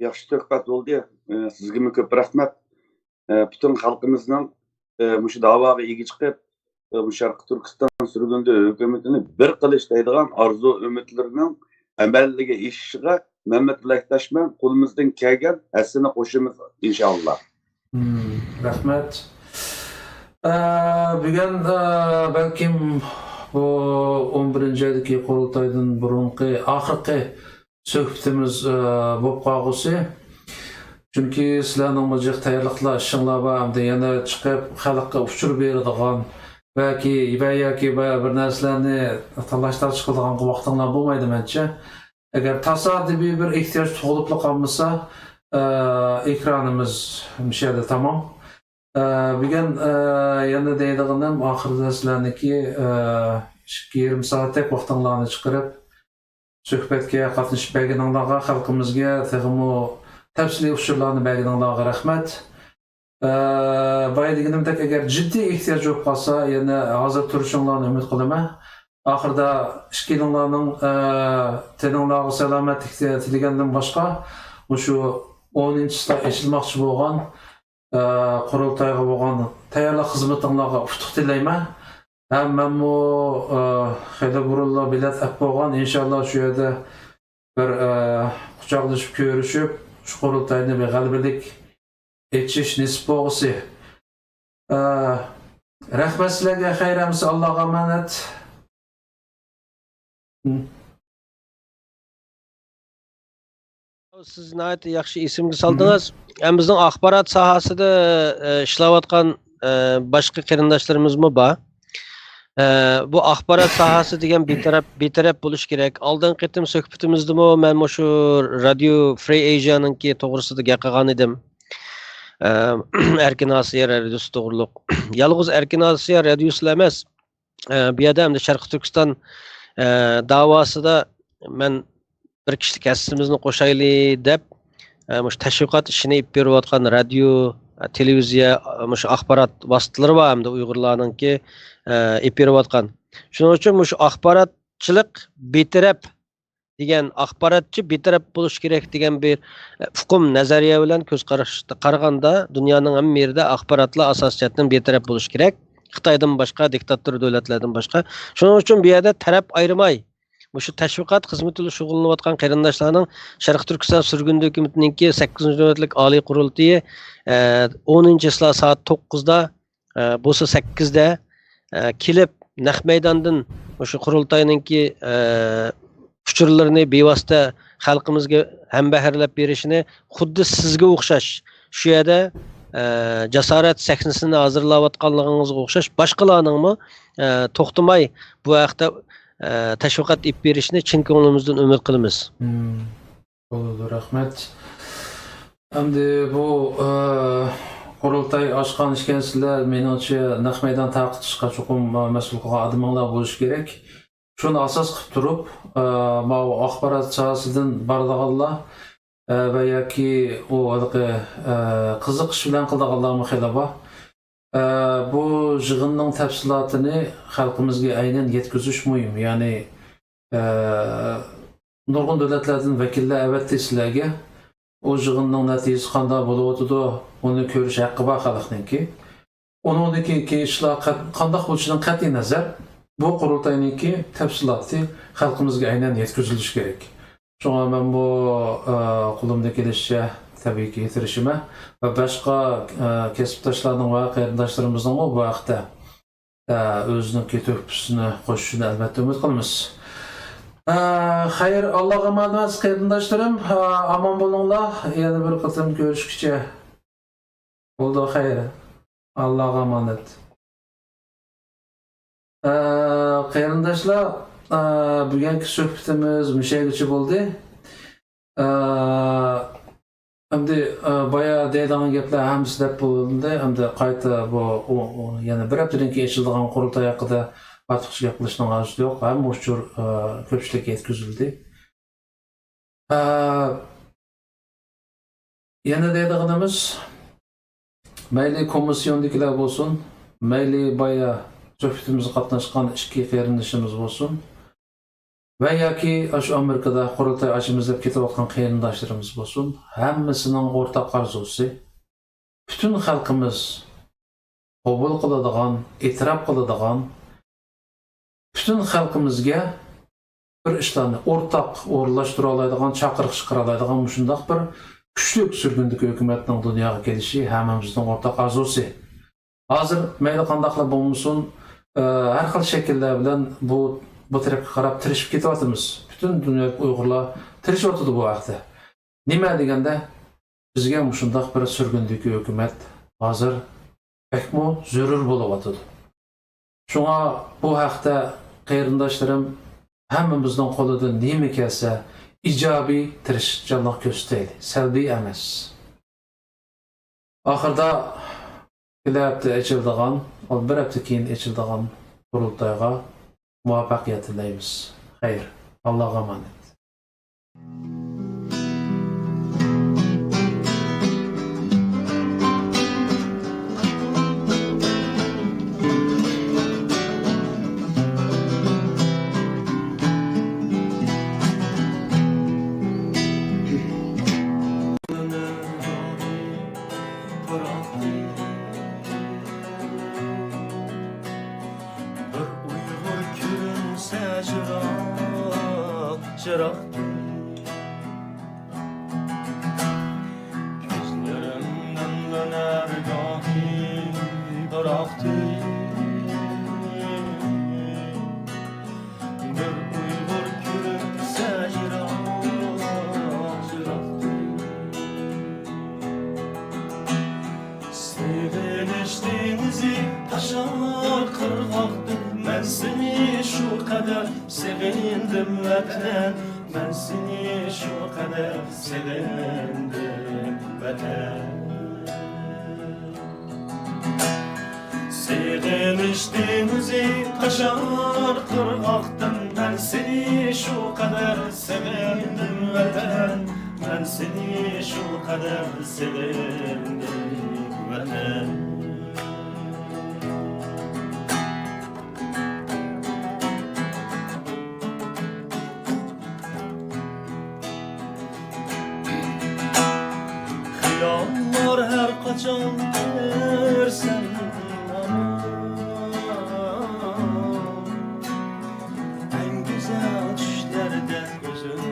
ياخشى سۆھبەت بولدى. ئە، سىزگىمۇ كۆپ رەھمەت. ئە، پۈتۈن خەلقىمىزنىڭ، ئە، مۇشۇ داۋاغا ئىگە چىقىپ، ئە، مۇشۇ شەرقىي تۈركىستان سۈرگۈندە ھۆكۈمىتىنى بىر قىلىش دەيدىغان ئارزۇ ئۈمىدلىرىنىڭ ئەمەلگە ئېشىشىغا مەن تىلەكداشمەن. قولىمىزدىن كەلگەن ھەسسىنى قوشىمىز، ئىنشائاللا. مم، رەھمەت. ئە، بۈگۈن، ئە، بەلكىم بۇ ئون بىرىنچى ئايدىكى قۇرۇلتايدىن بۇرۇنقى ئاخىرقى سۆھبىتىمىز، ئە، بولۇپ قالغۇسى. چۈنكى سىلەرنىڭمۇ جىق تەييارلىقلار ئىشىڭلار بار، ئەمدى يەنە چىقىپ خەلققە ئۇچۇر بېرىدىغان، بەلكى، ۋە ياكى بە-، بىر نەرسىلەرنى تالاش-تارتىش قىلىدىغان ۋاقتىڭلار بولمايدۇ مەنچە. ئەگەر تاسادىپىي بىر ئېھتىياج تۇغۇلۇپلا قالمىسا، ئە، ئېكرانىمىز مۇشۇ يەردە تامام. ئە، بۈگۈن، ئە، يەنە دەيدىغىنىم، ئاخىرىدا سىلەرنىڭكى، ئە، ئىككى يېرىم سائەتتەك ۋاقتىڭلارنى چىقىرىپ، سۆھبەتكە قاتنىشىپ بەرگىنىڭلارغا، خەلقىمىزگە تېخىمۇ تەپسىلىي ئۇچۇرلارنى بەرگىنىڭلارغا رەھمەت. ئە، بايا دېگىنىمدەك، ئەگەر جىددىي ئېھتىياج بولۇپ قالسا، يەنە ھازىر تۇرۇشۇڭلارنى ئۈمىد قىلىمەن. ئاخىرىدا ئىككىيلىڭلارنىڭ، ئە، تېنىڭلارغا سالامەتلىك تى-، تىلىگەندىن باشقا، مۇشۇ ئونىنچىسىدا ئېچىلماقچى بولغان، ئە، قۇرۇلتايغا بولغان تەييارلىق خىزمىتىڭلارغا ئۇتۇق تىلەيمەن. ھەم مەنمۇ، ئە، خېلى بۇرۇنلا بېلەت ئەپ بولغان، ئىنشاللا شۇ يەردە بىر، ئە، قۇچاقلىشىپ كۆرۈشۈپ، شۇ قۇرۇلتاينى بىر غەلىبىلىك ئېچىش نېسىپ بولغۇسى. ئە، رەھمەت سىلەرگە، خەير ھەممىسى ئاللاغا ئامانەت. سىز ناھايىتى ياخشى ئېسىمگە سالدىڭىز. ھەم بىزنىڭ ئاخبارات ساھەسىدە، ئە، ئىشلەۋاتقان، ئە، باشقا قېرىنداشلىرىمىزمۇ بار. ئە، بۇ ئاخبارات ساھەسى دېگەن بىتەرەپ، بىتەرەپ بولۇش كېرەك. ئالدىنقى قېتىم سۆھبىتىمىزدىمۇ مەن مۇشۇ رادىيو فرى ئېيژىيانىڭكى توغرىسىدا گەپ قىلغان ئىدىم. ئە، ئەركىن ئاسىيا رادىيوسى توغرۇلۇق. يالغۇز ئەركىن ئاسىيا رادىيوسىلا ئەمەس، ئە، بۇ يەردە ئەمدى شەرقىي تۈركىستان، ئە، داۋاسىدا مەن بىر كىشىلىك ھەسسىمىزنى قوشايلى دەپ، ئە، مۇشۇ تەشۋىقات ئىشىنى ئېلىپ بېرىۋاتقان رادىيو، ئە، تېلېۋىزىيە، ئە، مۇشۇ ئاخبارات ۋاسىتىلىرى بار ھەمدە ئۇيغۇرلارنىڭكى، ئە، ئېلىپ بېرىۋاتقان. شۇنىڭ ئۈچۈن مۇشۇ ئاخباراتچىلىق بىتەرەپ دېگەن، ئاخباراتچى بىتەرەپ بولۇش كېرەك دېگەن بىر، ئە، ئۇقۇم، نەزەرىيە بىلەن كۆز قاراشتا قارىغاندا، دۇنيانىڭ ھەممە يېرىدە ئاخباراتلار ئاساسىي جەھەتتىن بىتەرەپ بولۇش كېرەك. خىتايدىن باشقا، دىكتاتور دۆلەتلەردىن باشقا. شۇنىڭ ئۈچۈن بۇ يەردە تەرەپ ئايرىماي، مۇشۇ تەشۋىقات خىزمىتى بىلەن شۇغۇللىنىۋاتقان قېرىنداشلارنىڭ شەرقىي تۈركىستان سۈرگۈندە ھۆكۈمىتىنىڭكى سەككىزىنچى نۆۋەتلىك ئالىي قۇرۇلتىيى، ئە، ئونىنچى چىسلا سائەت توققۇزدا، ئە، بولسا سەككىزدە، ئە، كېلىپ، نەق مەيداندىن مۇشۇ قۇرۇلتاينىڭكى، ئە، ئۇچۇرلىرىنى بىۋاسىتە خەلقىمىزگە ھەمبەھىرلەپ بېرىشىنى خۇددى سىزگە ئوخشاش، شۇ يەردە، ئە، جاسارەت سەھنىسىنى ھازىرلاۋاتقانلىقىڭىزغا ئوخشاش باشقىلارنىڭمۇ، ئە، توختىماي بۇ ھەقتە، ئە، تەشۋىقات ئېلىپ بېرىشىنى چىن كۆڭلىمىزدىن ئۈمىد قىلىمىز. مم. بولىدۇ، رەھمەت. ئەمدى بۇ، ئە، قۇرۇلتاي ئاچقان ئىكەنسىلەر، مېنىڭچە نەق مەيدان تارقىتىشقا چوقۇم، ئە، مەسئۇل قىلغان ئادىمىڭلار بولۇشى كېرەك. شۇنى ئاساس قىلىپ تۇرۇپ، ئە، ماۋۇ ئاخبارات ساھەسىدىن بارىدىغانلار، ئە، ۋە ياكى ئۇ ھېلىقى، ئە، قىزىقىش بىلەن قىلىدىغانلارمۇ خېلى بار. ئە، بۇ يىغىننىڭ تەپسىلاتىنى خەلقىمىزگە ئەينەن يەتكۈزۈش مۇھىم. يەنى، ئە، نۇرغۇن دۆلەتلەردىن ۋەكىللەر ئەۋەتتى سىلەرگە. ئۇ يىغىننىڭ نەتىجىسى قانداق بولۇۋاتىدۇ، ئۇنى كۆرۈش ھەققى بار خەلقنىڭكى. ئۇنىڭدىن كېيىنكى ئىشلار قا-، قانداق بولۇشىدىن قەتئىينەزەر، بۇ قۇرۇلتاينىڭكى تەپسىلاتى خەلقىمىزگە ئەينەن يەتكۈزۈلۈشى كېرەك. شۇڭا مەنمۇ، ئە، قولۇمدىن كېلىشىچە تەبىئىيكى تىرىشىمەن ۋە باشقا، ئە، كەسىپداشلارنىڭ ۋە قېرىنداشلىرىمىزنىڭمۇ بۇ ھەقتە، ئە، ئۆزىنىڭكى تۆھپىسىنى قوشۇشىنى ئەلۋەتتە ئۈمىد قىلىمىز. ئە، خەير، ئاللاغا ئامانەت قېرىنداشلىرىم. ئە، ئامان بولۇڭلار. يەنە بىر قېتىم كۆرۈشكىچە. بولدى، خەير. ئاللاغا ئامانەت. ئە، قېرىنداشلار، ئە، بۈگۈنكى سۆھبىتىمىز مۇشەگىچە بولدى. ئە، ئەمدى، ئە، بايا دەيدىغان گەپلەر ھەممىسى دەپ بولۇندى. ئەمدى قايتا بۇ، ئۇ، ئۇ، يەنە بىر ھەپتىدىن كېيىن ئېچىلىدىغان قۇرۇلتاي ھەققىدە ئارتۇقچە گەپ قىلىشنىڭ ھاجىتى يوق. ھەممە ئۇچۇر، ئە، كۆپچىلىككە يەتكۈزۈلدى. ئە، يەنە دەيدىغىنىمىز، مەيلى كومىسسىيوندىكىلەر بولسۇن، مەيلى بايا سۆھبىتىمىزگە قاتناشقان ئىككى قېرىندىشىمىز بولسۇن ۋە ياكى ئاشۇ ئامېرىكىدا قۇرۇلتاي ئاچىمىز دەپ كېتىۋاتقان قېرىنداشلىرىمىز بولسۇن، ھەممىسىنىڭ ئورتاق ئارزۇسى، پۈتۈن خەلقىمىز قوبۇل قىلىدىغان، ئېتىراپ قىلىدىغان، پۈتۈن خەلقىمىزگە بىر ئىشلارنى ئورتاق ئورۇنلاشتۇرالايدىغان، چاقىرىق چىقىرالايدىغان مۇشۇنداق بىر كۈچلۈك سۈرگۈندىكى ھۆكۈمەتنىڭ دۇنياغا كېلىشى ھەممىمىزنىڭ ئورتاق ئارزۇسى. ھازىر مەيلى قانداقلا بولمىسۇن، ئە، ھەر خىل شەكىللەر بىلەن بۇ، بۇ تەرەپكە قاراپ تىرىشىپ كېتىۋاتىمىز. پۈتۈن دۇنيادىكى ئۇيغۇرلار تىرىشىۋاتىدۇ بۇ ھەقتە. نېمە دېگەندە، بىزگە مۇشۇنداق بىر سۈرگۈندىكى ھۆكۈمەت ھازىر بەكمۇ زۆرۈر بولۇۋاتىدۇ. شۇڭا بۇ ھەقتە قېرىنداشلىرىم ھەممىمىزنىڭ قولىدىن نېمە كەلسە ئىجابىي تىرىشچانلىق كۆرسىتەيلى، سەلبىي ئەمەس. ئاخىرىدا كېلەر ھەپتە ئېچىلىدىغان، بىر ھەپتە كېيىن ئېچىلىدىغان قۇرۇلتايغا مۇۋەپپەقىيەت تىلەيمىز. خەير، ئاللاغا ئامانەت. بىر ئۇيغۇر كۆرۈنسە يىراق، يىراقتىن. كۆزلىرىمدىن دۆنەر گاھى پىراقتىن. بىر ئۇيغۇر كۆرۈنسە يىراق، يىراقتىن. سېغىنىش دېڭىزى تاشار قىرغاقتىن، مەن سېنى شۇ قەدەر سېغىندىم، ۋەتەن. مەن سېنى شۇ قەدەر سېغىندىم، ۋەتەن. سېغىنىش دېڭىزى تاشار قىرغاقتىن، مەن سېنى شۇ قەدەر سېغىندىم ۋەتەن، مەن سېنى شۇ قەدەر سېغىندىم ۋەتەن. خىياللار ھەر قاچان كۆرسەم ھامان، ئەڭ گۈزەل چۈشلەردە كۆزۈڭ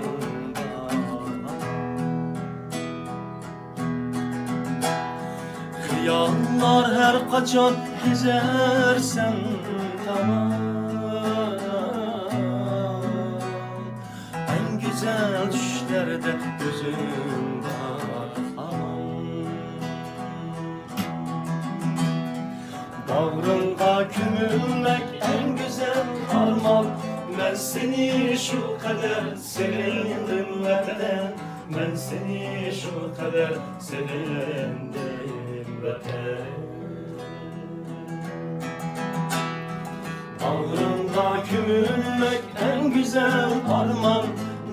بار. خىياللار ھەر قاچان كېزەرسەن تامان، ئەڭ گۈزەل چۈشلەردە كۆزۈڭ بار ئامان. باغرىڭغا كۆمۈلمەك ئەڭ گۈزەل ئارمان، مەن سېنى شۇ قەدەر سېغىندىم ۋەتەن، مەن سېنى شۇ قەدەر سېغىندىم ۋەتەن. باغرىڭغا كۆمۈلمەك ئەڭ گۈزەل ئارمان،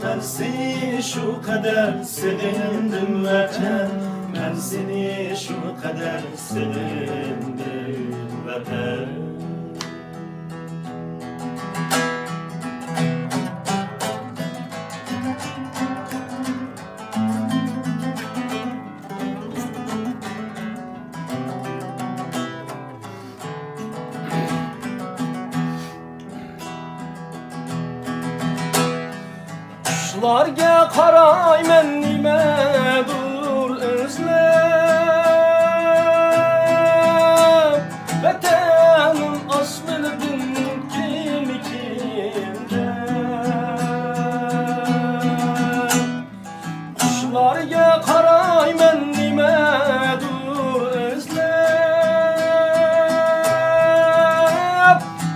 مەن سېنى شۇ قەدەر سېغىندىم ۋەتەن، مەن سېنى شۇ قەدەر سېغىندىم ۋەتەن. قۇشلارغا قارايمەن نېمىدۇر ئىزلەپ، ۋەتەننىڭ ئاسمىنىدىن كىمكىن دەپ. قۇشلارغا قارايمەن نېمەدۇر ئىزلەپ،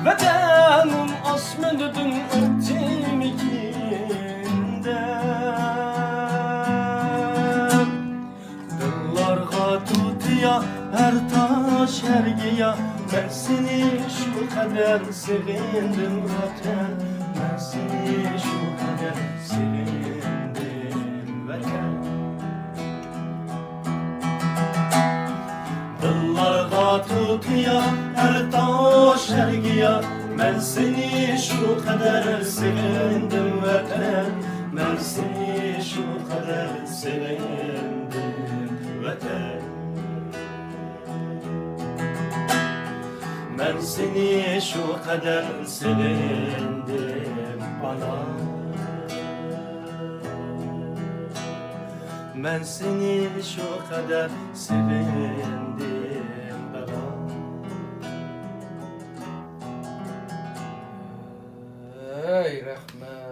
ۋەتەننىڭ ئاسمىنىدىن ئۆتتىمىكىن دەپ. دىللارغا تۇتىيا ھەر تاش، ھەر گىيا، مەن سېنى شۇ قەدەر سېغىندىم ۋەتەن، مەن سېنى شۇ قەدەر سېغىندىم ۋەتەن. دىللارغا تۇتىيا ھەر تاش، ھەر گىيا، مەن سېنى شۇ قەدەر سېغىندىم ۋەتەن، مەن سېنى شۇ قەدەر سېغىندىم ۋەتەن. مەن سېنى شۇ قەدەر سېغىندىم ئانا، مەن سېنى شۇ قەدەر سېغىندىم دادا. ھەي رەھمەت.